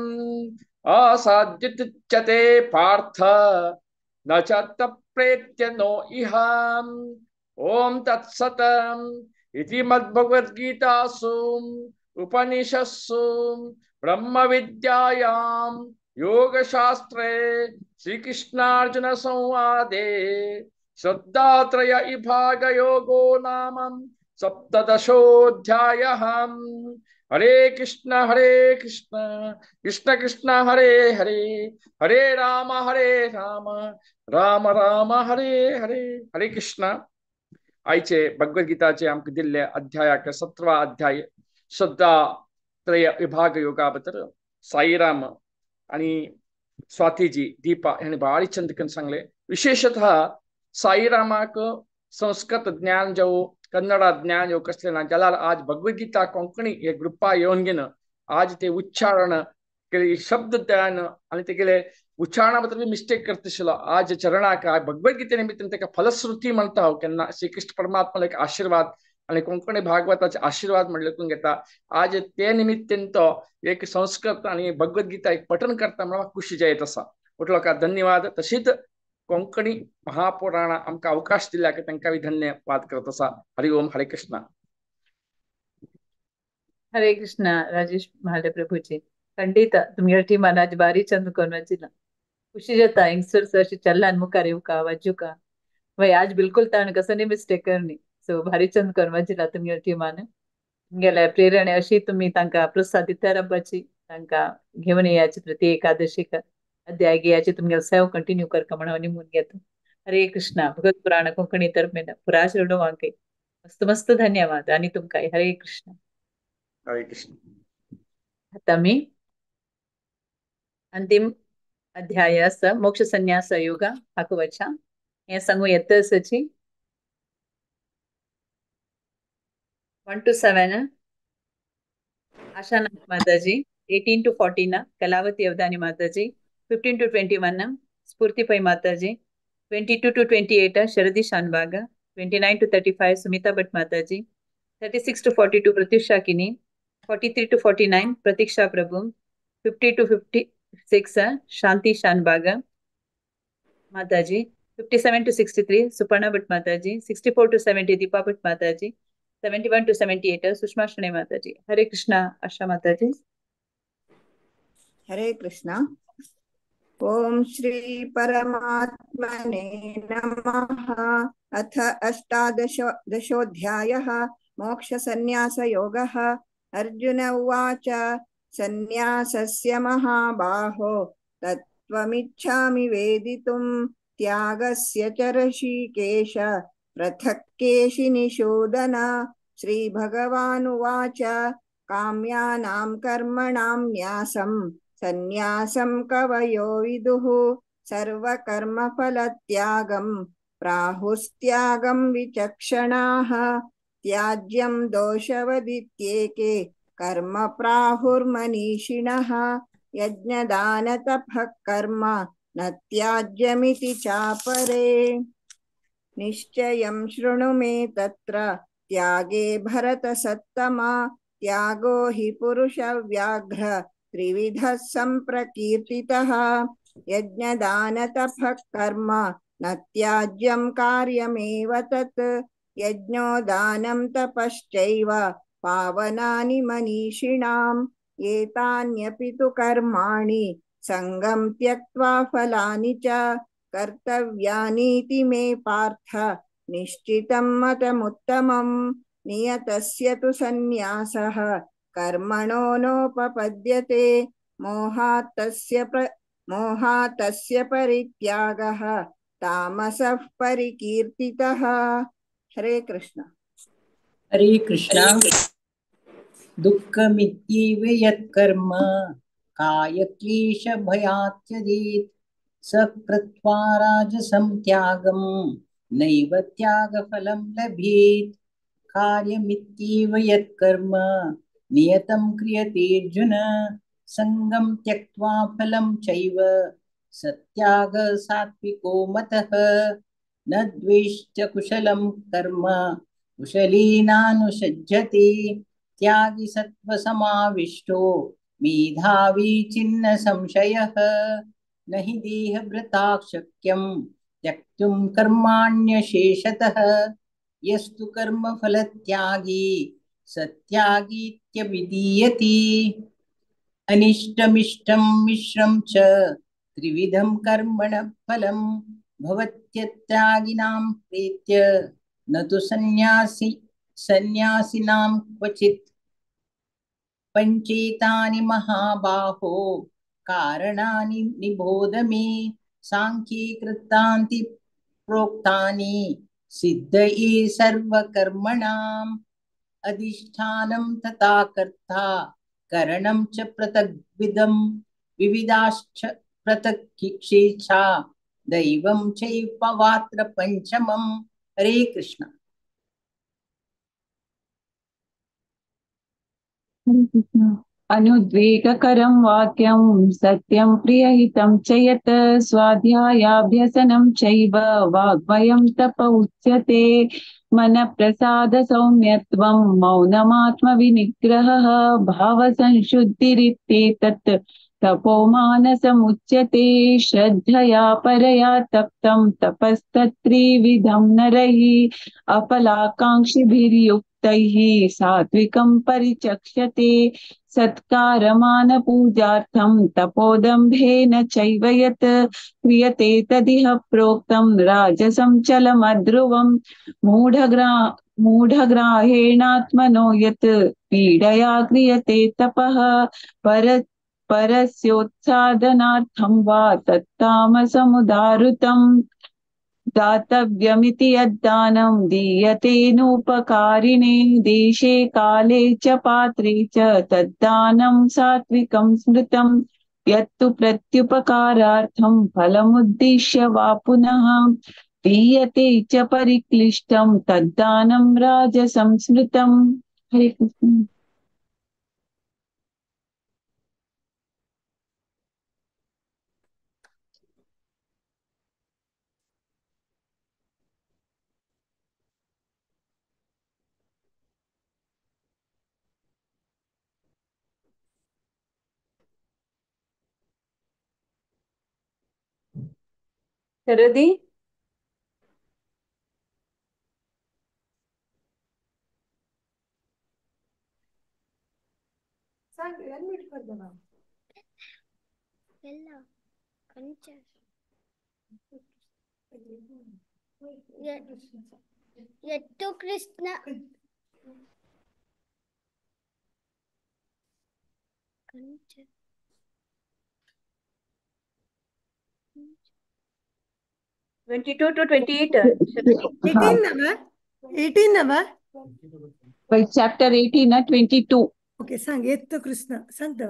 असाध्युच्यते पार्थ न च तप्रेत्य नो इह। ओम तत्सतम् इति मद्भगवद्गीतासु उपनिषत्सु ब्रह्म विद्यायां योगशास्त्रे श्रीकृष्णार्जुन संवादे श्रद्धात्रय विभाग योगो नाम सप्तदशोऽध्यायः। हरे कृष्ण कृष्ण कृष्ण हरे हरे, हरे राम राम राम हरे हरे। हरे कृष्ण। आयचे भगवद्गीताचे आमकां दिल्ले अध्यायाक 17वा अध्याय श्रद्धात्रय विभाग योगा बद्दल साईराम आणि स्वातीजी दीपा ह्यांनी भारी चंद करून सांगले। विशेषतः साईरामाक संस्कृत ज्ञान जावं कन्नड ज्ञान जावं कसलें ना जाल्यार आज भगवद्गीता कोंकणी हे ग्रुपा येवन घेवन आज ते उच्चारण शब्द ज्ञान आनी तेगेले उच्चारणा बद्दल मिस्टेक करता आज चरणाक भगवद्गीते निमित्तान ताका फलश्रुती म्हणटा हांव। केन्ना श्रीकृष्ण परमात्मा एक आशीर्वाद आनी कोंकणी भागवताचे आशीर्वाद म्हणलें घेता आज ते निमित्तान तो एक संस्कृत आनी भगवद्गीता एक पठन करता म्हणून म्हाका खुशी जायत आसा। उठलो धन्यवाद। तशीच कोंकणी महापुराणा आमकां अवकाश दिल्या तांकां धन्यवाद करत आसा। हरि ओम। हरे कृष्णा। हरे कृष्णा राजेश महाले प्रभूजी। खंडित तुमगेल्या टिमान आज बारी चंद करून वचिला खुशी जाता यंगस्टर्स अशी चल्लान मुखार येवका वाजूका वय आज बिलकुल ताण कसं नाही मिस्टेक करणी सो भारी चंद करून वचिला तुमगेल्या टिमान तुमगेल्या प्रेरणे अशी तुम्ही तांकां प्रोत्साहन दिता रावपाची तांकां घेवन येयाची प्रति एकादशीक अध्याय घेयाची तुमगेलो सेव कंटिन्यू करका म्हणून हांव निमून घेता। हरे कृष्णा। भगवत पुराण कोंकणी तरफेन पुरा शेवडवांक मस्त मस्त धन्यवाद आणि तुमकां हरे कृष्ण। हरे कृष्ण। आता मी अंतिम अध्याय आसा मोक्ष संन्यास योगा हाका वचा हें सांगू येता आसाची 1 to 7 Ashanath Mataji, 18 to 14 Kalavati Avadhani Mataji, 15 to 21 Spoorthi Pai Mataji, 22 to 28 Sharadi Shanbhaga, 29 to 35 Sumita Bhat Mataji, 36 to 42 Pratyusha Kini, 43 to 49 Pratiksha Prabhu, 50 to 56 Shanti Shanbhaga Mataji, 57 to 63 Suparna Bhat Mataji, 64 to 70 Deepa Bhat Mataji, 71 to 78 Sushma Shane Mataji. Hare Krishna Asha Mataji. Hare Krishna. Om Shri Paramatmane Namaha. अथ अष्टादशोऽध्यायः मोक्षसन्न्यासयोगः। अर्जुन उवाच सन्न्यासस्य महाबाहो तत्त्वमिच्छामि वेदितुं त्यागस्य च ऋषिकेश पृथक् केशिनिषूदन। श्रीभगवानुवाच काम्यानां कर्मणां न्यासं सन्न्यासं कवयो विदुः सर्वकर्मफलत्यागं प्राहुस्त्यागं विचक्षणाः। त्याज्यं दोषवदित्येके कर्म प्राहुर्मनीषिणः यज्ञदानतपः कर्म न त्याज्यमिति चापरे। निश्चयं शृणु मे तत्र त्यागे भरतसत्तमा त्यागो हि पुरुषव्याघ्र त्रिविधः सम्प्रकीर्तितः। यज्ञदानतपः कर्म न त्याज्यं कार्यमेव तत् यज्ञो दानं तपश्चैव पावनानि मनीषिणाम्। एतान्यपि तु कर्माणि सङ्गं त्यक्त्वा फलानि च कर्तव्यानीति मे पार्थ निश्चितं मतमुत्तमम्। नियतस्य तु सन्न्यासः कर्मणो नोपपद्यते मोहात् तस्य परित्यागः तामसः परिकीर्तितः। हरे कृष्ण. हरे कृष्ण. दुःखमित्येव यत्कर्म कायक्लेशभयात् त्यजेत् स कृत्वा राजसं त्यागं नैव त्यागफलं लभेत्. कार्यमित्येव यत्कर्म नियतं क्रियतेऽर्जुन सङ्गं त्यक्त्वा फलं चैव सत्याग सात्विको मतः. न द्वेष्ट कुशलं कर्म कुशलीनानुसज्जते त्यागी सत्त्वसमाविष्टो मेधावी छिन्न संशयः. न हि देहभृता शक्यं त्यक्तुं कर्माण्यशेषतः यस्तु कर्मफलत्यागी सत्यागीत्यभिधीयते. अनिष्टमिष्टं मिश्रं च त्रिविधं कर्मणः फलं भवत्यत्यागिनां प्रीत्य न तु सन्न्यासिनां क्वचित्. पञ्चेतानि महाबाहो कारणानि निबोध मे सांख्ये कृतान्ति प्रोक्तानि सिद्धये सर्वकर्मणाम्. अधिष्ठानं तथा कर्ता करणं च पृथग्विधं विविधाश्च पृथक् दैवं चैव पंचमम्. हरे कृष्ण. हरे कृष्ण. अनुद्वेगकरं वाक्यं सत्यं प्रियहितं च यत् स्वाध्यायाभ्यसनं चैव वाग्मयं तप उच्यते. मनप्रसाद सौम्यत्वं मौनमात्मविनिग्रहः भावसंशुद्धिरित्येतत् तपो मानसमुच्यते. श्रद्धया परया तप्तं तपस्तत्त्रिविधं नरैः अफलाकाङ्क्षिभिर्युक्तैः सात्विकं परिचक्षते. सत्कारमानपूजार्थं तपोदम्भेन चैव यत् क्रियते तदिह प्रोक्तं राजसं चलमध्रुवं. मूढग्राहेणात्मनो यत् पीडया क्रियते तपः परस्योत्सादनार्थं वा तत्तामसमुदाहृतम्. दातव्यमिति यद्दानं दीयतेऽनुपकारिणे देशे काले च पात्रे च तद्दानं सात्विकं स्मृतम्. यत्तु प्रत्युपकारार्थं फलमुद्दिश्य वा पुनः दीयते च परिक्लिष्टं तद्दानं राजसं स्मृतम्. हरे कृष्ण. शरदी सांग अनम्यूट कर दो ना. यत्तु Krishna 22 to 28. 18 number 18 number chapter 18 22. Okay सांग. यत्तु कृष्ण सांग.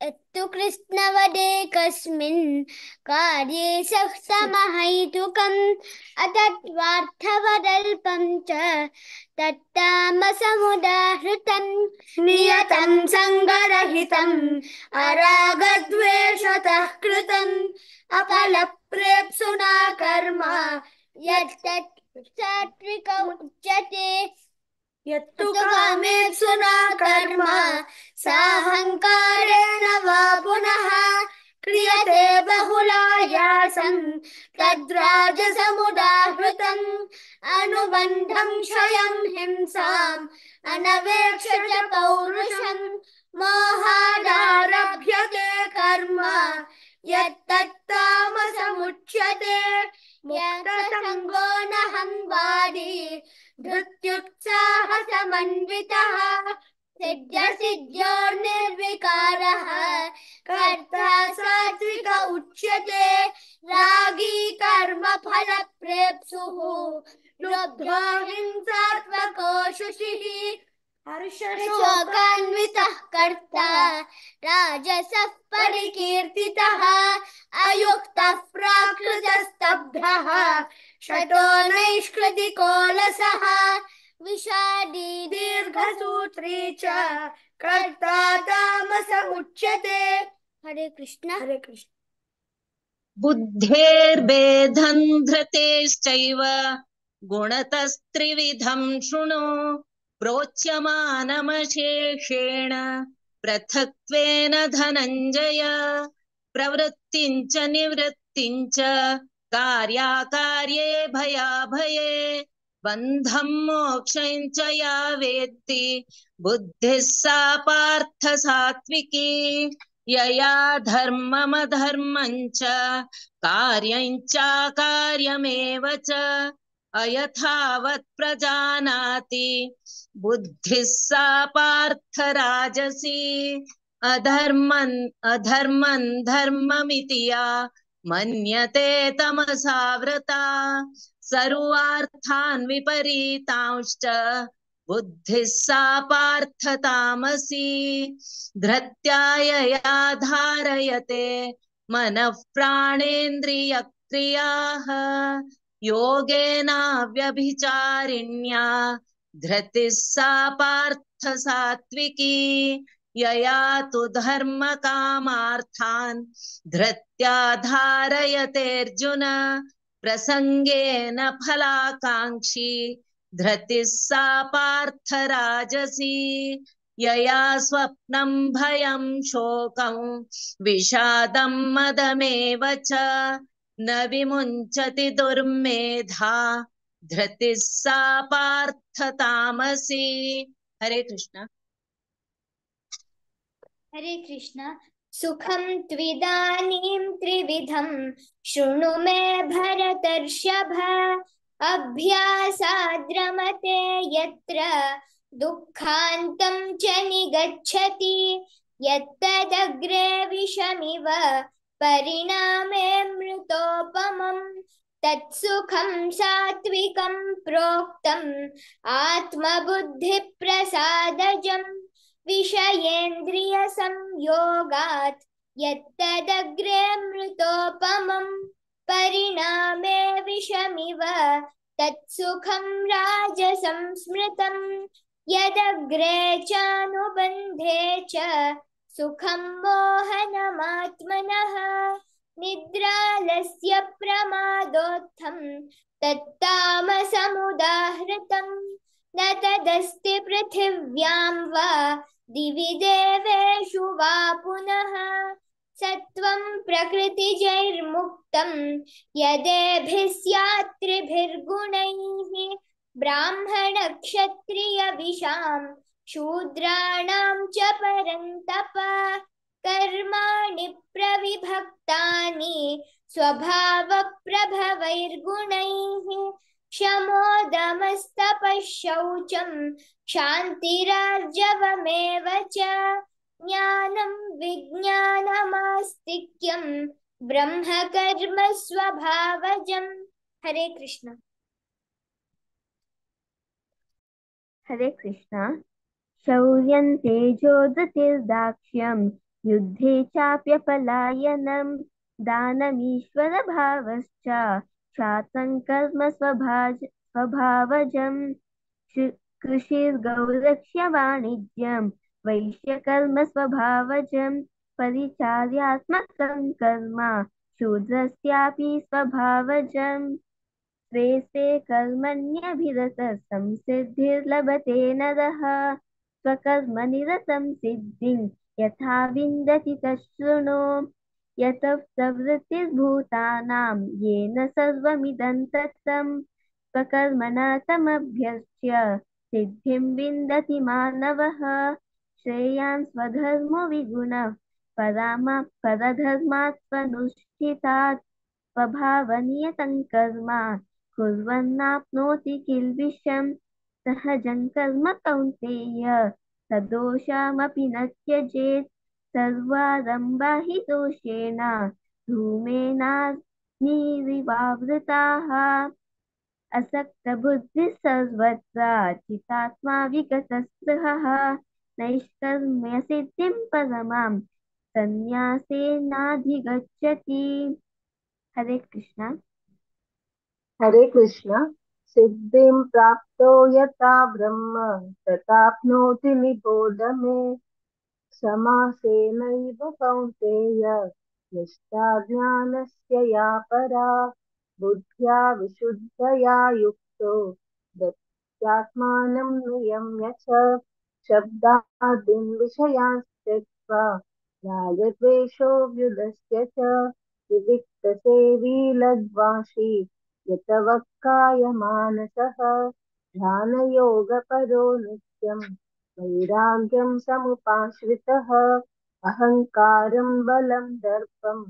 यत्तु कृष्णवदे कस्मिन् कार्ये सक्तमहैतुकम् अतत्त्वार्थवदल्पं च तत्तामसमुदाहृतं. नियतं सङ्गरहितम् अरागद्वेषतः कृतम् अपलप्रेप्सुना कर्म यत्तत् सात्विकमुच्यते. यत्तु कामेप्सुना कर्म साहङ्कारेण वा पुनः क्रियते बहुलायासं तद्राजसमुदाहृतम्. अनुबन्धं क्षयं हिंसाम् अनवेक्ष च पौरुषं मोहादारभ्यते कर्म यत्तत्तामसमुच्यते. मुक्तसङ्गो नहं वादी धृत्युत्साहसमन्वितः सिद्ध्यसिद्ध्योर्निर्विकारः कर्ता सात्विक उच्यते। रागी कर्मफलप्रेप्सुः लुब्धो हिंसात्मको शुचिः शोकान्वितः कर्ता राजसः परिकीर्तितः अयुक्तः प्राकृतस्तब्धः शतो नैष्कृतिकोलसः विषादी दीर्घसूत्री च कर्ता तामस उच्यते। हरे कृष्ण। हरे कृष्ण। बुद्धेर्भेदं धृतेश्चैव गुणतस्त्रिविधं शृणु प्रोच्यमानमशेषेण पृथक्त्वेन धनञ्जय प्रवृत्तिं च निवृत्तिं च कार्याकार्ये भयाभये बन्धं मोक्षं च या वेत्ति बुद्धिः सा पार्थ सात्विकी। यया धर्ममधर्मं च कार्यं चाकार्यमेव च अयथावत् प्रजानाति बुद्धिः सा पार्थ राजसी। अधर्मं अधर्मं धर्ममिति या मन्यते तमसावृता सर्वार्थान् विपरीतांश्च बुद्धिः सा पार्थ तामसी। धृत्या यया धारयते मनः प्राणेन्द्रियक्रियाः योगेनाव्यभिचारिण्या धृतिः सा पार्थ सात्विकी। यया तु धर्मकामार्थान् धृत्या धारयतेऽर्जुन प्रसङ्गेन फलाकाङ्क्षी धृतिः सा पार्थ राजसी। यया स्वप्नं भयं शोकं विषादं मदमेव च न विमुञ्चति दुर्मेधा धृतिः सा पार्थ तामसी। हरे कृष्ण। हरे कृष्ण। सुखं त्विदानीं त्रिविधं शृणु मे भरतर्षभ अभ्यासाद्रमते यत्र दुःखान्तं च निगच्छति यत्तदग्रे विषमिव परिणामे मृतोपमं तत्सुखं सात्विकं प्रोक्तम् आत्मबुद्धिप्रसादजं विषयेन्द्रियसंयोगात् यत्तदग्रे मृतोपमं परिणामे विषमिव तत्सुखं राजसंस्मृतं यदग्रे चानुबन्धे च सुखं मोहनमात्मनः निद्रालस्य प्रमादोत्थं तत्तामसमुदाहृतं न तदस्ति पृथिव्यां वा दिवि देवेषु वा पुनः सत्त्वं प्रकृतिजैर्मुक्तं यदेभिः स्यात् त्रिभिर्गुणैः ब्राह्मणक्षत्रियविषां शूद्राणां च परन्तप कर्माणि प्रविभक्तानि स्वभावप्रभवैर्गुणैः क्षमोदमस्तपः शौचं क्षान्तिरार्जवमेव च ज्ञानं विज्ञानमास्तिक्यं ब्रह्मकर्म स्वभावजम्। हरे कृष्ण। हरे कृष्ण। शौर्यं तेजो धृतिर्दाक्ष्यं युद्धे चाप्यपलायनं दानमीश्वरभावश्च शास्त्रं कर्म स्वभावजं कृषिर्गौरक्ष्य वाणिज्यं वैश्यकर्म स्वभावजं परिचार्यात्मकं कर्म शूद्रस्यापि स्वभावजं स्वे स्वे कर्मण्यभिरतः संसिद्धिर्लभते नरः स्वकर्मनिरतं सिद्धिं यथा विन्दति तच्छृणु यतः प्रवृत्तिर्भूतानां येन सर्वमिदं तत्तं स्वकर्मणा तमभ्यर्च्य सिद्धिं विन्दति मानवः श्रेयान् स्वधर्मो विगुणः परधर्मात् स्वनुष्ठितात् स्वभावनियतं कर्म कुर्वन्नाप्नोति किल्बिषं सहजं कर्म कौन्तेय सदोषमपि न त्यजेत्। सर्वारम्भा हि दोषेण धूमेनाग्निरिवावृताः। असक्तबुद्धिः सर्वत्र चितात्मा विगतस्पृहः। नैष्कर्म्यसिद्धिं परमां सन्न्यासेनाधिगच्छति। हरे कृष्णा। हरे कृष्ण। सिद्धिं प्राप्तो यथा ब्रह्म तथाप्नोति निबोध मे। समासेनैव कौन्तेय निष्ठा ज्ञानस्य या परा। बुद्ध्या विशुद्धया युक्तो दत्यात्मानं नियम्य च। शब्दादीन् विषयान् त्यक्त्वा रागद्वेषो व्युदस्य च। विविक्तसेवी लघ्वाशी यतवक्कायमानसः। ध्यानयोगपरो नित्यं वैराग्यं समुपाश्रितः। अहङ्कारं बलं दर्पं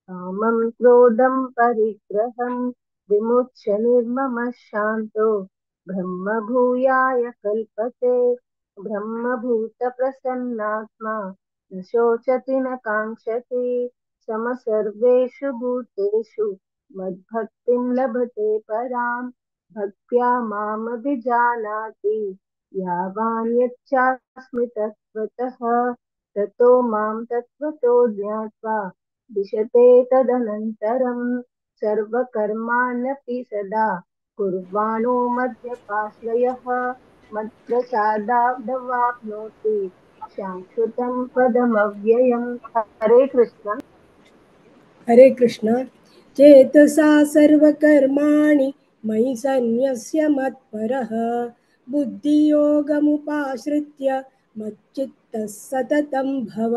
कामं क्रोधं परिग्रहं विमुच्य निर्ममः शान्तो ब्रह्मभूयाय कल्पते। ब्रह्मभूतप्रसन्नात्मा न शोचति न काङ्क्षति। समसर्वेषु भूतेषु मद्भक्तिं लभते परां। भक्त्या मामभिजानाति यावान् यच्चास्मि तत्त्वतः। ततो मां तत्त्वतो ज्ञात्वा विशते तदनन्तरं। सर्वकर्माण्यपि सदा कुर्वाणो मद्व्यपाश्रयः। मत्प्रसादादवाप्नोति शाश्वतं पदमव्ययम्। हरे कृष्ण। हरे कृष्ण। चेतसा सर्वकर्माणि मयि सन्न्यस्य मत्परः। बुद्धियोगमुपाश्रित्य मच्चित्तः सततं भव।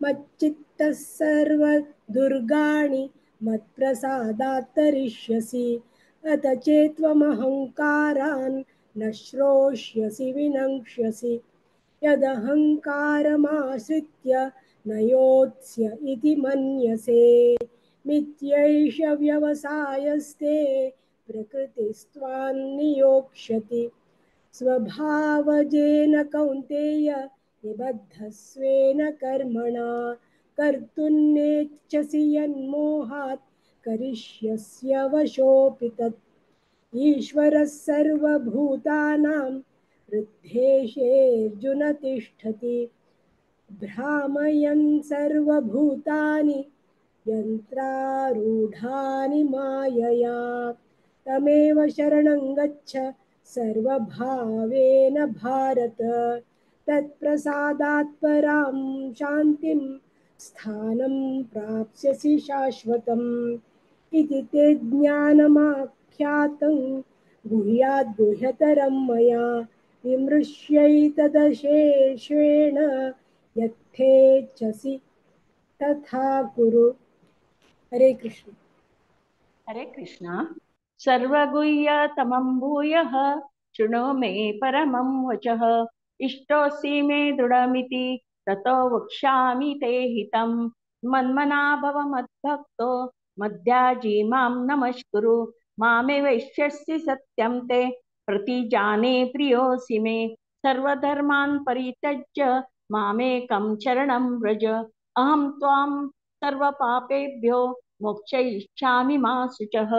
मच्चित्तः सर्वदुर्गाणि मत्प्रसादात् तरिष्यसि। अत चेत्त्वमहङ्कारान् न श्रोष्यसि विनङ्क्ष्यसि। यदहङ्कारमाश्रित्य न योत्स्य इति मन्यसे। मिथ्यैष व्यवसायस्ते प्रकृतिस्त्वां नियोक्ष्यति। स्वभावजेन कौन्तेय निबद्धस्वेन कर्मणा। कर्तुन्नेच्छसि यन्मोहात् करिष्यस्य वशोऽपि तत्। ईश्वरः सर्वभूतानां हृद्देशेऽर्जुन तिष्ठति। भ्रामयन् सर्वभूतानि यन्त्रारूढानि मायया। तमेव शरणं गच्छ सर्वभावेन भारत। तत्प्रसादात् परां शान्तिं स्थानं प्राप्स्यसि शाश्वतम्। इति ते ज्ञानमाख्यातं गुह्याद् गुह्यतरं मया। विमृश्यैतदशेषेण यथेच्छसि तथा कुरु। हरे कृष्ण। हरे कृष्ण। सर्वगुह्यतमं भूयः शृणु मे परमं वचः। इष्टोऽसि मे दृढमिति ततो वक्ष्यामि ते हितं। मन्मना भव मद्भक्तो मद्याजी मां नमस्कुरु। मामेवैष्यसि सत्यं ते प्रतिजाने प्रियोऽसि मे। सर्वधर्मान् परित्यज्य मामेकं शरणं व्रज। अहं त्वां सर्वपापेभ्यो मोक्षयिष्यामि मा शुचः।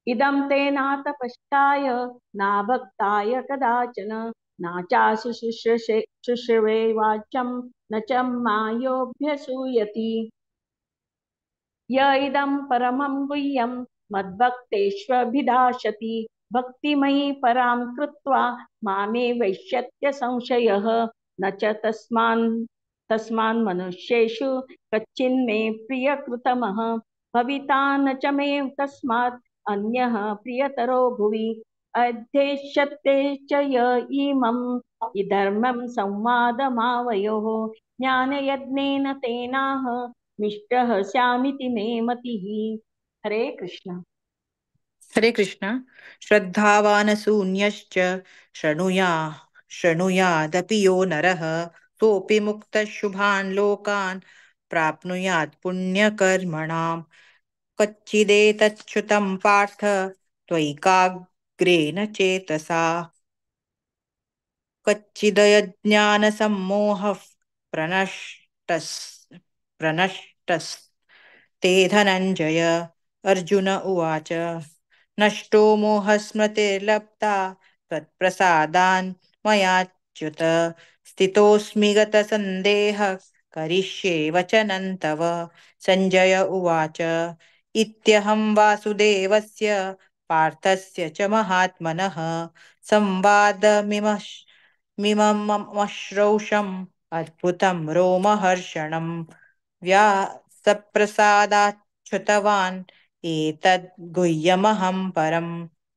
इदं ते नातपस्काय नाभक्ताय कदाचन। नाचासु शुश्रूषे वाचं न च मायोऽभ्यसूयति। य इदं परमं गुह्यं मद्भक्तेष्वभिधास्यति। भक्तिमयी परां कृत्वा मामे वैश्यत्य संशयः। न च तस्मान् मनुष्येषु कच्चिन्मे प्रियकृतमः। भविता न च मे तस्मात् अन्यः प्रियतरो भुवि। अध्येष्यते च य इमं धर्मं संवादमावयोः। ज्ञानयज्ञेन तेनाह मिष्टः स्यामिति मे मतिः। हरे कृष्ण। हरे कृष्ण। श्रद्धावानशून्यश्च शृणुयादपि यो नरः। सोऽपि मुक्तः शुभान् लोकान् प्राप्नुयात् पुण्यकर्मणाम्। कच्चिदेतच्छ्रुतं पार्थ त्वयैकाग्रेण चेतसा। कच्चिदयज्ञानसम्मोहः प्रणष्टस्ते धनञ्जय। अर्जुन उवाच, नष्टो मोहस्मृतिर्लब्धा त्वत्प्रसादान् मयाच्युत स्थितोऽस्मि गतसन्देहः करिष्ये वचनं तव। सञ्जय उवाच, इत्यहं वासुदेवस्य पार्थस्य च महात्मनः संवादमिममश्रौषम् अद्भुतं रोमहर्षणं व्यासप्रसादाच्छ्रुतवान् एतद् गुह्यमहं परं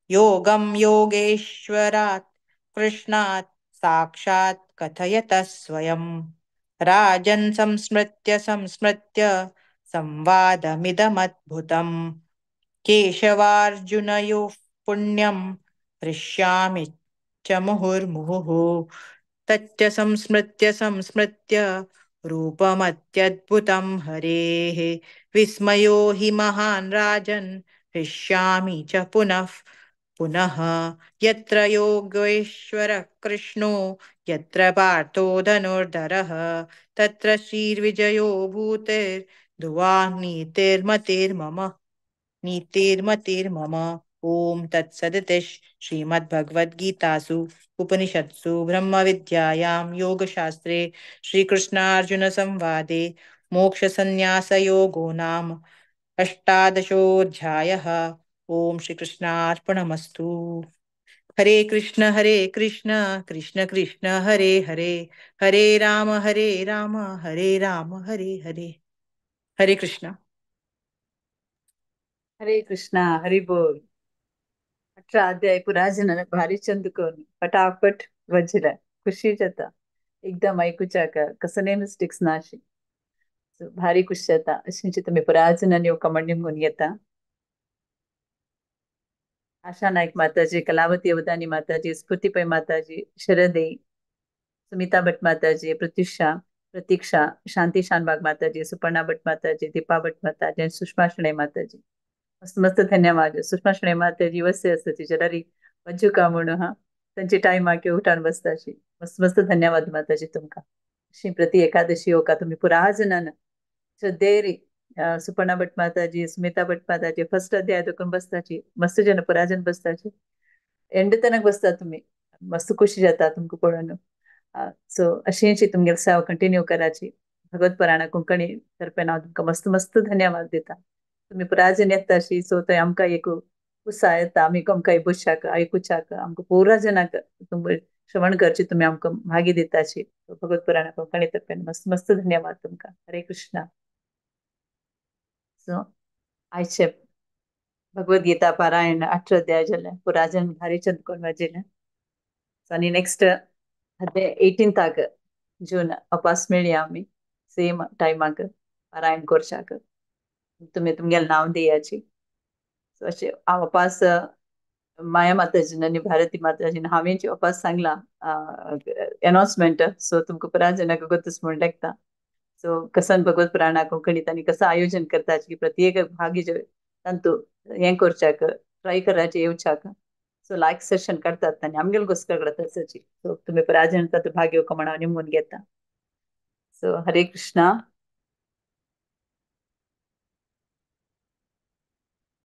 योगं योगेश्वरात् कृष्णात् साक्षात् कथयतः स्वयं। राजन् संस्मृत्य संस्मृत्य संवादमिदमद्भुतम् केशवार्जुनयोः पुण्यं हृष्यामि च मुहुर्मुहुः। तच्च संस्मृत्य संस्मृत्य रूपमत्यद्भुतं हरेः विस्मयो हि महान् राजन् हृष्यामि च पुनः पुनः। यत्र योगेश्वरः कृष्णो यत्र पार्थो धनुर्धरः तत्र श्रीर्विजयो भूतिर्ध्रुवा नीतिर्मतिर्मम नीतिर्मतिर्मम। ॐ तत्सदिति श्रीमद्भगवद्गीतासु उपनिषत्सु ब्रह्मविद्यायां योगशास्त्रे श्रीकृष्णार्जुनसंवादे मोक्षसंन्यासयोगो नाम अष्टादशोऽध्यायः। ॐ श्रीकृष्णार्पणमस्तु। हरे कृष्ण कृष्ण कृष्ण हरे हरे, हरे राम हरे राम हरे हरे। हरे कृष्ण। हरे कृष्णा, हरि बोल। 18 अध्याय पुराजन भारी चंद करून पटापट वजला खुशी जाता एकदम ऐकूच्याक कसले मिस्टेक्स ना अशी सो भारी खुश जाता अशी तुमी पुराजन आनी कमांड घेवन येता। आशा नायक माताजी, कलावती अवधानी माताजी, स्फूर्ती पै माताजी, शरदे, सुमिता भट्ट माताजी, प्रत्युषा, प्रतीक्षा, शांती शानबाग माताजी, सुपर्णा भट्ट माताजी, दीपा भट्ट माताजी आणि सुषमा शणै माताजी। मस्त मस्त धन्यवाद। सुषमा शणै माताजी वस्य आसा जरारी वज्जू का म्हणून हा तांची टायमाक उठान बसताशी। मस्त मस्त धन्यवाद माताजी तुमका। अशी प्रति एकादशी होका तुम्ही पुरा जणांना श्रद्धेरी सुपर्णा भट्ट माताजी, सुमिता भट्ट माताजी फर्स्ट अध्याय देखून बसताची मस्त जन पुराजन बसताची एंड तनक बसता तुम्ही मस्त खुशी जाता तुमकां पळोवन। सो अशीच तुमगेली सेवा कंटिन्यू कराची। भगवत पुराणा कोंकणी तर्फेन हांव तुमकां मस्त मस्त धन्यवाद दिता। तुम्ही पुराजन येता अशी सो थंय आमकां एक उत्साह येता आमी आमकां बसच्याक आयकुच्याक आमकां पुरा जनाक तुमकां श्रवण करची तुमी आमकां मागीर दिताची। भगवत पुराणा कोंकणी तर्फेन मस्त मस्त धन्यवाद तुमकां। हरे कृष्णा। सो आयचे भगवद्गीता पारायण 18 अध्याय जालें पुराजन भारी चंद कोण वाजिलें। सो आनी नेक्स्ट अध्याय 18 जून अपास मेळया आमी सेम टायमाक पारायण करच्याक। तुमी तुमगेलें नांव दियाची। सो अशें हांव अपास माया माताजीन आनी भारती माताजीन हांवें अपास सांगलां एनाउन्समेंट। सो तुमकां पुराजनाक गोतूच म्हूण लागता। सो कसन भगवत पुराणा कोंकणीत आनी कसं आयोजन करता की प्रत्येक भागी तांतू हें करच्याक ट्राय कराचें येवच्याक। सो लायक सेशन काडतात आनी आमगेले गोस्कर काडतात। सो तुमी पुराजन तातूंत भाग घेवंक म्हण हांव निमून घेता। सो हरे कृष्णा।